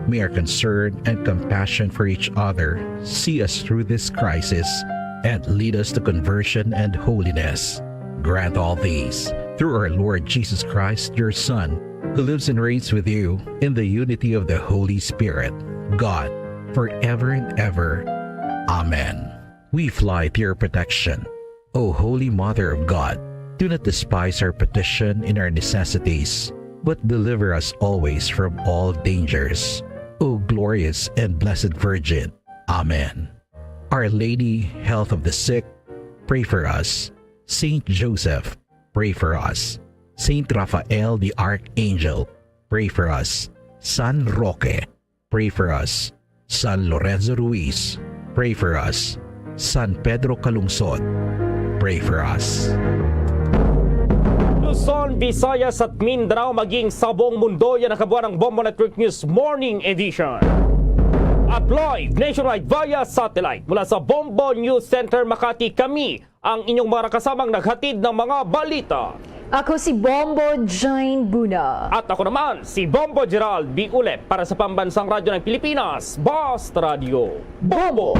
May our concern and compassion for each other see us through this crisis and lead us to conversion and holiness. Grant all these through our Lord Jesus Christ, your Son, who lives and reigns with you in the unity of the Holy Spirit, God, forever and ever. Amen. We fly to your protection, O Holy Mother of God. Do not despise our petition in our necessities, but deliver us always from all dangers, O glorious and blessed Virgin. Amen. Our Lady, Health of the Sick, pray for us. Saint Joseph, pray for us. Saint Raphael the Archangel, pray for us. San Roque, pray for us. San Lorenzo Ruiz, pray for us. San Pedro Calungsod, pray for us. Luzon, Visayas at Mindanao, maging sa buong mundo, yan ang kabuuan ng Bombo Network News Morning Edition. At live nationwide via satellite mula sa Bombo News Center Makati, kami ang inyong mga nakasamang naghatid ng mga balita. Ako si Bombo Jane Buna. At ako naman, si Bombo Gerald B. Ulep para sa Pambansang Radyo ng Pilipinas, Basta Radyo. Bombo!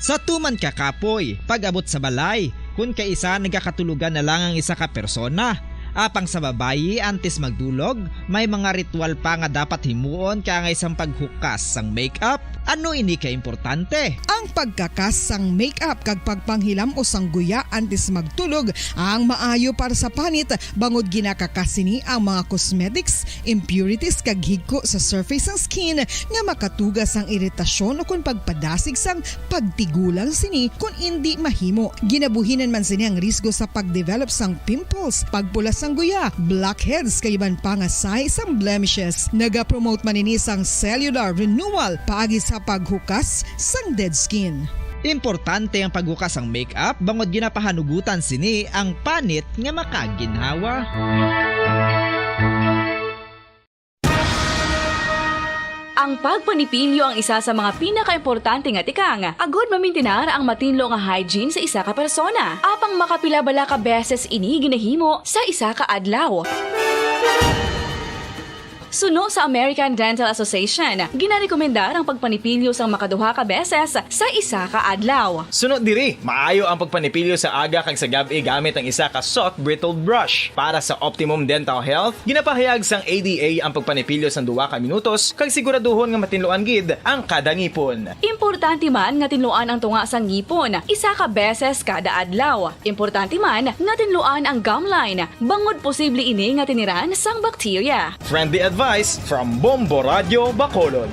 Sa tuman ka kapoy, pag-abot sa balay, kun kaisa nagakatulogan na lang ang isa ka persona. Apang sa babayi, antes magdulog, may mga ritual pa nga dapat himuon, kaangay sang paghukas sang makeup, Ano ini ka importante? Ang pagkakas sang makeup kag pagpanghilam-os sang guya antes magtulog ang maayo para sa panit, bangod ginakakas sini ang mga cosmetics, impurities kag higko sa surface sang skin nga makatuga sang iritasyon ukon pagpadasig sang pagtigulang sini kon indi mahimo. Ginabuhinan man sini ang risgo sa pagdevelop sang pimples, pagpula sang guya, blackheads kag iban pa nga sign sang blemishes. Nagapromote man ini sang cellular renewal paagi sa paghukas sang dead skin. Importante ang paghukas sang makeup bangod ginapahanugutan sini ang panit nga makaginhawa. Ang pagpanipilyo ang isa sa mga pinakaimportante nga tikang agud mamintinar ang matinlo nga hygiene sa isa ka persona. Apang makapila bala ka beses ini ginahimo sa isa ka adlaw? Suno sa American Dental Association, ginarekomendar ang pagpanipilyo sang makaduha ka beses sa isa ka adlaw. Suno diri, maayo ang pagpanipilyo sa aga kag sa gab-i gamit ang isa ka soft bristle brush. Para sa optimum dental health, ginapahayag sang A D A ang pagpanipilyo sang duha ka minutos kag siguraduhon nga matinluan gid ang kada ngipon. Importante man nga tinluan ang tunga sang ngipon isa ka beses kada adlaw. Importante man nga tinluan ang gum line, bangod posible ini nga tiniran sang bakterya. Friendly advice from Bombo Radio Bacolod.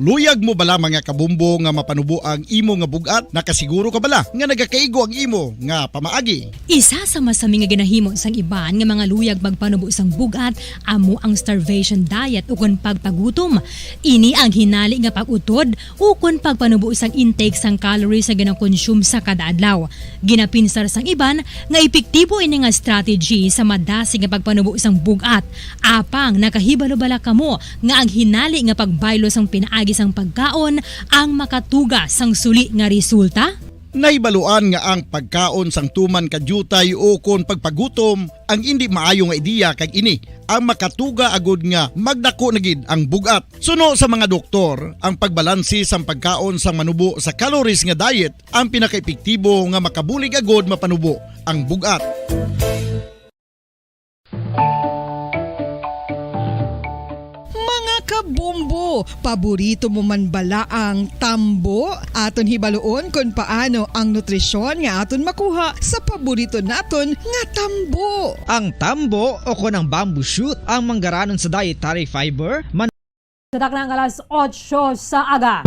Luyag mo bala, mga kabombo, nga mapanubo ang imo nga bug-at? Nakasiguro ka bala nga nagakaigo ang imo nga pamaagi? Isa sa masami nga ginahimo sang iban nga mga luyag magpanubo sang bug-at amo ang starvation diet ukon pagpagutom. Ini ang hinali nga pag-utod ukon pagpanubo sang intake sang calories nga ginakonsume sa kada adlaw. Ginapinsar sang iban nga epektibo ini nga strategy sa madasig nga pagpanubo sang bug-at. Apang nakahibalo bala kamo nga ang hinali nga pagbaylo sang pinaagi sang pagkaon ang makatuga sang suli nga resulta? Nahibaluan nga ang pagkaon sang tuman ka diutay ukon pagpagutom ang indi maayo nga ideya, kag ini ang makatuga agud nga magdako na gid ang bug-at. Suno sa mga doktor, ang pagbalanse sang pagkaon sang manubo sa calories nga diet ang pinakaepektibo nga makabulig agud mapanubo ang bug-at. Mga kabombo, paborito mo man bala ang tambo? Aton hibaluon kon paano ang nutrisyon nga aton makuha sa paborito naton nga tambo. Ang tambo, o kon ang bamboo shoot, ang manggaranon sa dietary fiber, man- Sa takna nga alas otso sa aga.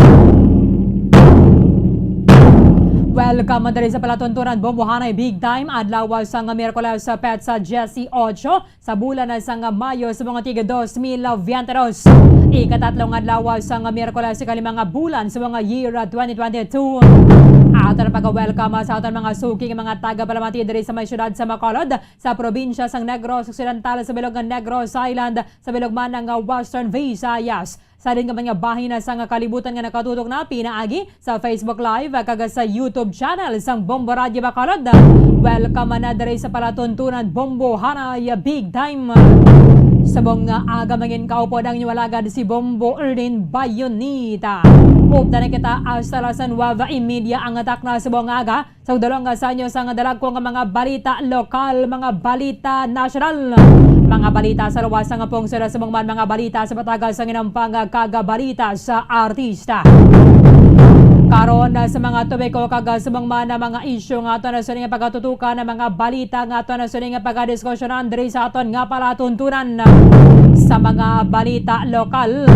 Welcome man diri sa palatuntunan, Bombo Hanay Big Time, adlaw sang Miyerkules sa petsa diyesotso sa bulan sang Mayo sa mga tig dos mil biyente dos. Ikatatlo nga adlaw sang Miyerkules, ikalima nga bulan sa mga year twenty twenty-two. Aton pag-welcome sa aton mga suki nga mga taga-palamati diri sa may siyudad sa Bacolod, sa probinsya sang Negros Occidental, sa bilog nga Negros Island, sa bilog man nga Western Visayas, sa diin nga mga bahin sang kalibutan nga nakatutok na pinaagi sa Facebook Live kag sa YouTube channel sang Bombo Radyo Bacolod. Welcome na diri sa palatuntunan, Bombo Hanay Big Time. Subong nga aga, mangin-kaupod ang inyo alagad si Bombo Erlin Bayonita. Updan na kita hasta las nuebe y media ang takna subong nga aga. Sa dalong nga sa inyo sang dalagko nga mga balita lokal, mga balita nasyonal, mga balita sa luwas nga pungsod, subong man mga balita sa patagas sang inampang kag balita sa artista. Karon, sa mga topiko kag subong man mga isyu nga aton na sining pagatutukan, mga balita nga aton na sining pagadiskusyonan diri sa aton nga palatuntunan sa mga balita lokal.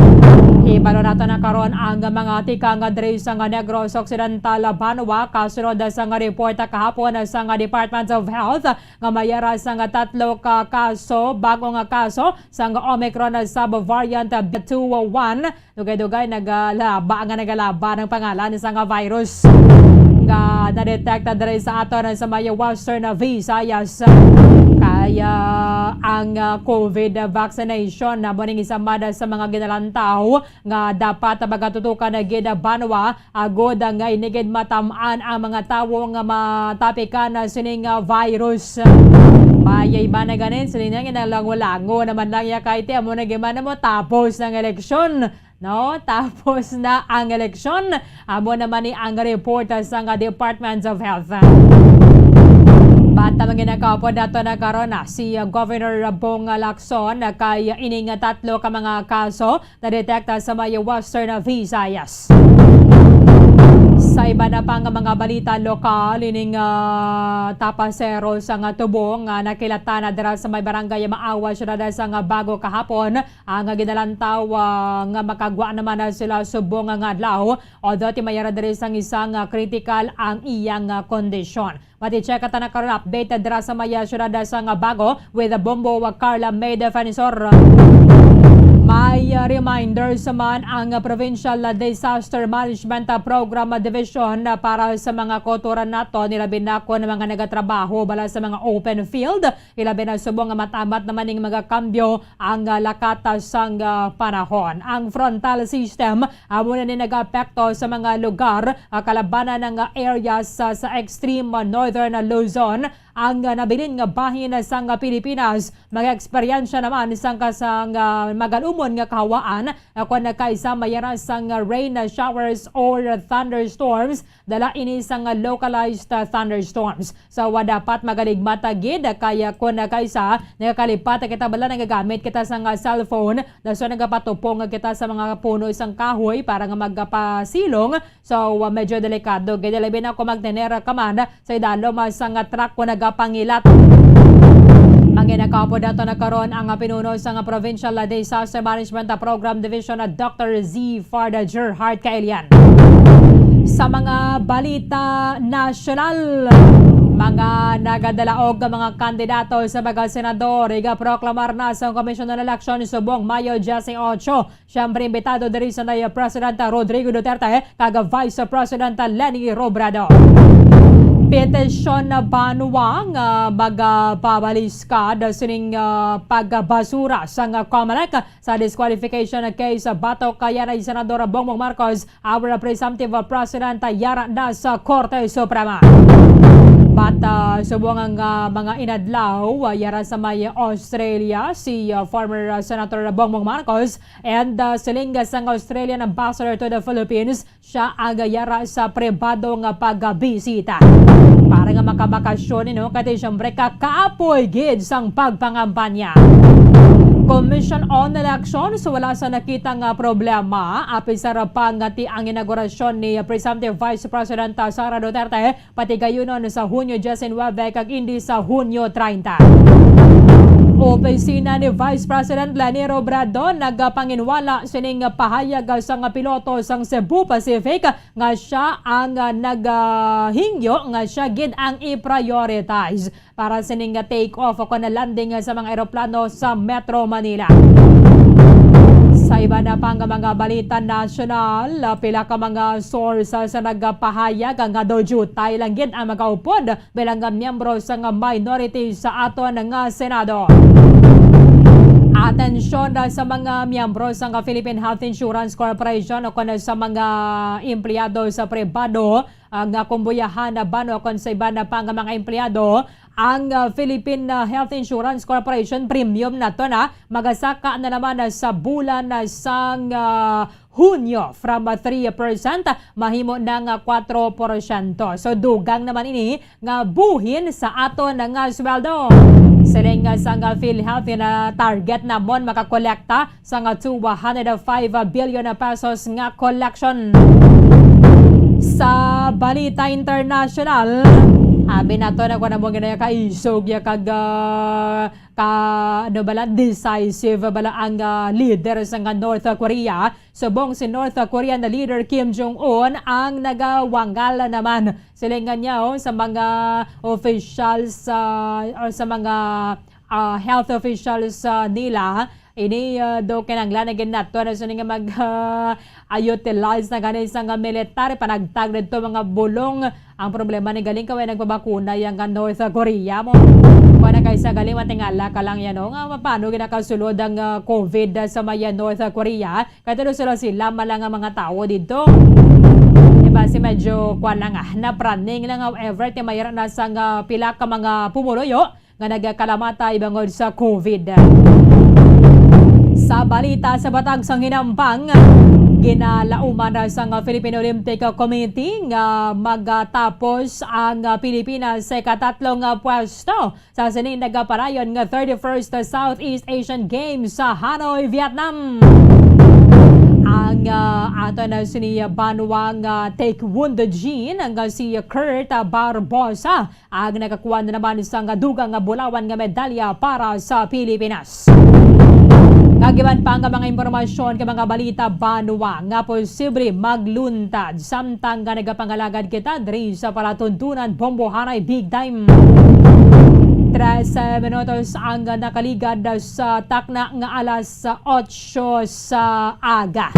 Hibalo naton na karon ang mga tikang diri sa nga Negros Occidental, Banwa, kasunod sa nga report kahapon sa nga Department of Health nga may ara sa nga tatlo ka kaso, bag-o nga kaso sa nga Omicron subvariant B two oh one. Dugay-dugay nagalaba nga nagalaba ang pangalan sa nga virus nga na-detect diri sa aton sa may Western Visayas. Kaya ang, ah, COVID vaccination na mo ning isa man sa mga ginalantaw nga dapat magatutukan na gid, Banwa, agod nga inigid matam-an ang mga tawo nga matapikan na sining, ah, virus. Mayay ba na ganin? Siling na nga, lango-lango naman lang ya kay ti, amo na giman mo tapos ng eleksyon, no? Tapos na ang eleksyon, amo naman ni ang report sa nga Department of Health. At ang mga nakaupod nato na karon na si, uh, Governor Bong Lacson, uh, kay ining tatlo ka mga kaso na detekta sa may Western Visayas. Sa iba na pang mga balita lokal, ining, uh, tapasero sa nga tubo nga nakilatan na dira sa may barangay Maawa, siyudad sa nga Bago kahapon, ang ginalantaw, ah, nga makagwa naman na sila subong nga adlaw, although timayara diri sang isang, ah, critical ang iyang, ah, kondisyon. Mati-check ta na karon update dira sa may, ah, siyudad sa nga Bago with Bombo wa Carla May Defensor. May, ah, reminders man ang, ah, Provincial Disaster Management, ah, Program Division, ah, para sa mga kautoran nato, nilabi na kon mga nagatrabaho bala sa mga open field, ilabi na subong nga matamat naman ning mga kambyo ang, ah, lakat, ah, sang, ah, panahon. Ang frontal system amo na ni nagaapekto sa mga lugar, ah, kalabanan nga areas, ah, sa extreme, ah, northern, ah, Luzon, ang, ah, nabilin nga bahin, ah, sang, ah, Pilipinas. Mag-eksperyensya naman sang kasang, ah, magalumon nga kahawaan, ah, kon kaisa mayara sang, ah, rain, ah, showers or thunderstorms. Dala ini sang, ah, localized, ah, thunderstorms. So, wa dapat magaligmat gid kay, ah, kon, ah, kaisa nagakalipat kita bala nagagamit kita sang, ah, cellphone, dason nagapatupong kita sa mga puno sang kahoy para nga magapasilong. So, ah, medyo delikado gid, labi na kung magtener ka man sa idalom, ah, sang, ah, truck kung nagapangilat. Ang ginakapod nato na karon ang, ah, pinuno sang, ah, Provincial Disaster Management, ah, Program Division, ah, Doctor Z Farda Gerhard Kaelian. Sa mga balita nasyonal, mga nagadalaog nga mga kandidato sa mga senador, igaproklamar na sa Commission on Election subong Mayo diyesotso. Siyempre, imbitado diri sa nay President Rodrigo Duterte kag Vice President Leni Robredo. Petisyon na banwa nga magpabaliskad sining, ah, pagbasura sang Comelec sa disqualification case batok kay anay Senador Bongbong Marcos, our presumptive president, yara na sa Korte Suprema. But, ah, subong ang, ah, mga inadlaw, ah, yara sa may Australia si, ah, former, ah, Senator Bongbong Marcos and, ah, siling sang Australian ambassador to the Philippines, siya ang yara sa pribado nga pagbisita para nga makabakasyon, no? Kay siyempre, kakaapoy gid sang pagpangampanya. Commission on Elections, wala sa nakita nga problema. Apisar pa nga ti ang inaugurasyon ni Presumptive Vice President Sara Duterte patigayunon sa Hunyo diyesinuebe kag indi sa Hunyo treinta. Opisina ni Vice President Leni Robredo nagapanginwala sining pahayag sang piloto sang Cebu Pacific nga siya ang, ah, nagahingyo nga siya gid ang i-prioritize para sining take off o kon landing sa mga eroplano sa Metro Manila. Sa iba na pang mga balita nasyonal, ah, pila ka mga sources sa nagapahayag nga daw diutay lang gid ang mga upod bilang nga miyembro sang minority sa aton nga Senado. Atensyon na sa mga miyembro sang Philippine Health Insurance Corporation o kon sa mga empleyado sa pribado, ah, nga kumbuyahan na bano kon sa iban na pa nga mga empleyado, ang, ah, Philippine, ah, Health Insurance Corporation premium nato na magasaka na naman, ah, sa bulan, ah, sang, ah, Hunyo from, ah, three percent mahimo na nga kwatro porsyento. So, dugang naman ini nga buhin sa aton nga sweldo. Siling nga sang PhilHealth na target namon makakolekta sang two hundred five billion pesos nga collection. Sa balita international, abi nato na kung mo ginaya ka isog ya kag, ah, ka, ano bala, decisive bala ang, ah, leader sa nga North Korea. Subong si North Korean leader Kim Jong-un ang nagawangal naman, silingan niya, oh, sa mga officials, ah, or sa mga, ah, health officials, ah, nila. Ini, ah, do kinahanglan na gid nato na sini nga mag, ah, ah, utilize na gani sa nga military panagtag didto mga bulong. Ang problema ni galing kaway nagpabakuna yang nga North Korea mo. Kuha na kay sa galing matingala ka lang yan, oh, nga paano ginakasulod ang, ah, COVID sa may, ah, North Korea. Kay tulo sila, sila mala nga mga tawo didto. Diba, si medyo kuwan lang, ah, napraning lang, however, timayra na sa nga pila ka mga pumuluyo nga nagakalamatay bangod sa COVID. Sa balita sa Batag sang Hinampang, Ginalauman na sang Philippine Olympic Committee nga magatapos ang Pilipinas sa ikatatlo nga pwesto sa sining nagaparayon nga thirty-first Southeast Asian Games sa Hanoi, Vietnam. Ang, ah, aton na sini banwa nga taekwondo jin nga si Kurt Barbosa ang nakakuha na naman sang dugang nga bulawan nga medalya para sa Pilipinas. Kag iban pa nga mga impormasyon kag mga balita banwa nga posible magluntad samtang nga nagapangalagad kita diri sa palatuntunan bombohanay big time. Trese minutos ang nakaligad sa takna nga alas otso sa aga.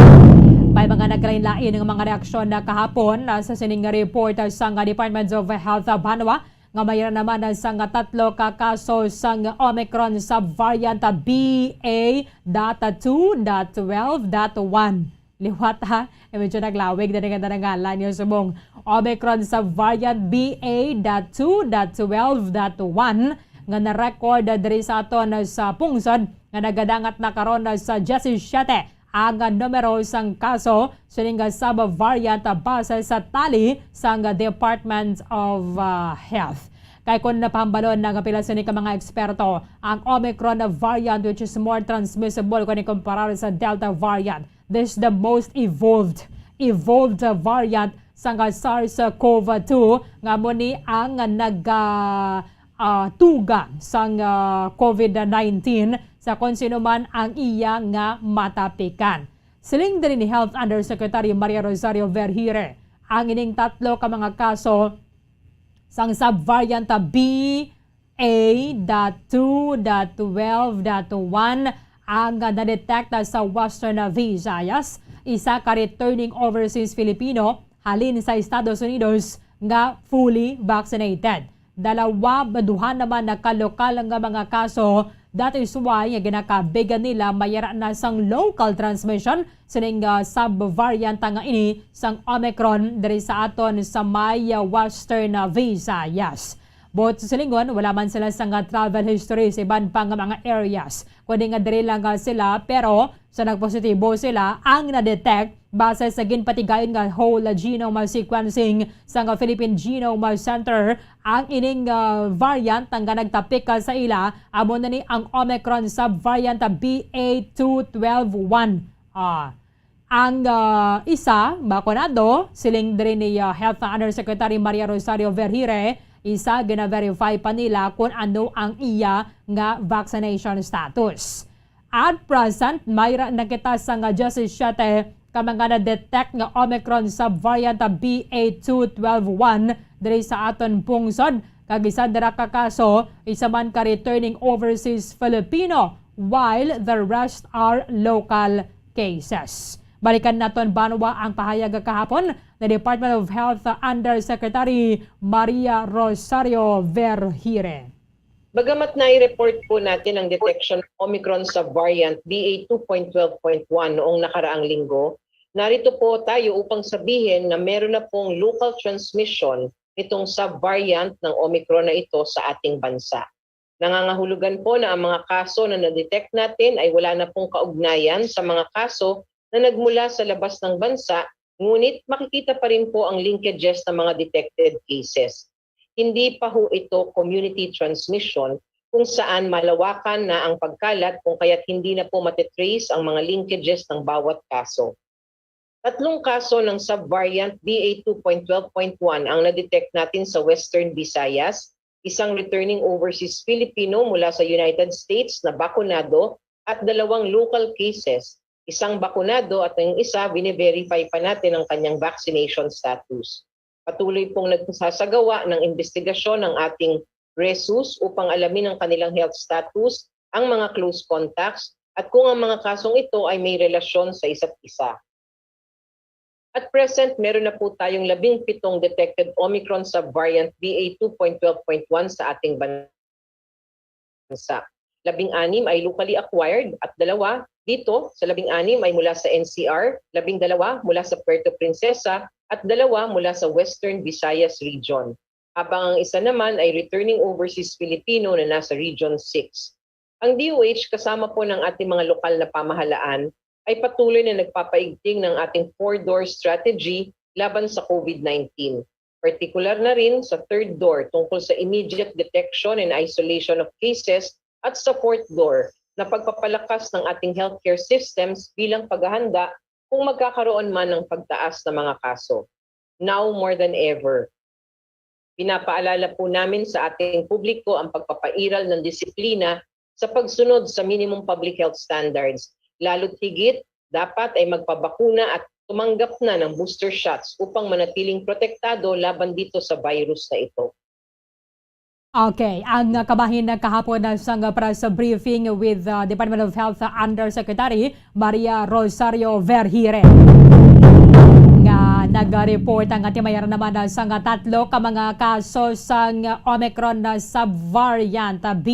May mga nagkalain-lain nga mga reaksyon na kahapon, ah, sa sining report, ah, sang Department of Health, ah, banwa nga mayroon naman, ah, sang tatlo ka kaso sang Omicron subvariant, ah, B A dot two dot twelve dot one. Liwat, ha? Eh, medyo naglawig na nga ngalan niya subong Omicron subvariant B A dot two dot twelve dot one nga na-record diri sa aton sa pungsod nga nagadangat na karon sa diyesisiete ang numero sang kaso sining nga subvariant base sa tally sang Department of, ah, Health. Kay kung napahambalon na nga pila sini ka mga eksperto, ang Omicron variant, which is more transmissible kung ikumparar sa Delta variant, this is the most evolved, evolved variant sang SARS-CoV two nga amo ni ang nag, ah, ah, tuga sang, ah, COVID nineteen sa kon sino man ang iya nga matapikan. Siling diri ni Health Undersecretary Maria Rosario Vergeire, ang ining tatlo ka mga kaso sang subvariant B A dot two dot twelve dot one ang na-detect sa Western Visayas, isa ka returning overseas Filipino halin sa Estados Unidos nga fully vaccinated. Dalawa, duha naman na ka lokal nga mga kaso. That is why nga ginakabigan nila mayara na sang local transmission sining, ah, subvariant nga ini sang Omicron diri sa aton sa may, ah, Western, ah, Visayas. But sa silingon, wala man sila sang, ah, travel history sa iban pa nga mga areas. Kundi nga diri lang, ah, sila, pero sa nagpositibo sila ang na-detect base sa ginpatigayon nga whole genome sequencing sang Philippine Genome Center. Ang ining, ah, variant nga nagtapik, ah, sa ila, amo na ni ang Omicron subvariant, ah, B A two twelve one. Ah, ang, ah, isa, bakunado, siling diri ni, ah, Health Undersecretary Maria Rosario Vergeire, isa, gina-verify pa nila kung ano ang iya nga vaccination status. At present, mayra na kita sang diyesisiete ka mga na-detect nga Omicron subvariant B A two twelve one diri sa aton pungsod, kag isa dira ka kaso, isa man ka returning overseas Filipino, while the rest are local cases. Balikan naton banwa ang pahayag kahapon ni Department of Health Undersecretary Maria Rosario Vergeire. Bagamat nai-report po natin ang detection ng Omicron subvariant B A two point twelve point one noong nakaraang linggo, narito po tayo upang sabihin na meron na pong local transmission nitong subvariant ng Omicron na ito sa ating bansa. Nangangahulugan po na ang mga kaso na na-detect natin ay wala na pong kaugnayan sa mga kaso na nagmula sa labas ng bansa, ngunit makikita pa rin po ang linkages ng mga detected cases. Hindi pa ho ito community transmission kung saan malawakan na ang pagkalat kung kaya't hindi na po matitrace ang mga linkages ng bawat kaso. Tatlong kaso ng subvariant B A two point twelve point one ang na-detect natin sa Western Visayas, isang returning overseas Filipino mula sa United States na bakunado at dalawang local cases, isang bakunado at ang isa, bine-verify pa natin ang kanyang vaccination status. Patuloy pong nagsasagawa ng imbestigasyon ng ating resus upang alamin ang kanilang health status, ang mga close contacts, at kung ang mga kasong ito ay may relasyon sa isa't isa. At present, meron na po tayong labing pitong detected Omicron subvariant B A two point twelve point one sa ating bansa. Labing-anim ay locally acquired at dalawa dito sa labing-anim ay mula sa N C R, labing-dalawa mula sa Puerto Princesa, at dalawa mula sa Western Visayas Region. Habang ang isa naman ay returning overseas Filipino na nasa Region six. Ang D O H kasama po ng ating mga lokal na pamahalaan ay patuloy na nagpapaigting ng ating four-door strategy laban sa COVID nineteen. Partikular na rin sa third door tungkol sa immediate detection and isolation of cases at sa fourth door na pagpapalakas ng ating healthcare systems bilang paghahanda kung magkakaroon man ng pagtaas ng mga kaso. Now more than ever, pinapaalala po namin sa ating publiko ang pagpapairal ng disiplina sa pagsunod sa minimum public health standards. Lalo't higit, dapat ay magpabakuna at tumanggap na ng booster shots upang manatiling protektado laban dito sa virus na ito. Okay, ang uh, kabahin na kahapon na sang uh, press briefing with uh, Department of Health uh, Undersecretary Maria Rosario Vergire nga nag-report ang atimayaran naman na sang uh, tatlo ka mga kaso sang uh, Omicron na subvariant uh, B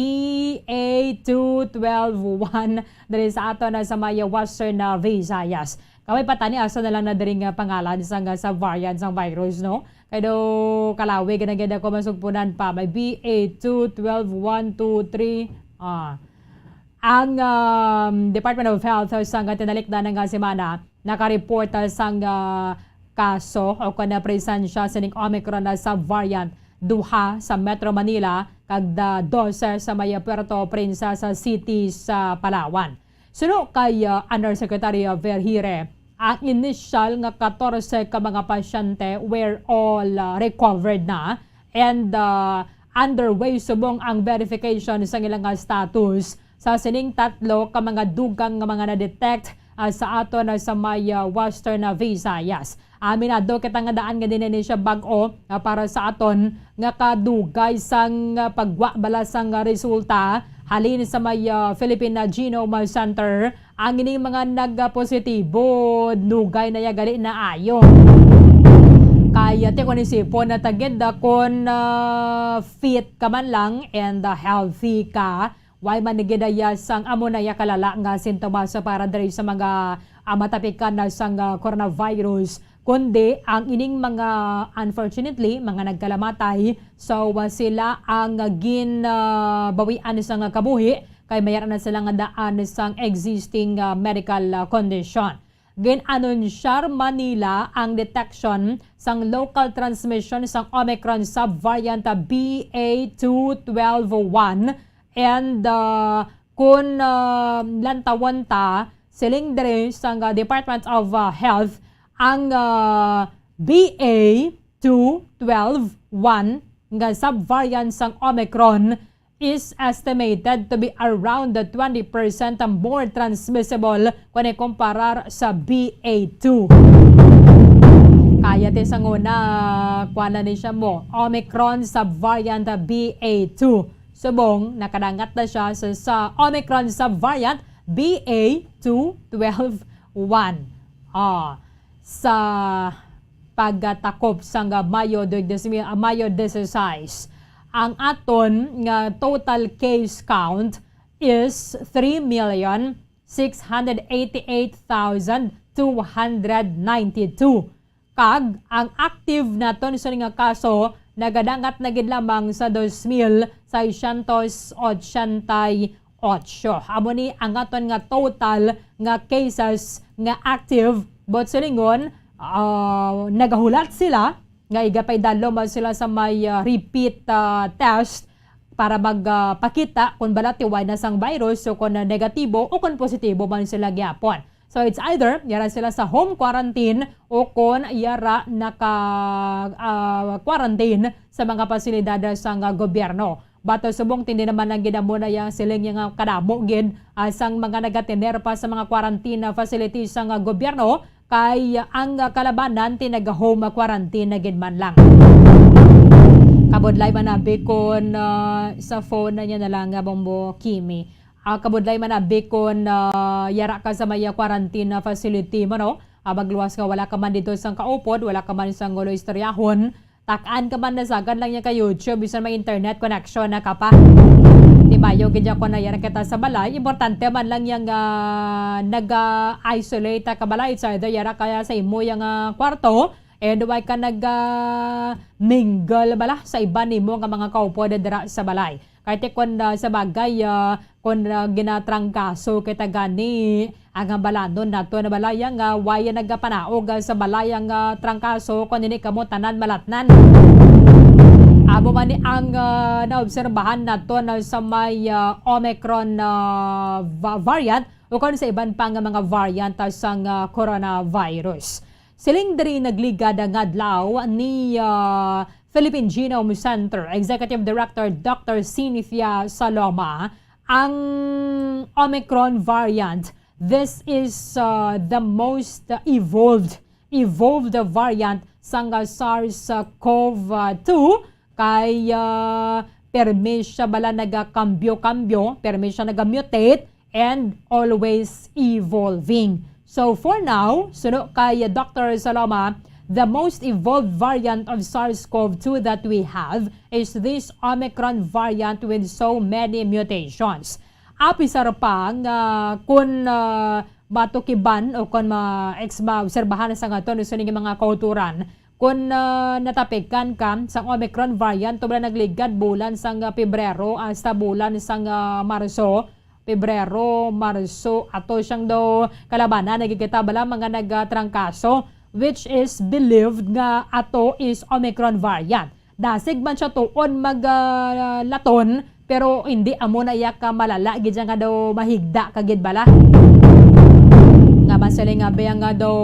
A two twelve one diri sa ato na sa may Western uh, Visayas. Kaway pa tani asa na lang na diri nga pangalan sang uh, subvariant sang virus, no? Kay daw kalawi gid ang gid ako masugpunan pa. May B A two twelve one two three. Ah. Ang um, Department of Health sang tinalikdan nga semana nakareport sang uh, kaso o kon presensya sining Omicron na subvariant duha sa Metro Manila kag da dose sa may Puerto Princesa City sa Palawan. Suno kay uh, Undersecretary Vergire, ang initial nga katorse ka mga pasyente were all uh, recovered na and uh, underway subong ang verification sa ilang nga status sa sining tatlo ka mga dugang nga mga na-detect uh, sa ato na sa may uh, Western uh, Visayas. Aminado kita nga daan nga dinhi ni siya bag-o nga para sa aton nga kadugay sang ah, pagwa bala sang ah, resulta halin sa may ah, Philippine ah, Genome Center ang ining mga nagpositibo dugay na ya gali na ayo. Kaya ti ko ni sipon na tagid ah, kon ah, fit ka man lang and ah, healthy ka, way man ni gid ya sang amo na ya kalala nga sintomas para diri sa mga ah, matapikan na sang ah, coronavirus, kundi ang ining mga, unfortunately, mga nagkalamatay. So ah, sila ang gin ah, bawian sang kabuhi kay mayara na sila nga daan sang existing ah, medical ah, condition. Gin-anunsyar man nila ang detection sang local transmission sang Omicron subvariant B A two twelve one and ah, kun ah, lantawon ta, siling diri sang ah, Department of ah, Health ang ah, B A two twelve one nga subvariant sang Omicron is estimated to be around twenty percent more transmissible kung ikumparar sa B A two. Kaya ti sa una, kuan na ni siya mo, Omicron subvariant B A two. Subong, nakadangat na siya sa, sa Omicron subvariant B A two twelve one. Ah, sa pagkatakop sang Mayo disiseis, ah, Mayo disiseis, ang aton nga total case count is three million six hundred eighty-eight thousand two hundred ninety-two. Kag ang active naton sini nga kaso nagadangat na gid lamang sa dos mil seiscientos ochenta y ocho. Amo ni ang aton nga total nga cases nga active, but silingon, ah, nagahulat sila nga igapaidalo man sila sa may ah, repeat ah, test para magpakita kung balatiway na sang virus o kung negatibo o kung positibo man sila gyapon. So it's either yara sila sa home quarantine o kon yara naka ah, quarantine sa mga pasilidad sang ah, gobyerno. Bato subong tindi naman lang gid amo na yang siling yang kadamo gid ah, sang mga nagatener pa sa mga quarantine facilities sang ah, gobyerno kay ang ah, kalabanan ti naga-home quarantine na gid man lang. Kabudlay man abi kon ah, sa phone na niya na lang nga Bombo Kimi. Ah, kabudlay man abi kon ah, yara ka sa may ah, quarantine na facility mo, no? Ah, magluwas nga wala ka man dito sang kaupod, wala ka man sang gulo istoryahon. Tak-an ka man na sagad lang niya ka YouTube, bisan may internet connection na ka pa. Di ba, yo, gid ako na yara kita sa balay. Importante man lang yang ah, naga-isolate ka balay. It's either yara kaya sa imo yang ah, kwarto, and way ka naga-mingle bala sa iban nimo nga mga kaupod dira sa balay. Kay ti kun ah, sa bagay, ah, kun ah, ginatrangkaso kita gani, Ang balanon naton na balaya nga way nagapanaog sa balayang, ah, trangkaso, kon hindi kamo tanan malatnan. Amo man ni ang, ah, naobserbahan naton sa may, ah, Omicron, ah, va-, variant o kon sa iban pa nga mga variant, ah, sang, ah, coronavirus. Siling diri nagligad nga adlaw ni, ah, Philippine Genome Center Executive Director Doctor Cynthia Saloma, ang Omicron variant, this is, uh, the most evolved, evolved variant sang SARS-CoV two, kay, uh, permi siya bala nagakambyo-kambyo, permi siya nagamutate, and always evolving. So for now, suno kay Doctor Saloma, the most evolved variant of SARS-CoV two that we have is this Omicron variant with so many mutations. Apisar pa nga kun, ah, matukiban o kun ma-, ex-, maobserbahan sa nga to, sini nga mga kauturan, kun, ah, natapikan ka sang Omicron variant, tubla nagligad bulan sang, ah, Pebrero hasta bulan sang, ah, Marso, Pebrero, Marso, ato siyang daw kalabanan, nagkikita bala mga nagtrangkaso, which is believed nga ato is Omicron variant. Dasig man siya tuon mag, ah, laton, pero hindi amo na iya ka malala gid siya nga daw mahigda ka gid bala. Nga man sila nga baya nga daw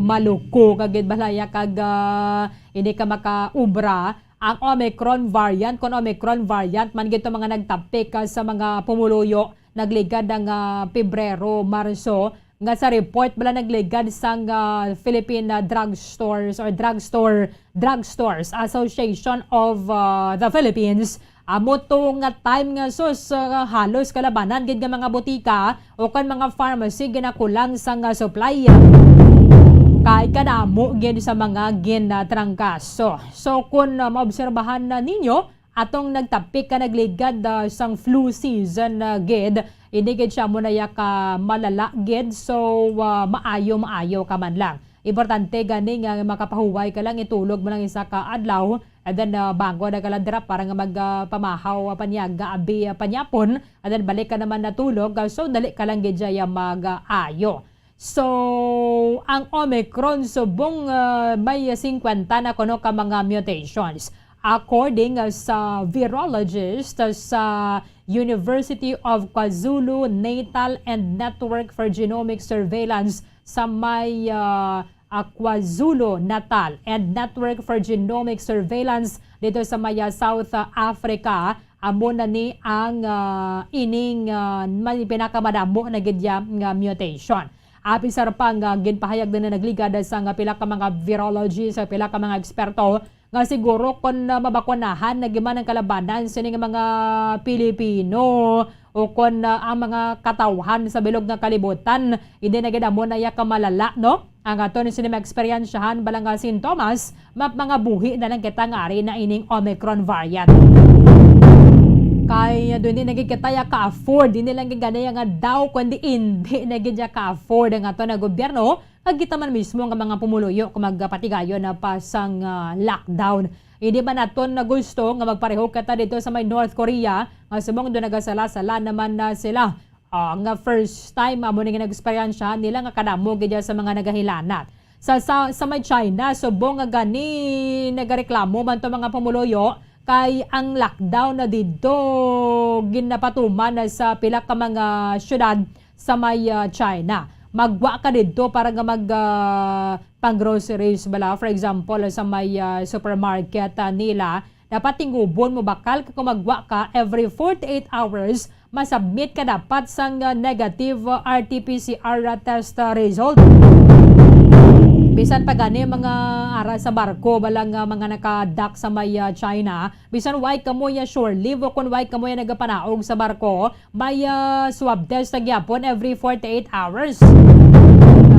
maluko ka gid bala iya kag, ah, hindi ka makaubra. Ang Omicron variant, kung Omicron variant man gid to mga nagtapik, ah, sa mga pumuluyo, nagligad ang, ah, Pebrero, Marso, nga sa report bala nagligad sang, ah, Philippine, ah, Drug Stores or Drugstore, Drugstores Association of, ah, the Philippines. Amo to nga time nga sus, ah, halos kalabanan gid nga mga butika o kan mga pharmacy ginakulang sang, ah, supply. Kay kadamo gid sa mga ginatrangkaso. So, kung, ah, maobserbahan na ninyo, atong nagtapik ka nagligad, ah, sang flu season, ah, gid, hindi gid siya mo na ya ka malala gid. So, ah, maayo, maayo ka man lang. Importante gani nga makapahuway ka lang, itulog mo lang isa ka adlaw, and then, ah, bangon na ka lang dira para nga mag, ah, pamahaw, ah, panyaga, abi, ah, panyapon, and then balik ka naman natulog. Ah, so, dali ka lang gid siya mag-aayo. So, ang Omicron subong, ah, may singkwenta na kuno ka mga mutations. According, ah, sa virologist, ah, sa University of KwaZulu Natal and Network for Genomic Surveillance sa may, ah, ah, KwaZulu Natal and Network for Genomic Surveillance dito sa may, ah, South, ah, Africa, amo na ni ang, ah, ining, ah, may pinakamadamo na gid ya nga mutation. Apisar pa nga ginpahayag na nagligad sang pila ka mga virologist, sa pila ka mga eksperto, nga siguro kon, ah, mabakunahan na giman ang kalabanan sini nga mga Pilipino o kon, ah, ang mga katawhan sa bilog nga kalibutan, hindi na gid amo na ya kamalala, no? Ang aton sini maeksperiensyahan bala nga sintomas, ma-, mga buhi na lang kita nga ari na ining Omicron variant. Kay, ah, hindi na gid kita ya ka-afford, hindi lang gid gani nga daw, kundi hindi na gid ya ka-afford ang aton nga gobyerno, kag kita man mismo nga mga pumuluyo kung magpatigayon na pa sang, ah, lockdown. Hindi man naton na gusto nga magpareho kita dito sa may North Korea, nga subong do nagasala-sala naman na sila. Ah, nga first time amo ni nga nag-eksperyensya nila nga kadamo gid sa mga nagahilanat. Sa, sa, sa may China, subong nga gani nagareklamo man to mga pumuluyo kay ang lockdown na didto ginapatuman na sa pila ka mga syudad sa may, ah, China. Magwa ka didto para nga mag, ah, pang-groceries bala. For example, sa may, ah, supermarket, ah, nila, dapat tingubon mo bakal ka kung magwa ka every forty-eight hours, masubmit ka dapat sang, ah, negative, ah, R T P C R, ah, test, ah, result. Bisan pa gani mga ara sa barko, bala nga mga naka-dock sa may, ah, China, bisan way kamo ya shore leave o kung way kamo ya nagapanaog sa barko, may, ah, swab test na gyapon every forty-eight hours.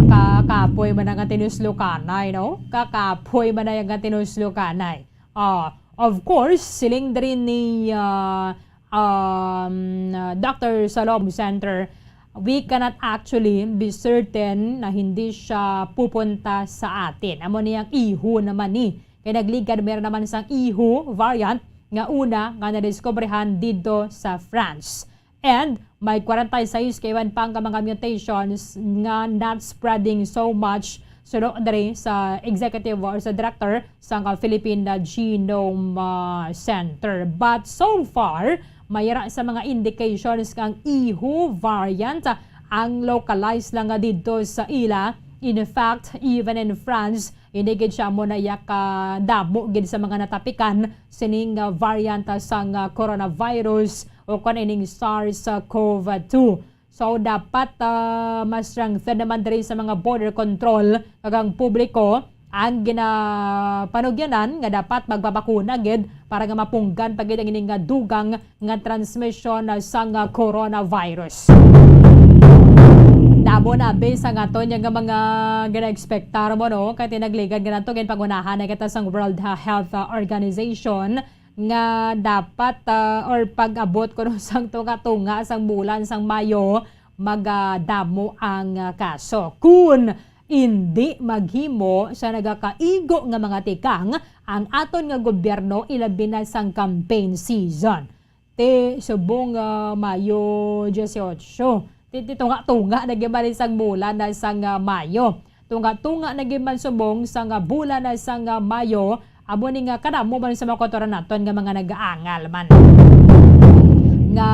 Kakapoy man na nga tinuslokanay, no? Kakapoy man na nga tinuslokanay. Ah, of course, siling diri ni, ah, um, ah, Doctor Salom Center, we cannot actually be certain na hindi siya pupunta sa atin. Amo niyang iho naman ni. Kay nagligad meron naman sang iho variant nga una nga nadiskobrehan didto sa France. And may forty-six ka iban pa nga mga mutations nga not spreading so much, suno diri sa executive or sa director sang, ah, Philippine, ah, Genome, ah, Center. But so far, may ra sa mga indications nga ang Ihu variant, ah, ang localized lang nga didto sa ila. In fact, even in France, hindi gid siya amo na iya kadamo gid sa mga natapikan sining, ah, variant, ah, sang, ah, coronavirus o kon ining SARS-CoV two. So, dapat, ah, ma-strengthen naman diri sa mga border control kag ang publiko ang ginapanugyanan nga dapat magpabakuna gid para nga mapunggan pa gid ang ini nga dugang nga transmisyon, ah, sang, ah, coronavirus. Damo na, be, sang aton nga mga gina-expectar mo, no? Kay tinagligad nga nato, ginpangunahan na kita sang World, ah, Health, ah, Organization nga dapat, ah, or pag-abot kuno sang tunga-tunga sang bulan sang Mayo, magadamo ang, ah, kaso. Kun indi maghimo sa nagakaigo nga mga tikang ang aton nga gobyerno, ilabi na sang campaign season. Ti subong, ah, Mayo dieciocho. Ti, ti tunga-tunga na gid man sang bulan na sang, ah, Mayo. Tunga-tunga na gid man subong sang, ah, bulan na sang, ah, Mayo. Amo ni nga kadamo man sa mga kautoran naton nga mga nag-aangal man nga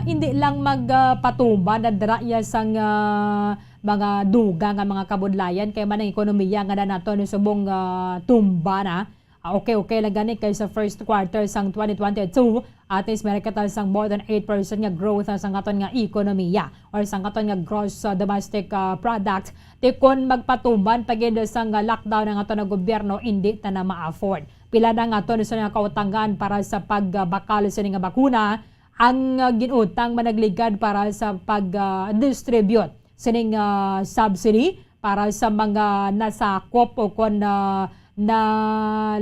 hindi lang mag, ah, patuman na dira iya sang, ah, mga dugang nga mga kabudlayan, kay man ang ekonomiya nga na naton subong, ah, tumba na. Ah, okay, okay lang gani kay sa first quarter sang twenty twenty-two, at least meron kita sang more than eight percent nga growth, ah, sang aton nga ekonomiya or sang aton nga gross, ah, domestic, ah, product. Ti kon magpatuman pa gid sang lockdown ang aton nga gobyerno, indi ta na ma-afford. Pila na nga aton sa nga kautangan para sa pagbakal sini nga bakuna, ang, ah, ginutang managligad para sa pag, ah, distribute sining, ah, subsidy para sa mga nasakop o kon, ah, na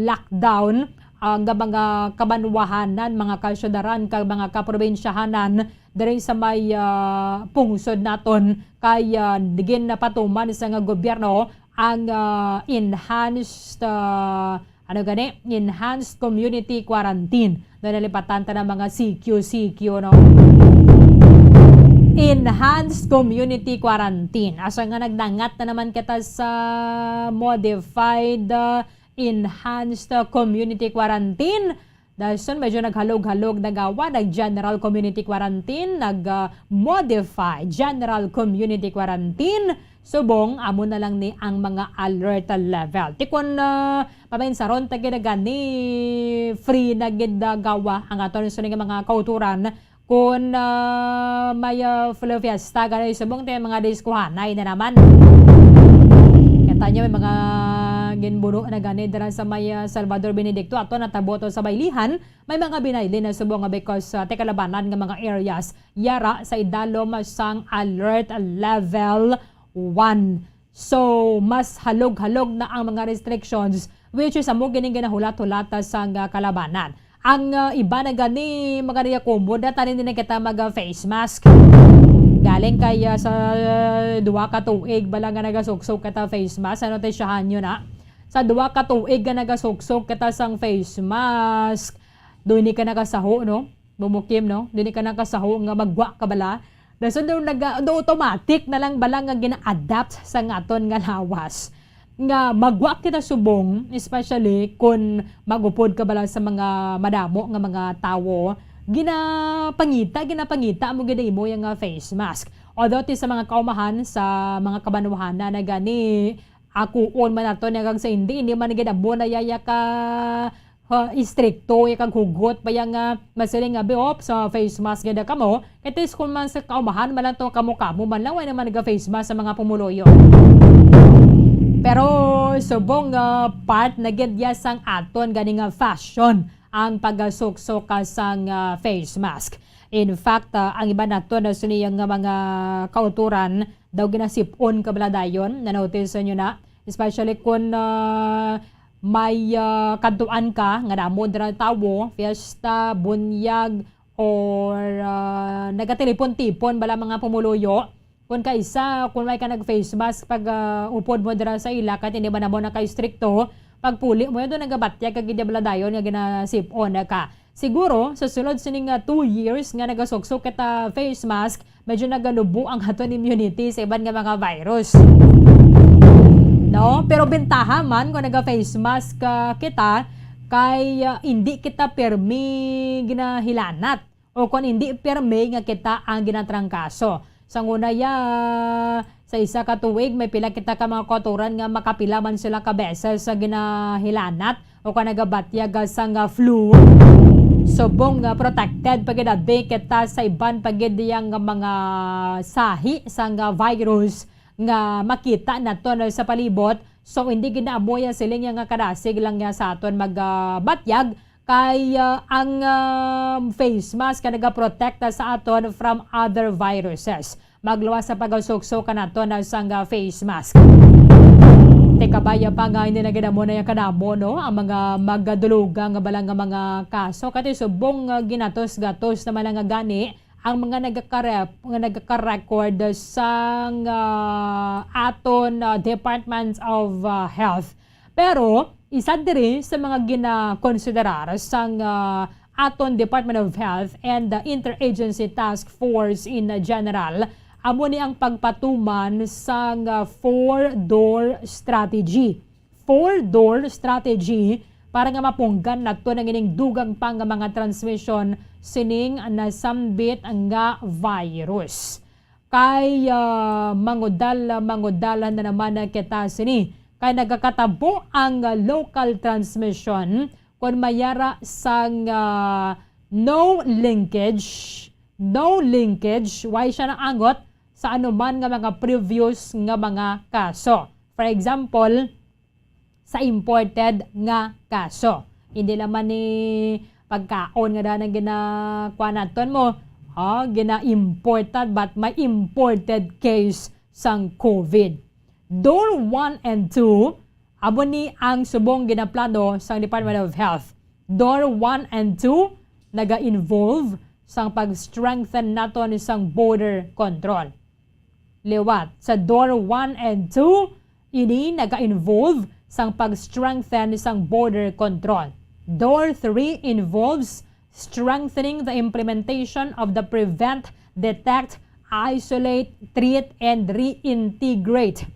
lockdown, ah, nga mga kabanwahanan, mga kasyudaran, kag mga kaprobinsyahanan diri sa may, ah, pungsod naton kay, ah, ginapatuman sa nga gobyerno ang, ah, enhanced, ah, ano gani? Enhanced community quarantine. Daw nalipatan ta na mga C Q C Q, no? Enhanced community quarantine. Asa nga nagdangat na naman kita sa modified, uh, enhanced, uh, community quarantine. Dason medyo naghalog-halog na gawa, nag-general community quarantine, nag, uh, modify general community quarantine. Subong, amo na lang ni ang mga alert level. Ti kon, uh, Paminsaron ta gid gani, free na gid, ah, gawa ang aton sini nga mga kautoran. Kun, ah, may, ah, flu fiesta gani subong ti mga diskohanay na naman. Kita nyo, may mga ginbuno na gani dira sa may, ah, Salvador Benedicto. Ato natabo to sa Baylihan, may mga binayli na subong nga because, ah, ti kalabanan nga mga areas yara sa idalom sang alert level one. So, mas halog-halog na ang mga restrictions, which is amo gining ginahulat-hulata sang, ah, kalabanan. Ang, ah, iba na gani, mga niya kumod na tanin din kita mag, ah, face mask. Galing kay, ah, sa duha ka tuig bala nga nagasuksok kita face mask, ano, ti siyahan nyo na? Sa duha ka tuig nga nagasuksok kita sang face mask, doon ni ka nakasaho, no? Bumukim, no? Dili ka nang kasaho nga magwa ka bala. Dason daw naga-, daw automatic na lang bala nga gina-adapt sa aton nga lawas. Nga magwa kita subong, especially kun mag-upod ka bala sa mga madamo nga mga tawo, ginapangita, ginapangita mo gid imo yang, ah, face mask. Although ti sa mga kaumahan, sa mga kabanwahanan na gani, akuon man nato niya kag sa hindi, hindi man gid amo na yaya ka ha, istrikto, ya kag hugot pa ya nga masiling nga, "Be, op, sa face mask gid kamo." Kay tis kung man sa kaumahan man lang to, kamo-kamo man lang, wala naman naga-face mask sa mga pumuluyo. Pero subong nga part na gid ya sang aton gani nga fashion ang pagasuksok ka sang, ah, face mask. In fact, ah, ang iba nato na sini nga mga kauturan daw ginasipon ka bala dayon, na-notice nyo na, especially kung, ah, may, ah, kadtuan ka nga damo dira tawo, fiesta, bunyag, or, ah, nagatelipon-tipon bala mga pumuluyo. Kung kaisa, kung may ka nag-face mask pag, ah, upod mo dira sa ila, kahit hindi man namo naka-istrikto, pagpuli mo yun, doon nagabatyag ka gid bala dayon nga ginasipon ka. Siguro, sa sulod sini nga two years nga nagasuksok kita face mask, medyo nagalubo ang aton immunity sa iban nga mga virus. No? Pero bintaha man kung naga-face mask, ah, kita, kay, ah, hindi kita pirmi ginahilanat o kung hindi pirmi nga kita ang ginatrangkaso. Sa una, ya, sa isa ka tuig, may pila kita ka mga kautoran nga makapila man sila ka beses sa ginahilanat o kung nagabatyag sang, ah, flu. Subong nga protected pa gid abi kita sa iban pa gid yang mga sahi sang, ah, virus nga makita naton sa palibot. So, hindi gid na amo ya siling ya nga kadasig lang ya sa aton mag, ah, batyag, kay, ah, ang, ah, face mask ka nagaprotekta sa aton from other viruses. Magluwas sa pagasuksok ka naton sang, ah, face mask. Te, kabaya pa nga hindi na gid amo na ya kadamo, no? Ang mga magadulugang nga bala nga mga kaso, kay subong nga ginatos-gatos naman lang nga gani ang mga nagakare-, nga nagaka-record sang, ah, aton, ah, Department of, ah, Health. Pero isa diri sa mga ginakonsiderar sang, ah, aton Department of Health and the Interagency Task Force in general, amo ni ang pagpatuman sang, ah, four-door strategy. Four-door strategy para nga mapunggan naton ang ining dugang pa nga mga transmission sining nasambit nga virus. Kay, ah, mangudal, mangudal na naman kita sini. Kay nagakatabo ang local transmission kon mayara sang, ah, no linkage, no linkage, way siya naangot sa anuman nga mga previous nga mga kaso. For example, sa imported nga kaso. Hindi naman ni pagkaon nga daan ang ginakuha naton mo, ha, gina-imported, but may imported case sang COVID. Door one and two, amo ni ang subong ginaplano sang Department of Health. Door one and two naga-involve sang pag-strengthen naton sang border control. Liwat, sa door one and two, ini naga-involve sang pag-strengthen sang border control. Door three involves strengthening the implementation of the prevent, detect, isolate, treat, and reintegrate.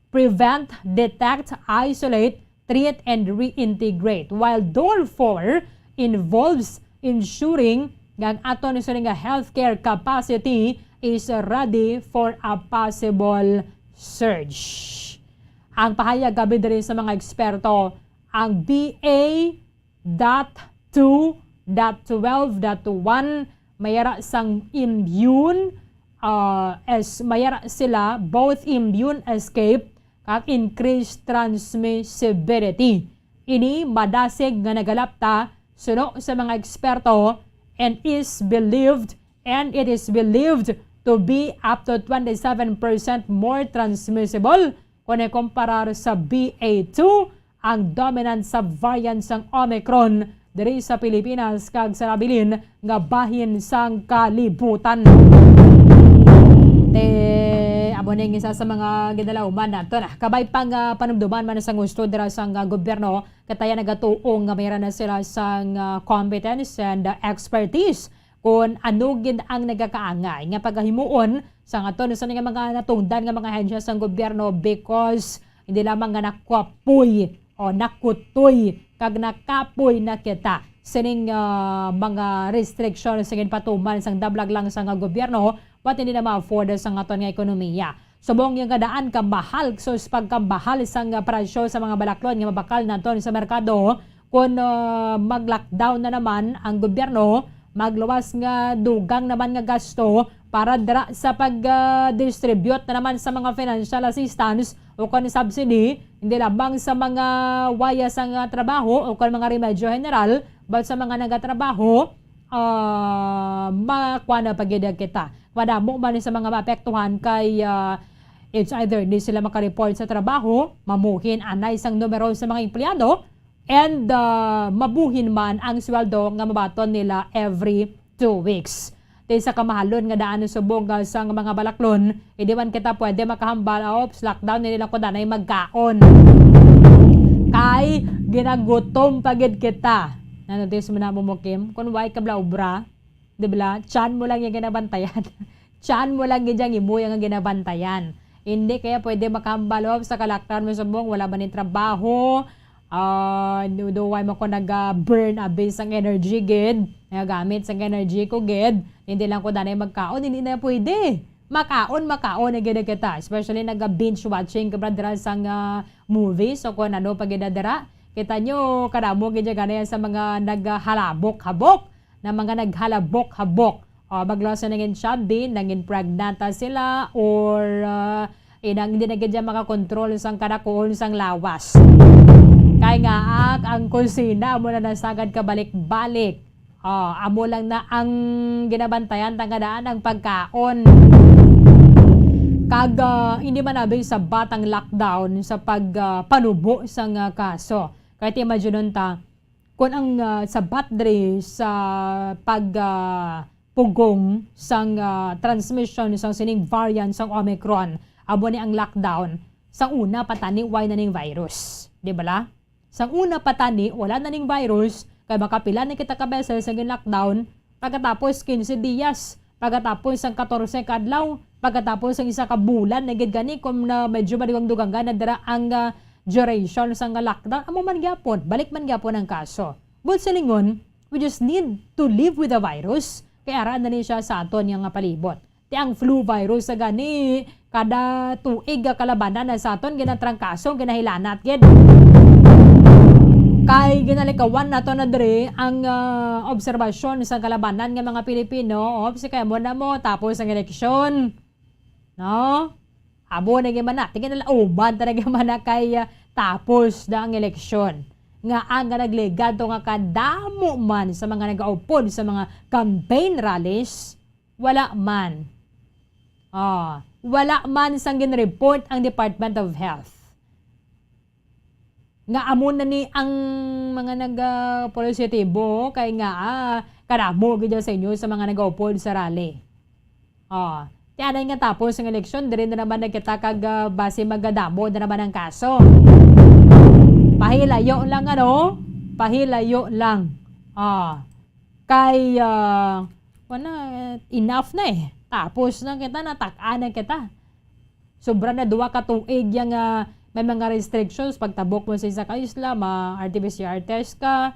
Prevent, detect, isolate, treat, and reintegrate. While door four involves ensuring nga ang aton, sorry, nga healthcare capacity is ready for a possible surge. Ang pahayag gani diri sa mga eksperto, ang B A dot two dot twelve dot one, mayara sang immune, ah, as mayara sila both immune escape kag increased transmissibility. Ini madasig nga nagalapta suno sa mga eksperto and is believed, and it is believed to be up to twenty-seven percent more transmissible kung ikumparar sa B A two, ang dominant subvariant sang Omicron diri sa Pilipinas kag sa nabilin nga bahin sang kalibutan. Te, amo ning isa sa mga ginalauman nato na. Kabay pang, ah, panumduman man sang gusto dira sang, ah, gobyerno, kataya nagatuo nga mayra na sila sang, ah, competence and, ah, expertise kon ano gid ang nagakaangay nga pagahimuon sa aton sa nga mga natungdan nga mga ahensya sang gobyerno, because hindi lamang nga nakapoy o nakutoy kag nakapoy na kita sining, ah, mga restriction sa ginpatuman sang dablag lang sa nga gobyerno, but hindi na ma-afford sa aton nga ekonomiya. Subong nga daan kamahal, sus, pagkamahal sang presyo sa mga balaklon nga mabakal naton sa merkado, kon, ah, mag-lockdown na naman ang gobyerno, magluwas nga dugang naman nga gasto para dira sa pag, ah, distribute na naman sa mga financial assistance o kon subsidy, hindi lamang sa mga waya sang trabaho o kon mga remedyo general, but sa mga nagatrabaho, ah, makuha na pa gid kita. Madamo man sa mga maapektuhan kay, ah, it's either di sila makareport sa trabaho, mamuhin anay sang numero sa mga empleyado, and, ah, mabuhin man ang sweldo nga mabaton nila every two weeks. Ti sa kamahalon nga daan subong, ah, sang mga balaklon, hindi man kita pwede makahambal, "Oops, lockdown, hindi lang ko danay magkaon." Kay ginagutom pa gid kita. Na-notice mo na mo, Kim? Kung why ka bla obra, di ba? Chan mo lang yung ginabantayan. Chan mo lang gid yung imo yung ginabantayan. Hindi kaya pwede makahambal sa ka-lockdown mo subong, wala man yung trabaho. Ah, do, do why mo ko nag-burn a base ang energy gid? Nagagamit sang energy ko gid. Hindi lang ko danay magkaon, hindi na pwede. Makaon, makaon na gid kita. Especially naga-binge watching ka, brad, dira sang, ah, movies o kung ano pa gid na dira. Kita nyo, kadamo gid gani sa mga naghalabok-habok, na mga naghalabok-habok. O, maglawas na nangin chubby, nangin pregnant na sila, or, ah, inang hindi na gid makakontrol sang kadakuon sang lawas. Kay nga, ah, ang kusina mo na nasagad ka balik-balik. O, amo lang na ang ginabantayan, tanggadaan ang pagkaon. Kag, ah, hindi man abi sabat ang lockdown sa pag, ah, panubo sang, ah, kaso. Kay ti imagine ta, kung ang, ah, sabat diri sa pag, ah, pugong sang, ah, transmission sang sining variant sang Omicron, amo ni ang lockdown, sa una pa tani, why na ning virus? Di ba la? Sang una pa tani, wala na ning virus, kay makapila na kita ka beses ang gin-lockdown, pagkatapos quince dias, pagkatapos sang katorse ka adlaw, pagkatapos sang isa ka bulan na gid gani, kung na medyo madugang-dugangan na dira ang, ah, duration sang lockdown, amo man gyapon, balik man gyapon ang kaso. Buot silingon, we just need to live with the virus, kay ara na ni siya sa aton nga palibot. Ti ang flu virus sa gani, kada tuig nga kalabanan na sa aton ginatrangkaso, ginahilanat gid. Kay ginalikawan nato na diri ang, ah, obserbasyon sa kalabanan nga mga Pilipino, o, si kaya mo na mo, tapos ang eleksyon. No? Abo na gyud man na. Tingin nila, uban talaga man na kay, ah, tapos na ang eleksyon. Nga ang nga nagligad to nga kadamo man sa mga nagaupod sa mga campaign rallies, wala man. Ah, wala man sang gin-report ang Department of Health. Nga amo na ni ang mga nag, ah, positibo, kay nga, ah, kadamo gid sa inyo sa mga nagaupod sa rally. Ah, ti anay nga tapos ang eleksyon, diri na naman na kita kag, ah, basi magadamo na naman ang kaso. Pahilayo lang, ano? Pahilayo lang. Ah, kay, ah, wala, enough na eh. Tapos na kita, natak-an na kita. Sobra na duha ka tuig yang, ah, may mga restrictions. Pagtabok mo sa isa ka isla, ma-R T P C R test ka.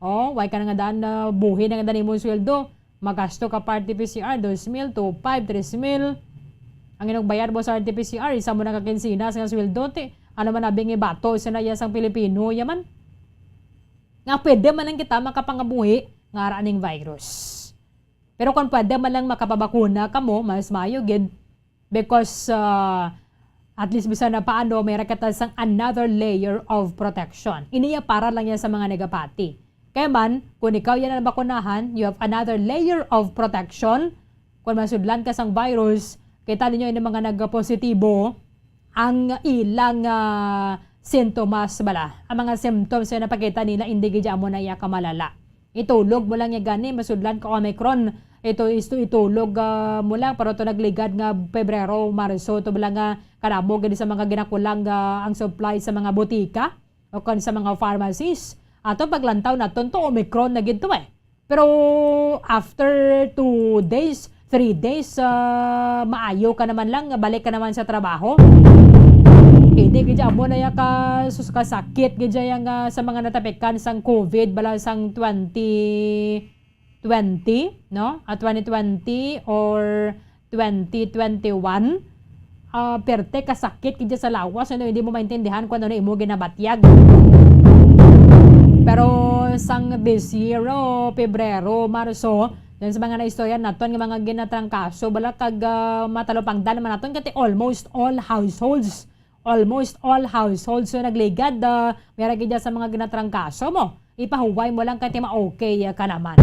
O, why ka na nga daan na buhi na nga daan imong sweldo? Magasto ka pa R T P C R, dos mil, two five, tres mil. Ang inugbayad mo sa R T P C R, isa mo na ka kinsinas nga sweldo, ti. Ano man abing ibato sa naya sang Pilipino, yaman? Nga pwede man lang kita makapangabuhi nga ara ning virus. Pero kung pwede man lang makapabakuna kamo, mas maayo gid. Because, ah, at least bisan na paano, may ra kita sang another layer of protection. Iniya para lang yan sa mga nagapati. Kaya man, kung ikaw yan ang bakunahan, you have another layer of protection. Kung masudlan ka sang virus, kita ninyo ini mga nagpositibo, ang ilang, ah, sintomas bala. Ang mga symptoms nga napakita nila, hindi gid amo na iya kamalala. Itulog mo lang ya gani, masudlan ka Omicron. Ito, isto itulog, ah, mo lang, pero to nagligad nga Pebrero, Marso, to bala nga kadamo gid sa mga ginakulang, ah, ang supply sa mga botika o kon sa mga pharmacies. Ato paglantaw naton to, Omicron na gid to eh. Pero after two days, three days, ah, maayo ka naman lang, balik ka naman sa trabaho. Hindi gid amo na ya ka, sus, kasakit gid ya nga sa mga natapikan sang COVID bala sang twenty twenty, no? Ah, twenty twenty or twenty twenty-one. Ah, perte kasakit gid ya sa lawas, ano, hindi mo maintindihan kung ano na imo ginabatyag. Pero sang this year, oh, Pebrero, Marso, yan sa mga naistorya naton nga mga ginatrangkaso, bala kag, ah, matalupangdan naman naton, kati almost all households, almost all households so nagligad, ah, may ra gid ya sa mga ginatrangkaso mo. Ipahuway mo lang kay ti ma-okay ka naman.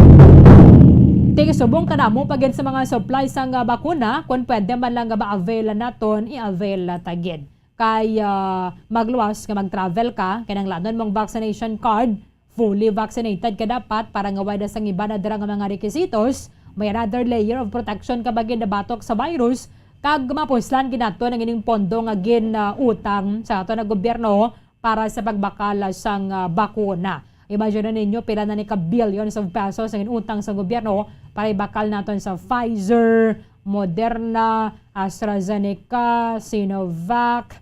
Ti subong kadamo pa gid sa mga supply sang, ah, bakuna, kung pwede man lang nga ma-avail naton, i-avail ta gid. Kay, ah, magluwas nga mag-travel ka, kinahanglanon mong vaccination card, fully vaccinated ka dapat para nga wala sang iba na dira nga mga requisitos, may another layer of protection ka ba gid nabatok sa virus, kag mapuslan gid nato ang ining pondo nga gin, ah, utang sa ato nga gobyerno para sa pagbakal sang, ah, bakuna. Imagine na ninyo, pila na ni ka billions of pesos ang inutang sa gobyerno para ibakal naton sa Pfizer, Moderna, AstraZeneca, Sinovac,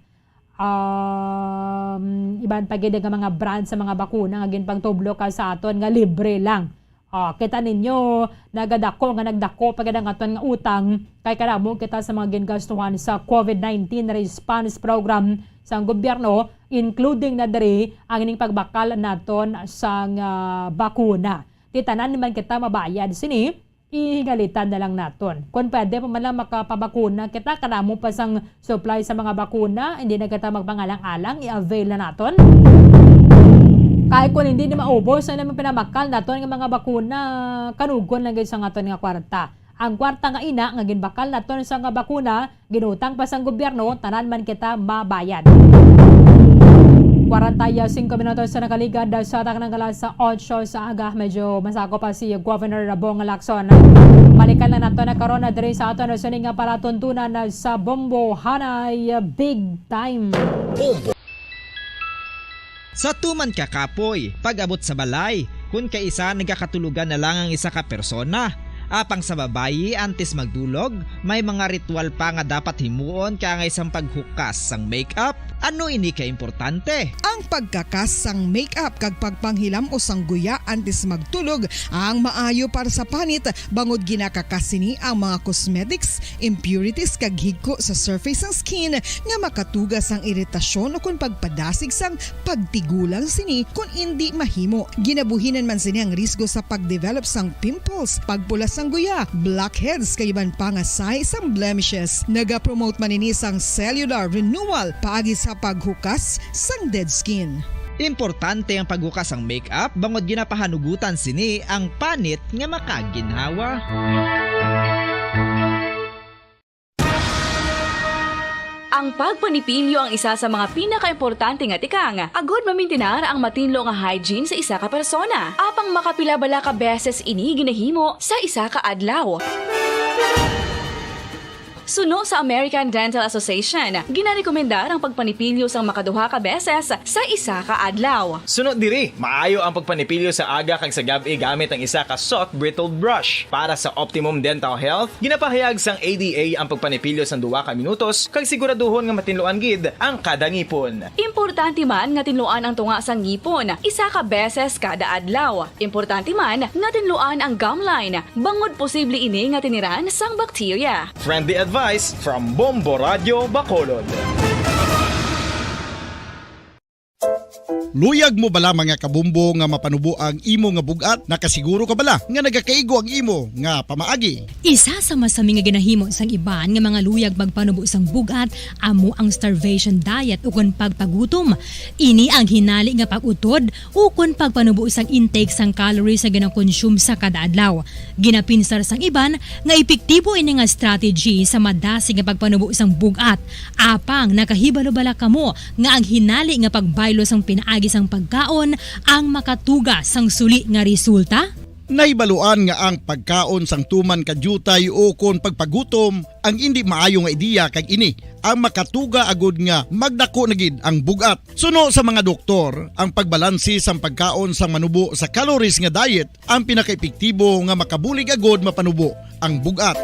um, iban pa gid nga mga brand sa mga bakuna nga ginpangtublo ka sa aton nga libre lang. Ah, kita ninyo, nagadako nga nagdako pa gid ang aton nga utang kay kadamo kita sa mga gingastuhan sa COVID nineteen response program sang gobyerno, including na diri ang ining pagbakal naton sang, ah, bakuna. Di tanan man kita mabayad sini, ihingalitan na lang naton. Kon pwede pa man lang makapabakuna kita, kadamo pa sang supply sa mga bakuna, hindi na kita magpangalang-alang, i-avail na naton. Kay kon hindi na maubos ang ilang pinabakal naton nga mga bakuna, kanugon lang gid sa aton nga kwarta. Ang kwarta nga ina nga ginbakal naton sa nga bakuna, ginutang pa sang gobyerno, tanan man kita mabayad. Kwarenta y singko minutos sa nakaligad sa taknang alas otso sa aga. Medyo masakop pa si Governor Bong Lacson. Balikan lang nato na karon na diri sa aton sini nga palatuntunan na sa Bombo Hanay Big Time. Sa tuman ka kapoy, pag-abot sa balay, kun kaisa nagakatulugan na lang ang isa ka persona. Apang sa babayi, antes magdulog, may mga ritual pa nga dapat himuon kaangay sang paghukas sang makeup. Ano ini ka importante? Ang pagkakas sang makeup kag pagpanghilam-os sang guya antes magtulog ang maayo para sa panit, bangod ginakakas sini ang mga cosmetics, impurities kag higko sa surface sang skin nga makatuga sang iritasyon ukon pagpadasig sang pagtigulang sini kon indi mahimo. Ginabuhinan man sini ang risgo sa pag-develop sang pimples, pagpula sang guya, blackheads, kag iban pa nga sign sang blemishes. Nagapromote man ini sang cellular renewal paagi sa paghukas sang dead skin. Importante ang paghukas sang makeup bangod ginapahanugutan sini ang panit nga makaginhawa. Ang pagpanipilyo ang isa sa mga pinakaimportante nga tikang agud mamintinar ang matinlo nga hygiene sa isa ka persona. Apang makapila bala ka beses ini ginahimo sa isa ka adlaw? Suno sa American Dental Association, ginarekomendar ang pagpanipilyo sang makaduha ka beses sa isa ka adlaw. Suno diri, maayo ang pagpanipilyo sa aga kag sa gab-i gamit ang isa ka soft bristled brush. Para sa optimum dental health, ginapahayag sang A D A ang pagpanipilyo sang duha ka minutos kag siguraduhon nga matinluan gid ang kada ngipon. Importante man nga tinluan ang tunga sang ngipon isa ka beses kada adlaw. Importante man nga tinluan ang gum line, bangod posible ini nga tiniran sang bakterya. Friendly advice from Bombo Radio Bacolod. Luyag mo bala, mga kabumbo, nga mapanubo ang imo nga bug-at? Nakasiguro ka bala nga nagakaigo ang imo nga pamaagi? Isa sa masami nga ginahimo sang iban nga mga luyag magpanubo sang bug-at amo ang starvation diet ukon pagpagutom. Ini ang hinali nga pag-utod ukon pagpanubo sang intake sang calories nga ginakonsume sa kada adlaw. Ginapinsar sang iban nga epektibo ini nga strategy sa madasig nga pagpanubo sang bug-at. Apang nakahibalo bala kamo nga ang hinali nga pagbaylo sang pinaagi sang pagkaon ang makatuga sang suli nga resulta? Nahibaluan nga ang pagkaon sang tuman ka diutay ukon pagpagutom ang indi maayo nga ideya, kag ini ang makatuga agud nga magdako na gid ang bug-at. Suno sa mga doktor, ang pagbalanse sang pagkaon sang manubo sa calories nga diet ang pinakaepektibo nga makabulig agud mapanubo ang bug-at.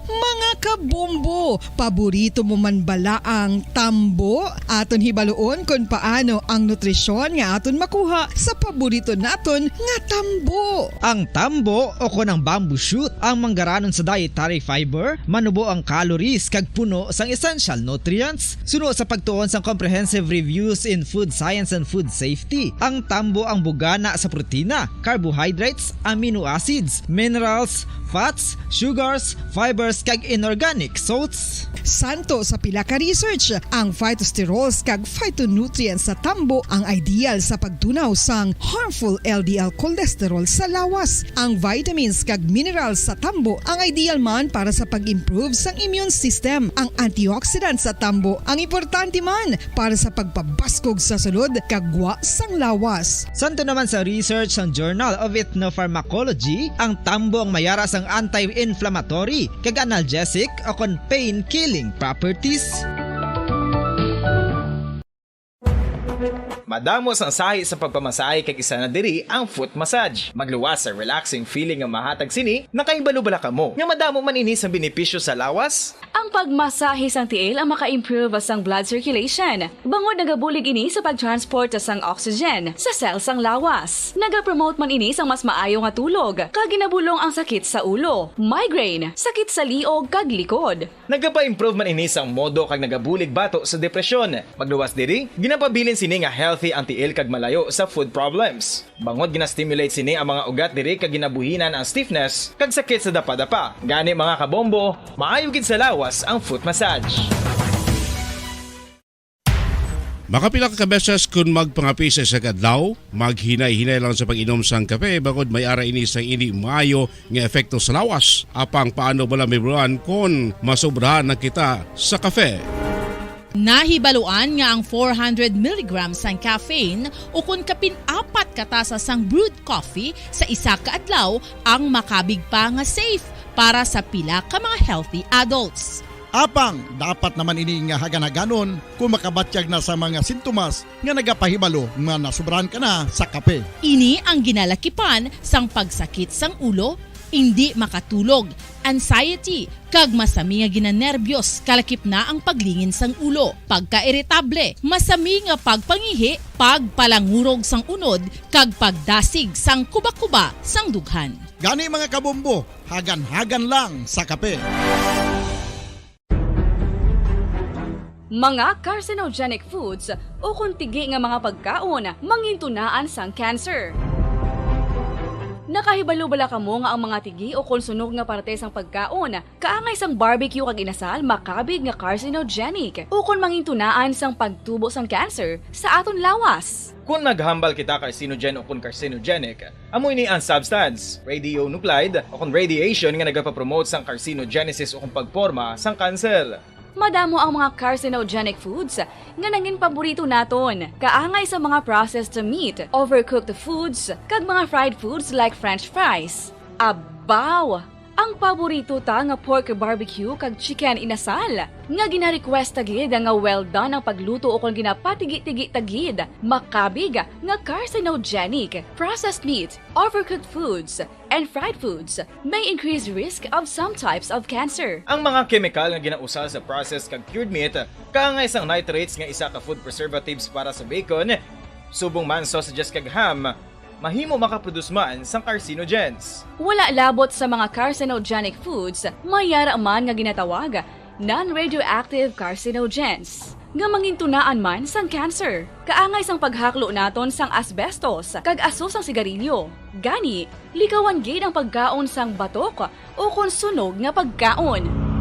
Mga kabumbo, paborito mo man bala ang tambo? Aton hibaluon kon paano ang nutrisyon nga aton makuha sa paborito naton nga tambo. Ang tambo, o kon ang bamboo shoot, ang manggaranon sa dietary fiber, manubo ang calories kag puno sang essential nutrients. Suno sa pagtuon sang Comprehensive Reviews in Food Science and Food Safety, ang tambo ang bugana sa protina, carbohydrates, amino acids, minerals, fats, sugars, fibers, kag inorganic salts. Santo sa pila ka research, ang phytosterols kag phytonutrients sa tambo ang ideal sa pagtunaw sang harmful L D L cholesterol sa lawas. Ang vitamins kag minerals sa tambo ang ideal man para sa pag-improve sang immune system. Ang antioxidant sa tambo ang importante man para sa pagpabaskog sa sulod kag gwa sang lawas. Santo naman sa research sang Journal of Ethnopharmacology, ang tambo ang mayara sang anti-inflammatory kag analgesic o kon pain-killing properties. Madamo sang sahi sa pagpamasahe kag isa na diri ang foot massage. Magluwas sa relaxing feeling nga mahatag sini, nakahibalo bala kamo nga madamo man ini sang benepisyo sa lawas? Ang pagmasahe sang tiil ang maka-improve sang blood circulation, bangod nagabulig ini sa pag-transport sang oxygen sa cell sang lawas. Nagapromote man ini sang mas maayo nga tulog, kag ginabulong ang sakit sa ulo, migraine, sakit sa liog kag likod. Nagapa-improve man ini sang modo kag nagabulig bato sa depresyon. Magluwas diri, ginapabilin sini nga healthy ang tiil kag malayo sa foot problems. Bangod gina-stimulate sini ang mga ugat diri kag ginabuhinan ang stiffness kag sakit sa dapadapa. Gani, mga kabombo, maayo gid sa lawas ang foot massage. Makapila ka beses kon magpangape sa isa ka adlaw, maghinay-hinay lang sa pag-inom sang kape, bangod may ara ini sang indi maayo nga epekto sa lawas. Apang paano bala, Mibruan, kon masobrahan na kita sa kape? Nahibaluan nga ang four hundred milligrams sang caffeine ukon kapin apat ka tasa sang brewed coffee sa isa ka adlaw ang makabig pa nga safe para sa pila ka mga healthy adults. Apang dapat naman ini nga hagan-haganon kung makabatyag na sa mga sintomas nga nagapahibalo nga nasobrahan ka na sa kape. Ini ang ginalakipan sang pagsakit sang ulo, indi makatulog, anxiety, kag masami nga ginanerbiyos, kalakip na ang paglingin sang ulo, pagkairitable, masami nga pagpangihi, pagpalangurog sang unod, kag pagdasig sang kuba-kuba sang dughan. Gani, mga kabombo, hagan-hagan lang sa kape. Mga carcinogenic foods ukon tigi nga mga pagkaon mangintunaan sang cancer. Nakahibalo bala kamo nga ang mga tigi ukon sunog nga parte sang pagkaon, kaangay sang barbecue kag inasal, makabig nga carcinogenic ukon mangintunaan sang pagtubo sang cancer sa aton lawas? Kon naghambal kita carcinogen ukon carcinogenic, amo ini ang substance, radionuclide, ukon radiation nga nagapapromote sang carcinogenesis ukon pagporma sang kanser. Madamo ang mga carcinogenic foods nga nangin paborito naton, kaangay sa mga processed meat, overcooked foods, kag mga fried foods like French fries. Abaw! Ang paborito ta nga pork barbecue kag chicken inasal, nga gina-request ta gid nga well done ang pagluto ukon ginapatigi-tigi ta gid, makabig nga carcinogenic. Processed meat, overcooked foods, and fried foods may increase risk of some types of cancer. Ang mga kemikal nga ginausar sa processed kag cured meat, kaangay sang nitrates nga isa ka food preservatives para sa bacon, subong man sausages kag ham, mahimo makaproduce man sang carcinogens. Wala labot sa mga carcinogenic foods, may yara man nga ginatawag non-radioactive carcinogens, nga mangintunaan man sang cancer. Kaangay sang paghaklo naton sang asbestos kag aso sang sigarilyo. Gani, likawan gid ang pagkaon sang batok ukon sunog nga pagkaon.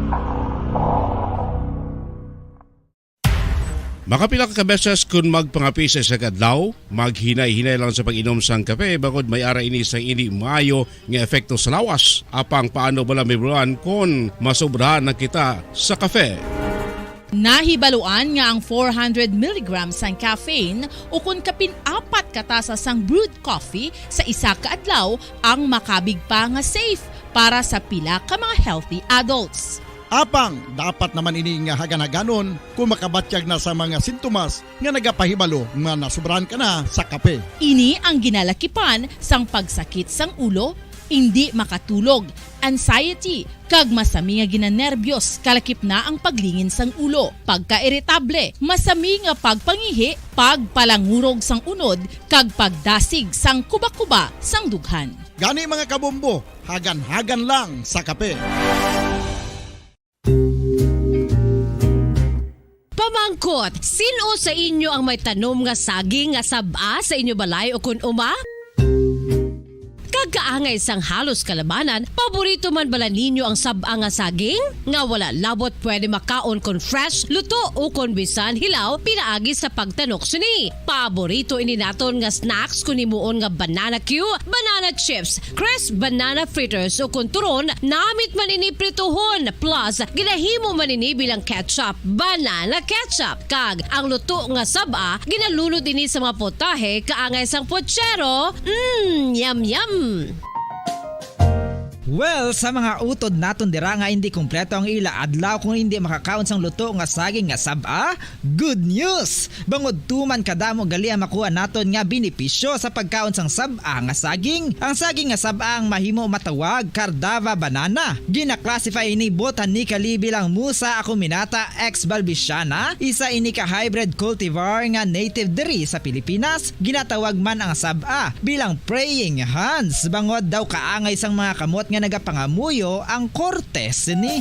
Makapila ka beses kon magpangapi sa isa ka adlaw, maghinay-hinay lang sa pag-inom sang kape, bangod may ara ini sang indi maayo nga epekto sa lawas. Apang paano bala, Mibruan, kon masobrahan na kita sa kape? Nahibaluan nga ang four hundred milligrams sang caffeine ukon kapin apat ka tasa sang brewed coffee sa isa ka adlaw ang makabig pa nga safe para sa pila ka mga healthy adults. Apang dapat naman ini nga haganhaganon kon makabatyag na sa mga sintomas nga nagapahibalo nga nasobrahan ka na sa kape. Ini ang ginalakipan sang pagsakit sang ulo, indi makatulog, anxiety, kag masami nga ginanerbiyos, kalakip na ang paglingin sang ulo, pagkairitable, masami nga pagpangihi, pagpalangurog sang unod, kag pagdasig sang kubakuba sang dughan. Gani, mga kabombo, haganhagan lang sa kape. Pamangkot, sin-o sa inyo ang may tanom nga saging nga sab-a sa inyo balay ukon uma? Kag kaangay sang halos kalabanan, paborito man bala ninyo ang sab-a nga saging? Nga wala labot pwede makaon kon fresh, luto, ukon bisan hilaw pinaagi sa pagtanok sini. Paborito ini naton nga snacks kon himuon nga banana cue, banana chips, crisp banana fritters, ukon turon, namit man ini prituhon, plus ginahimo man ini bilang ketchup, banana ketchup. Kag ang luto nga sab-a, ginalunod ini sa mga potahe kaangay sang pochero. Mm, yum, yum! Well, sa mga utod naton dira nga hindi kompleto ang ila adlaw kung hindi makakaon sang luto nga saging nga sab-a, good news! Bangod tuman kadamo gali ang makuha naton nga benepisyo sa pagkaon sang sab-a nga saging. Ang saging nga sab-a ang mahimo matawag Cardava banana. Gina-classify ini botanically bilang Musa acuminata ex balbisiana, isa ini ka hybrid cultivar nga native diri sa Pilipinas. Ginatawag man ang sab-a bilang praying hands, bangod daw kaangay sang mga kamot nga nagapangamuyo ang korte sini.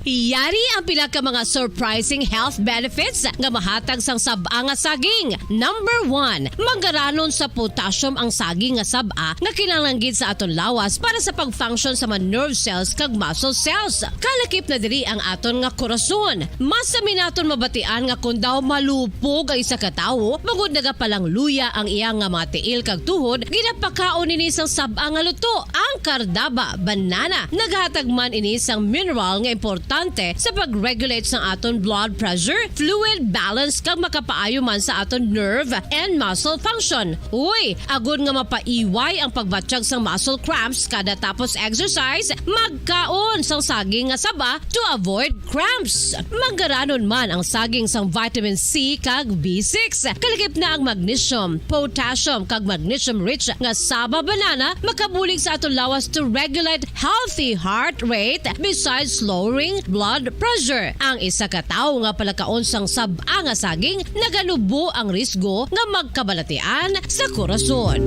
Yari ang pila ka mga surprising health benefits nga mahatag sang sab-a nga saging. Number one, manggaranon sa potassium ang saging nga sab-a nga kinahanglan gid sa aton lawas para sa pag-function sa mga nerve cells kag muscle cells. Kalakip na diri ang aton nga korason. Mas sami naton mabatian nga kon daw malupog ang isa ka tawo, bangod nagapalangluya ang iya nga mga tiil kag tuhod, ginapakaon ini sang sab-a nga luto, ang Cardava banana. Naghatag man ini sang mineral nga importante sa pag-regulate sang aton blood pressure, fluid balance, kag makapaayo man sa aton nerve and muscle function. Uy, agod nga mapaiway ang pagbatyag sang muscle cramps kada tapos exercise, magkaon sang saging nga saba to avoid cramps. Manggaranon man ang saging sang vitamin C kag B six. Kalakip na ang magnesium, potassium, kag magnesium-rich nga saba banana makabulig sa aton lawas to regulate healthy heart rate besides lowering blood pressure. Ang isa ka tawo nga palakaon sang sab-a nga saging naganubo ang risgo nga magkabalatian sa korason.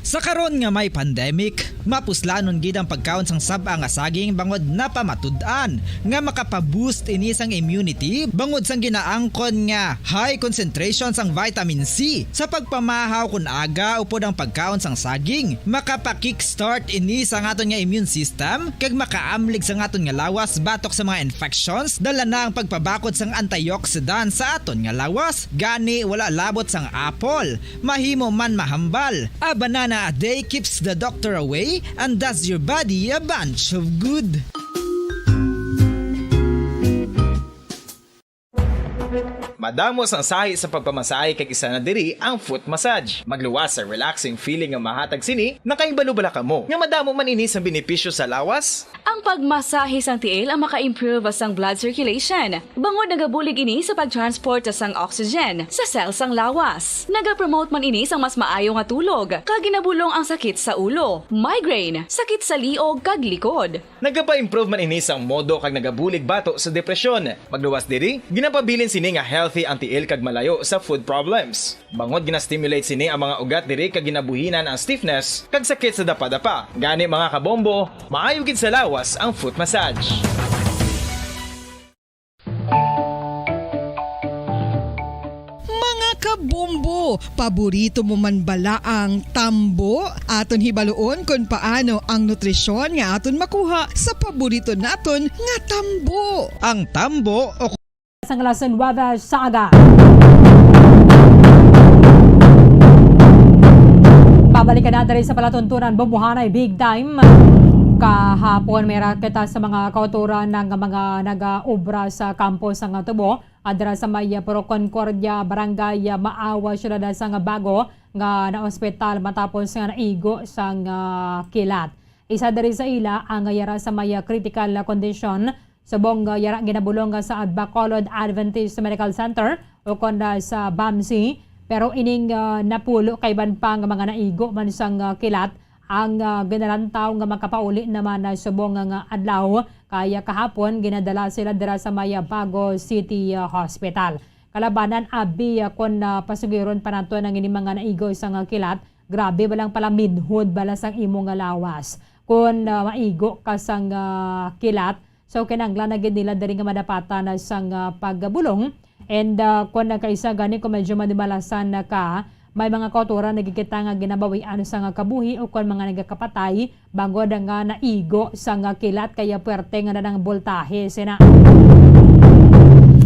Sa karon nga may pandemic, mapuslanon gid ang pagkaon sang sab-a nga saging bangod napamatud-an nga makapa-boost ini sang immunity bangod sang ginaangkon nga high concentration sang vitamin C. Sa pagpamahaw kon aga upod ang pagkaon sang saging, makapa-kickstart ini sa aton nga immune system kag makaamlig sa aton nga lawas batok sa mga infections, dala na ang pagpabakod sang antioxidant sa aton nga lawas. Gani, wala labot sang apple, mahimo man mahambal. A banana a day keeps the doctor away and does your body a bunch of good. Madamo sang sahi sa pagpamasahe kag isa na diri ang foot massage. Magluwas sa relaxing feeling nga mahatag sini, nakahibalo bala kamo nga madamo man ini sang benepisyo sa lawas? Ang pagmasahe sang tiil ang maka-improve sang blood circulation, bangod nagabulig ini sa pag-transport sang oxygen sa cell sang lawas. Nagapromote man ini sang mas maayo nga tulog, kag ginabulong ang sakit sa ulo, migraine, sakit sa liog, kag likod. Nagapa-improve man ini sang modo kag nagabulig bato sa depresyon. Magluwas diri, ginapabilin sini nga healthy ang tiil kag malayo sa foot problems. Bangod gina-stimulate sini ang mga ugat diri kag ginabuhinan ang stiffness kag sakit sa dapadapa. Gani, mga kabombo, maayo gid sa lawas ang foot massage. Mga kabombo, paborito mo man bala ang tambo? Aton hibaluon kon paano ang nutrisyon nga aton makuha sa paborito naton nga tambo. Ang tambo o Sang alas nuebe sa aga. Babalikan na diri sa palatuntunan, bumbuhanay big time. Kahapon, may raket sa mga kautoran ng mga nag-aobra sa kampo sang tubo, adra sa may Puro Concordia, Barangay Maawa, Siyudad sang Bago, nga naospital matapos nga naigo sang, ah, kilat. Isa diri sa ila ang yara sa may critical condition, subong, ah, yara ginabulong sa Bacolod Adventist Medical Center ukon na sa BAMC, pero ining, ah, napulo ka iban pa nga mga naigo man sang, ah, kilat ang, ah, ginalantaw nga makapauli naman na subong nga adlaw, kaya kahapon ginadala sila dira sa may Bago City, ah, Hospital. Kalabanan abi, ah, kon, ah, pasugiron pa nato ang ini mga naigo sang, ah, kilat, grabe ba lang pala minhod bala sang imo nga lawas. Kon, ah, maigo ka sang, ah, kilat, so kinahanglan na gid nila diri nga madapatan na sang, ah, pagbulong. And, ah, kon nagkaisa gani, kung medyo madumalasan na ka, may mga kautoran nagkikita nga ginabawian sang kabuhi o kon mga nagakapatay, bangod nga naigo sang kilat kaya puwerte nga na ang boltahe sina.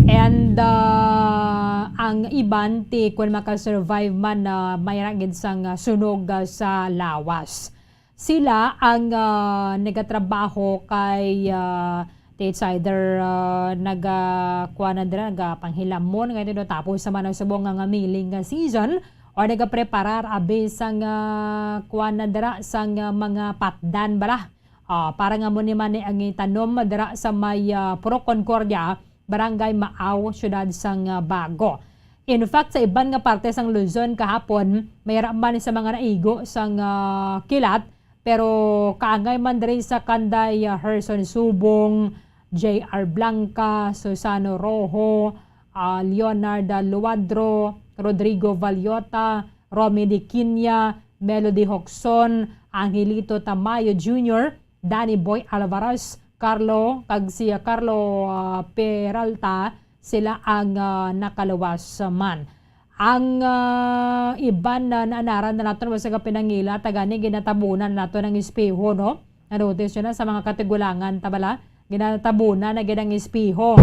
And, ah, ang iban ti kun makasurvive man, ah, may ra gid sang, ah, sunog, ah, sa lawas. Sila ang, ah, nagatrabaho kay, ah, it's either, ah, naga-, kuwan na dira, nagapanghilamon, nga ito, tapos naman ang subong nga, nga milling nga season, or nagapreparar abi sang, ah, kuan na dira sang, ah, mga patdan bala. Ah, para nga mo ni man ang itanom dira sa may, ah, Purok Concordia, Barangay Maaw, siyudad sang, ah, Bago. In fact, sa iban nga parte sang Luzon kahapon, may ra man sa mga naigo sang, ah, kilat, pero kaangay man diri sa kanday, ah, Herson Subong, J R Blanca, Susano Rojo, ah, Leonard Luadro, Rodrigo Valiota, Romy Diquinia, Melody Hocson, Angelito Tamayo Junior, Danny Boy Alvarez, Carlo, kag si Carlo, ah, Peralta, sila ang, ah, nakaluwas man. Ang, ah, iban na naanaran na naton sa kapinangila, tagani ginatabunan nato ng espeho, no? Na-notice yun na sa mga katigulangan, tabala? Ginatabunan na gid ang espeho.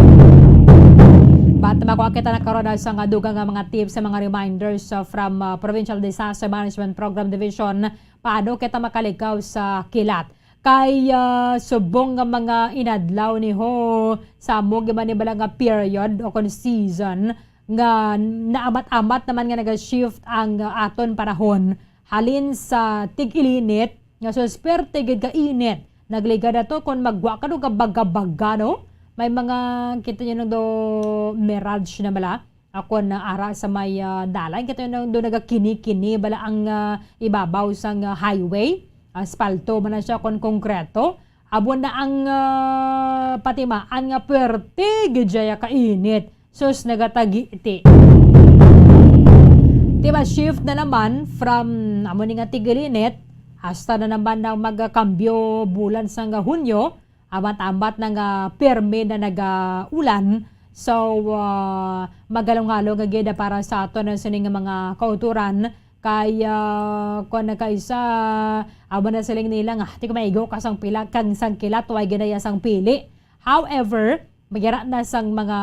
But makuha kita na karon sa nga dugang nga mga tips, sa mga reminders, ah, from, ah, Provincial Disaster Management Program Division, paano kita makalikaw sa kilat. Kay, ah, subong nga mga inadlaw ni ho, sa amo man ni bala nga period o kon season, nga naamat-amat naman nga naga-shift ang, ah, aton panahon halin sa tig-ilinit nga susperte gid ka init. Nagligad ato kung magwa ka do ka baga-baga, no? May mga, kita nyo nang do, mirage na bala. Ako na ara sa may, ah, dalan, kita nyo do nagakini-kini bala ang, ah, ibabaw sang, ah, highway. Aspalto man na siya kon konkreto. Abo na ang, ah, patimaan nga puwerte gid siya ka init. Sus, nagatagiti. Diba, shift na naman from amo ni nga tigilinit, hasta na naman na magakambyo bulan sang Hunyo, amat-amat na nga pirmi na nagaulan. So, ah, magalong-galong nga gid para sa aton ang sini nga mga kauturan. Kay, ah, kung nagkaisa, amo na siling nila nga, "Di ko maigo ka sang pila, kang sang kilat, way ginaya sang pili." However, magyara na sang mga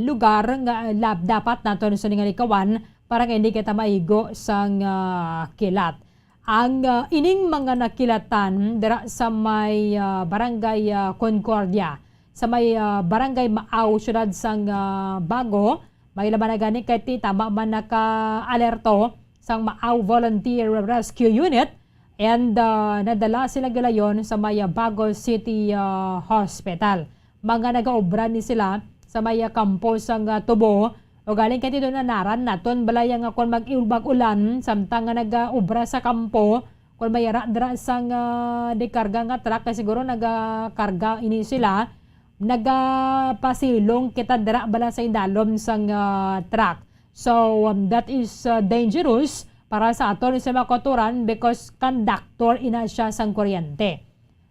lugar nga lab-, dapat naton sa nga likawan para nga hindi kita maigo sang, ah, kilat. Ang, ah, ining mga nakilatan dira sa may, ah, Barangay, ah, Concordia, sa may, ah, Barangay Maaw, siyudad sang, ah, Bago, may laman na gani kay ti tama man naka-alerto sang Maaw Volunteer Rescue Unit, and, ah, nadala sila gilayon sa may, ah, Bago City, ah, Hospital. Mga nagaobra ni sila sa may, ah, kampo sang, ah, tubo. Ugaling kay ti do naanaran naton balay nga kon mag-, mag-ulan, samtang nga nagaobra sa kampo, kon may ara dira sang, ah, di karga nga truck, kay siguro nagakarga ini sila, nagapasilong kita dira bala sa idalom sang, ah, truck. So, um, that is, uh, dangerous para sa aton sa mga kauturan because conductor ina siya sang kuryente.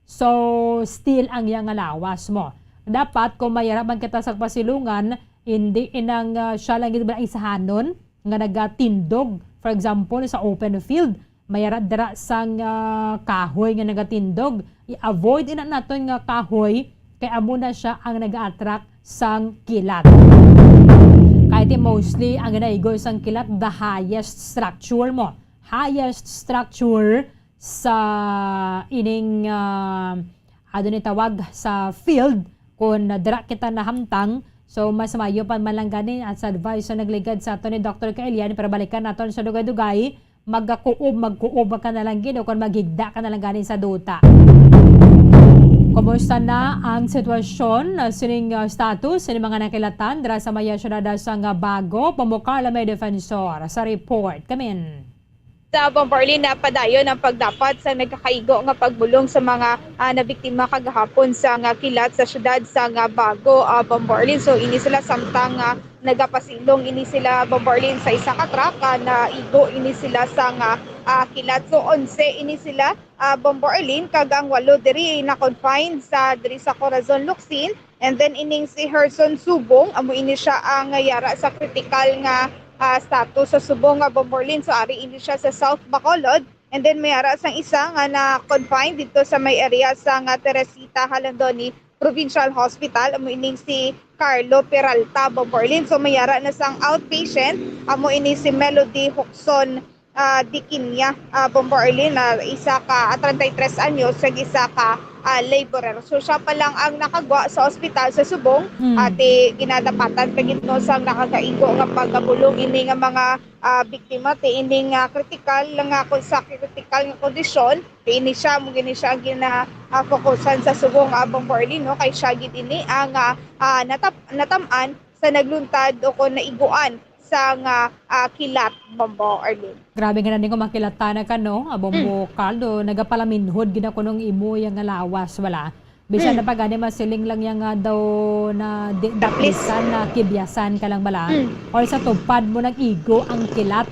So, still ang iya nga lawas mo. Dapat kung mayara man kita sa pasilungan, hindi inang, uh, siya lang gid ang isahanon nga nagatindog, for example, sa open field, mayara dira sang, ah, kahoy nga nagatindog. I-avoid ina naton nga kahoy kay amo na siya ang nag-a-attract sang kilat. Kay ti mostly ang ginaigo sang kilat, the highest structure mo. Highest structure sa ining, ah, ano ni tawag, sa field. Kung dira kita nahamtang, so mas maayo pa man lang gani at sa advice sa nagligad sa ato ni Doctor Kailian, pero balikan naton sa dugay-dugay, magkakuob, magkuob ka na lang gid, o kung maghigda ka na lang gani sa duta. Kumusta na ang sitwasyon, uh, sining, uh, status sining mga nakilatan dira sa may syudad sa nga Bago? Pamukal may defensor sa report. Kamin. Sa Bomba Arlene, napadayon ang pagdapat sa nagakaigo nga pagbulong sa mga, ah, nabiktima kagahapon sa nga kilat sa syudad sa nga Bago, ah, Bomba Arlene. So, ini sila samtang, ah, nagapasilong ini sila, Bomba Arlene, sa isa ka truck, ah, naigo ini sila sa nga, ah, kilat. So, onse ini sila, ah, Bomba Arlene, kag ang walo diri na-confine sa, diri sa Corazon, Locsin. And then ining si Herson Subong, amo ini siya ang yara sa critical nga, ah, status sa subong nga Bomba Arlene. So, ari ini siya sa South Bacolod. And then may ara sang isa nga na-confine dito sa may area sa nga Teresita Jalandoni Provincial Hospital. Amo ining si Carlo Peralta, Bomba Arlene. So, may ara na sang outpatient. Amo ini si Melody Huxon, ah, Diquinia, ah, Bomba Arlene, na isa ka, ah, treinta y tres anyos, kag isa ka, ah, laborer. So, siya pa lang ang nakagwa sa ospital sa Subong. Hmm. Ati, ginadapatan pa gid, no, sang nakakaigo nga pagkabulong ini nga mga, ah, biktima, ti ini nga kritikal nga kon-, sa kritikal nga kondisyon, ti ini siya, mo gini siya ang gina-, ah, fokusan sa Subong, ah, Bombo Arlene, no, kay siya gid ini ang, ah, ah, natap-, natam-an sa nagluntad o kon naiguan sang, ah, ah, kilat, Bombo Arlene. Grabe nga nani kung makilata na ka, no? Abong Mm. bukal do, nagapalaminhod gid ako nung imo yang nga lawas, wala? Bisan Mm. na pa gani masiling lang yang nga daw na di, Taplis. Daplisan na kibyasan ka lang bala? Mm. Or sa tupad mo nag-igo ang kilat?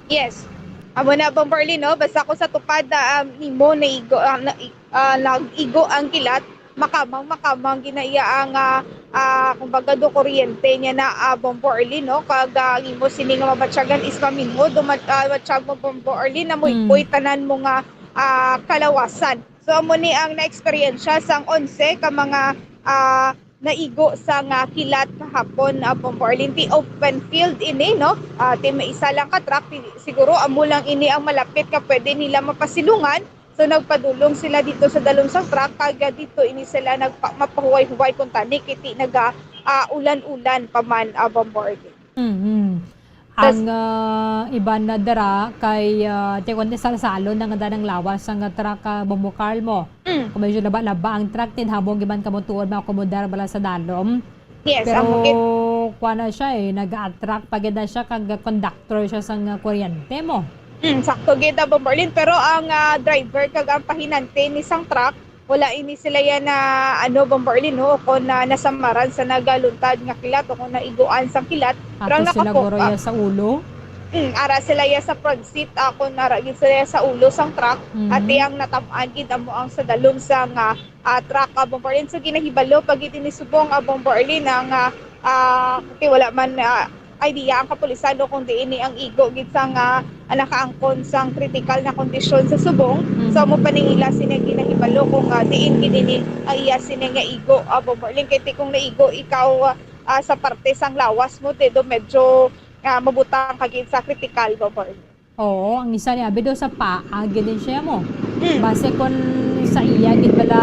Yes. Amo na, Bombo Arlene, no? Basta ko sa tupad, ah, um, nimo naigo, ah, na, ah, nag-igo ang kilat, makamang, makamang ginaiya ang, ah, ah, kumbaga do kuryente niya na, ah, Bombo Arlene, no? Kag, ah, ang imo sini nga mabatyagan is maminhod, do mat-, ah, matyag mo, Bombo Arlene, na Mm. muipoy tanan mo nga, ah, kalawasan. So, amo ni ang na-eksperyensya sang onse ka mga, ah, naigo sa nga kilat kahapon, ah, Bombo Arlene. Ti open field ini, no? Ah, ti may isa lang ka truck, ti, siguro amo lang ini ang malapit nga pwede nila mapasilungan. So, nagpadulong sila dito sa dalom sang truck, kag, ah, dito ini sila nagpa-, mapahuway-huway kung tani, kay ti naga, ah, ulan-ulan pa man, ah, Bombo Arlene. Mm-hmm. Tas ang, ah, iban na dira kay, ah, ti kundi salsalon na nga danang lawas ang, ah, truck, ah, Bombo Carl mo. Mm. Kung medyo laba-laba ang truck, tinhamong iban kamo tuod maakomodar bala sa dalom. Yes, pero amo gid. Kuha na siya eh, nag-attract pa gid na siya kag conductor siya sang, ah, kuryente mo. Mm, sakto gid, ah, Bombo Arlene. Pero ang, ah, driver kag ang pahinante ni sang truck, wala ini sila yan na, ano, Bombo Arlene, no? O kung na nasamaran sa nagaluntad nga kilat o kung naiguan sang kilat. Pero ang Ato sila nakapoka guro ya sa ulo? Mm, ara sila ya sa front seat, ah, kung ara gid sila ya sa ulo sang truck. Mhm. Ati ang natam-an gid amo ang sa dalom sang, ah, ah, truck, ah, Bombo Arlene. So, ginahibalo pa gid ini subong, ah, Bombo Arlene, ang, ah, ah, kay wala man, ah, idea ang kapulisan, no, kung diin ni ang igo gid sang, ah, nakaangkon sang kritikal nga kondisyon sa subong. Mhm. So, amo pa ning ila sini ginahibalo kung, ah, diin gid ini ang iya sini nga igo, ah, Bombo Arlene. Kay ti kung naigo ikaw, ah, sa parte sang lawas mo, ti do medyo, ah, mabutang ka gid sa kritikal, Bombo Arlene. Oo, ang isa ni abi daw sa paa gid din siya mo. Mm. Base kon sa iya gid bala,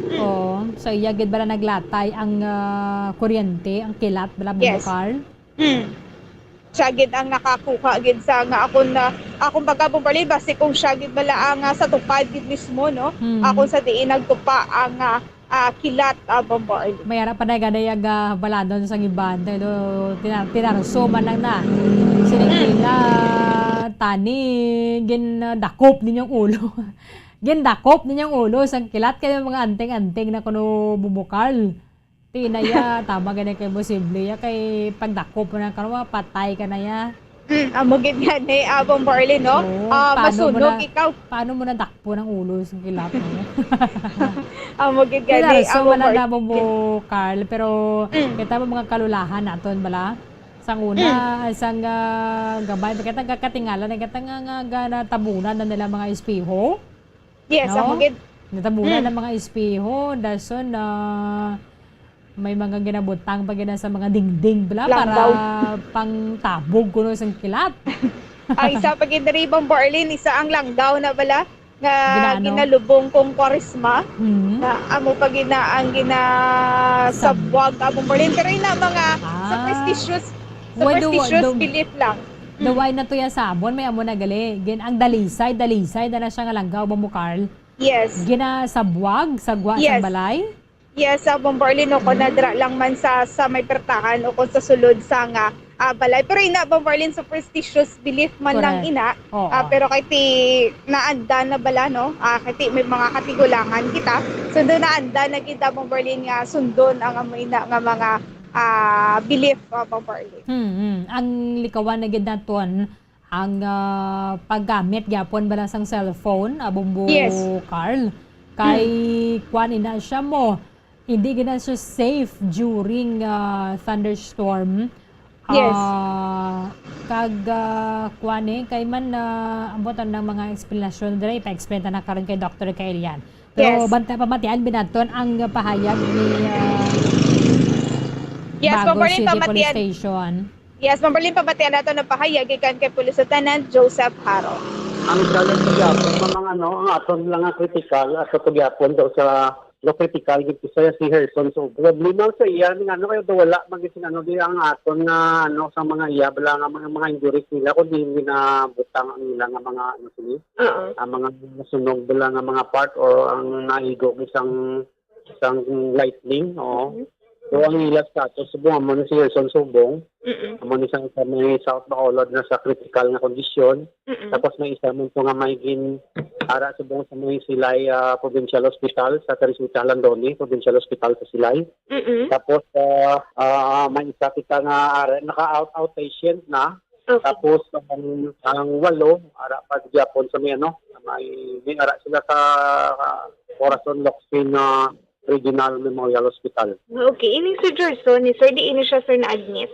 Mm. oo, sa iya gid bala naglatay ang, ah, kuryente, ang kilat bala, Yes. Bukal. Mm. Siya gid ang nakakuha gid sa nga akon na, akong pagkabumbarli, base kung siya gid bala ang, ah, sa tupad gid mismo, no? Mm. Akon sa diin nagtupa ang, ah, ah, kilat, ah, Bombo Arlene. May ara pa na gani ang, ah, baladon sang iban, pero tina-, tinarso man lang na. Sining Mm. nila, tani, gindakop ninyong ulo. Gindakop ninyong ulo sang kilat kayo mga anting-anting na kuno bubukal. Ti na ya, tama gani kay posible ya, kay pagdakop mo na karon, patay ka na ya. Mm, amo gid gani, ah, Bombo Arlene, no? Oo, Ah, paano mo masunog na, ikaw. Paano mo nadakpon ang ulo sa kilat mo? Amo gid gani, Kinarso ah, man Bombo lang Arlene. Na, Bombo Carl, pero Mm. kita mo mga kalulahan naton bala. Sang una, Mm. sang, ah, gamay, kita gakatingala na kita nga, nga, nga natabunan na nila mga espeho. Yes, No? Amo gid. Natabunan Mm. ang mga espeho, dason na may mga ginabutang pa gina sa mga dingding bala Langgaw. Para pangtabog kuno sang kilat. Ang isa pa gid diri, Bombo Arlene, isa ang langgaw na bala nga Ginaano? Ginalubong kung Kwaresma, Mm. nga amo pa gina ang gina Sab- sabwag, ah, Bombo Arlene. Pero ina mga Ah. Superstitious, Why do, superstitious do, belief lang. Do Mm. why na to ya sabon? May amo na gali. Gin, ang dalisay, dalisay na na siya nga langgaw, Bombo Carl. Yes. Ginasabwag, sagwa Yes. sang balay? Yes, sa Bombo Arlene, no, kung Mm. nadra lang man sa, sa may pertahan o kung sa sulod sa nga, ah, balay. Pero ina, Bombo Arlene, superstitious belief man lang Correct. Ina. Oo. Ah, pero kay ti naanda na bala, no? Ah, kay ti may mga katigulangan kita. So, do naanda na gid, Bombo Arlene, nga sundon ang amo ina nga mga, ah, belief, ah, Bombo Arlene. Hmm, hmm. Ang likawan na gid naton, ang, ah, paggamit gyapon bala sang cellphone, ah, Bombo Yes. Carl. Kay, Mm. kwan, ina siya mo, hindi gina siya safe during, ah, thunderstorm. Yes. Ah, kag, ah, kwan eh, kay man, ah, ambot ang mga explanation diri, ipa-explain ta na karon kay Doctor Kaelian. Pero Yes. banta pamatian binaton ang pahayag ni, ah, Yes, Bago Bombo Arlene, City Police pamatian. Station. Yes, Bombo Arlene, pamatian nato ng pahayag gikan kay Police Lieutenant Joseph Haro. Ang challenge sa gyapon, mga ano, ang aton lang nga critical, ato to gyapon daw sa no critical gid siya si Herson. So, problema sa iya, ning ano, kaya daw wala man gid sing ano, di ang aton nga, ano, sa mga iya, bala nga mga, mga injuries nila, kundi hindi na butang ang ila nga mga, ano, sini, Oo. ang mga sunog bala nga mga part or ang naigo gid sang, sang lightning, oo. Mhm. So, ang ila status, subong, amo na si Herson Subong, Mm-mm. amo ni sang sa may South Bacolod na sa critical nga kondisyon. Mm-mm. Tapos may isa man to nga may gin-, ara subong sa may Silay, ah, Provincial Hospital, sa Teresita Landoni, Provincial Hospital sa Silay. Mm-mm. Tapos, ah, ah, may isa kita nga ara, naka-out, outpatient na. Okay. Tapos, ang, ang walo, ara pa gyapon sa may ano, may, may ara sila sa, ah, Corazon Locsin, ah, Regional Memorial Hospital. Okay. Ining si Gerson, ni sir, di ini siya, sir, na-admit?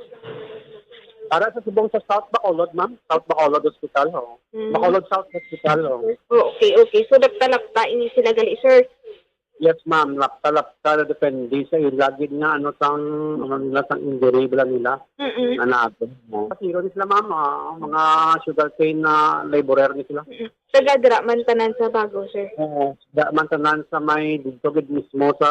Para sa subong sa South Bacolod, ma'am. South Bacolod Hospital, oo. Mm. Bacolod South Hospital, oo. Oh, okay, okay. So, lapta-lapta ini sila gali, sir? Yes, ma'am. Lapta-lapta, depende sa ila gid nga, ano, sang, ano nila, sang injury bala nila. Mm-mm. Nga naato, no? Pasiro ni sila, ma'am, ah, mga sugarcane na laborer ni sila. Mm-mm. Taga dira man tanan sa Bago, sir? Oo, dira man tanan sa may dito gid mismo sa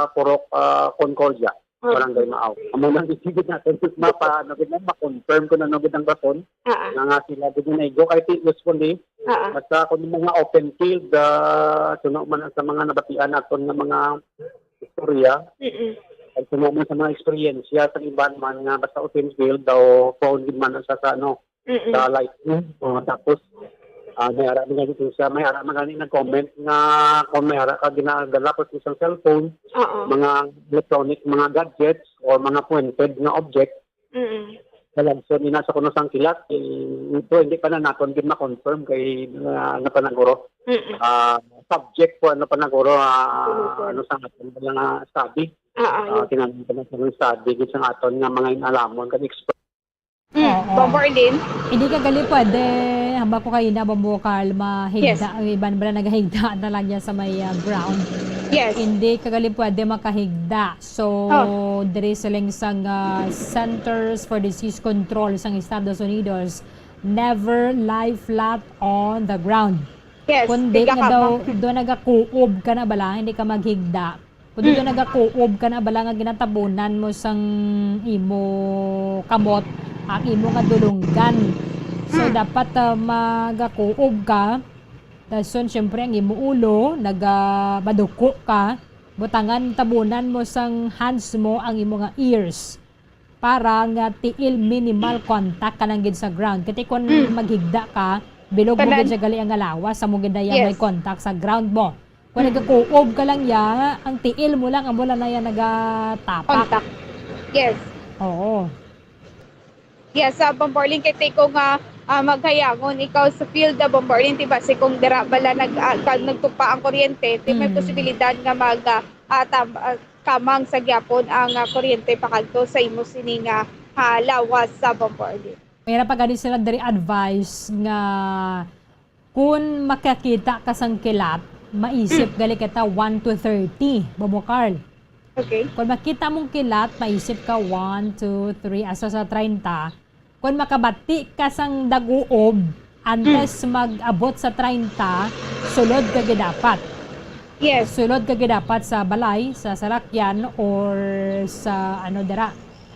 Purok, ah, Concordia, Okay. Barangay Maaw. Amo lang gid natin mapa, ano gid lang, ma-confirm kung ano gid ang rason Ah, ah. nga, nga sila gid naigo kay ti-, usually, Ah, ah. basta kung mga open field, ah, suno man sa mga nabatian naton nga mga istorya, Mm-mm. at suno man sa mga eksperyensya sa iban man nga basta open field daw prone gid man sa, sa ano, Mm-mm. sa lightning. O, tapos, ah, may ara man gani siya, may ara man gani nag-comment nga kung may ara ka ginadala ko sa isang cellphone, Oo. mga electronic, mga gadgets, o mga pointed nga object, Mm-mm. sa lansyon, ina sa kuno sang kilat, eh, ito, hindi pa na naton gid ma-confirm kay, ah, ano pa na guro, Mm-mm. ah, subject po, ano pa na guro, ah, Open. ano sa aton nga study. Oo, Ah, yun. Kinahanglan pa na sa study, gid sa aton nga mga inalamon, kag expert. Mm, Oo. Bombo Arlene? Hindi ka gali pwede, hamba ko kayo na, Bombo Carl, mahigda, Yes. ang iban ba na naghahigda na lang yan sa may, ah, ground? Yes. Hindi ka gali pwede makahigda. So, Oh. diri siling sang, ah, Centers for Disease Control sang Estados Unidos, never lie flat on the ground. Yes, Kundi higa nga ka daw, mo. doon nagakuob ka na bala, hindi ka maghigda. Kundi Mm. doon nagakuob ka na bala nga ginatabunan mo sang imo kamot, ang imo nga dulunggan. So, Mm. dapat, ah, magakuob ka. Dason, syempre, ang imo ulo, naga-, maduko ka. Butangan, tabunan mo sang hands mo ang imo nga ears. Para nga tiil minimal contact ka lang gid sa ground. Kati kung Mm. maghigda ka, bilog mo Tanan. gid siya gali ang lawas, sa mo gid na iya may Yes. contact sa ground mo. Kung Mm. nagakuob ka lang ya, ang tiil mo lang, amo lang na iya nagatapak. Contact. Yes. Oo. Yes, sa Bombo Arlene, kay ti ko nga, ah, maghayangon ikaw sa field, ah, Bombo Arlene, ti basi kung dira bala nag-, ah, ka-, nagtupa ang kuryente, ti may Mm. posibilidad nga mag, ah, ah, tam-, ah, kamang sa gyapon ang, ah, kuryente pakadto sa imo sini nga, ah, lawas sa Bombo Arlene. Mayra pa gani sila diri advice nga kung makakita ka sang kilat, maisip Mm. gali kita one to thirty, Bombo Carl. Okay. Kung makita mong kilat, maisip ka one, two, three, hasta sa treinta. Kung makabati ka sang daguob, antes Mm. mag-abot sa treinta, sulod ka gid dapat. Yes. Sulod ka gid dapat sa balay, sa salakyan, or sa, ano, dira,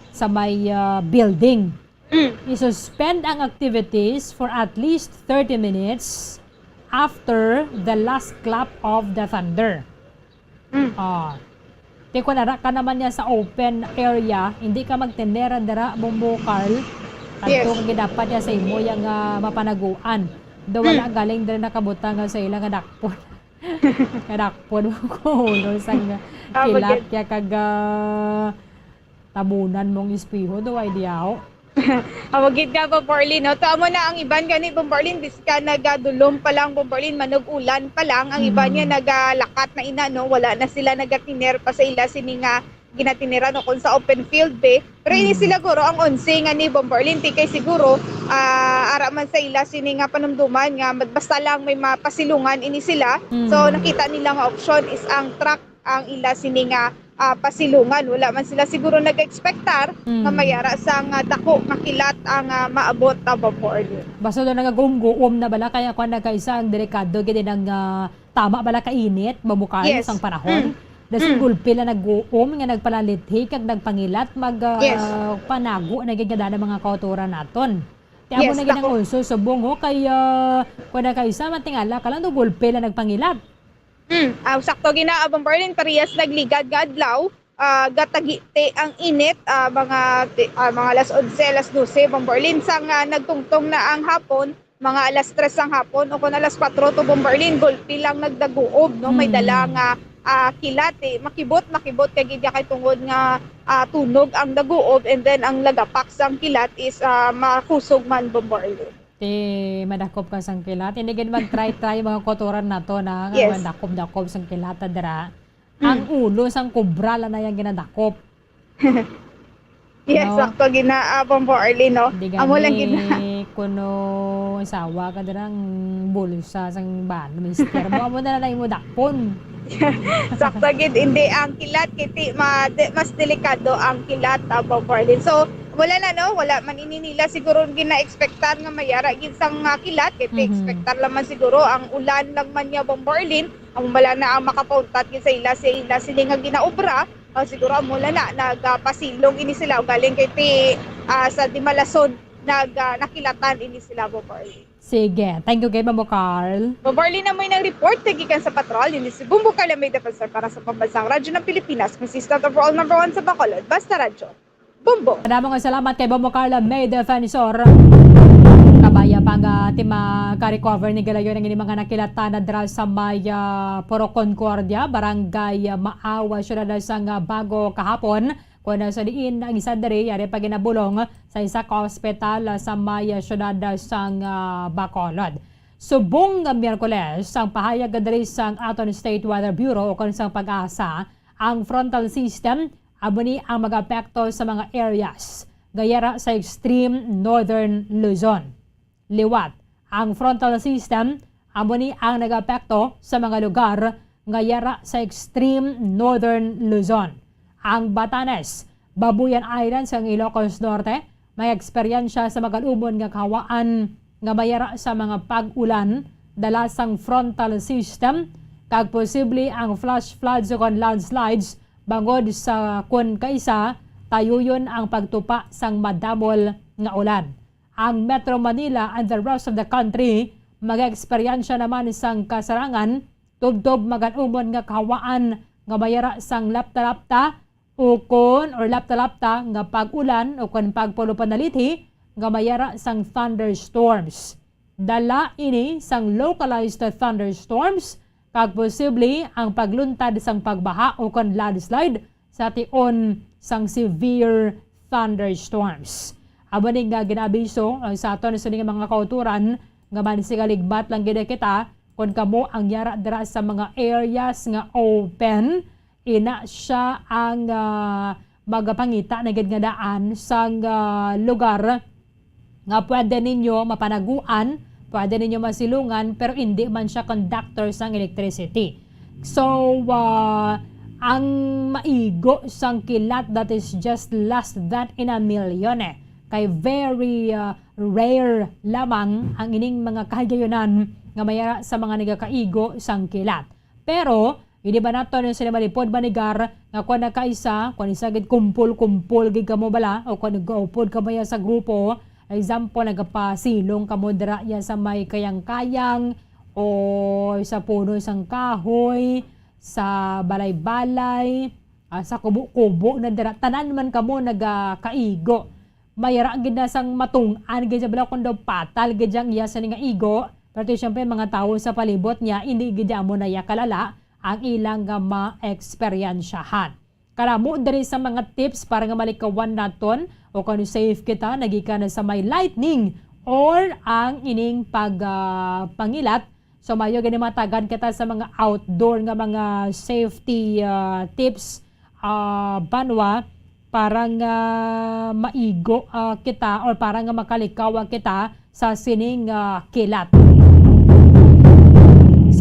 sa may, ah, building. Mm. I-suspend ang activities for at least thirty minutes after the last clap of the thunder. Mm. Ah. Ti kung ara ka naman niya sa open area, hindi ka magtindera dira, Bombo Carl. Kadto Yes. ka gid dapat niya sa imo yang, ah, mapanaguan. Do wala Mm. galing dira nakabutang nga sa ila nga dakpon. Nga dakpon mo ko, no, sang Ah, kilat maganda. ya kag, ah, tabunan mong espeho, do ay diyaw. Amo gid nga, Bombo Arlene, no? To, amo na ang iban gani, Bombo Arlene, bisan nagadulom pa lang, Bombo Arlene, manug-ulan pa lang, ang iban niya Mm. nagalakat na ina, no? Wala na sila nagatiner pa sa ila sini nga ginatiniran o kung sa open field, be. Pero ini Mm. sila, guro, ang onse nga ni, Bombo Arlene, ti kay siguro, ah, ara man sa ila sini nga panumduman nga basta lang may mapasilungan ini sila. So, Mm. nakita nila nga option is ang truck ang ila sini nga, ah, pasilungan. Wala man sila siguro nag-expectar nga Mm. mayara sa nga dako nga kilat ang, ah, maabot, ah, Bombo Arlene. Basta daw nagaguom-guom na bala, kaya kwan na kaisa ang delikado gid ang, ah, tama bala ka init, Bombo Carl, Yes. sang panahon. Mm. Dason Mm. gulpi lang naguom nga nagpalalithi kag nagpangilat, mag, ah, Yes. panago na gid nga daan ang mga kautoran naton. Ti amo Yes, na gid ang tako. also subong, ho, kay, ah, kwan na kaisa, matingala ka lang, no, gulpi lang nagpangilat. Hmm, ah, sakto gid na, ah, Bombo Arlene, parehas nagligad nga adlaw, ah, gatagiti ang init, ah, mga ti-, ah, mga alas onse, alas dose, Bombo Arlene, sang, ah, nagtungtong na ang hapon, mga alas tres sang hapon o kon alas kwatro to, Bombo Arlene, gulpi lang nagdaguob, no? May Hmm. dala nga, ah, kilat, eh. Makibot, makibot ka gid ya kay tungod nga, ah, tunog ang daguob, and then ang lagapak sang kilat is, ah, makusog man, Bombo Arlene. Ti madakop ka sang kilat. Hindi gid mag-try-try mga kautoran naton, ha, nga Yes. madakop-dakop sang kilat, ha, dira. Mm. Ang ulo sang kobra lang na yang ginadakop. Yes, No? sakto gid na, ah, Bombo Arlene, no? Hindi Amo lang gani gid na. kuno sawa ka dira ang bulsa sang ban, mister mo. Amo na lang imo dakpon. Sakto gid, hindi ang kilat, kay ti-, ma-, de-, mas delikado ang kilat, ah, Bombo Arlene. So, wala na, no? Wala man ini nila siguro gina-expectar nga mayara gid sang, ah, kilat, kay Mhm. ti-expectar lang man siguro ang ulan lang man niya, Bombo Arlene. Amo bala na ang makapauntat gid sa ila, sa ila sini nga ginaobra. Ah, siguro amo lang na, nagapasilong ini sila, ugaling kay ti-, ah, sa Dimalason, nag-, ah, nakilatan ini sila, Bombo Arlene. Sige. Thank you kay Mamo Carl. Bombo Arlene, amoy nag-report, gikan sa Patrol, ini si Bombo Carla May Defensor para sa Pambansang Radyo ng Pilipinas, consistent overall number one sa Bacolod. Basta Radyo. Bombo. Madamo nga salamat kay Bombo Carla May Defensor. Kabaya pa nga ti maka-recover ni galayon ang ini mga nakilatan na dira sa may, ah, Puro Concordia, Barangay, ah, Maawa, Siyudad sang, ah, Bago kahapon. Kon sa diin ang isa diri, yari pa ginabulong sa isa ka ospital, ah, sa may, ah, siyudad, ah, sang, ah, Bacolod. Subong nga Miyerkules, ang pahayag diri sang aton State Weather Bureau o kon sang PAGASA, ang frontal system amo ni ang mag-apekto sa mga areas nga yara sa extreme northern Luzon. Liwat, ang frontal system amo ni ang nag-apekto sa mga lugar nga yara sa extreme northern Luzon. Ang Batanes, Babuyan Islands, kag Ilocos Norte, may eksperyensya sa magalumon nga kahawaan nga mayara sa mga pag-ulan dala sang frontal system, kag posible ang flash floods o kon landslides bangod sa kon kaisa tayuyon ang pagtupa sang madamol nga ulan. Ang Metro Manila and the rest of the country mag-eksperyensya naman sang kasarangan tubtob magalumon nga kahawaan nga mayara sang lapta-lapta ukon, or lapta-lapta nga pag-ulan ukon pagpulo panalithi nga mayara sang thunderstorms. Dala ini sang localized thunderstorms kag posible ang pagluntad sang pagbaha ukon landslide sa tion sang severe thunderstorms. Amo ni nga ginaabiso ang sa aton sini nga mga kautoran nga mansigaligmat lang gid kita kon kamo ang yara dira sa mga areas nga open, ina sia ang, ah, magapangita na gid nga daan sang, ah, lugar nga pwede ninyo mapanaguan, pwede ninyo masilungan, pero indi man sia conductor sang electricity. So, ah, ang maigo sang kilat that is just less than in a million, eh. Kay very, ah, rare lamang ang ining mga kahigayunan nga mayara sa mga nagakaigo sang kilat. Pero, hindi ba naton sila malipod manigar nga kung nakaisa, kung isa gid kumpol-kumpol gid kamo bala, o kung nag-upod kamo ya sa grupo, example, nagapasilong kamo dira ya sa may kayang-kayang, o sa puno sang kahoy, sa balay-balay, ah, sa kubo-kubo na dira, tanan man kamo nagakaigo. Mayara gid na sang matungod gid siya bala kung daw patal gid yang iya sini nga igo, pero ti siyempre, mga tawo sa palibot niya, hindi gid amo na iya kalala ang ilang nga maeksperiensyahan. Karamo diri sa mga tips para nga malikawan naton o kung safe kita nagikan sa may lightning or ang ining pag, ah, pangilat. So, maayo gani matagan kita sa mga outdoor nga mga safety, ah, tips, ah, banwa, para nga maigo, ah, kita, or para nga makalikaw kita sa sining, ah, kilat.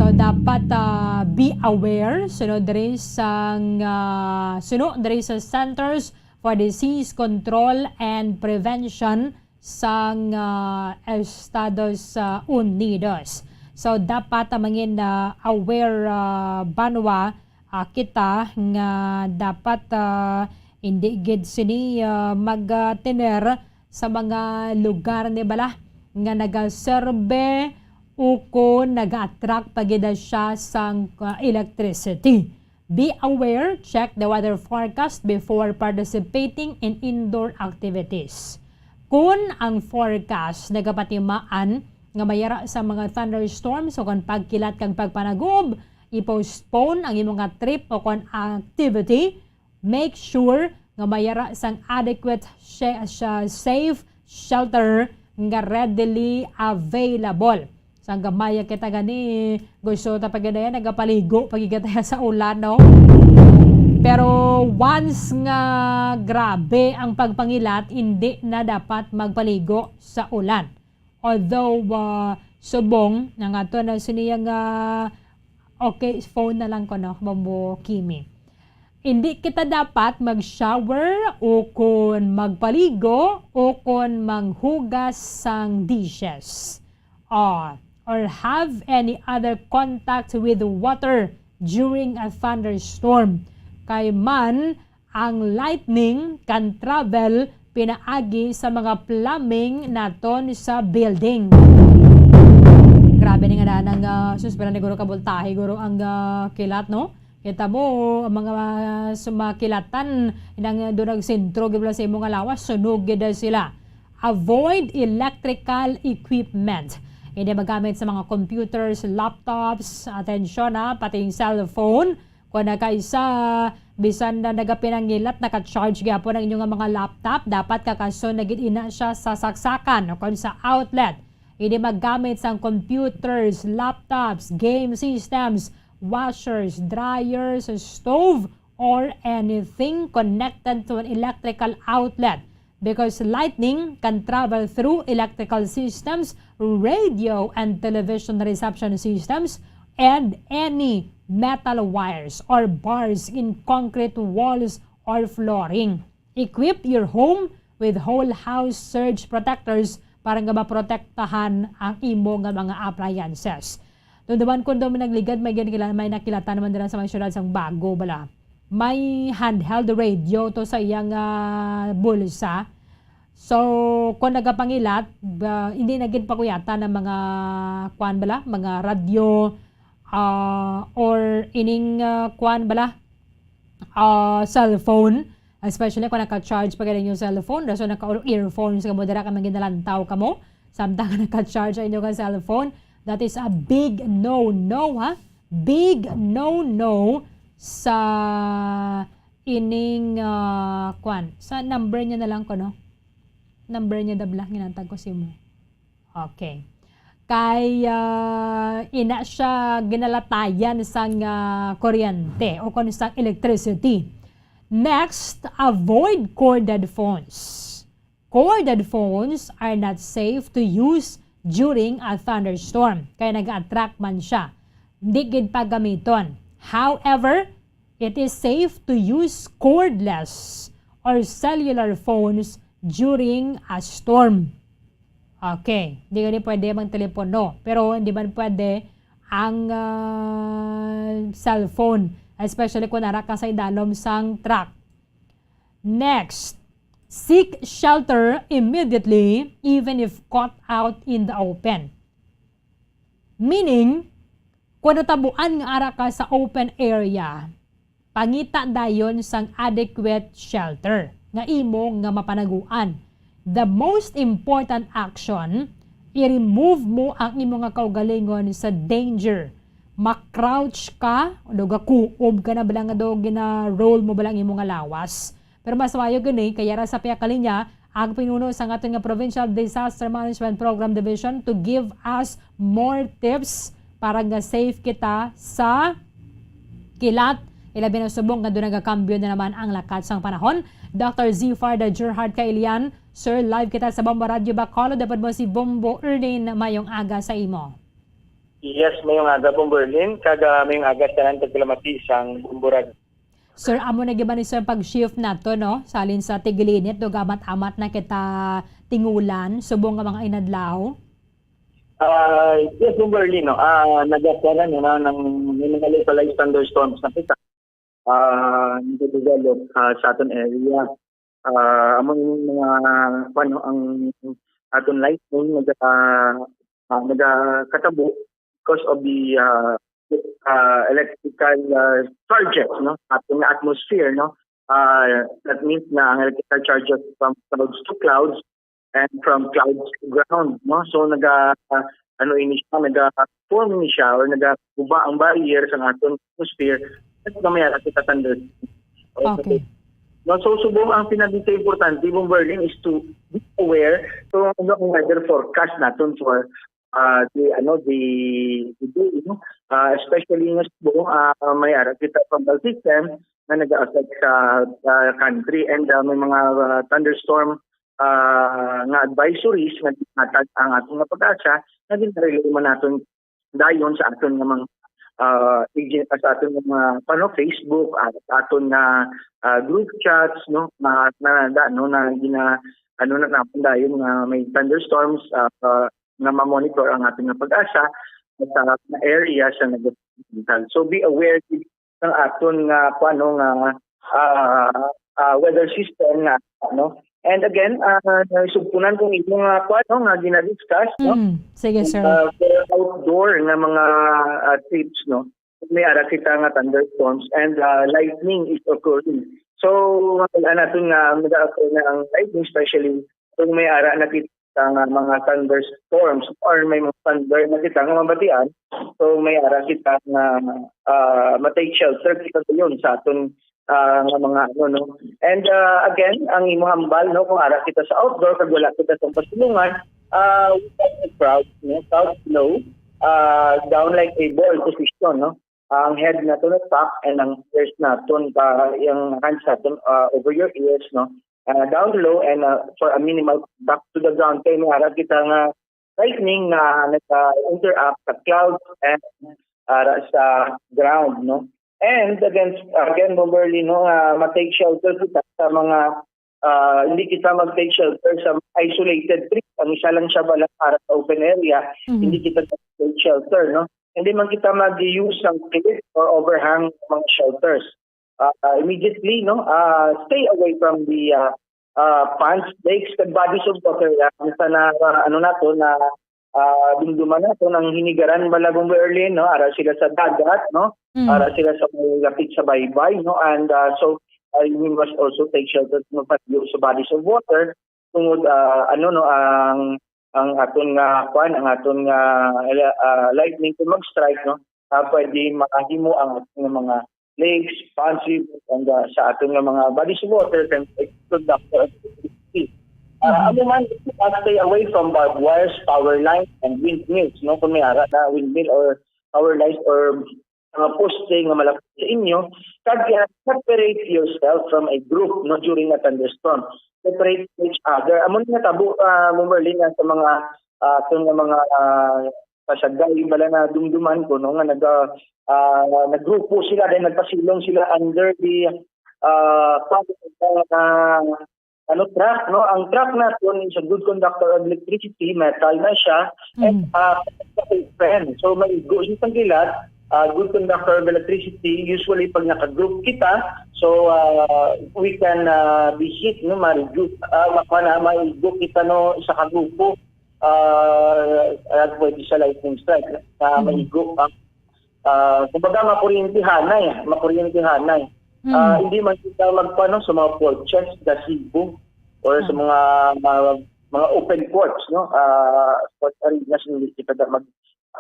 So, dapat, ah, be aware, suno diri sang, ah, suno diri sa Centers for Disease Control and Prevention sang, ah, Estados, ah, Unidos. So, dapat, ah, mangin, ah, aware, ah, banwa, ah, kita nga dapat, ah, hindi gid sini, ah, magtener sa mga lugar ni bala nga nagaserbe ukon naga-attract pa gid siya sang, ah, electricity. Be aware, check the weather forecast before participating in indoor activities. Kun ang forecast nagapatimaan nga mayara sa mga thunderstorms o kon pagkilat kag pagpanagob, i-postpone ang imo nga trip o kon activity. Make sure nga mayara sang adequate she-, sha-, safe shelter nga readily available. Sang gamaya kita gani, gusto ta pa gid nagapaligo pa gid kita sa ulan, no? Pero once nga grabe ang pagpangilat, hindi na dapat magpaligo sa ulan. Although, ah, subong, ang ato na sini nga, okay, phone na lang ko, no, Bombo Kimi. Hindi kita dapat mag-shower o kon magpaligo o kon manghugas sang dishes. Ah, or have any other contact with water during a thunderstorm. Kay man, ang lightning can travel pinaagi sa mga plumbing naton sa building. Grabe ni nga na nang, ah, sus, pila ni guro ka boltahe, guro, ang, ah, kilat, no? Kita mo, ang mga, ah, sumakilatan, inang, ah, doon ang sentro, gid wala sa imo nga lawas, sunog gid sila. Avoid electrical equipment. Hindi magamit sa mga computers, laptops, atensyon, ha, pati yung cellphone. Kung nakaisa, bisan na nagapinangilat, naka-charge gyapon ang inyong mga laptop, dapat kakason na gid ina siya sa saksakan o kon sa outlet. Hindi maggamit sang computers, laptops, game systems, washers, dryers, stove, or anything connected to an electrical outlet, because lightning can travel through electrical systems, radio and television reception systems, and any metal wires or bars in concrete walls or flooring. Equip your home with whole house surge protectors para nga maprotektahan ang imo nga mga appliances. Dunduman, kung daw may nagligad, may ginkila-, may nakilatan naman dira sa may syudad sang Bago, bala. May handheld radio to sa iyang, ah, bulsa. So, kung nagapangilat, ba, hindi na gid pakuyatan ang mga, kuan bala, mga radyo, ah, or ining, ah, kuan bala, ah, cellphone, especially kung naka-charge pa gid ang inyong cellphone, rason naka-earphones ka mo dira, kay may ginalantaw ka mo, samtang naka-charge ang inyong cellphone, that is a big no-no, ha? Big no-no sa ining, ah, kwan, sa number niya na lang ko, no? Number niya, dabla, ginatag ko si mo. Okay. Kay, ah, ina siya ginalatayan sang, ah, kuryente o kon sang electricity. Next, avoid corded phones. Corded phones are not safe to use during a thunderstorm. Kay nag-attract man siya. Di gid pagamiton. However, it is safe to use cordless or cellular phones during a storm. Okay, di gani pwede mang telepono, pero hindi man pwede ang, ah, cellphone, especially kung ara ka sa idalom sang truck. Next, seek shelter immediately, even if caught out in the open. Meaning, kung natabuan nga ara ka sa open area, pangita dayon sang adequate shelter nga imo nga mapanaguan. The most important action, i-remove mo ang imo nga kaugalingon sa danger. Ma-crouch ka, o gakuob ka na bala nga daw gina-roll mo bala ang imo nga lawas. Pero mas maayo gani, kay ara sa pihak ka linya, ang pinuno sang aton nga Provincial Disaster Management Program Division to give us more tips para nga safe kita sa kilat, ilabi na subong nga doon nagakambyo na naman ang lakat sang panahon. Doctor Zifard Gerhard Kailian, sir, live kita sa Bombo Radio Bacolod. Dapat mo si Bombo Ernie, mayong aga sa imo. Yes, mayong aga, Bomberlin, kag, ah, mayong aga sa tanan tagpalamati sang Bombo Radyo. Sir, amo na gyud ni, sir, pag-shift nato, no? Salin sa tigulinit, dug amat-amat na kita tingulan subong nga mga inadlaw. Ah, yes, Bomberlin, no? Ah, nagakwaran, no, nang may mga localized thunderstorms na kita. Ah, nagadevelop, ah, sa aton area. Ah, amo yung mga, ano, ang aton lightning naga-, ah, nagakatabo because of the, ah, ah, electrical, ah, charges, no? Aton nga atmosphere, no? Ah, that means na ang electrical charges from clouds to clouds and from clouds to ground, no? So, naga-, ano ini siya, naga-form ini siya or nagaguba ang barrier sa aton atmosphere, at mamaya na kita thunder. Okay. No, so, subong ang pinaka importante, Bomberlin, is to be aware. So, ano ang weather forecast naton for, ah, the, ano, the, the day, no? Ah, especially nga subong, ah, may ara kita frontal system na nag-affect sa, ah, country, and, ah, may mga, ah, thunderstorm, ah, nga advisories nga ginhatag ang aton nga PAGASA, nga ginarelay man naton dayon sa aton nga mga, ah, igi-, sa aton nga mga, ano, Facebook, ah, sa aton nga, ah, group chats, no, na, na, na, no, na gina-, ano na naman dayon nga may thunderstorms, ah, ah, nga ma-monitor ang aton nga PAGASA sa mga area sa nag-, so, be aware sa aton nga, kuwan, no, nga, ah, ah, weather system nga, ano. And again, ah, sugpunan kong imo nga, kuwan, no, nga gina-discuss, no? Mm, sige, sir. Ah, for outdoor nga mga, ah, trips, no? May ara kita nga thunderstorms and, ah, lightning is occurring. So, wala naton nga mag-occur na ang lightning, especially kung may ara na kita nga mga thunderstorms or may mga thunder na kita nga mabatian. So, may ara kita nga, ah, ma-take shelter kita dayon sa aton, ah, nga mga, ano, no. And, ah, again, ang imo hambal, no, kung ara kita sa outdoor kag wala kita sa pasilungan, ah, we can crouch, no, crouch low, ah, down like a ball position, no. Ang head naton na top and ang ears naton, ah, yung hands naton, ah, over your ears, no. Ah, down low and, ah, for a minimal contact to the ground. Kay may ara kita nga lightning nga nag-, ah, interact sa clouds and ara sa ground, no. And again, again, Bomberlin, no, ah, ma-take shelter kita sa mga, ah, hindi kita mag-take shelter sa isolated trees. Ang isa lang siya bala para sa open area, Mhm. hindi kita mag-take shelter, no. Hindi man kita mag-use ng cliff or overhang mga shelters. Ah, ah, immediately, no, ah, stay away from the, ah, ah, ponds, lakes, kag bodies of water. Ah, sa na, ah, ano nato, na, ah, dumduman nato, nang hinigaran bala, Bomberlin, no, ara sila sa dagat, no, Mm. ara sila sa may lapit sa baybay, no, and, ah, so, ah, we must also take shelter, no, sa bodies of water, tungod, ah, ano, no, ang, ang aton nga, kwan, ang aton nga, ah, lightning kung mag-strike, no, ah, pwede mahimo ang aton nga mga lakes, ponds, rivers, and, ah, sa aton nga mga bodies of water can conduct electricity. Ah, Mhm. Amo man, ah, stay away from barbed wires, power lines, and windmills, no? Kung may ara na windmill or power lines or mga poste nga malapit sa inyo, kag, ah, separate yourself from a group, no, during a thunderstorm. Separate each other. Amo ni natabo, ah, Bomberlin, nga sa mga, ah, aton nga mga, ah, pasagay, bala na dumduman ko, no, nga naga-, ah, naggrupo sila, then nagpasilong sila under the, ah, pa-, ah, ano, truck, no? Ang truck naton is a good conductor of electricity, metal na siya, and, Mm. ah, friend. So, maigo siya sa gilat, ah, good conductor of electricity. Usually, pag naka-group kita, so, ah, we can, ah, be hit, no? Ma-reduce, ah, ma-, ma-, maigo kita, no, sa kagrupo. Ah, ah, pwede sa lightning strike, na Mm. maigo ang, ah, kumbaga, makuryentihanay, makuryentihanay. Mm. Ah, hindi man kita magpano sa mga porches, gazebo, or sa Ah. mga, mga, mga open courts, no? Ah, sports arenas, hindi kita da mag,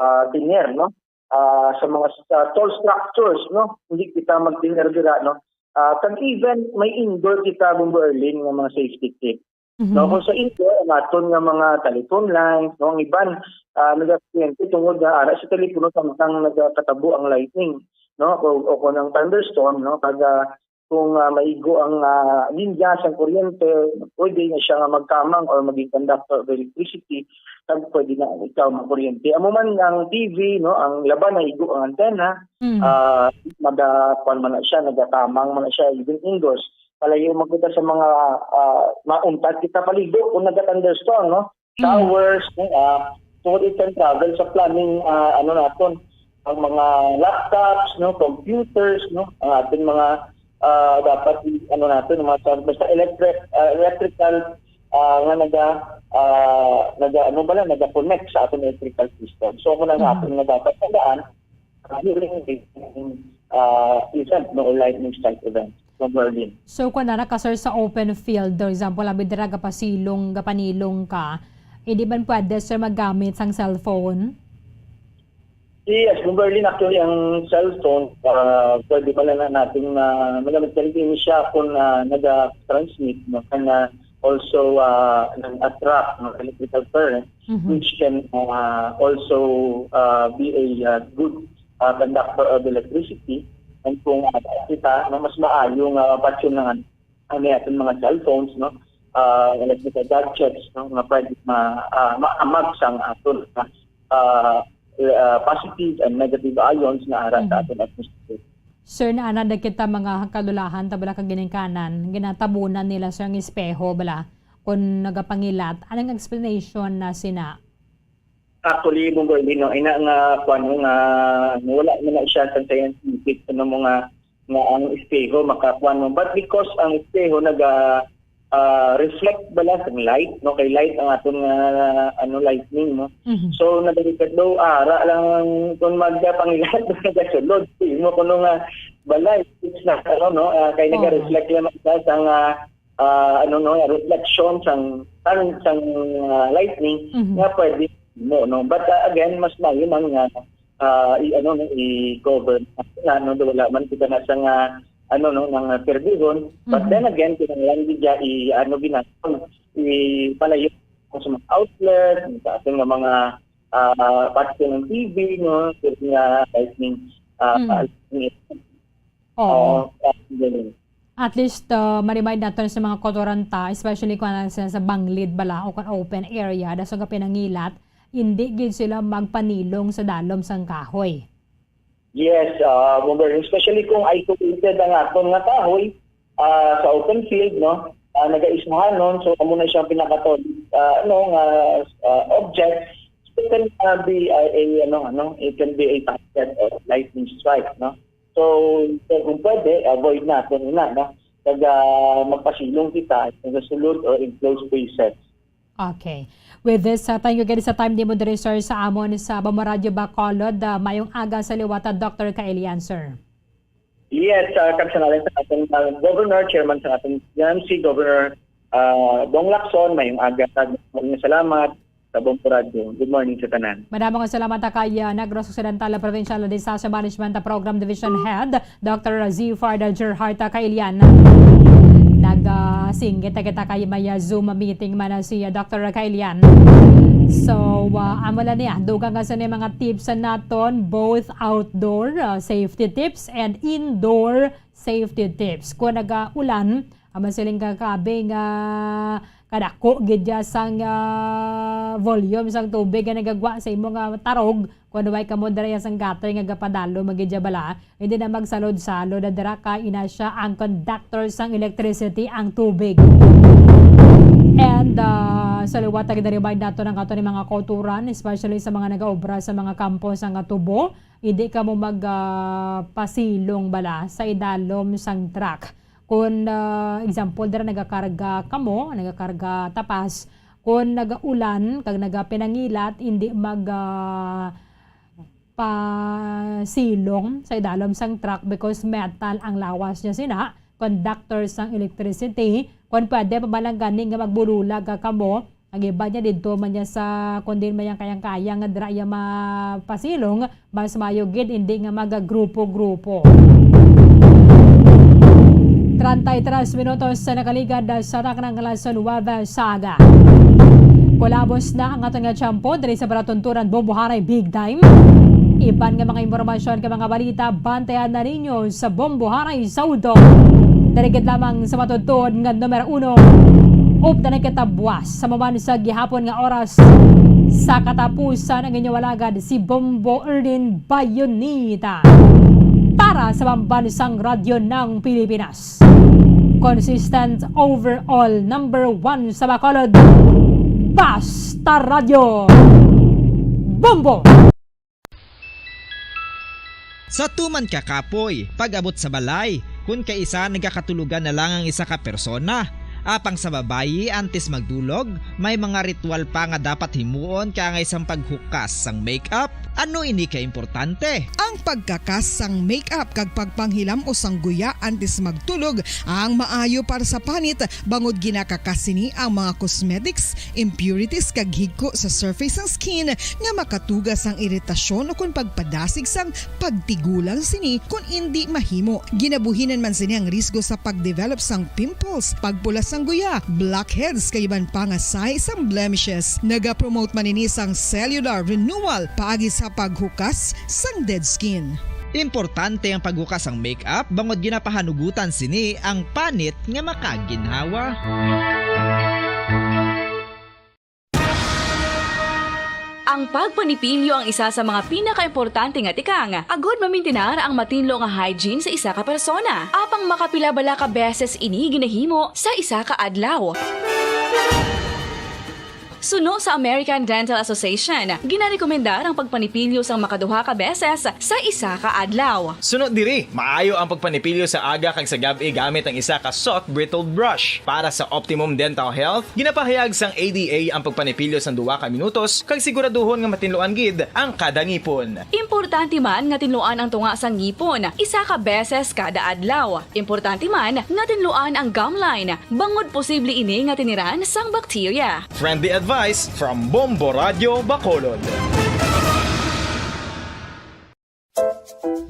ah, tener, no? Ah, sa mga, sa tall structures, no? Hindi kita magtener dira, no? Ah, kag even may indoor kita, Bomberlin, nga mga safety tip. Mhm. No, kung sa inyo, ang aton nga mga telephone lines, no, ang iban, ah, nagakuryente tungod nga ara sa telepono samtang nagakatabo ang lightning, no, o, o kung ang thunderstorm, no, kag, ah, kung, ah, maigo ang, ah, linya sang kuryente, pwede na siya nga magkamang or maging conductor of electricity, kag pwede na ikaw magkuryente. Amo man ang T V, no, ang laban naigo ang antenna, Mm. ah, mada-, kuwan man na siya, nagakamang man na siya, even indoors. Palayo man kita sa mga, ah, mauntat kita paligo kung naga-thunderstorm, no? Mm. Showers, no? Ah, so it can travel sa plumbing, ah, ano naton, ang mga laptops, no, computers, no, ang ating mga, ah, dapat i-, ano natin, mga sa-, basta electric, ah, electrical, ah, nga naga, ah, naga, ano ba lang, naga-connect sa ating electrical system. So, kung ang Mhm. ating nga dapat tandaan, during the, ah, event, no, or lightning strike event, from Berlin. So, kung nara ka, sir, sa open field, for example, abi dira gapasilong, gapanilong ka, hindi man pwede, sir, maggamit sang cellphone? Yes, Ma'am Berlin, actually, ang cellphone, ah, pwede pala na natin na magamit, kaya din siya kung, ah, naga-transmit, no, kaya also, ah, nag-attract, no, electrical current, Mhm. which can, ah, also, ah, be a, ah, good, ah, conductor of electricity. And kung, ah, kita, no, mas maayo nga patyon lang ang, ang ating mga cellphones, no, ah, electrical gadgets, no, nga pwede ma-, ah, maamag sang aton, ah, ah, positive and negative ions nga ara sa Mhm. aton atmosphere. Sir, naa na kita mga kalulahan, ta bala kag ginikanan, ginatabunan nila, sir, ang espeho, bala, kung nagapangilat. Anong explanation na sina? Actually, Ma'am Berlin, no, ina nga, kuwan mo nga, wala man na siya sa scientific, ano mo nga, nga ang espeho makakuwan mo. But because ang espeho naga, ah, reflect bala sang light, no? Kay light ang aton nga, ano, lightning, no? Mhm. So, nag-reflect daw, ara lang kung magpangilat, nagasulod. Di mo kuno nga, bala, it's not, ano, no? Ah, kay Oo. Nag-reflect lang siya sa nga, ah, ano, no, reflection sang, sang, sang, ah, lightning Mhm. nga pwede mo, no? But, ah, again, mas maayo man nga, ah, i-, ano, no, i-cover na, no, wala man kita na sa nga, ano, no, nga perdihon. But Mhm. then again, kinahanglan gid siya i-, ano, ginatawag, ipalayo sa mga outlet, sa ating nga mga, ah, parte ng T V, no, pwede nga lightning, ah, Mm. lightning. Oo. Oo, ah, ganun. At least, uh, ma-remind naton sa mga kautoran ta, especially kung ano sila sa banglid bala o kung open area, dason ka pinangilat, hindi gid sila magpanilong sa dalom sang kahoy. Yes, ah, Bomber, especially kung isolated ang aton nga kahoy, ah, sa open field, no? Ah, nagaisahanon, so amo na siyang pinakatod, ah, ano, nga, ah, object. So, it can, ah, be, ah, a, ano, ano, it can be a target of lightning strike, no? So, so kung pwede, avoid naton ina, no? Kag, ah, magpasilong kita sa sulod or enclosed spaces. Okay. With this, uh, thank you again sa time nimo diri, sir, sa amon sa Bombo Radyo Bacolod. Uh, mayong aga sa liwat, uh, Doctor Kaelian, sir. Yes, uh, kag sa ngalan sa aton, uh, Governor, Chairman sa aton G M C, Governor, uh, Bong Lacson, mayong aga, kag maraming salamat sa Bombo Radyo. Good morning sa tanan. Madamo nga salamat, uh, kay, uh, Negros Occidental Provincial Disaster Management Program Division Head, Doctor Zifard Gerhart Kailian. Nag, ah, singgit na kita kay may, ah, Zoom meeting man na si, ah, Doctor Kailian. So, ah, amo lang niya. Dugang nga sa ni mga tips naton, both outdoor, ah, safety tips and indoor safety tips. Kung nag-ulan, amo siling kakabi nga kadako gid ya sang, ah, volume sang tubig nga nagagwa sa imo nga tarog, kung way kamo dira sang gutter nga gapadalo, magidya bala, hindi na magsalod-salod na dira kay ina siya ang conductor sang electricity, ang tubig. And, ah, sa liwat, nag-remind nato ng ato ni mga kauturan, especially sa mga nagaobra sa mga kampo sang tubo, hindi kamo mag, ah, pasilong bala sa idalom sang truck. Kung, ah, example, dira nagakarga kamo, nagakarga tapas, kung nagaulan kag nagapinangilat, hindi mag, ah, pasilong sa idalom sang truck because metal ang lawas niya sina, conductor sang electricity. Kung pwede pa man lang gani nga magbululag ka kamo, ang iba niya didto man niya sa, kung din man yang kayang-kaya nga dira iya mapasilong, mas maayo gid hindi nga magagrupo-grupo. Treinta y tres minutos sa nakaligad sa taknang alas nuwebe sa aga. Kulabos na ang aton nga tiyempo diri sa palatuntunan Bomboharay Big Time. Iban nga mga impormasyon kag mga balita, bantayan na ninyo sa Bomboharay Saudo. Diri gid lamang sa matuod-tuod nga numero uno. Updan ang kita buwas sa maman sa gihapon nga oras. Sa katapusan, ang inyong alagad, si Bombo Erdin Bayonita. Para sa Pambansang Radyo ng Pilipinas. Consistent overall number one sa Bacolod. Basta Radyo. Bombo! Sa tuman ka kapoy, pag-abot sa balay, kun kaisa nagakatulogan na lang ang isa ka persona. Apang sa babayi, antes magdulog, may mga ritual pa nga dapat himuon kaangay sang paghukas sang makeup. Ano ini ka importante? Ang pagkakas sang makeup kag pagpanghilam-os sang guya antes magtulog ang maayo para sa panit, bangod ginakakas sini ang mga cosmetics, impurities kag higko sa surface sang skin nga makatuga sang iritasyon ukon pagpadasig sang pagtigulang sini kon indi mahimo. Ginabuhinan man sini ang risgo sa pagdevelop sang pimples, pagpula sang guya, blackheads kag iban pa nga sahi sang blemishes. Nagapromote man ini sang cellular renewal paagi sa paghukas sang dead skin. Importante ang paghukas sang makeup bangod ginapahanugutan sini ang panit nga makaginhawa. Ang pagpanipilyo ang isa sa mga pinakaimportante nga tikang agod mamintinar ang matinlo nga hygiene sa isa ka persona. Apang makapila bala ka beses ini ginahimo sa isa ka adlaw? Suno sa American Dental Association, ginarekomendar ang pagpanipilyo sang makaduha ka beses sa isa ka adlaw. Suno diri, maayo ang pagpanipilyo sa aga kag sa gab-i gamit ang isa ka soft bristled brush. Para sa optimum dental health, ginapahayag sang A D A ang pagpanipilyo sang duha ka minutos kag siguraduhon nga matinluan gid ang kada ngipon. Importante man nga tinluan ang tunga sang ngipon isa ka beses kada adlaw. Importante man nga tinluan ang gum line, bangod posible ini nga tiniran sang bakterya. Friendly advice from Bombo Radyo Bacolod.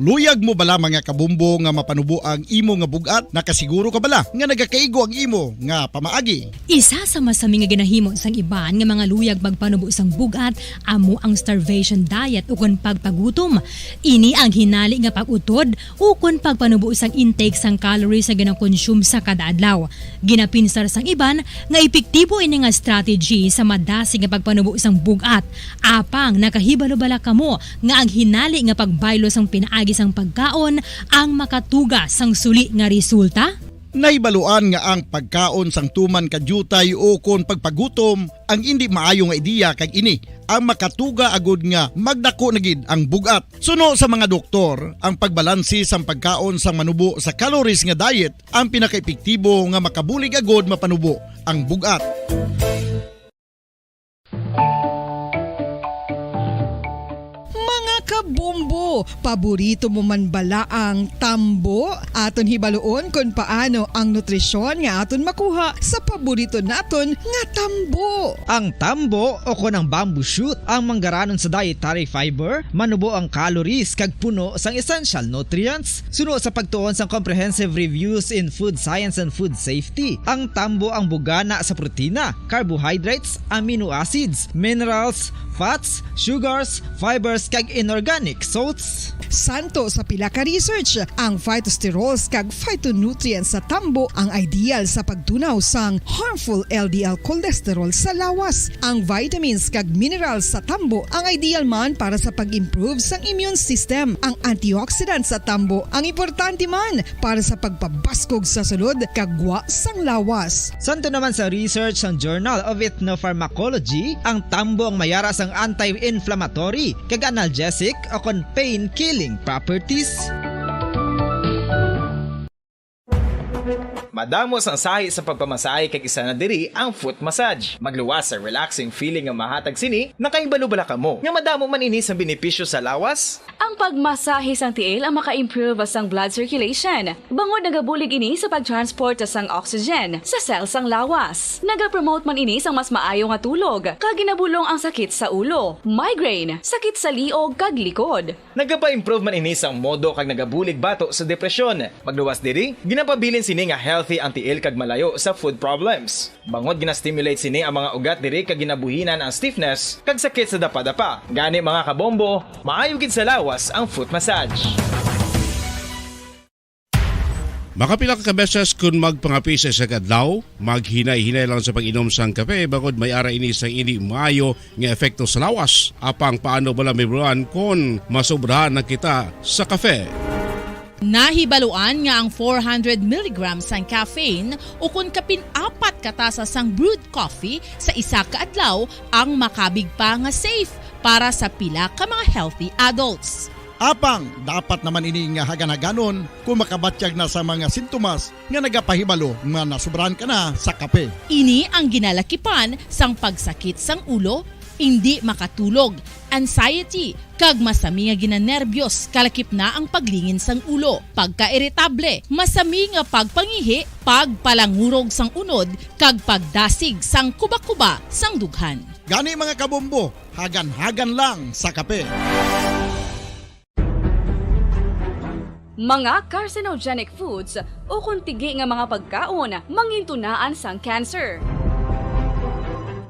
Luyag mo bala, mga kabombo, nga mapanubo ang imo nga bug-at? Nakasiguro ka bala nga nagakaigo ang imo nga pamaagi? Isa sa masami nga ginahimo sang iban nga mga luyag magpanubo sang bug-at amo ang starvation diet ukon pagpagutom. Ini ang hinali nga pag-utod ukon pagpanubo sang intake sang calories nga ginakonsume sa kada adlaw. Ginapinsar sang iban nga epektibo ini nga strategy sa madasig nga pagpanubo sang bug-at. Apang nakahibalo bala kamo nga ang hinali nga pagbaylo sang pinaagi sang pagkaon ang makatuga sang suli nga resulta? Nahibaluan nga ang pagkaon sang tuman ka diutay ukon pagpagutom ang indi maayo nga ideya, kag ini ang makatuga agud nga magdako na gid ang bug-at. Suno sa mga doktor, ang pagbalanse sang pagkaon sang manubo sa calories nga diet ang pinakaepektibo nga makabulig agud mapanubo ang bug-at. Mga kabombo, paborito mo man bala ang tambo? Aton hibaluon kon paano ang nutrisyon nga aton makuha sa paborito naton nga tambo. Ang tambo, o kon ang bamboo shoot, ang manggaranon sa dietary fiber, manubo ang calories kag puno sang essential nutrients. Suno sa pagtuon sang Comprehensive Reviews in Food Science and Food Safety, ang tambo ang bugana sa protina, carbohydrates, amino acids, minerals, fats, sugars, fibers, kag inorganic salts. Santo sa pila ka research, ang phytosterols kag phytonutrients sa tambo ang ideal sa pagtunaw sang harmful L D L cholesterol sa lawas. Ang vitamins kag minerals sa tambo ang ideal man para sa pag-improve sang immune system. Ang antioxidants sa tambo ang importante man para sa pagpabaskog sa sulod kag gwa sang lawas. Santo naman sa research sang Journal of Ethnopharmacology, ang tambo ang mayara sang anti-inflammatory kag analgesic o kon pain-killing properties. Madamo sang sahi sa pagpamasahe kag isa na diri ang foot massage. Magluwas sa relaxing feeling nga mahatag sini. Nakahibalo bala kamo nga madamo man ini sang benepisyo sa lawas? Ang pagmasahe sang tiil ang maka-improve sang blood circulation, bangod nagabulig ini sa pag-transport sang oxygen sa cell sang lawas. Nagapromote man ini sang mas maayo nga tulog, kag ginabulong ang sakit sa ulo, migraine, sakit sa liog kag likod. Nagapa-improve man ini sang modo kag nagabulig bato sa depresyon. Magluwas diri, ginapabilin sini nga healthy ang tiil kag malayo sa food problems. Bangod gina-stimulate sini ang mga ugat diri kag ginabuhinan ang stiffness kag sakit sa dapadapa. Gani, mga kabombo, maayo gid sa lawas ang foot massage. Makapila ka beses kun magpangape sa isa ka adlaw, maghinay-hinay lang sa pag-inom sang kape, bangod may ara ini sang indi maayo nga epekto sa lawas. Apang paano bala mahibaluan kon masobrahan na kita sa kape? Nahibaluan nga ang four hundred milligrams sang caffeine, ukon kapin apat ka tasa sang brewed coffee sa isa ka adlaw, ang makabig pa nga safe para sa pila ka mga healthy adults. Apang dapat naman ini nga hagan-haganon kung makabatyag na sa mga sintomas nga nagapahibalo nga nasubrahan ka na sa kape. Ini ang ginalakipan sang pagsakit sang ulo, indi makatulog, anxiety, kag masami nga ginanerbiyos, kalakip na ang paglingin sang ulo, pagkairitable, masami nga pagpangihi, pagpalangurog sang unod, kag pagdasig sang kuba-kuba sang dughan. Gani, mga kabombo, hagan-hagan lang sa kape. Mga carcinogenic foods ukon tigi nga mga pagkaon mangintunaan sang cancer.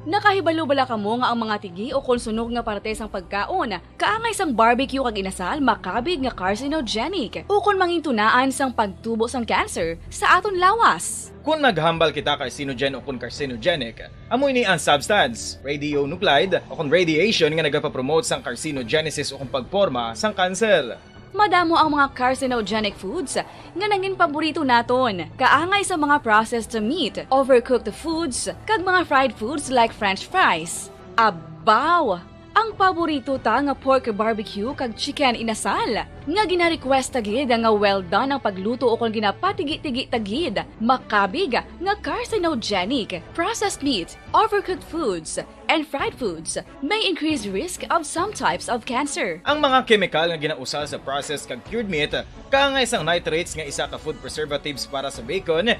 Nakahibalo bala kamo nga ang mga tigi ukon sunog nga parte sang pagkaon, kaangay sang barbecue kag inasal, makabig nga carcinogenic ukon mangintunaan sang pagtubo sang cancer sa aton lawas? Kon maghambal kita carcinogen ukon carcinogenic, amo ini ang substance, radionuclide, ukon radiation nga nagapapromote sang carcinogenesis ukon pagporma sang cancer. Madamo ang mga carcinogenic foods nga nangin paborito naton, kaangay sa mga processed meat, overcooked foods, kag mga fried foods like French fries. Abaw! Ang paborito ta nga pork barbecue kag chicken inasal, nga gina-request ta gid nga well done ang pagluto ukon ginapatigi-tigi ta gid, makabig nga carcinogenic. Processed meat, overcooked foods, and fried foods may increase risk of some types of cancer. Ang mga kemikal nga ginausal sa processed kag cured meat, kaangay sang nitrates nga isa ka food preservatives para sa bacon,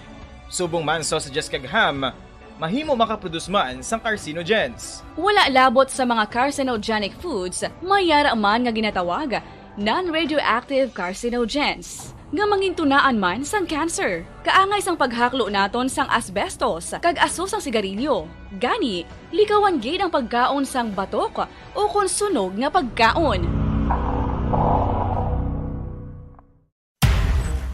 subong man sausages kag ham, mahimo makaproduce man sang carcinogens. Wala labot sa mga carcinogenic foods, may yara man nga ginatawag non-radioactive carcinogens, nga mangintunaan man sang cancer, kaangay sang paghaklo naton sang asbestos kag aso sang sigarilyo. Gani, likawan gid ang pagkaon sang batok ukon sunog nga pagkaon.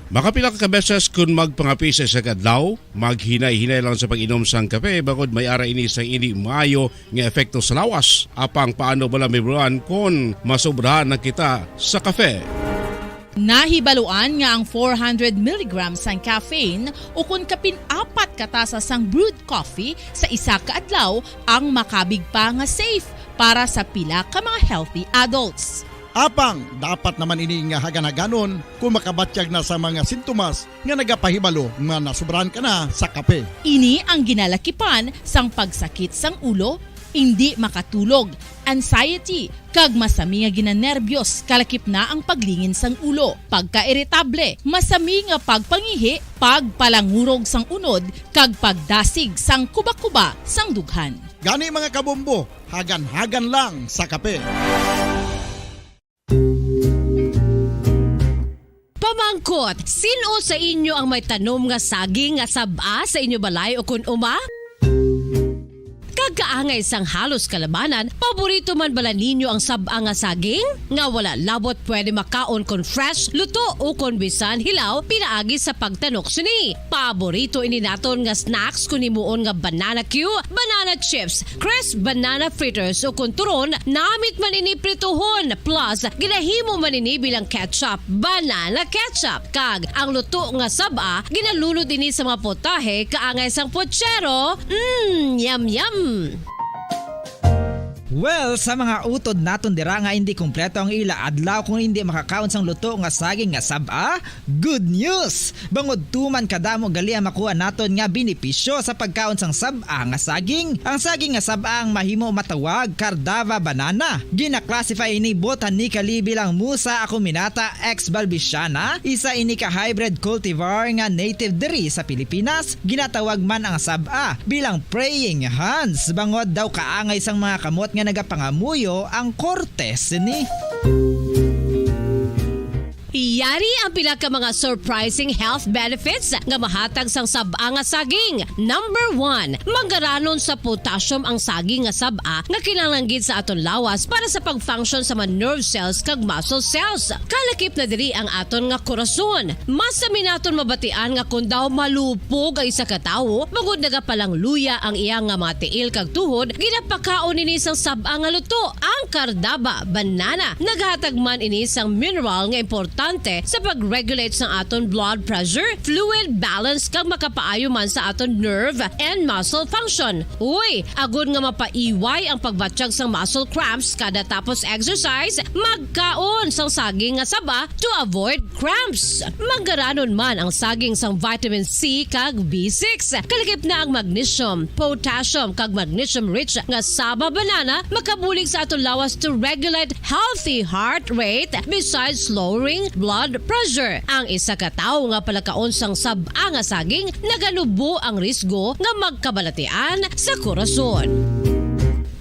Makapila ka beses kun magpangape sa isa ka adlaw, maghinay-hinay lang sa pag-inom sang kape, bangod may ara ini sang indi maayo nga epekto sa lawas. Apang paano bala mahibaluan kon masobrahan na kita sa kape? Nahibaluan nga ang four hundred milligrams sang caffeine, ukon kapin apat ka tasa sang brewed coffee sa isa ka adlaw, ang makabig pa nga safe para sa pila ka mga healthy adults. Apang dapat naman ini nga hagan-haganon kung makabatyag na sa mga sintomas nga nagapahibalo nga nasubrahan ka na sa kape. Ini ang ginalakipan sang pagsakit sang ulo, indi makatulog, anxiety, kag masami nga ginanerbiyos, kalakip na ang paglingin sang ulo, pagkairitable, masami nga pagpangihi, pagpalangurog sang unod, kag pagdasig sang kuba-kuba sang dughan. Gani, mga kabombo, hagan-hagan lang sa kape. Pamangkot, sin-o sa inyo ang may tanom nga saging nga sab-a sa inyo balay ukon uma? Kag kaangay sang halos kalabanan, paborito man bala ninyo ang sab-a nga saging? Nga wala labot pwede makaon kon fresh, luto, ukon bisan hilaw pinaagi sa pagtanok sini. Paborito ini naton nga snacks kon himuon nga banana cue, banana chips, crisp banana fritters, ukon turon, namit man ini prituhon, plus ginahimo man ini bilang ketchup, banana ketchup, kag ang luto nga sab-a ginalunod ini sa mga potahe kaangay sang puchero. Mm, yum, yum! Well, sa mga utod naton dira nga indi kompleto ang ila adlaw kon indi makakaon sang luto nga saging nga sab-a, good news! Bangod tuman kadamo gali ang makuha naton nga benepisyo sa pagkaon sang sab-a nga saging. Ang saging nga sab-a ang mahimo matawag Cardava banana. Gina-classify ini botanically bilang Musa acuminata exbalbiciana, isa ini ka hybrid cultivar nga native diri sa Pilipinas. Ginatawag man ang sab-a bilang praying hands, bangod daw kaangay sang mga kamot nga nagapangamuyo ang korte sini. Yari ang pila ka mga surprising health benefits nga mahatag sang sab-a nga saging. Number one, manggaranon sa potassium ang saging nga sab-a nga kinahanglan gid sa aton lawas para sa pag-function sa mga nerve cells kag muscle cells. Kalakip na diri ang aton nga korason. Mas sami naton mabatian nga kon daw malupog ang isa ka tawo, bangod nagapalangluya ang iya nga mga tiil kag tuhod, ginapakaon ini sang sab-a nga luto. Ang kardaba, banana, naghatag man ini sang mineral nga importante sa pag-regulate sang aton blood pressure, fluid balance, kag makapaayo man sa aton nerve and muscle function. Uy, agod nga mapaiway ang pagbatyag sang muscle cramps kada tapos exercise, magkaon sang saging nga saba to avoid cramps. Manggaranon man ang saging sang vitamin C kag B six. Kalakip na ang magnesium, potassium, kag magnesium-rich nga saba banana makabulig sa aton lawas to regulate healthy heart rate besides lowering blood pressure. Ang isa ka tawo nga palakaon sang sab-a nga saging naganubo ang risgo nga magkabalatian sa korason.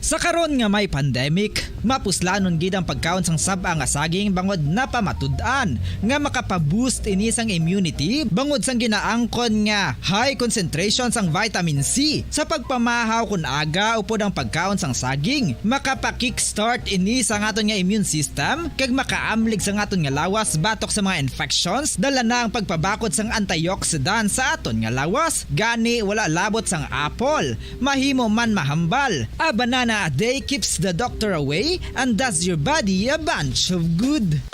Sa karon nga may pandemic, mapuslanon gid ang pagkaon sang sab-a nga saging bangod napamatud-an nga makapa-boost ini sang immunity bangod sang ginaangkon nga high concentration sang vitamin C. Sa pagpamahaw kon aga upod ang pagkaon sang saging, makapa-kickstart ini sa aton nga immune system kag makaamlig sa aton nga lawas batok sa mga infections. Dala na ang pagpabakod sang antioxidant sa aton nga lawas, gani wala labot sang apple. Mahimo man mahambal. A banana a day keeps the doctor away and does your body a bunch of good.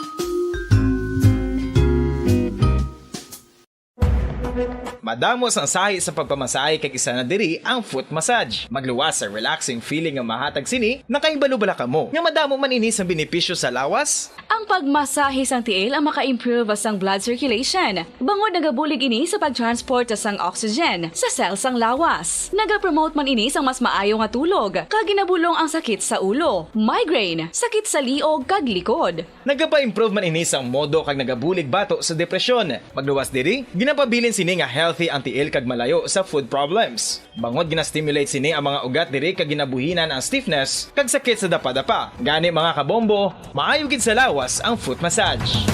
Madamo sang sahi sa pagpamasahe kag isa na diri ang foot massage. Magluwas sa relaxing feeling nga mahatag sini, nakahibalo bala kamo nga madamo man ini sang benepisyo sa lawas? Ang pagmasahe sang tiil ang maka-improve sang blood circulation, bangod nagabulig ini sa pag-transport sang oxygen sa cell sang lawas. Nagapromote man ini sang mas maayo nga tulog, kag ginabulong ang sakit sa ulo, migraine, sakit sa liog, kag likod. Nagapa-improve man ini sang modo kag nagabulig bato sa depresyon. Magluwas diri, ginapabilin sini nga healthy ang tiil kag malayo sa foot problems. Bangod gina-stimulate sini ang mga ugat diri kag ginabuhinan ang stiffness kag sakit sa dapadapa. Gani, mga kabombo, maayo gid sa lawas ang foot massage.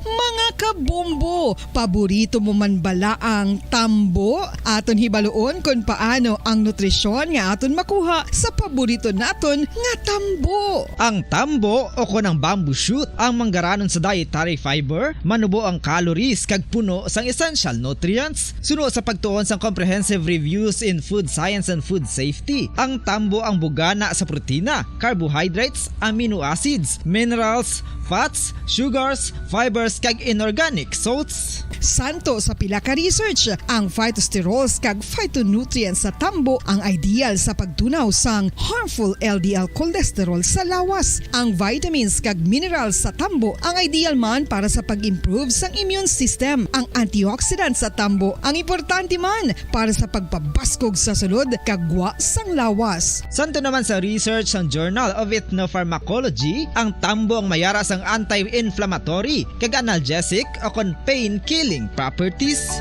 Mga kabombo, paborito mo man bala ang tambo? Aton hibaluon kon paano ang nutrisyon nga aton makuha sa paborito naton nga tambo. Ang tambo, o kon ang bamboo shoot, ang manggaranon sa dietary fiber, manubo ang calories kag puno sang essential nutrients. Suno sa pagtuon sang Comprehensive Reviews in Food Science and Food Safety, ang tambo ang bugana sa protina, carbohydrates, amino acids, minerals, fats, sugars, fibers, kag inorganic salts. Santo sa pila ka research, ang phytosterols kag phytonutrients sa tambo ang ideal sa pagtunaw sang harmful L D L cholesterol sa lawas. Ang vitamins kag minerals sa tambo ang ideal man para sa pag-improve sang immune system. Ang antioxidant sa tambo ang importante man para sa pagpabaskog sa sulod kag gwa sang lawas. Santo naman sa research sang Journal of Ethnopharmacology, ang tambo ang mayara sang anti-inflammatory kag analgesic o kon pain-killing properties.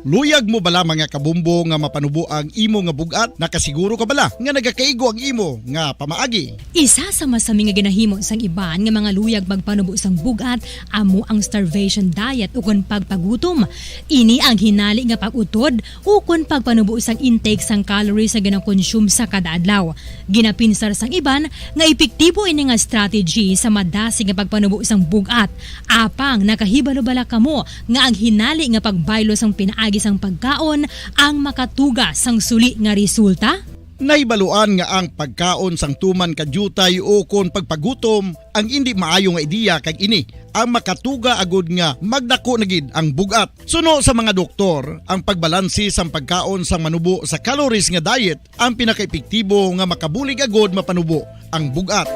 Luyag mo bala, mga kabumbo, nga mapanubo ang imo nga bug-at? Nakasiguro ka bala nga nagakaigo ang imo nga pamaagi? Isa sa masami nga ginahimo sang iban nga mga luyag magpanubo sang bug-at amo ang starvation diet ukon pagpagutom. Ini ang hinali nga pag-utod ukon pagpanubo sang intake sang calories nga ginakonsume sa kada adlaw. Ginapinsar sang iban nga epektibo ini nga strategy sa madasig nga pagpanubo sang bug-at. Apang nakahibalo bala kamo nga ang hinali nga pagbaylo sang pinaagi sang pagkaon ang makatuga sang suli nga resulta? Nahibaluan nga ang pagkaon sang tuman ka diutay ukon pagpagutom ang indi maayo nga ideya, kag ini ang makatuga agud nga magdako na gid ang bug-at. Suno sa mga doktor, ang pagbalanse sang pagkaon sang manubo sa calories nga diet ang pinakaepektibo nga makabulig agud mapanubo ang bug-at.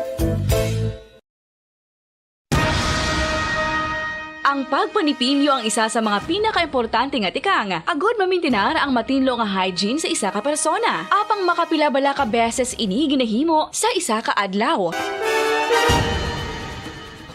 Ang pagpanipilyo ang isa sa mga pinakaimportante nga tikang agud mamintinar ang matinlo nga hygiene sa isa ka persona. Apang makapila bala ka beses ini ginahimo sa isa ka adlaw?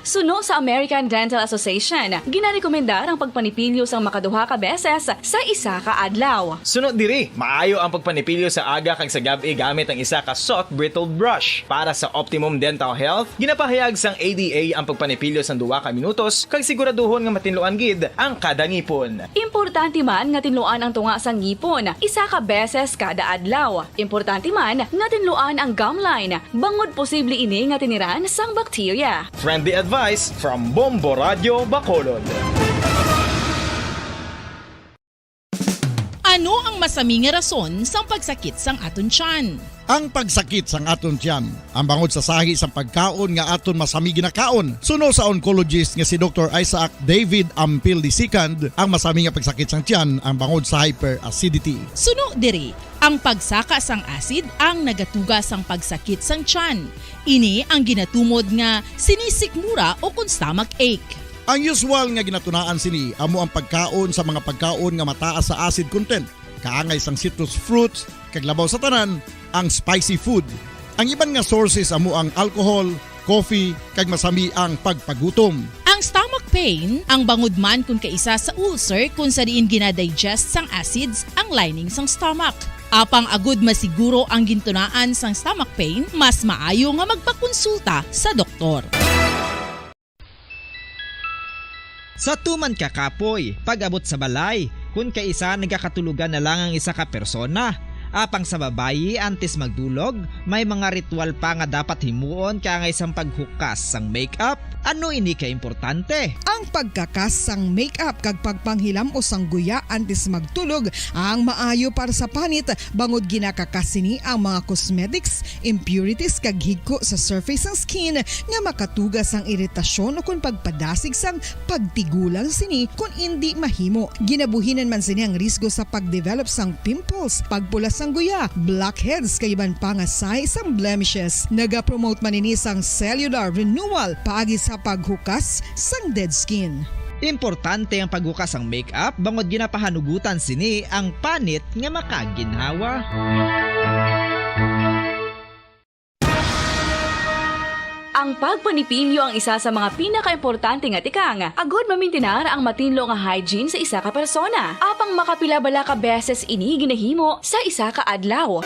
Suno sa American Dental Association, ginarekomendar ang pagpanipilyo sang makaduha ka beses sa isa ka adlaw. Suno diri, maayo ang pagpanipilyo sa aga kag sa gab-i gamit ang isa ka soft bristled brush. Para sa optimum dental health, ginapahayag sang A D A ang pagpanipilyo sang duha ka minutos kag siguraduhon nga matinluan gid ang kada ngipon. Importante man nga tinluan ang tunga sang ngipon isa ka beses kada adlaw. Importante man nga tinluan ang gum line, bangod posible ini nga tiniran sang bakterya. Friendly advice from Bombo Radio Bacolod. Ano ang masami nga rason sang pagsakit sang aton tiyan? Ang pagsakit sang aton tiyan, ang bangod sa sahi sang pagkaon nga aton masami ginakaon. Suno sa oncologist nga si Doktor Isaac David Ampil the second, ang masami nga pagsakit sang tiyan ang bangod sa hyperacidity. Suno diri, ang pagsaka sang acid ang nagatuga sang pagsakit sang tiyan. Ini ang ginatumod nga sinisikmura o kon stomach ache. Ang usual nga ginatunaan sini amo ang pagkaon sa mga pagkaon nga mataas sa acid content, kaangay sang citrus fruits, kag labaw sa tanan, ang spicy food. Ang iban nga sources amo ang alcohol, coffee, kag masami ang pagpagutom. Ang stomach pain, ang bangod man kon kaisa sa ulcer kon sa diin gina-digest sang acids ang lining sang stomach. Apang agud masiguro ang gintunaan sang stomach pain, mas maayo nga magpakonsulta sa doktor. Sa tuman ka kapoy, pag-abot sa balay, kun kaisa nagakatulogan na lang ang isa ka persona. Apang sa babayi, antes magdulog, may mga ritual pa nga dapat himuon kaangay sang paghukas sang makeup. Ano ini ka importante? Ang pagkakas sang makeup kag pagpanghilam-os sang guya antes magtulog ang maayo para sa panit, bangod ginakakas sini ang mga cosmetics, impurities kag higko sa surface sang skin nga makatuga sang iritasyon ukon pagpadasig sang pagtigulang sini kon indi mahimo. Ginabuhinan man sini ang risgo sa pagdevelop sang pimples, pagpula sang guya, blackheads kag iban pa nga sahi sang blemishes. Nagapromote man ini sang cellular renewal paagi sa paghukas sang dead skin. Importante ang paghukas sang makeup bangod ginapahanugutan sini ang panit nga makaginhawa. Ang pagpanipilyo ang isa sa mga pinakaimportante nga tikang agud mamintinar ang matinlo nga hygiene sa isa ka persona. Apang makapila bala ka beses ini ginahimo sa isa ka adlaw?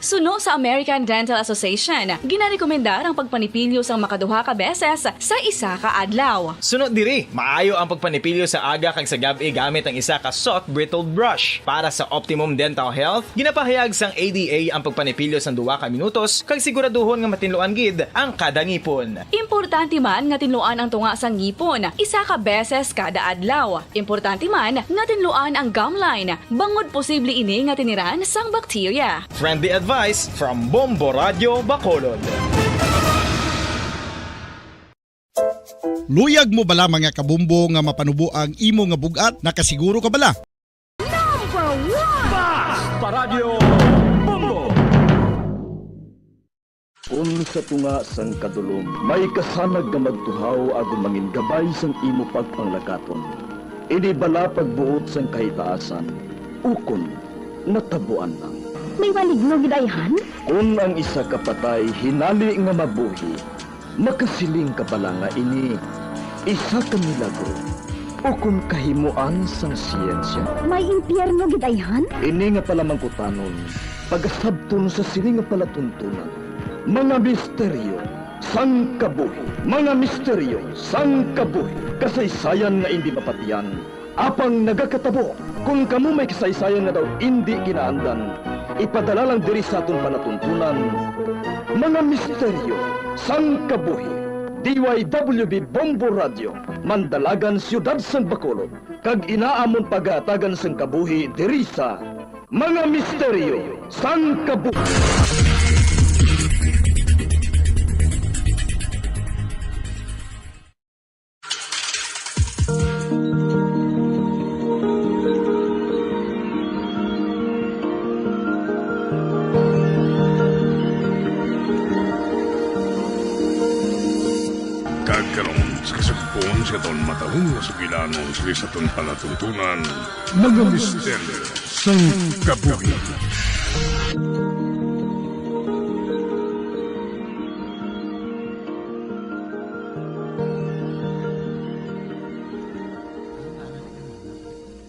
Suno sa American Dental Association, ginarekomendar ang pagpanipilyo sang makaduha ka beses sa isa ka adlaw. Suno diri, maayo ang pagpanipilyo sa aga kag sa gab-i gamit ang isa ka soft bristled brush. Para sa optimum dental health, ginapahayag sang A D A ang pagpanipilyo sang duha ka minutos kag siguraduhon nga matinluan gid ang kada ngipon. Importante man nga tinluan ang tunga sang ngipon isa ka beses kada adlaw. Importante man nga tinluan ang gum line, bangod posible ini nga tiniran sang bakterya. Friendly advice from Bombo Radio Bacolod. Luyag mo bala, mga kabombo, nga mapanubo ang imo nga bug-at? Nakasiguro ka bala? Number one! Bas! Paradyo Bombo! Kun sa tunga sang kadulom may kasanag nga magtuhaw agud mangin gabay sang imo pagpanglakaton, ini bala pagbuot sang kahitaasan, ukon natabuan lang? May maligno gid ayhan? Kun ang isa ka patay hinali nga mabuhi, makasiling ka bala nga ini isa ka milagro ukon kahimoan sang siyensya? May impyerno gid ayhan? Ini nga palamangkutanon pagasabton sa sini nga palatuntunan, mga misteryo sang kabuhi. Mga misteryo sang kabuhi. Kasaysayan nga indi mapatian, apang nagakatabo. Kon kamo may kasaysayan nga daw indi ginaandan, ipadala lang diri sa aton palatuntunan, mga misteryo sang kabuhi. D Y W B Bombo Radio, Mandalagan, Siyudad sang Bacolod, kag ina amon pagahatagan sang kabuhi diri sa Mga Misteryo sang Kabuhi. Kag karon, sa kasugpon sa aton matalom nga sugilanon sini sa aton palatuntunan, Mga Misteryo sang Kabuhi.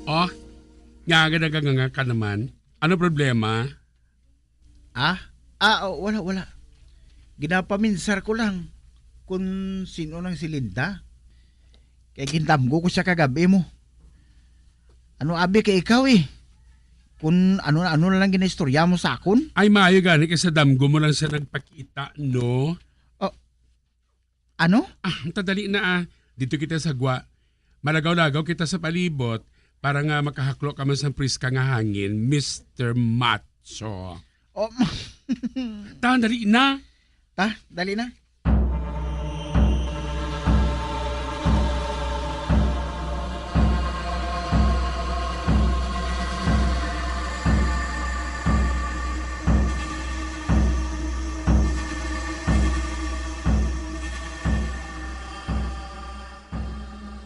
Oh, nga nga naganganga ka naman. Ano problema? Ah? Ah, oh, wala, wala. Ginapaminsar ko lang kung sino nang si Linda. Kay gindamgo ko siya kagabi mo. Ano abi kay ikaw eh? Kung ano-ano na lang ginaistorya mo sa akon? Ay, maayo gani kay sa damgo mo lang siya nagpakita, no? Oh, ano? Ah, tadali na, ah. Dito kita sa gwa. Malagaw-lagaw kita sa palibot para nga makahaklo ka man sang priska nga hangin, Mister Macho. Oh, Ta, dali na. Ta, dali na.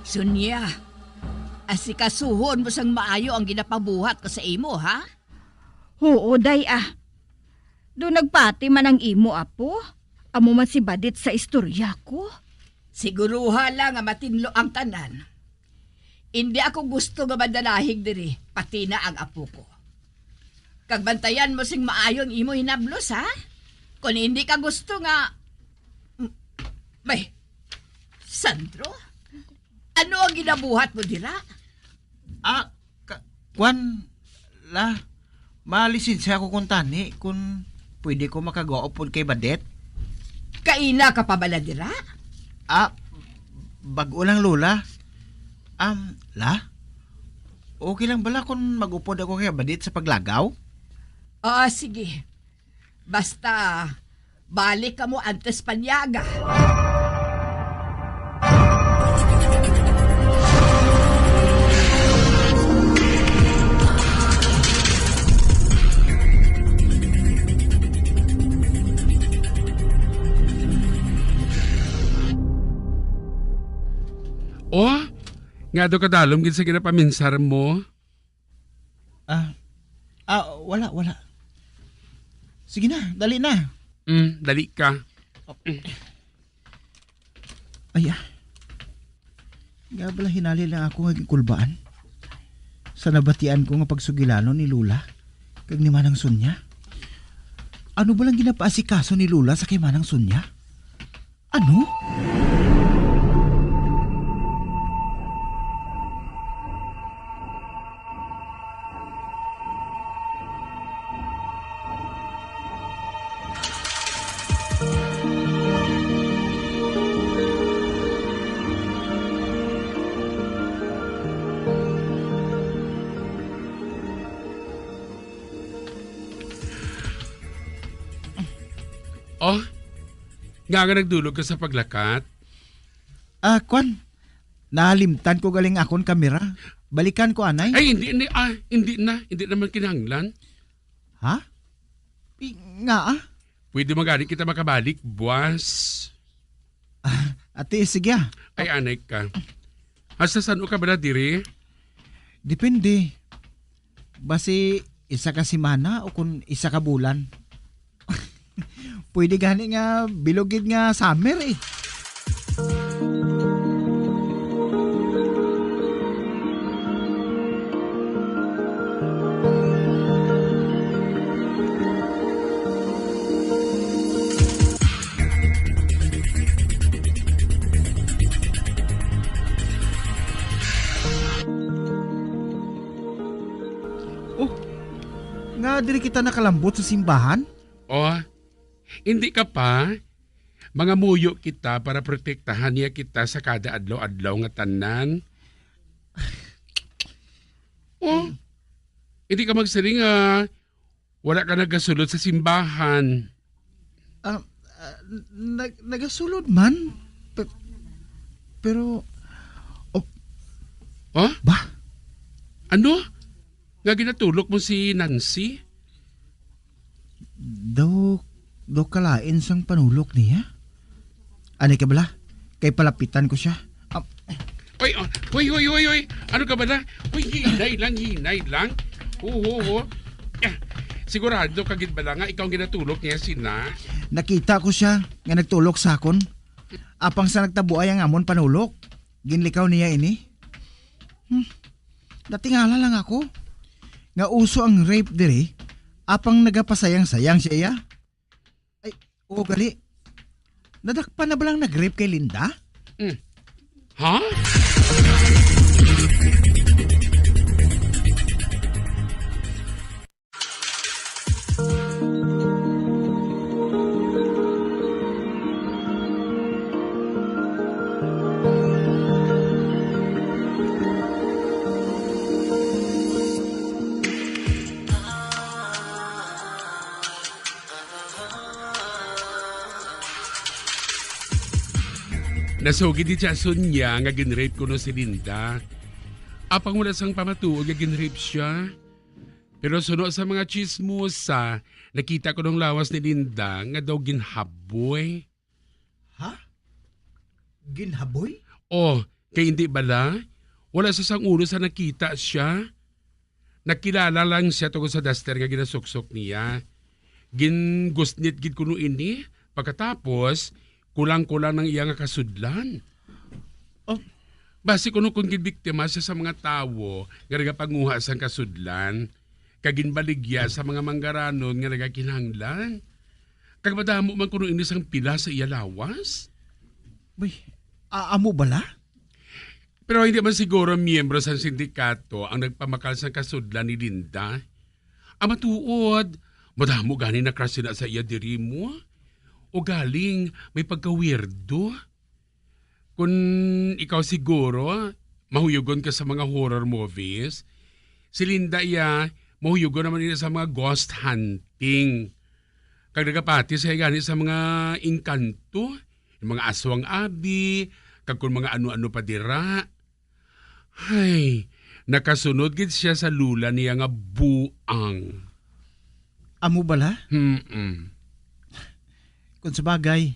Sonia, asikasuhon mo sang maayo ang ginapabuhat ko sa imo, ha? Huo, day, ah. Do nagpati man ang imo apo? Amo man si Badit sa istorya ko? Siguruha lang nga matinlo ang tanan. Indi ako gusto nga madalahig diri, pati na ang apo ko. Kag bantayan mo sing maayo ang imo hinablos, ha? Kon indi ka gusto nga, bay, Sandro, ano ang ginabuhat mo dira? Ah, ka-, kwan, la, malisensya ko kuntani kung pwede ko makagawa upod kay Badet. Kaina ka pa bala dira? Ah, bag-o lang, Lola. Um, la, okay lang bala kung mag-upod ako kay Badet sa paglagaw? Ah, sige. Basta, balik kamo antes panyaga. Oh, nga daw kadalom gid sa ginapaminsar mo? Ah, ah, wala, wala. Sige na, dali na. Mm, dali ka. Ay, ah. Nga bala hinali lang ako nga gikulbaan sa nabatian ko nga pagsugilanon ni Lola kag ni Manang Sonia. Ano ba lang ginapaasikaso ni Lola sa kay Manang Sonia? Ano? Oh, nga nga nagdulog ka sa paglakat? Ah, kwan. Nalimtan ko galing akon kamera. Balikan ko, anay. Ay, hindi, hindi, ah, hindi na. Hindi naman kinahanglan. Ha? I-, nga, ah? Pwede man gani kita makabalik, buwas. Ah, ati, sige, ah. Ay, anay ka. Hasta san-o ka bala diri? Depende. Basi isa ka semana o kun isa ka bulan. Pwede gani nga bilog gid nga summer, eh. Oh, nga diri kita nakalambot sa simbahan? Oh, hindi ka pa? Mangamuyo kita para protektahan niya kita sa kada adlaw-adlaw nga tanan. Oh, hindi ka magsiling nga wala ka nagasulod sa simbahan. Ah, ah, nag-, nagasulod man. Pe-, pero, oh, Huh? Ba? Ano? Nga ginatulok mo si Nancy? Daw, daw kalain sang panulok niya? Ani ka bala? Kay palapitan ko siya. Ah, Oy, oh, hoy, hoy, hoy, hoy. Ano ka bala? Hoy, hinay lang, hinay lang. Ho, ho, ho. Ah, sigurado ka gid bala nga ikaw ang ginatulok niya, Sina? Nakita ko siya nga nagtulok sa akon. Apang sa nagtabuay ang amon panulok, ginlikaw niya ini. Hmm. Natingala lang ako nga uso ang rape diri, apang nagapasayang-sayang siya. Ay, oo gali. Nadakpan na ba lang nag-rape kay Linda? Mm. Ha? Nasugid ni Jason niya nga gin-rape kuno si Linda. Apang wala sang pamatuod nga gin-rape siya. Pero suno sa mga chismosa, nakita ko nung lawas ni Linda nga daw ginhaboy. Ha? Ginhaboy? Oh, kay hindi bala? Wala sa sang ulo sa nakita siya. Nakilala lang siya tungod sa daster nga ginasuksok niya. Gingusnit gid kuno ini. Pagkatapos, kulang-kulang ang iya nga kasudlan. Oh. Basi kuno kung ginbiktima siya sa mga tawo nga nagapanguha sang kasudlan, kag ginbaligya sa mga manggaranon nga nagakinahanglan. Kag madamo man kuno ini sang pila sa iya lawas. Uy, a-, amo bala? Pero hindi man siguro miyembro sang sindikato ang nagpamakal sang kasudlan ni Linda. Ang matuod, madamo gani na crush sila sa iya diri mo. O galing, may pagka-weirdo. Kun ikaw siguro, mahuyugon ka sa mga horror movies. Si Linda iya, mahuyugon naman niya sa mga ghost hunting. Kag nagapati siya gani sa mga engkanto, yung mga aswang abi, kag kung mga ano-ano pa dira. Hay, nakasunod gid siya sa lula niya nga buang. Amo bala? Mm-mm. Kung sabagay,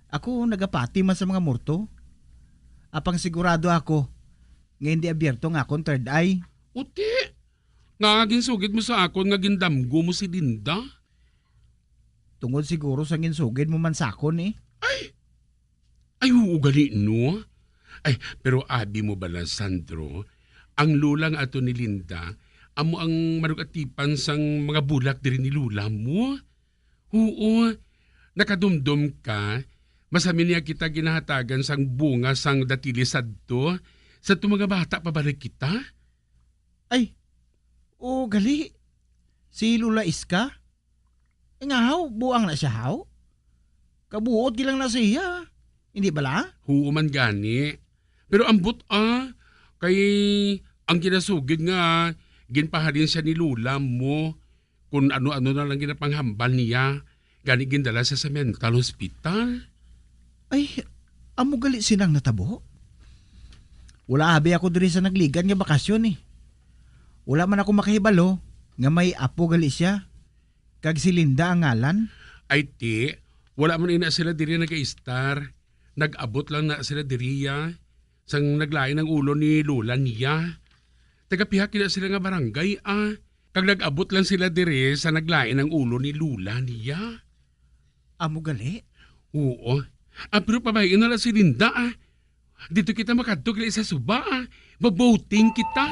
ako nagapati man sa mga morto. Apang sigurado ako nga hindi abierto ang akon third eye. Uti, nga ginsugid mo sa akon nga gindamgo mo si Linda? Tungod siguro sa ginsugid mo man sa akon, eh. Ay! Ay, oo gali, no? Ay, pero abi mo bala, Sandro, ang lola nga ato ni Linda, amo ang manug-atipan sang mga bulak diri ni lola mo? Oo, nakadumdom ka, masami niya kita ginahatagan sang bunga sang datili sadto, sadto mga bata pa bala kita? Ay, oo gali, si Lola Iska? Nga haw, buang na siya, haw? Kabuot gilang na siya. Hindi bala? Huo man gani. Pero ambot, ah, kay ang ginasugid nga ginpahalin siya ni Lola mo, kung ano-ano na lang ginapanghambal niya, gani gindala siya sa mental hospital. Ay, amo gali sinang natabo? Wala abi ako diri sa nagligan nga bakasyon, eh. Wala man ako makahibalo nga may apo gali siya. Kag si Linda ang ngalan? Ay, ti, wala man ina sila diri nag-istar. Nag-abot lang na sila diriya sang naglain ang ulo ni lola niya. Taga-pihak ina sila nga barangay, ah. Kag nag-abot lang sila diri sa naglain ang ulo ni lola niya. Amo gali? Oo. Ah, pero pabay-i na lang si Linda, ah. Dito kita makadto gali sa suba, ah. Maboating kita.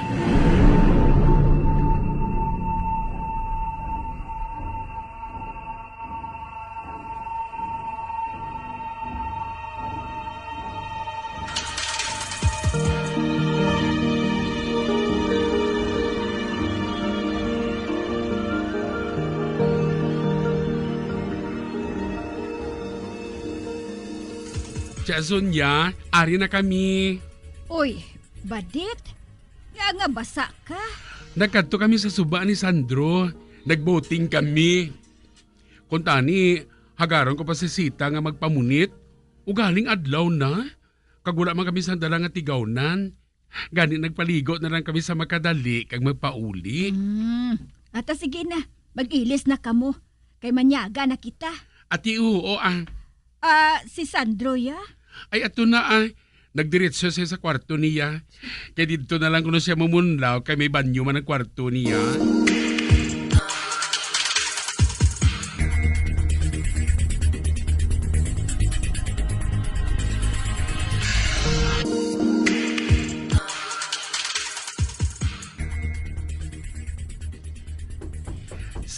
Jason, ya, ari na kami. Uy, Badit, nga nga basa ka? Nagkadto kami sa suba ni Sandro. Nagboating kami. Kuntani, hagaron ko pa si Sita nga magpamunit. Ugaling adlaw na, kag wala man kami sang dala nga tigawnan. Gani nagpaligo na lang kami sa makadali kag magpauli. Hmm. Ata sige na, mag-ilis na kamo. Kay manyaga na kita. Ati, oo, ah. Ah, si Sandro, ya? Ay, ato na, ah. Nagdiretso siya sa kwarto niya. Kay didto na lang kuno siya mamunlaw, kay may banyo man ang kwarto niya.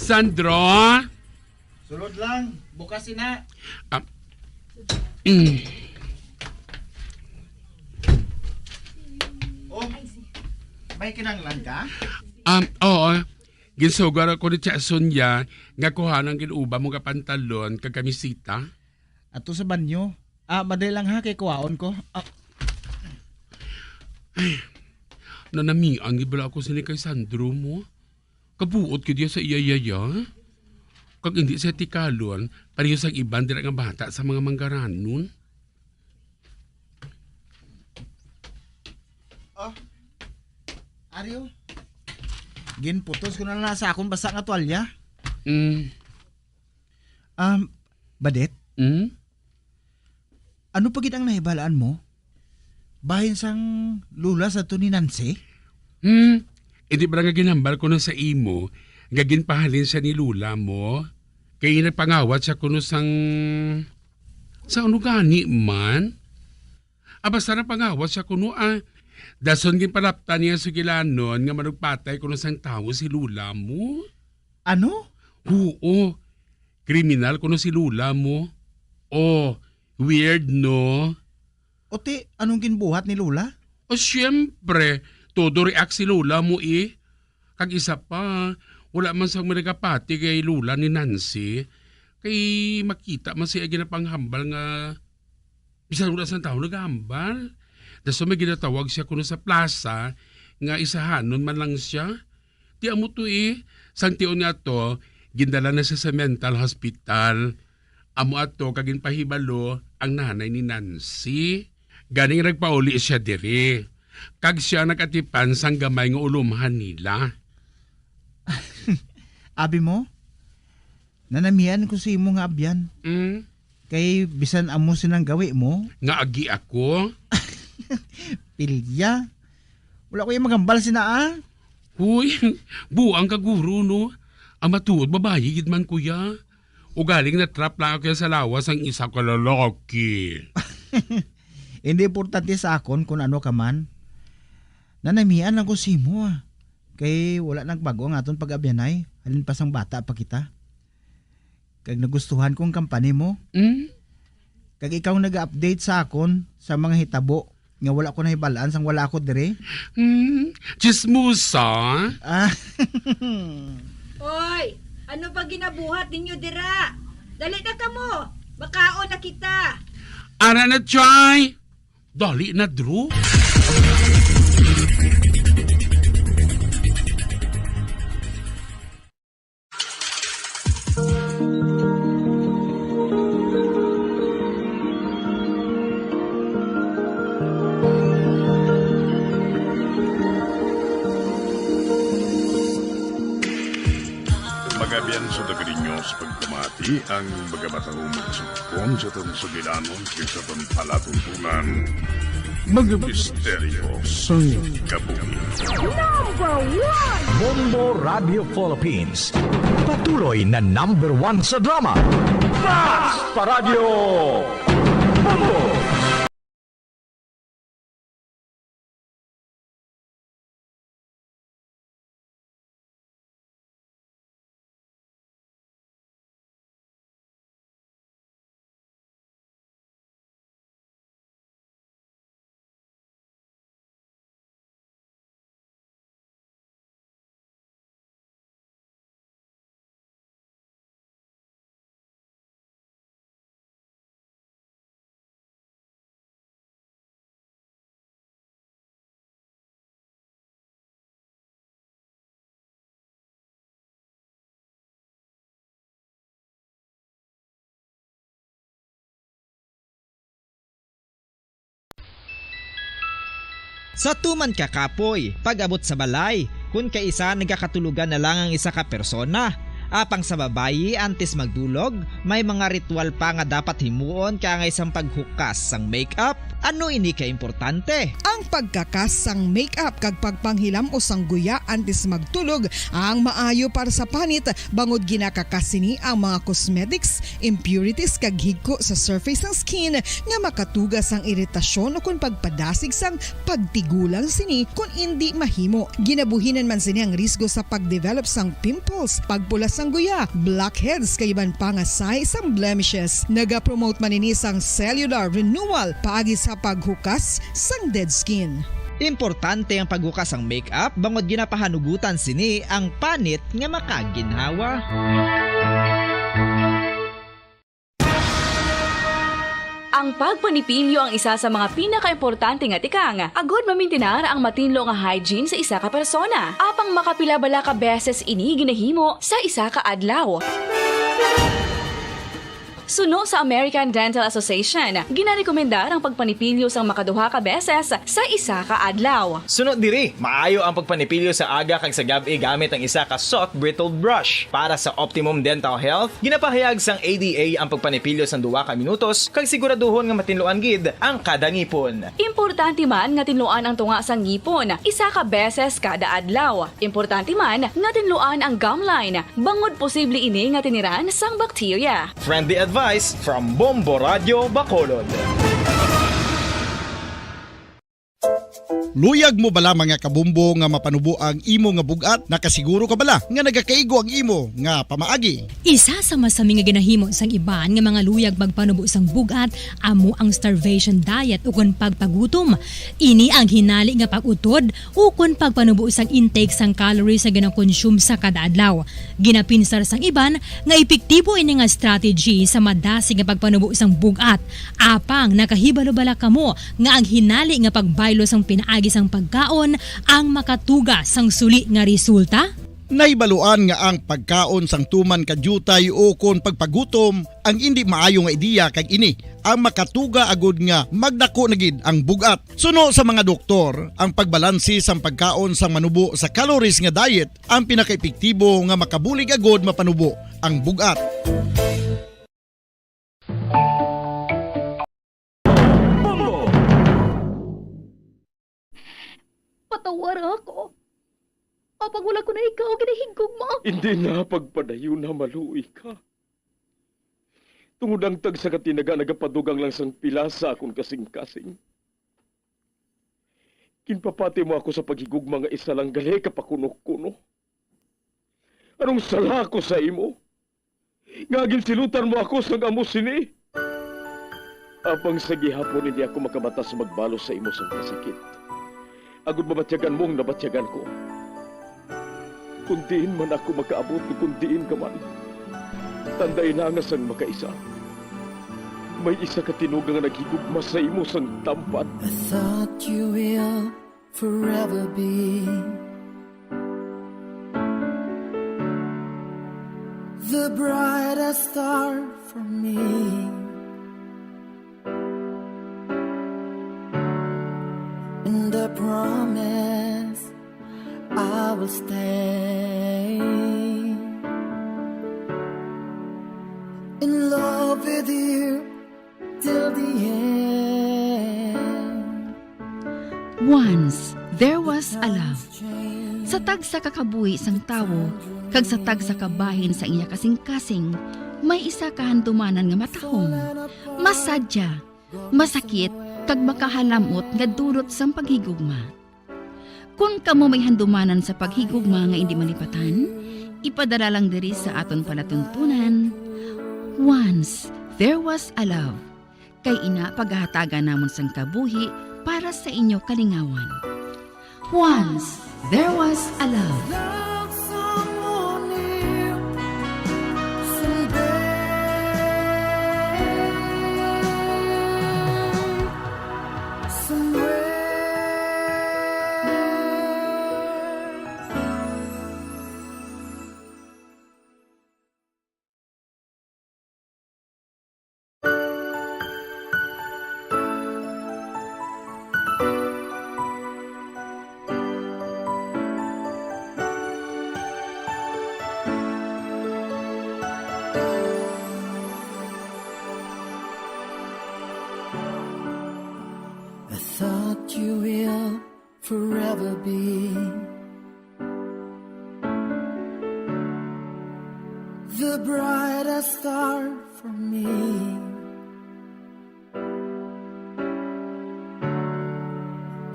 Sandro? Sulod lang. Bukas ina. Ah, mm. Oh, may kinahanglan ka? Um, oo. Ginsugar ako ni Tia Sonia nga kuha ang gin-uba mo nga pantalon kag kamisita. Ato sa banyo. Ah, madali lang ha, kay kuhaon ko. Ah. Ay, nanamian gid bala ako sini kay Sandro mo. Kabuot gid iya sa iya yaya. Kag hindi siya tikalon, pareho sang iban dira nga bata sa mga manggaranon. Oh. Aryo. Ginputos ko na lang sa akong basa nga tuwalya. Mm. Um, Badet? Mm? Ano pa gid ang nahibalaan mo? Bahin sang lula sa to ni Nancy? Hmm, hindi ba nga ginhambal ko na sa imo nga ginpahalin siya ni lula mo? Kay nagpangawat siya kuno sang, sa ano gani man? Ah, basta nagpangawat siya kuno, ah. Dason ginpalaptan niya sugilanon nga manugpatay kuno sang tawo si lula mo. Ano? Oo. Kriminal kuno si lula mo. Oh, weird, no? O ti, anong ginbuhat ni lula? O, siyempre, todo react si lula mo, eh. Kag isa pa, wala man sang managapati kay lula ni Nancy. Kay makita man siya ginapanghambal nga bisan wala sang tawo nagahambal. Dason may ginatawag siya kuno sa plaza nga isahanon man lang siya. Ti amo to, eh, sang tion nga ato, gindala na siya sa mental hospital. Amo ato kag ginpahibalo ang nanay ni Nancy. Gani nga nagpauli siya diri. Kag siya nag-atipan sang gamay nga ulomhan nila. Abi mo? Nanamian ko sa imo nga abyan. Mm. Kay bisan amo sinang gawi mo. Nga agi ako? Pilya. Wala ko yung magambal sina, ah. Huy, buang ka, guro, no? Ang matuod, babayi gid man, kuya. Ugaling na-trap lang ako sa lawas ang isa ka lalaki. Hindi importante sa akon kung ano ka man. Nanamian lang ko sa imo, ah. Kay wala nagbag-o ang aton pag-abyanay. Halin pa sang bata pa kita. Kag nagustuhan ko ang company mo. Mm? Kag ikaw ang nag-update sa akon sa mga hitabo nga wala ko nahibal-an sang wala ako diri. Mm? Chismosa? Ah. Oy, ano ba ginabuhat ninyo dira? Dali na kamo, makaon na kita. Ara na, Chay. Dali na, Drew. Magabian sa taga ninyo sa pagpamati ang mga matahumag sa kon sa tong sugilanon kay sa tong palatuntunan. Mga misteryo sang kabuhi. Number one! Bombo Radio Philippines. Patuloy na number one sa drama. Mas pa Radyo Bombo! Sa tuman ka kapoy, pag-abot sa balay, kun kaisa nagakatulogan na lang ang isa ka persona. Apang sa babayi, antes magdulog, may mga ritual pa nga dapat himuon, kaangay sang paghukas sang makeup, Ano ini ka importante? Ang pagkakas sang make-up kag pagpanghilam-os sang guya antes magtulog ang maayo para sa panit, bangod ginakakas sini ang mga cosmetics, impurities kag higko sa surface sang skin nga makatuga sang iritasyon ukon pagpadasig sang pagtigulang sini kon indi mahimo. Ginabuhinan man sini ang risgo sa pagdevelop sang pimples, pagpula sang guya, blackheads kag iban pa nga sahi sang blemishes. Nagapromote man ini sang cellular renewal paagi sa paghukas sang dead skin. Importante ang paghukas sang make-up bangod ginapahanugutan sini ang panit nga makaginhawa. Ang pagpanipilyo ang isa sa mga pinakaimportante nga tikang agod mamintinar ang matinlo nga hygiene sa isa ka persona. Apang makapila bala ka beses ini ginahimo sa isa ka adlaw? Suno sa American Dental Association, ginarekomendar ang pagpanipilyo sang makaduha ka beses sa isa ka adlaw. Suno diri, maayo ang pagpanipilyo sa aga kag sa gab-i gamit ang isa ka soft bristled brush. Para sa optimum dental health, ginapahayag sang A D A ang pagpanipilyo sang duha ka minutos kag siguraduhon nga matinluan gid ang kada ngipon. Importante man nga tinluan ang tunga sang ngipon isa ka beses kada adlaw. Importante man nga tinluan ang gum line bangod posible ini nga tiniran sang bakterya. Friendly advice from Bombo Radyo Bacolod. Luyag mo bala, mga kabombo, nga mapanubo ang imo nga bug-at? Nakasiguro ka bala nga nagakaigo ang imo nga pamaagi? Isa sa masami nga ginahimo sang iban nga mga luyag magpanubo sang bug-at amo ang starvation diet ukon pagpagutom. Ini ang hinali nga pag-utod ukon pagpanubo sang intake sang calories nga ginakonsume sa kada adlaw. Ginapinsar sang iban nga epektibo ini nga strategy sa madasig nga pagpanubo sang bug-at. Apang nakahibalo bala kamo nga ang hinali nga pagbaylo sang pinaagi sang pagkaon ang makatuga sang suli nga resulta? Nahibaluan nga ang pagkaon sang tuman ka diutay ukon pagpagutom ang indi maayo nga ideya, kag ini ang makatuga agud nga magdako na gid ang bug-at. Suno sa mga doktor, ang pagbalanse sang pagkaon sang manubo sa calories nga diet ang pinakaepektibo nga makabulig agud mapanubo ang bug-at. Patawara ako. Apang wala ko na ikaw ginahigugma. Indi na pagpadayon na maluoy ka. Tungod ang tagsa ka tinaga nagapadugang lang sang pila sa akon kasing-kasing. Ginpapati mo ako sa paghigugma nga isa lang gali ka pakuno-kuno. Anong sala ako sa imo? Nga ginsilutan mo ako sang amo sini? Apang sa gihapon hindi ako makabatas magbalos sa imo sang kasakit. Agud mabatyagan mo ang nabatyagan ko. Kung diin man ako makaabot o kung diin ka man, tandai na nga sang makaisa, may isa ka tinuga nga naghigugma sa imo sang tampad. I thought you will forever be the brightest star for me. And I promise I will stay in love with you till the end. Once, there was a love. Sa tagsa ka kabuhi sang tawo kag sa tagsa ka bahin sang iya kasing-kasing, may isa ka handumanan nga matahom, masadya, masakit, kag makahalamot nga dulot sang paghigugma. Kon kamo may handumanan sa paghigugma nga indi malipatan, ipadala lang diri sa aton palatuntunan. Once, there was a love. Kay ina pagahatagan namon sang kabuhi para sa inyo kalingawan. Once, there was a love. I thought you will forever be the brightest star for me.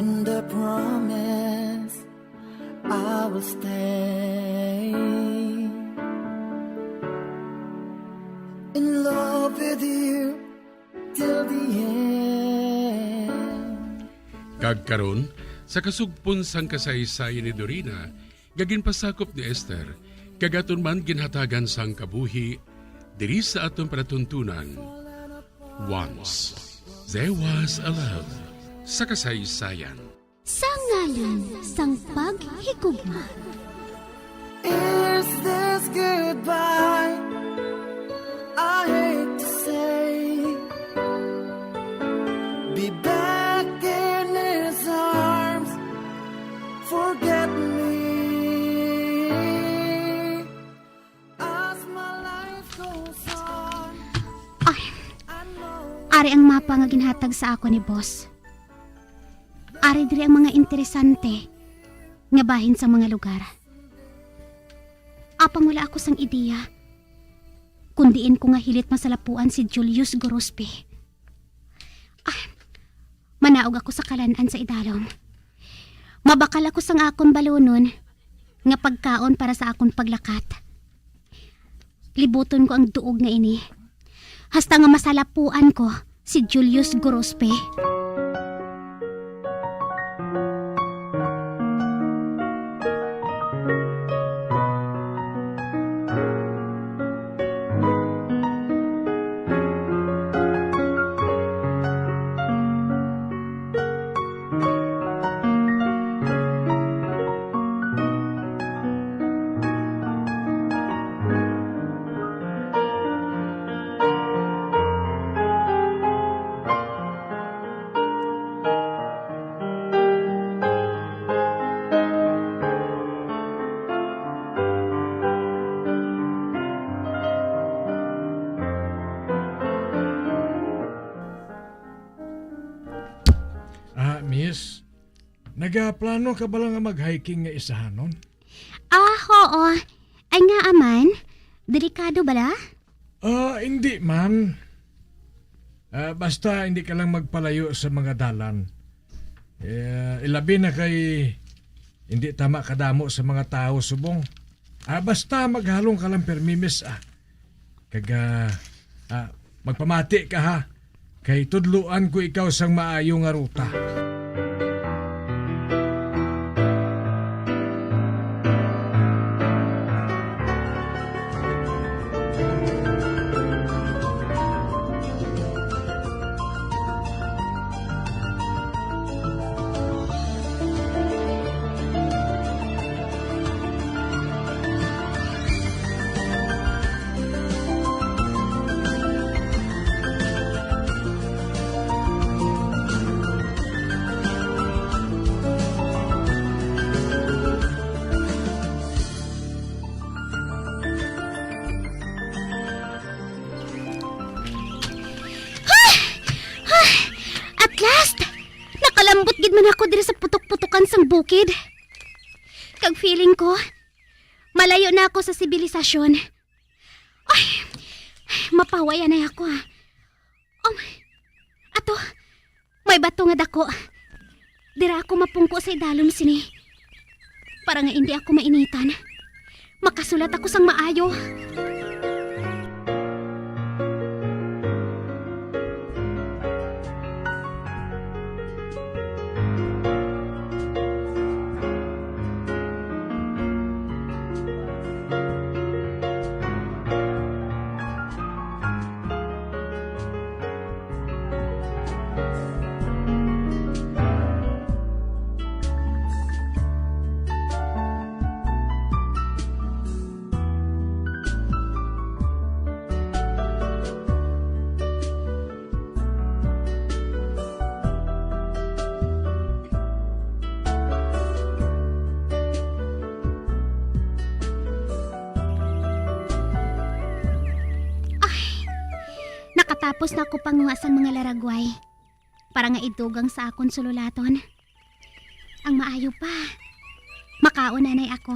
And I promise I will stay in love with you till the end. Kag karon, sa kasugpon sang kasaysayan ni Dorina, nga ginpasakop ni Esther, kag aton man ginhatagan sang kabuhi diri sa aton palatuntunan, Once There Was a Love, sa kasaysayan. Sa ngalan sang paghigugma. Is this goodbye? I hate to say. Be back in his arms. Forget me. As my life goes on. Ay, I know ari ang mapa nga ginhatag sa ako ni boss. Ari diri ang mga interesante nga bahin sang mga lugar. Apang wala ako sang ideya kon diin ko nga hilit masalapuan si Julius Gorospe. Ah, manaog ako sa kalan-an sa idalom. Mabakal ako sang akon balunon nga pagkaon para sa akon paglakat. Libuton ko ang duog nga ini, hasta nga masalapuan ko si Julius Gorospe. Ah, miss, nagaplano ka bala nga mag-hiking nga isahanon? Ah, oo. Ay, ngaa man? Delikado bala? Ah, hindi man. Ah, basta hindi ka lang magpalayo sa mga dalan. Eh, ilabi na kay hindi tama kadamo sa mga tawo subong. Ah, basta maghalong ka lang permi, miss, ah. Kag, ah, ah, magpamati ka, ha, kay tudloan ko ikaw sang maayo nga ruta. At last! Nakalambot gid man ako diri sa putok-putokan sang bukid. Kag feeling ko, malayo na ako sa sibilisasyon. Ay, mapawa anay ako, ah. Um, ato, may bato nga dako. Dira ako mapungko sa idalom sini. Para nga indi ako mainitan, makasulat ako sang maayo. Ay, nakatapos na ako panguha sang mga laragway. para nga idugang sa akon sululaton. Ang maayo pa, makaon anay ako,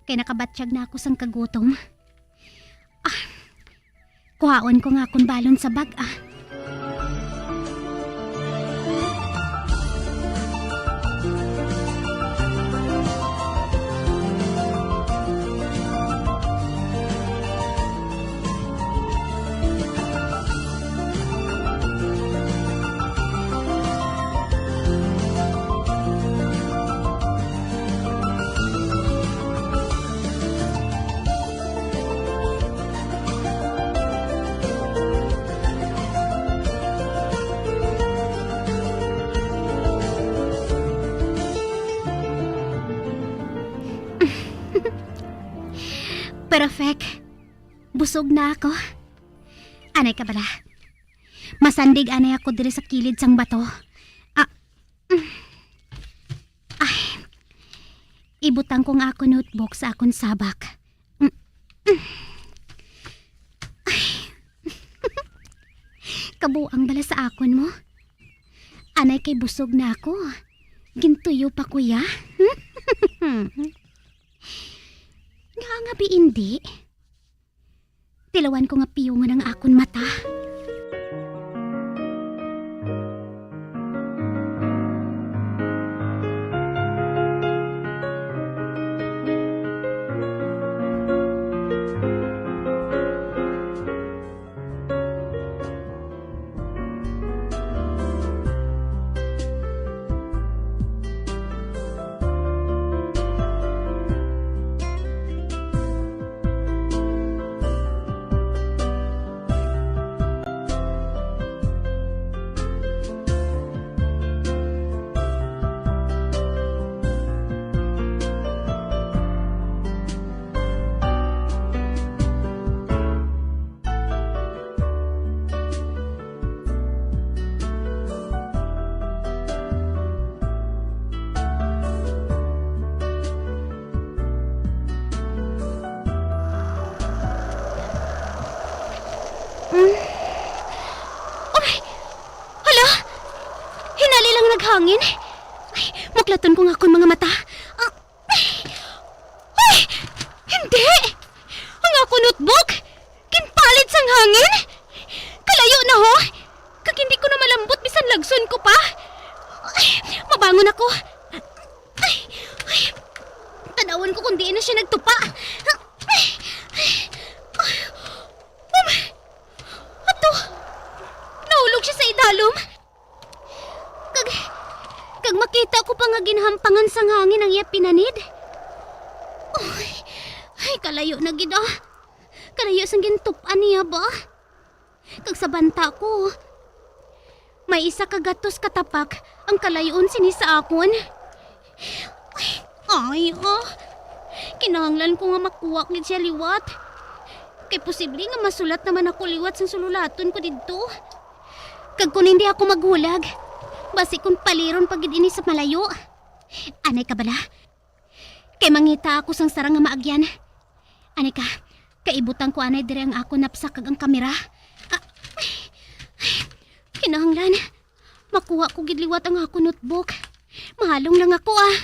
kay nakabatyag na ako sang kagutom. Ah, kuhaon ko nga akon balon sa bag-a. Perfect. Busog na ako. Anay ka bala? Masandig anay ako diri sa kilid sang bato. Ah, mm. Ay, ibutang ko nga akon notebook sa akon sabak. Mm, mm. Ay. Kabuang bala sa akon mo? Anay kay busog na ako. Gintuyo pa ko ya. Nga nga bi indi? Tilawan ko nga piyongon ang akon mata. Mm. Uy! Hala! Hinali lang naghangin. Ay, muklaton ko nga akon mga mata. Ah, ay! Hindi! Ang akon notebook! Ginpalid sang hangin! Kalayo na, ho! Kag hindi ko na malambot bisan lagson ko pa! Ay, mabangon ako! Ay, ay, tanawon ko kung diin na siya nagtupa! Ay, ay, ay, um, ato! Nahulog siya sa idalom! Kag, kag makita ko pa nga ginhampangan sang hangin ang iya pinanid. Uy, ay, kalayo na gid, ah. Kalayo sang gintup-an niya ba? Kag sa banta ko, may isa ka gatos ka tapak ang kalayo-on sini sa akon. Ay, ah. Kinahanglan ko nga makuha gid siya liwat. Kay posible nga masulat naman ako liwat sang sululaton ko didto. Kag kon hindi ako maghulag, basi kon paliron pa gid ini sa malayo. Anay ka bala? Kay mangita ako sang sarang nga maagyan. Anay ka, kay ibutang ko anay diri ang akon napsak kag ang kamera. Ah, kinahanglan makuha ko gid liwat ang akon notebook. Mahalong lang ako, ah.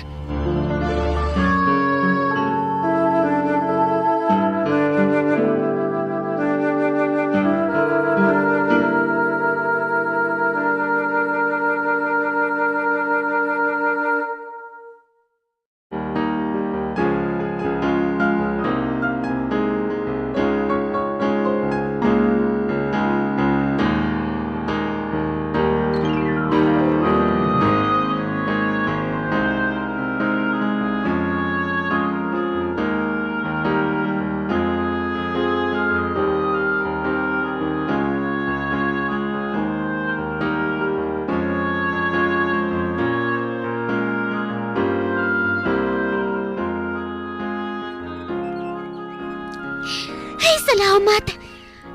Ay, salamat!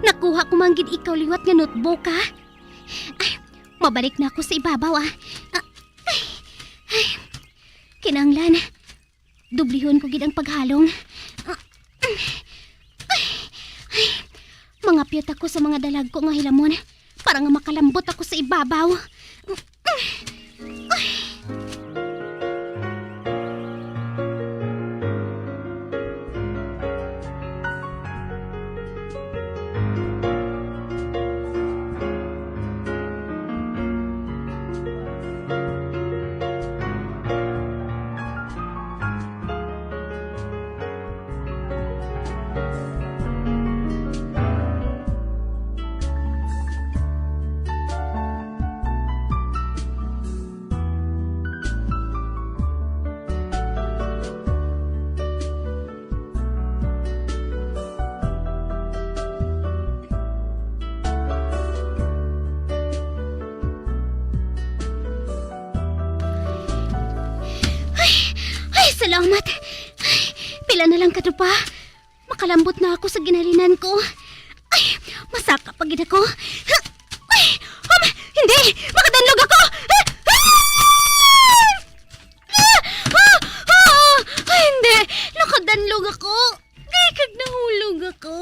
Nakuha ko man gid ikaw liwat nga notebook, ha? Ay, mabalik na ako sa ibabaw, ah. Ah, ay, ay. Kinahanglan, dublihon ko gid ang paghalong. Ah, ay, ay. Mangapyot ako sa mga dalagko nga hilamon para nga makalambot ako sa ibabaw. Salamat. Ay, pila na lang ka dupa. Makalambot na ako sa ginhalinan ko. Ay, masaka pa gid ako. Ay, um, hindi! Makadanlog ako! Ah! Ah! Ah! Ah! Ay, hindi! Nakadanlog ako. Ay, kag nahulog ako.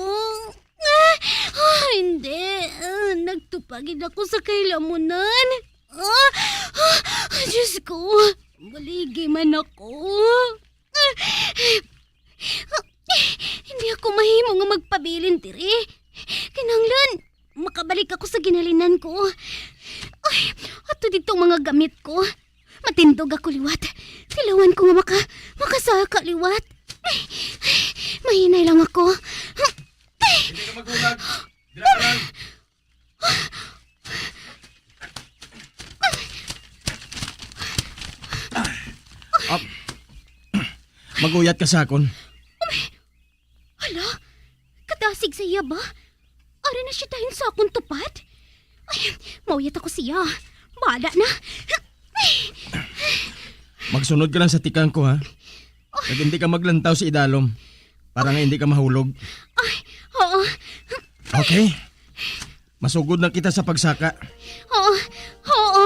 Ah! Ah, hindi. Ah, nagtupagid ako sa kahilamunan. Ah! Ah! Diyos ko, maligi man ako. Ah! Hindi ako mahimo nga magpabilin diri. Kinahanglan makabalik ako sa ginhalinan ko. Ay, ato dito ang mga gamit ko. Matindog ako liwat. Tilawan ko nga maka, makasaka liwat. Ay, mahinay lang ako. Hindi ka magulag. Dira ka lang. Ah, mag-uyat ka sa akon. Hala, kadasig sa iya ba? Ari na siya dayon sa akon tupad? Ay, mauyat ako siya. Bahala na. Magsunod ka lang sa tikang ko, ha? Kag hindi ka maglantaw sa idalom para nga hindi ka mahulog. Ay, oo. Okay. Masugod na kita sa pagsaka. Oo, oo.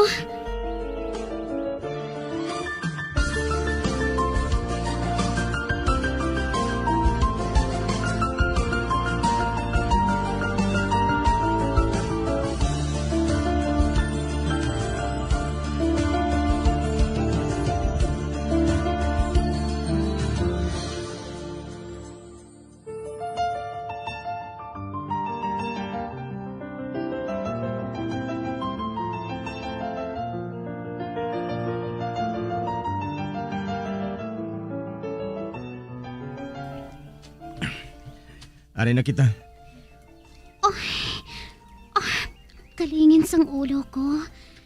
Ari na kita. Oh, ah, kalingin sang ulo ko.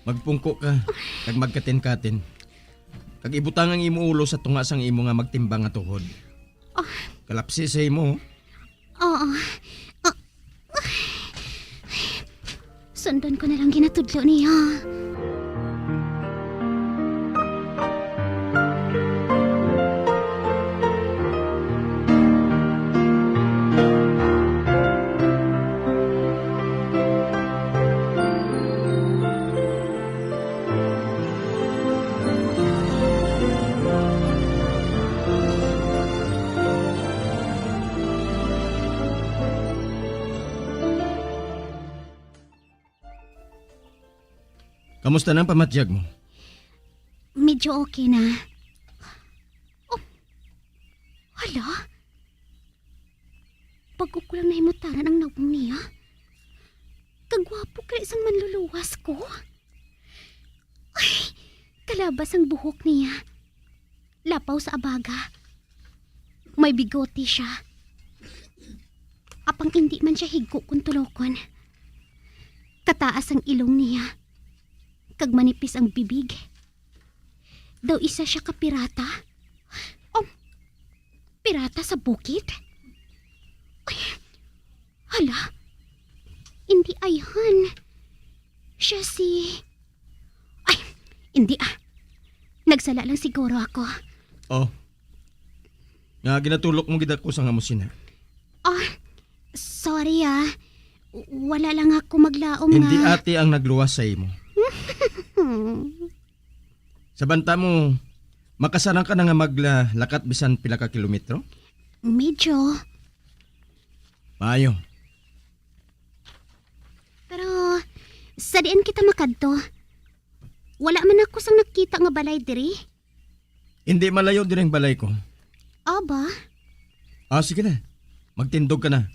Magpungko ka, kag magkatin-katin. Kag ibutang ang imo ulo sa tunga sang imo nga magtimbang nga tuhod. Ah. Kalapsi sa imo. Oo. Ah. Sundon ko na lang ginatudlo niya. Kamusta na ang pamatyag mo? Medyo okay na. Oh, hala? Bago ko lang nahimutanan ang nawong niya. Kagwapo kay sang manluluwas ko. Ay, kalabas ang buhok niya. Lapaw sa abaga. May bigote siya. Apang indi man siya higo kon tulokon. Kataas ang ilong niya, kag manipis ang bibig. Daw isa siya ka pirata. Oh, pirata sa bukid? Ay, hala, indi ayhan. Siya si, ay, indi ah. Nagsala lang siguro ako. Oh. Nga ginatulok mo gid ako sa nga mo sina. Ah, sorry ah. W-, wala lang ako maglaom Hindi nga ati ang nagluwas sa imo. Sa banta mo, makasarang ka na nga maglakat bisan pila ka kilometro? Medyo. Maayo. Pero, sa diin kita makadto? Wala man ako sang nakita nga balay diri. Hindi malayo diri ang balay ko. Aba? Ah, sige na. Magtindog ka na.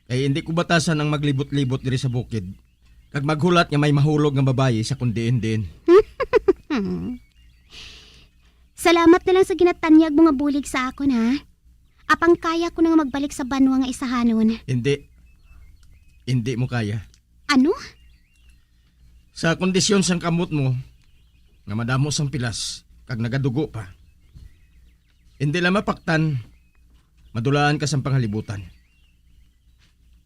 Kay hindi ko batasan ang maglibot-libot diri sa bukid. Kag maghulat nga may mahulog nga babayi sa kung diin-diin. Salamat na lang sa ginatanyag mo nga bulig sa akon, ha? Apang kaya ko na nga magbalik sa banwa nga isahanon. Hindi. Hindi mo kaya. Ano? Sa kondisyon sang kamot mo, nga madamo sang pilas, kag nagadugo pa, hindi lang mapaktan, madulaan ka sang panghalibutan.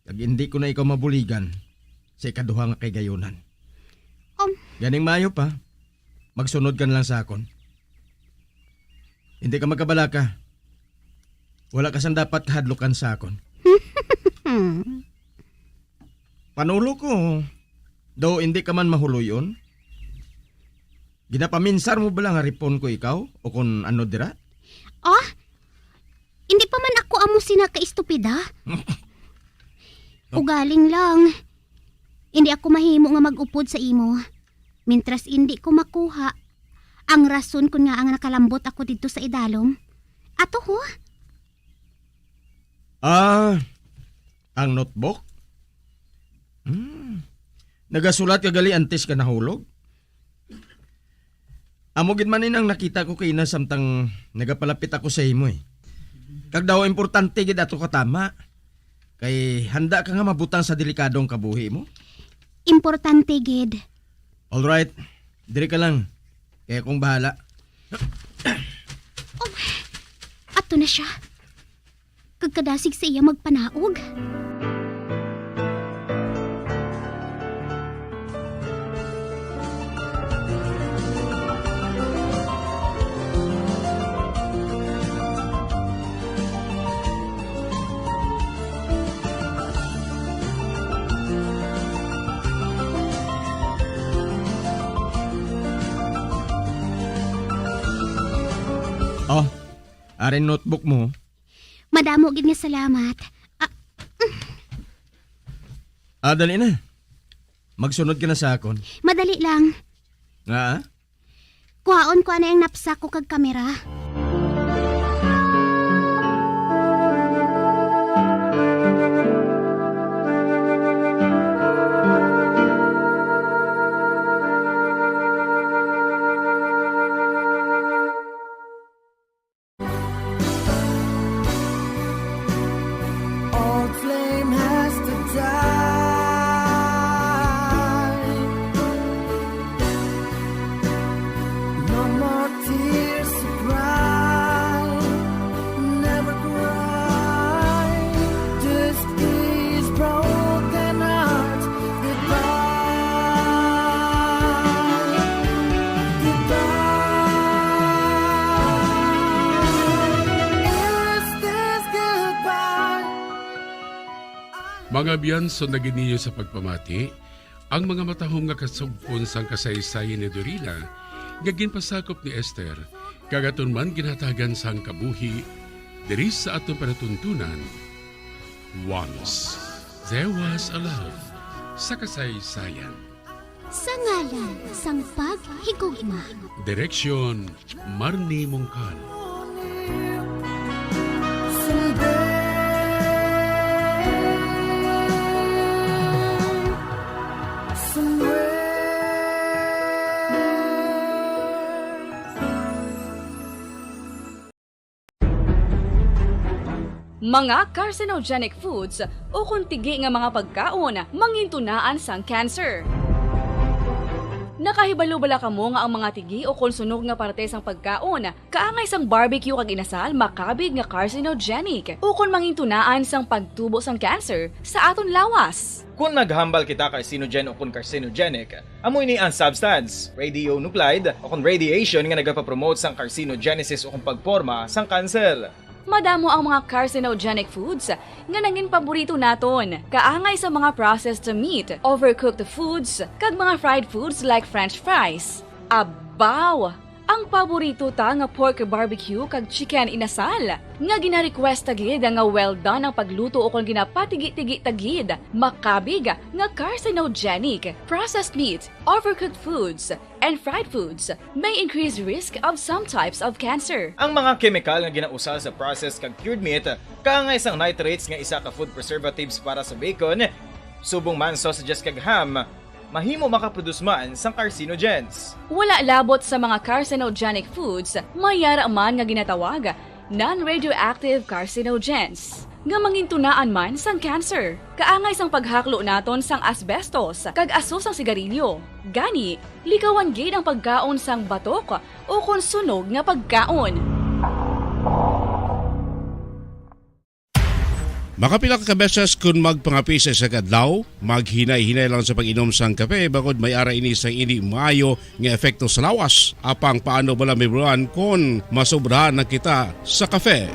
Kag hindi ko na ikaw mabuligan sa ikaduha nga kahigayunan. Um. Ganing maayo pa, magsunod ka na lang sa akon. Hindi ka magkabalaka. Wala ka sang dapat kahadlukan sa akon. Panulok ko, daw hindi ka man mahuloy-on. Ginapaminsar mo bala nga ripon ko ikaw o kon ano dira? Ah? Hindi pa man ako amo sina ka estupida. Ugaling lang. Hindi ako mahimo nga mag-upod sa imo. Mintras hindi ko makuha ang rason kon ngaa nga nakalambot ako didto sa idalom. Ato ho? Ah, ang notebook? Hmm. Nagasulat ka gali antes ka nahulog? Amo gid man ini ang nakita ko kaina samtang nagapalapit ako sa imo, eh. Kag daw importante gid ato katama. Kay handa ka nga mabutang sa delikadong kabuhi mo? Importante gid. All right. Diri ka lang. Kaya akong bahala. Oh, ato na siya. Kag kadasig sa iya magpanaog. Oh, ari notebook mo. Madamo gid nga salamat. Ah, Ah, dali na. Magsunod ka na sa akon. Madali lang. Nga? Kuhaon ko anay ang knapsack ko kag kamera. Old flame has to die. No more tears to cry. Never cry. This is broken heart. Goodbye. Goodbye. Is this goodbye? Mga biyanso na gid ninyo sa pagpamati, ang mga matahom nga kasugpon sang kasaysayan ni Dorina nga ginpasakop ni Esther, kag aton man ginhatagan sang kabuhi diri sa aton panatuntunan. Once there was a love sa kasaysayan. Sa ngalan sang paghigugma. Direksyon, Marnie Mongkal. Mga carcinogenic foods ukon tigi nga mga pagkaon mangintunaan sang cancer. Nakahibalo bala kamo nga ang mga tigi ukon sunog nga parte sang pagkaon, kaangay sang barbecue kag inasal, makabig nga carcinogenic ukon mangintunaan sang pagtubo sang cancer sa aton lawas? Kon naghambal kita carcinogen ukon carcinogenic, amo ini ang substance, radionuclide, ukon radiation nga nagapapromote sang carcinogenesis ukon pagporma sang kanser. Madamo ang mga carcinogenic foods nga nangin paborito naton, kaangay sa mga processed meat, overcooked foods, kag mga fried foods like French fries. Abaw! Ang paborito ta nga pork barbecue kag chicken inasal, nga gina-request ta gid nga well done ang pagluto ukon ginapatigi-tigi ta gid, makabig nga carcinogenic. Processed meat, overcooked foods, and fried foods may increase risk of some types of cancer. Ang mga kemikal nga ginausal sa processed kag cured meat, kaangay sang nitrates nga isa ka food preservatives para sa bacon, subong man sausages kag ham, mahimo makaproduce man sang carcinogens. Wala labot sa mga carcinogenic foods, may yara man nga ginatawag non-radioactive carcinogens, nga mangintunaan man sang cancer. Kaangay sang paghaklo naton sang asbestos kag aso sang sigarilyo. Gani, likawan gid ang pagkaon sang batok ukon sunog nga pagkaon. Makapila ka beses kun magpangape sa isa ka adlaw, maghinay-hinay lang sa pag-inom sang kape, bangod may ara ini sang indi maayo nga epekto sa lawas. Apang paano bala mahibaluan kon masobrahan na kita sa kape?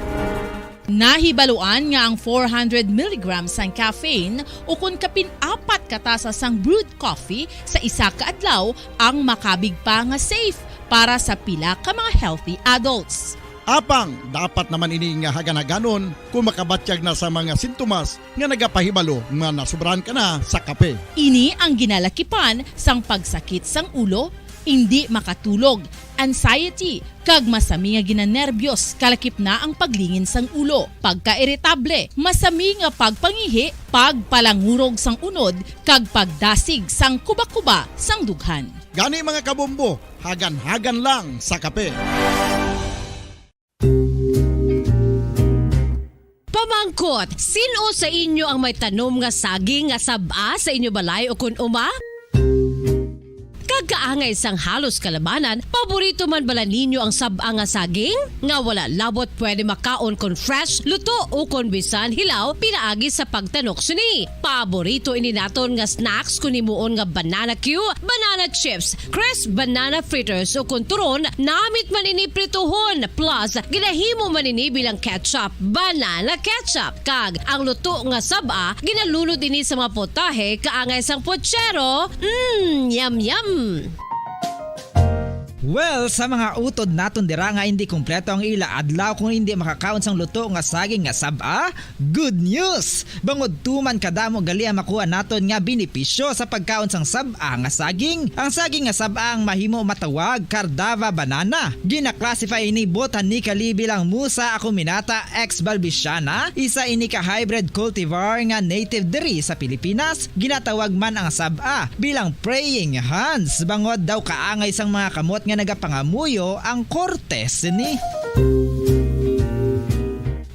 Nahibaluan nga ang four hundred milligrams sang caffeine, ukon kapin apat ka tasa sang brewed coffee sa isa ka adlaw, ang makabig pa nga safe para sa pila ka mga healthy adults. Apang dapat naman ini nga hagan-haganon kung makabatyag na sa mga sintomas nga nagapahibalo nga nasubrahan ka na sa kape. Ini ang ginalakipan sang pagsakit sang ulo, indi makatulog, anxiety, kag masami nga ginanerbiyos, kalakip na ang paglingin sang ulo, pagkairitable, masami nga pagpangihi, pagpalangurog sang unod, kag pagdasig sang kuba-kuba sang dughan. Gani, mga kabombo, hagan-hagan lang sa kape. Pamangkot, sin-o sa inyo ang may tanom nga saging nga sab-a sa inyo balay ukon uma? Kag kaangay sang halos kalabanan, paborito man bala ninyo ang sab-a nga saging? Nga wala labot pwede makaon kon fresh, luto, ukon bisan hilaw pinaagi sa pagtanok sini. Paborito ini naton nga snacks kon himuon nga banana cue, banana chips, crisp banana fritters, ukon turon, namit man ini prituhon, plus ginahimo man ini bilang ketchup, banana ketchup. Kag ang luto nga sab-a, ginalunod ini sa mga putahe kaangay sang putsero. Mm, yum, yum! Well, sa mga utod naton dira nga indi kompleto ang ila adlaw kung indi makakaon sang luto nga saging nga sab-a, good news! Bangod tuman kadamo gali ang makuha naton nga benepisyo sa pagkaon sang sab-a nga saging. Ang saging nga sab-a ang mahimo matawag Cardava banana. Gina-classify ini botanically bilang Musa acuminata ex balbisiana, isa ini ka hybrid cultivar nga native diri sa Pilipinas. Ginatawag man ang sab-a bilang praying hands, bangod daw kaangay sang mga kamot nga nagapangamuyo ang korte sini.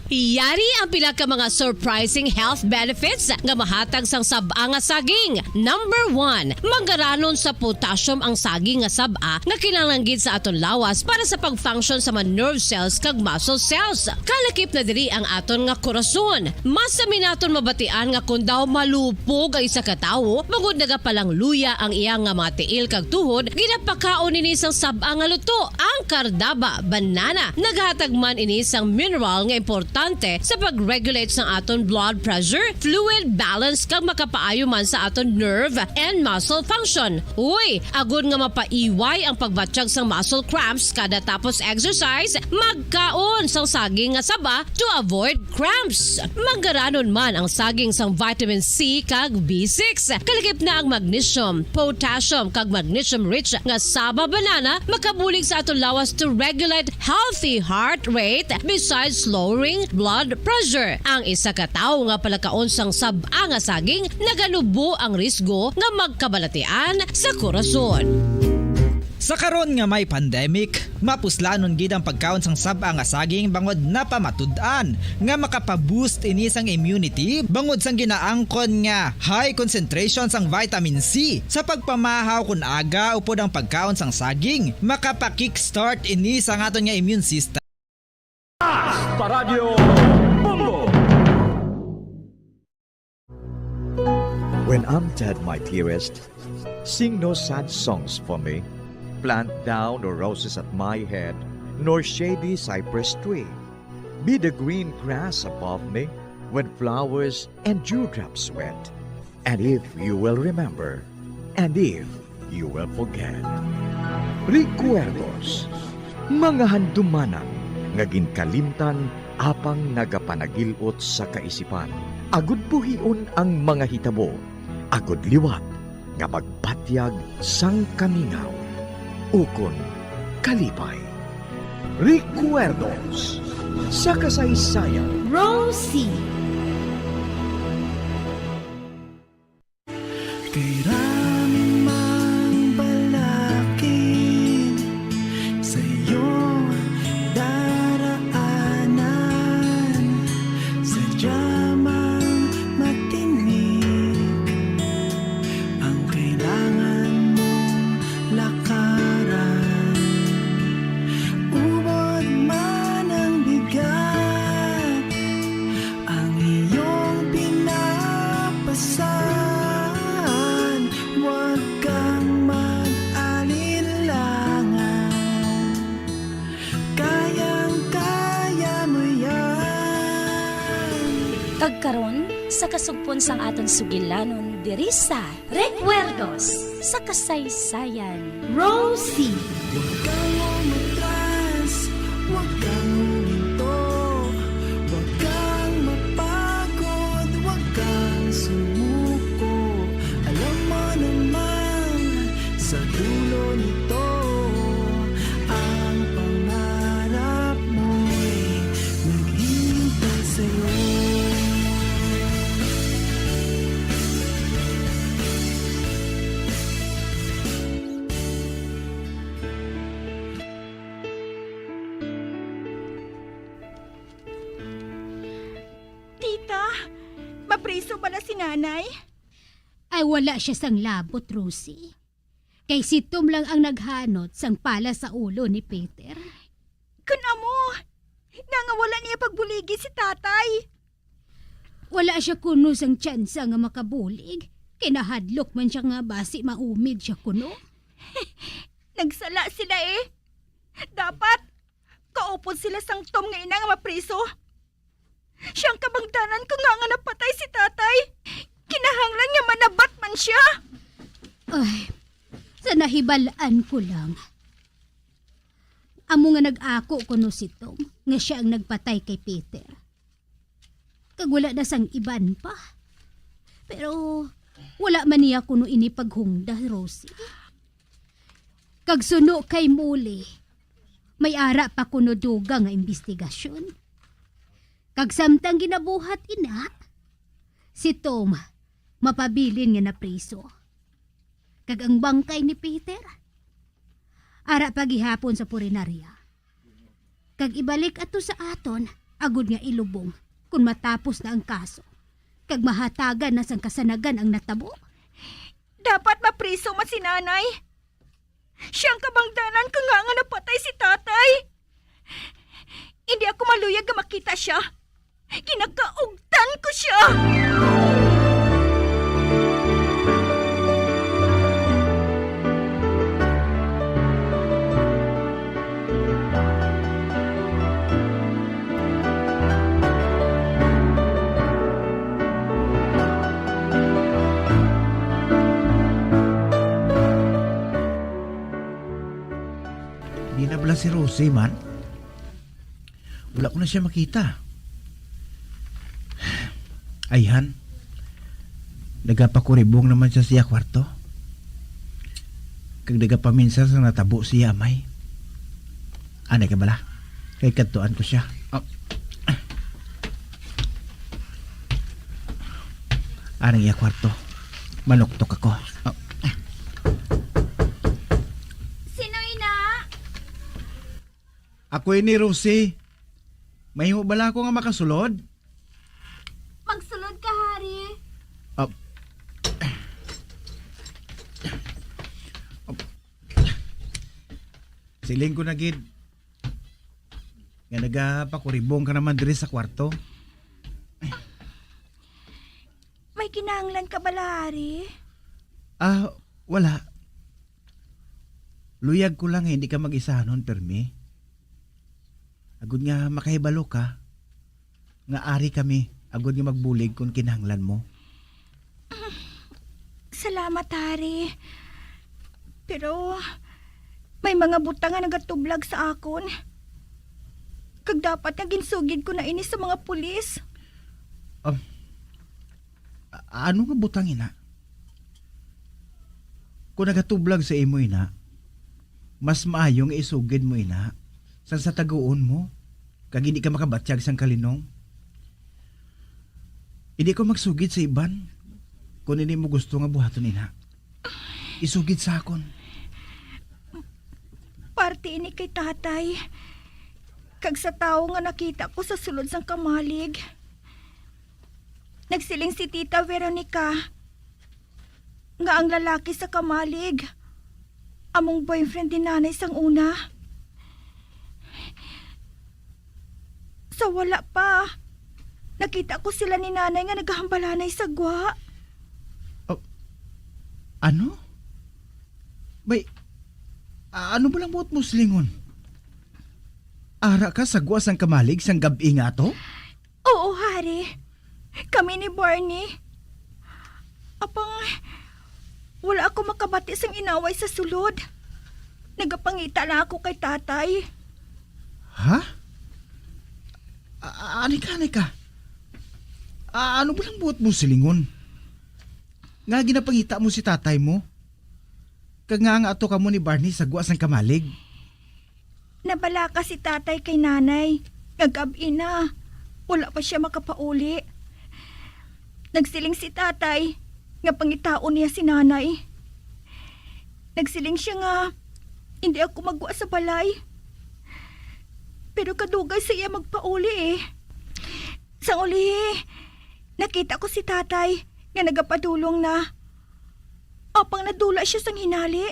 Yari ang pila ka mga surprising health benefits nga mahatag sang sab-a nga saging. Number one, manggaranon sa potassium ang saging nga sab-a nga kinahanglan gid sa aton lawas para sa pag-function sa mga nerve cells kag muscle cells. Kalakip na diri ang aton nga korason. Masami naton mabatian nga kon daw malupog ang isa ka tawo, bangod nagapalangluya ang iya nga mga tiil kag tuhod, ginapakaon ini sang sab-a nga luto. Ang Cardaba banana naghatag man ini sang mineral nga importante sa pag-regulate sang aton blood pressure, fluid balance, kag makapaayo man sa aton nerve and muscle function. Uy, agod nga mapaiway ang pagbatyag sang muscle cramps kada tapos exercise, magkaon sang saging nga saba to avoid cramps. Manggaranon man ang saging sang vitamin C kag B six. Kalakip na ang magnesium, potassium, kag magnesium-rich nga saba banana makabulig sa aton lawas to regulate healthy heart rate besides lowering blood pressure. Ang isa ka tawo nga palakaon sang sab-a nga saging naganubo ang risgo nga magkabalatian sa korason. Sa karon nga may pandemic, mapuslanon gid ang pagkaon sang sab-a nga saging bangod napamatud-an nga makapa-boost ini sang immunity bangod sang ginaangkon nga high concentration sang vitamin C. Sa pagpamahaw kon aga upod ang pagkaon sang saging, makapa-kickstart ini sang aton nga immune system. Paradyo Bombo! When I'm dead, my dearest, sing no sad songs for me. Plant thou no roses at my head, nor shady cypress tree. Be the green grass above me when flowers and dewdrops wet. And if you will remember, and if you will forget. Recuerdos, mga handumanan nga ginkalimtan apang nagapanagil-ot sa kaisipan, agud buhion ang mga hitabo, agud liwat nga magbatyag sang kamingaw ukon kalipay. Recuerdos sa kasaysayan. Rosie. Kay raming mang balakid sa iyong daraanan, sadya mang matinik ang kailangan mong lakaran. Ubod man ang bigat, ang iyong Pagkaron, sa kasugpon sang aton sugilanon diri sa Recuerdos sa Kasaysayan. Rosie. Huwag kang umatras, huwag kang huminto, huwag kang mapagod, huwag kang sumuko. Alam mo naman, sa dulo nito, ang pangarap mo'y naghihintay sa'yo. Tita, mapriso bala si Nanay? Ay, wala siya sang labot, Rosie. Kay si Tom lang ang naghanot sang pala sa ulo ni Peter. Kun amo, nangawala niya pagbuligi si Tatay. Wala siya kuno sang tsansa nga makabulig. Kay nahadlok man siya nga basi maumid siya kuno. Nagsala sila, eh. Dapat kaupod sila sang Tom nga ina nga mapriso. Siya ang kabangdanan ko nga, nga napatay si Tatay. Kinahanglan nga manabat man siya. Ay, sa nahibal-an ko lang. Amo nga nag-ako kuno si Tom nga siya ang nagpatay kay Peter. Kag wala na sang iban pa. Pero wala man niya kuno ini paghungda, Rosie. Kag suno kay Molly, may ara pa kuno dugang nga imbestigasyon. Kag samtang ginabuhat ina, si Tom mapabilin nga napriso. Kag ang bangkay ni Peter, ara pa gihapon sa punerarya. Kag ibalik ato sa aton, agod nga ilubong, kun matapos na ang kaso, kag mahatagan na sang kasanagan ang natabo. Dapat mapriso man si Nanay. Siya ang kabangdanan ko nga, nga napatay si Tatay. Hindi ako maluyag nga makita siya. Ginakaugtan ko siya. Di na bala si Rosie man? Wala ko na siya makita. Ayhan, nagapakuribong naman siya sa iya kwarto. Kag nagapaminsar sa natabo sa iya amay. Anay ka bala? Kay kadtuan ko siya. Ah. Anang iya kwarto. Manuktok ako. Ah. Sino ina? Ako ini, Rosie. Mahimo bala ako nga makasulod? Magsulod ka, Hari. Ah. Siling ko na gid nga nagapakuribong ka naman diri sa kwarto. May kinahanglan ka bala, Hari? Ah, wala. Luyag ko lang nga hindi ka mag-isanon, permi. Agod nga makahibalo ka nga ari kami, agod nga magbulig kon kinahanglan mo. Salamat, Hari. Pero may mga butang nga nagatublag sa akon. Kag dapat nga ginsugid ko na ini sa mga pulis. Um, A-, ano nga butang ina? Kung nagatublag sa imo ina, mas maayo nga isugid mo ina sang sa taguon mo, kag hindi ka makabatyag sang kalinong. Hindi ko magsugid sa iban kung hindi mo gusto nga buhaton ina. Isugid sa akon. Parte ini kay tatay, kag sa tawo nga nakita ko sa sulod sang kamalig. Nagsiling si Tita Veronica nga ang lalaki sa kamalig among boyfriend ni Nanay sang una. Sa wala pa, nakita ko sila ni Nanay nga naghahambalanay sa gwa. Oh, ano? Bay, a-, ano ba lang buot mo silingon? Ara ka sa gwa sang kamalig sang gab-i nga ato? Oo, Hari. Kami ni Barney. Apang wala ako makabati sang inaway sa sulod. Nagapangita lang ako kay tatay. Ha? A-, a-, ani ka, ani ka? A-, ano ba lang buot mo silingon? Nga ginapangita mo si tatay mo? Kag nga nga ato kamo ni Barney sa gwa sang kamalig? Nabalaka si tatay kay nanay. Nga gab-i na. Wala pa siya makapauli. Nagsiling si tatay nga pangitaon niya si nanay. Nagsiling siya nga hindi ako magwa sa balay. Pero kadugay sa iya magpauli eh. Sang uli, nakita ko si tatay nga nagapadulong na. Apang nadula siya sang hinali.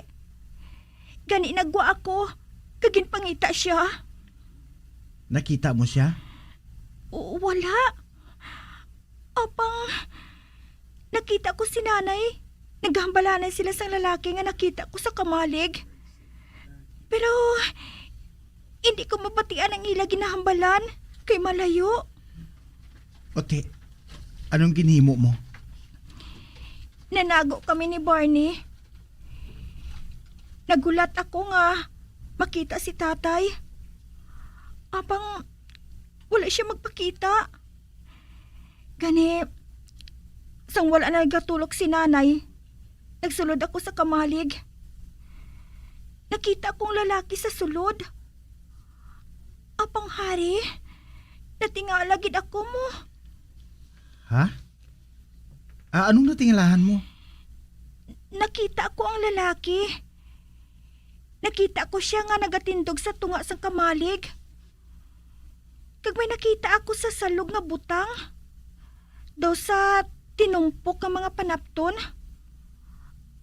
Gani nagwa ako, kag ginpangita siya. Nakita mo siya? O, wala. Apang, nakita ko si nanay. Naghambalanay sila sang lalaki nga nakita ko sa kamalig. Pero, hindi ko mabatian ang ila ginahambalan kay malayo. Ote, anong ginhimo mo? Nanago kami ni Barney. Nagulat ako nga makita si tatay. Apang wala siya magpakita. Gani, sang wala na nagatulok si nanay, nagsulod ako sa kamalig. Nakita ko ang lalaki sa sulod. Apang hari, natingala gid ako mo. Ha? Ah, anong natingalahan mo? Nakita ko ang lalaki. Nakita ko siya nga nagatindog sa tunga sang kamalig. Kag may nakita ako sa salog nga butang. Daw sa tinumpok nga mga panapton.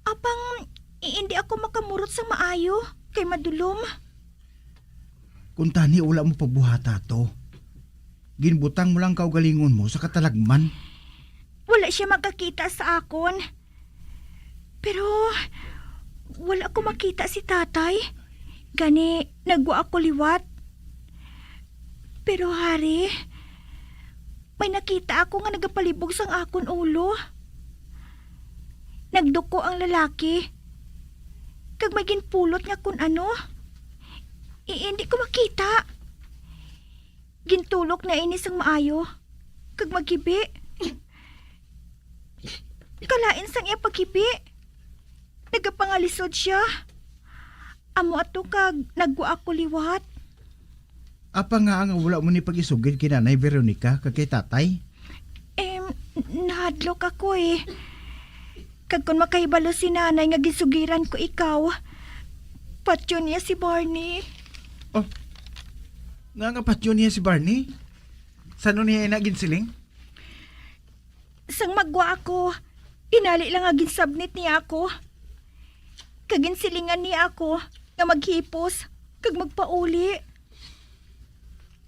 Apang i-, hindi ako makamurot sang maayo kay madulom. Kung tani, wala mo pagbuhata to. Ginbutang mo lang kaugalingon mo sa katalagman. Wala siya magkakita sa akon. Pero wala ko makita si tatay. Gani, nagwa ako liwat. Pero, hari, may nakita ako nga nagapalibog sang akon ulo. Nagduko ang lalaki. Kag may ginpulot nga kun ano. I-, hindi ko makita. Gintulok na ini sang maayo, kag maghibi. Kalain sang iya paghibi, nagapangalisod sia. Amo ato kag nagwa ako liwat. Apa nga nga wala mo ni pag-isugid kay Nanay Veronica kag kay Tatay? Em, nahadlok ako, eh. Kag kon makahibalo si Nanay nga ginsugiran ko ikaw, patyon niya si Barney. Oh, nga nga patyon niya si Barney? San-o niya ina ginsiling? Sang magwa ako, inali lang nga ginsabnit niya ako. Kag ginsilingan niya ako nga maghipos kag magpauli.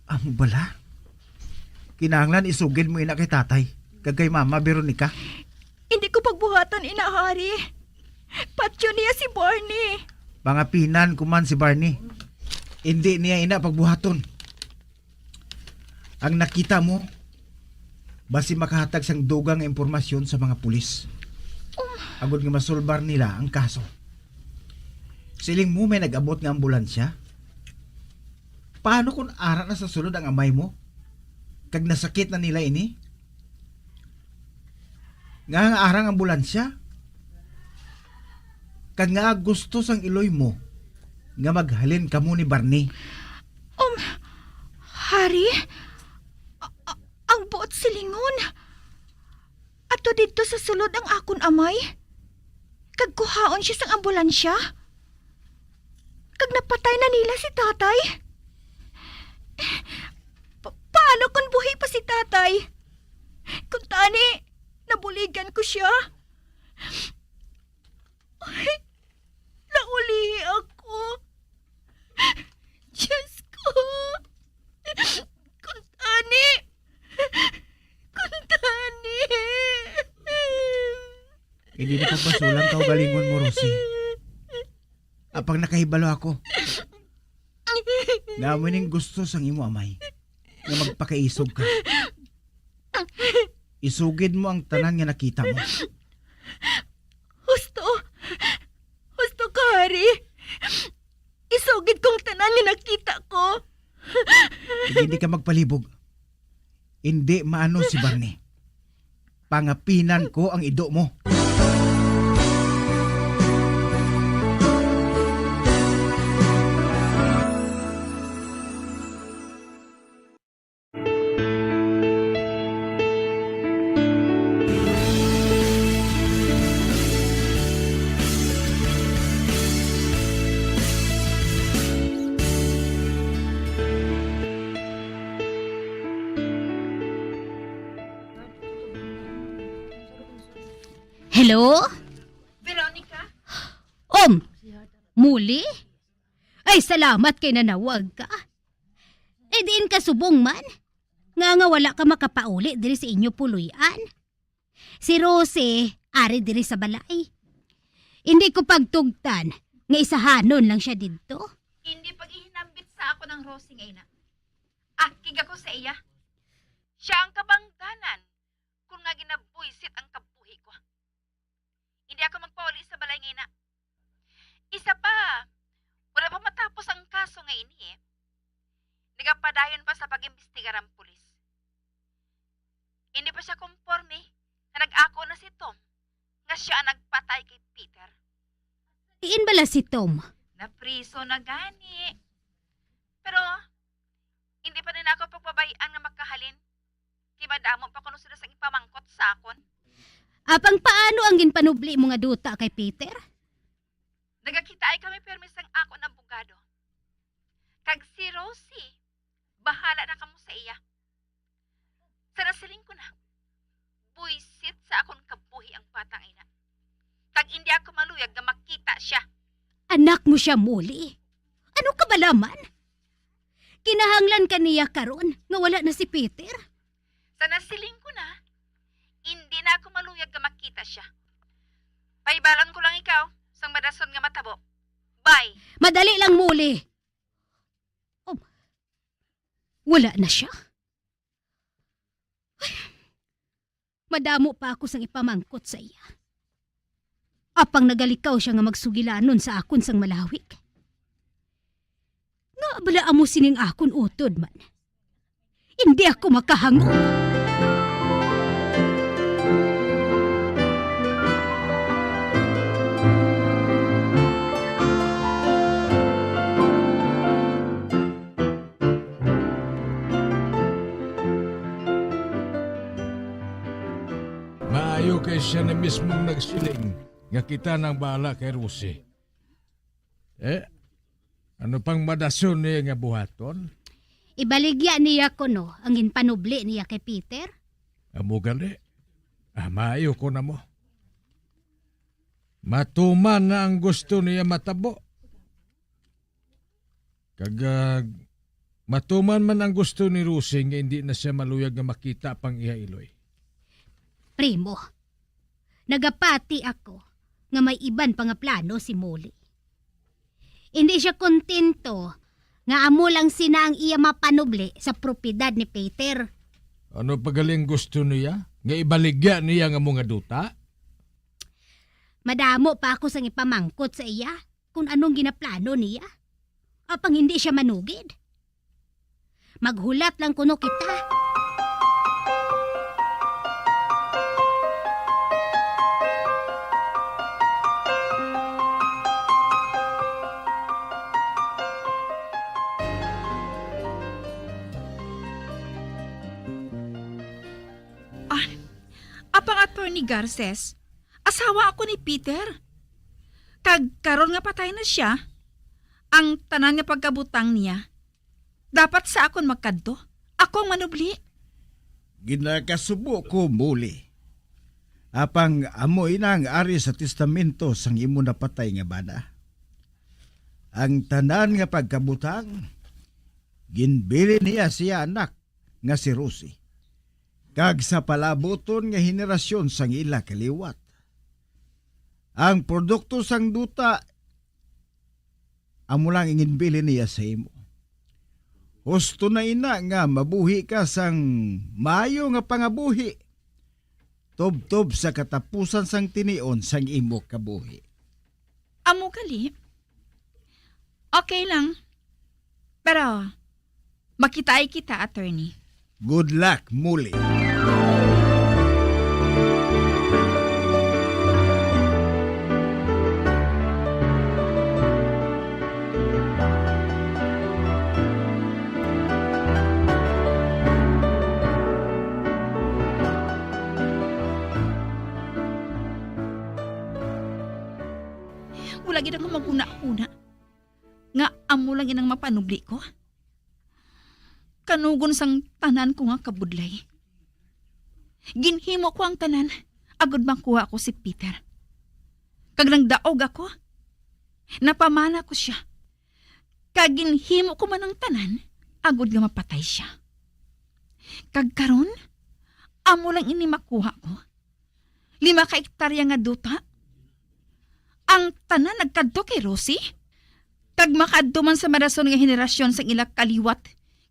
Amo bala? Kinahanglan isugid mo ina kay tatay kag kay mama, Veronica. Hindi ko pagbuhaton ina, hari. Patyon niya si Barney. Pangapinan ko man si Barney. Hindi niya ina pagbuhaton. Ang nakita mo, basi makahatag sang dugang nga impormasyon sa mga pulis. Um. Agod nga masulbar nila ang kaso. Siling mo may nag-abot nga ambulansya? Paano kung ara na sa sulod ang amay mo? Kag nasakit na nila ini? Nga ang arang ambulansya? Kag nga gusto sang iloy mo nga maghalin kamo ni Barney? Um, hari, a-, a-, ang buot silingon. Ato didto sa sulod ang akon amay. Kag kuhaon siya sang ambulansya. Kag napatay na nila si tatay. Pa-, paano kon buhi pa si tatay? Kung tani, nabuligan ko siya. Ay, naulihi ako. Diyos ko. Kung tani. Kung tani. Hindi na pagpasulang kaugalingon mo, Rosie. Apang nakahibalo ako nga amo ning gusto sang imo amay nga magpakaisog ka. Isugid mo ang tanan nga nakita mo. Husto! Husto ka, Hari! Isugid kong tanan nga nakita ko! Hindi ka magpalibog. Hindi maano si Barney. Pangapinan ko ang ido mo. Hello? Veronica? Om, Muli? Ay, salamat kay nanawag ka. Eh, diin ka subong man? Nga nga wala ka makapauli diri sa inyo puloy-an? Si Rosie, ari diri sa balay. Hindi ko pagtugtan nga isahanon lang siya didto. Hindi paghihinambit sa ako ng Rosie nga ina. Akig ako sa iya. Siya ang kabangdanan kung nga ginabuisit ang kabuhi ko. Hindi ako magpauli sa balay nga ina. Isa pa, wala pa matapos ang kaso nga ini, eh. Nagapadayon pa sa pag-imbestigar ang pulis. Hindi pa siya konforme nga nag-ako na si Tom nga siya ang nagpatay kay Peter. Diin bala si Tom? Napriso na gani. Pero hindi pa nila ako pagbabayan nga makahalin. Kay madamo pa kuno sila sang ipamangkot sa akon. Apang paano ang ginpanubli mo nga duta kay Peter? Nagakitaay kami pirmi sang akon abogado. Kag si Rosie, bahala na kamo sa iya. Sa nasiling ko na, buisit sa akon kabuhi ang bata nga ina. Kag hindi ako maluyag nga makita siya. Anak mo siya, Muli. Ano ka bala man? Kinahanglan ka niya karon nga wala na si Peter. Sa nasiling ko na, hindi na ako maluyag nga makita siya. Pahibalan ko lang ikaw sang madason nga matabo. Bye. Madali lang, Muli. Oh, wala na siya. Ay, madamo pa ako sang ipamangkot sa iya. Apang nagalikaw siya nga magsugilanon sa akon sang malawig. Nga bala amo sining akon utod man. Hindi ako makahangop. Maayo kay siya na mismo nagsiling nga kita nang bahala kay Rosie. Eh, ano pang madason niya nga buhaton? Ibaligya niya kuno ang ginpanubli niya kay Peter. Amo gali. Ah, maayo ko na mo. Matuman na ang gusto niya matabo. Kag, ah, matuman man ang gusto ni Rosie nga hindi na siya maluyag nga makita pang iya iloy. Primo, nagapati ako nga may iban pa nga plano si Molly. Hindi siya kontento nga amo lang sina ang iya mapanubli sa propiedad ni Peter. Ano pa gali ang gusto niya? Nga ibaligya niya ang amo nga duta? Madamo pa ako sang ipamangkot sa iya kung anong ginaplano niya. Apang hindi siya manugid. Maghulat lang kuno kita. Ah, apang Attorney Garces, asawa ako ni Peter. Kag karon nga patay na sia, ang tanan nga pagkabutang niya dapat sa akon magkadto. Ako ang manubli. Ginakasubo ko, Molly. Apang amo ina ang ari sa testamento sang imo napatay nga bana. Ang tanan nga pagkabutang, ginbilin niya sa iya anak nga si Rosie, kag sa palabuton nga henerasyon sang ila kaliwat. Ang produkto sang duta amo lang ang ginbilin niya sa imo. Husto na ina nga mabuhi ka sang maayo nga pangabuhi, tubtob sa katapusan sang tinion sang imo kabuhi. Amo gali. Okay lang. Pero, makitaay kita, attorney. Good luck, Muli. Wala gid ako maghuna-huna nga amo lang inang mapanubli ko. Kanugon sang tanan ko nga kabudlay. Ginhimo ko ang tanan agod makuha ko si Peter. Kag nang daog ako, napamana ko sia. Kag ginhimo ko man ang tanan agod nga mapatay sia. Kag karon, amo lang ini makuha ko. Lima ka ektarya nga duta. Ang tanan nagkadto kay Rosie, kag makaadto man sa marason nga henerasyon sang ila kaliwat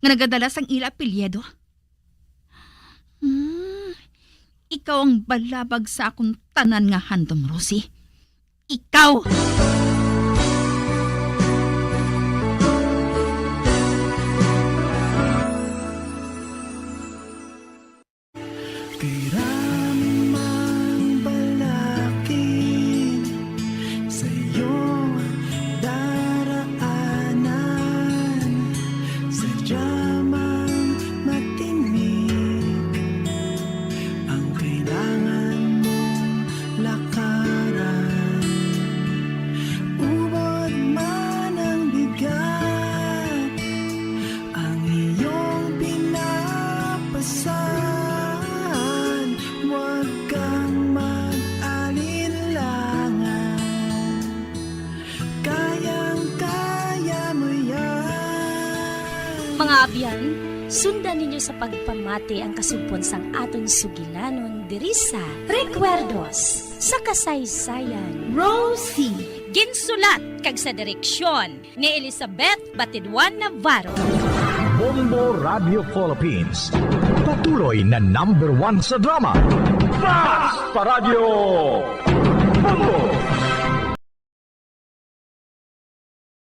nga nagadala sang ila apelyido. Hmm, ikaw ang balabag sa akon tanan nga handom, Rosie. Ikaw! Kay raming balakid sa iyong daraanan, sadya mang matinik ang kailangan mong lakaran. Ubod man ang bigat, ang iyong pinapasan, huwag kang mag-alinlangan. Kayang-kaya mo yan. Mga abyan, sundan ninyo sa pagpamati ang kasugpon sang aton sugilanon diri sa Recuerdos sa Kasaysayan. Rosie. Ginsulat kag sa direksyon ni Elizabeth Batidwan Navarro. Bombo Radio Philippines, patuloy na number one sa drama. Fast pa Radyo! Bombo!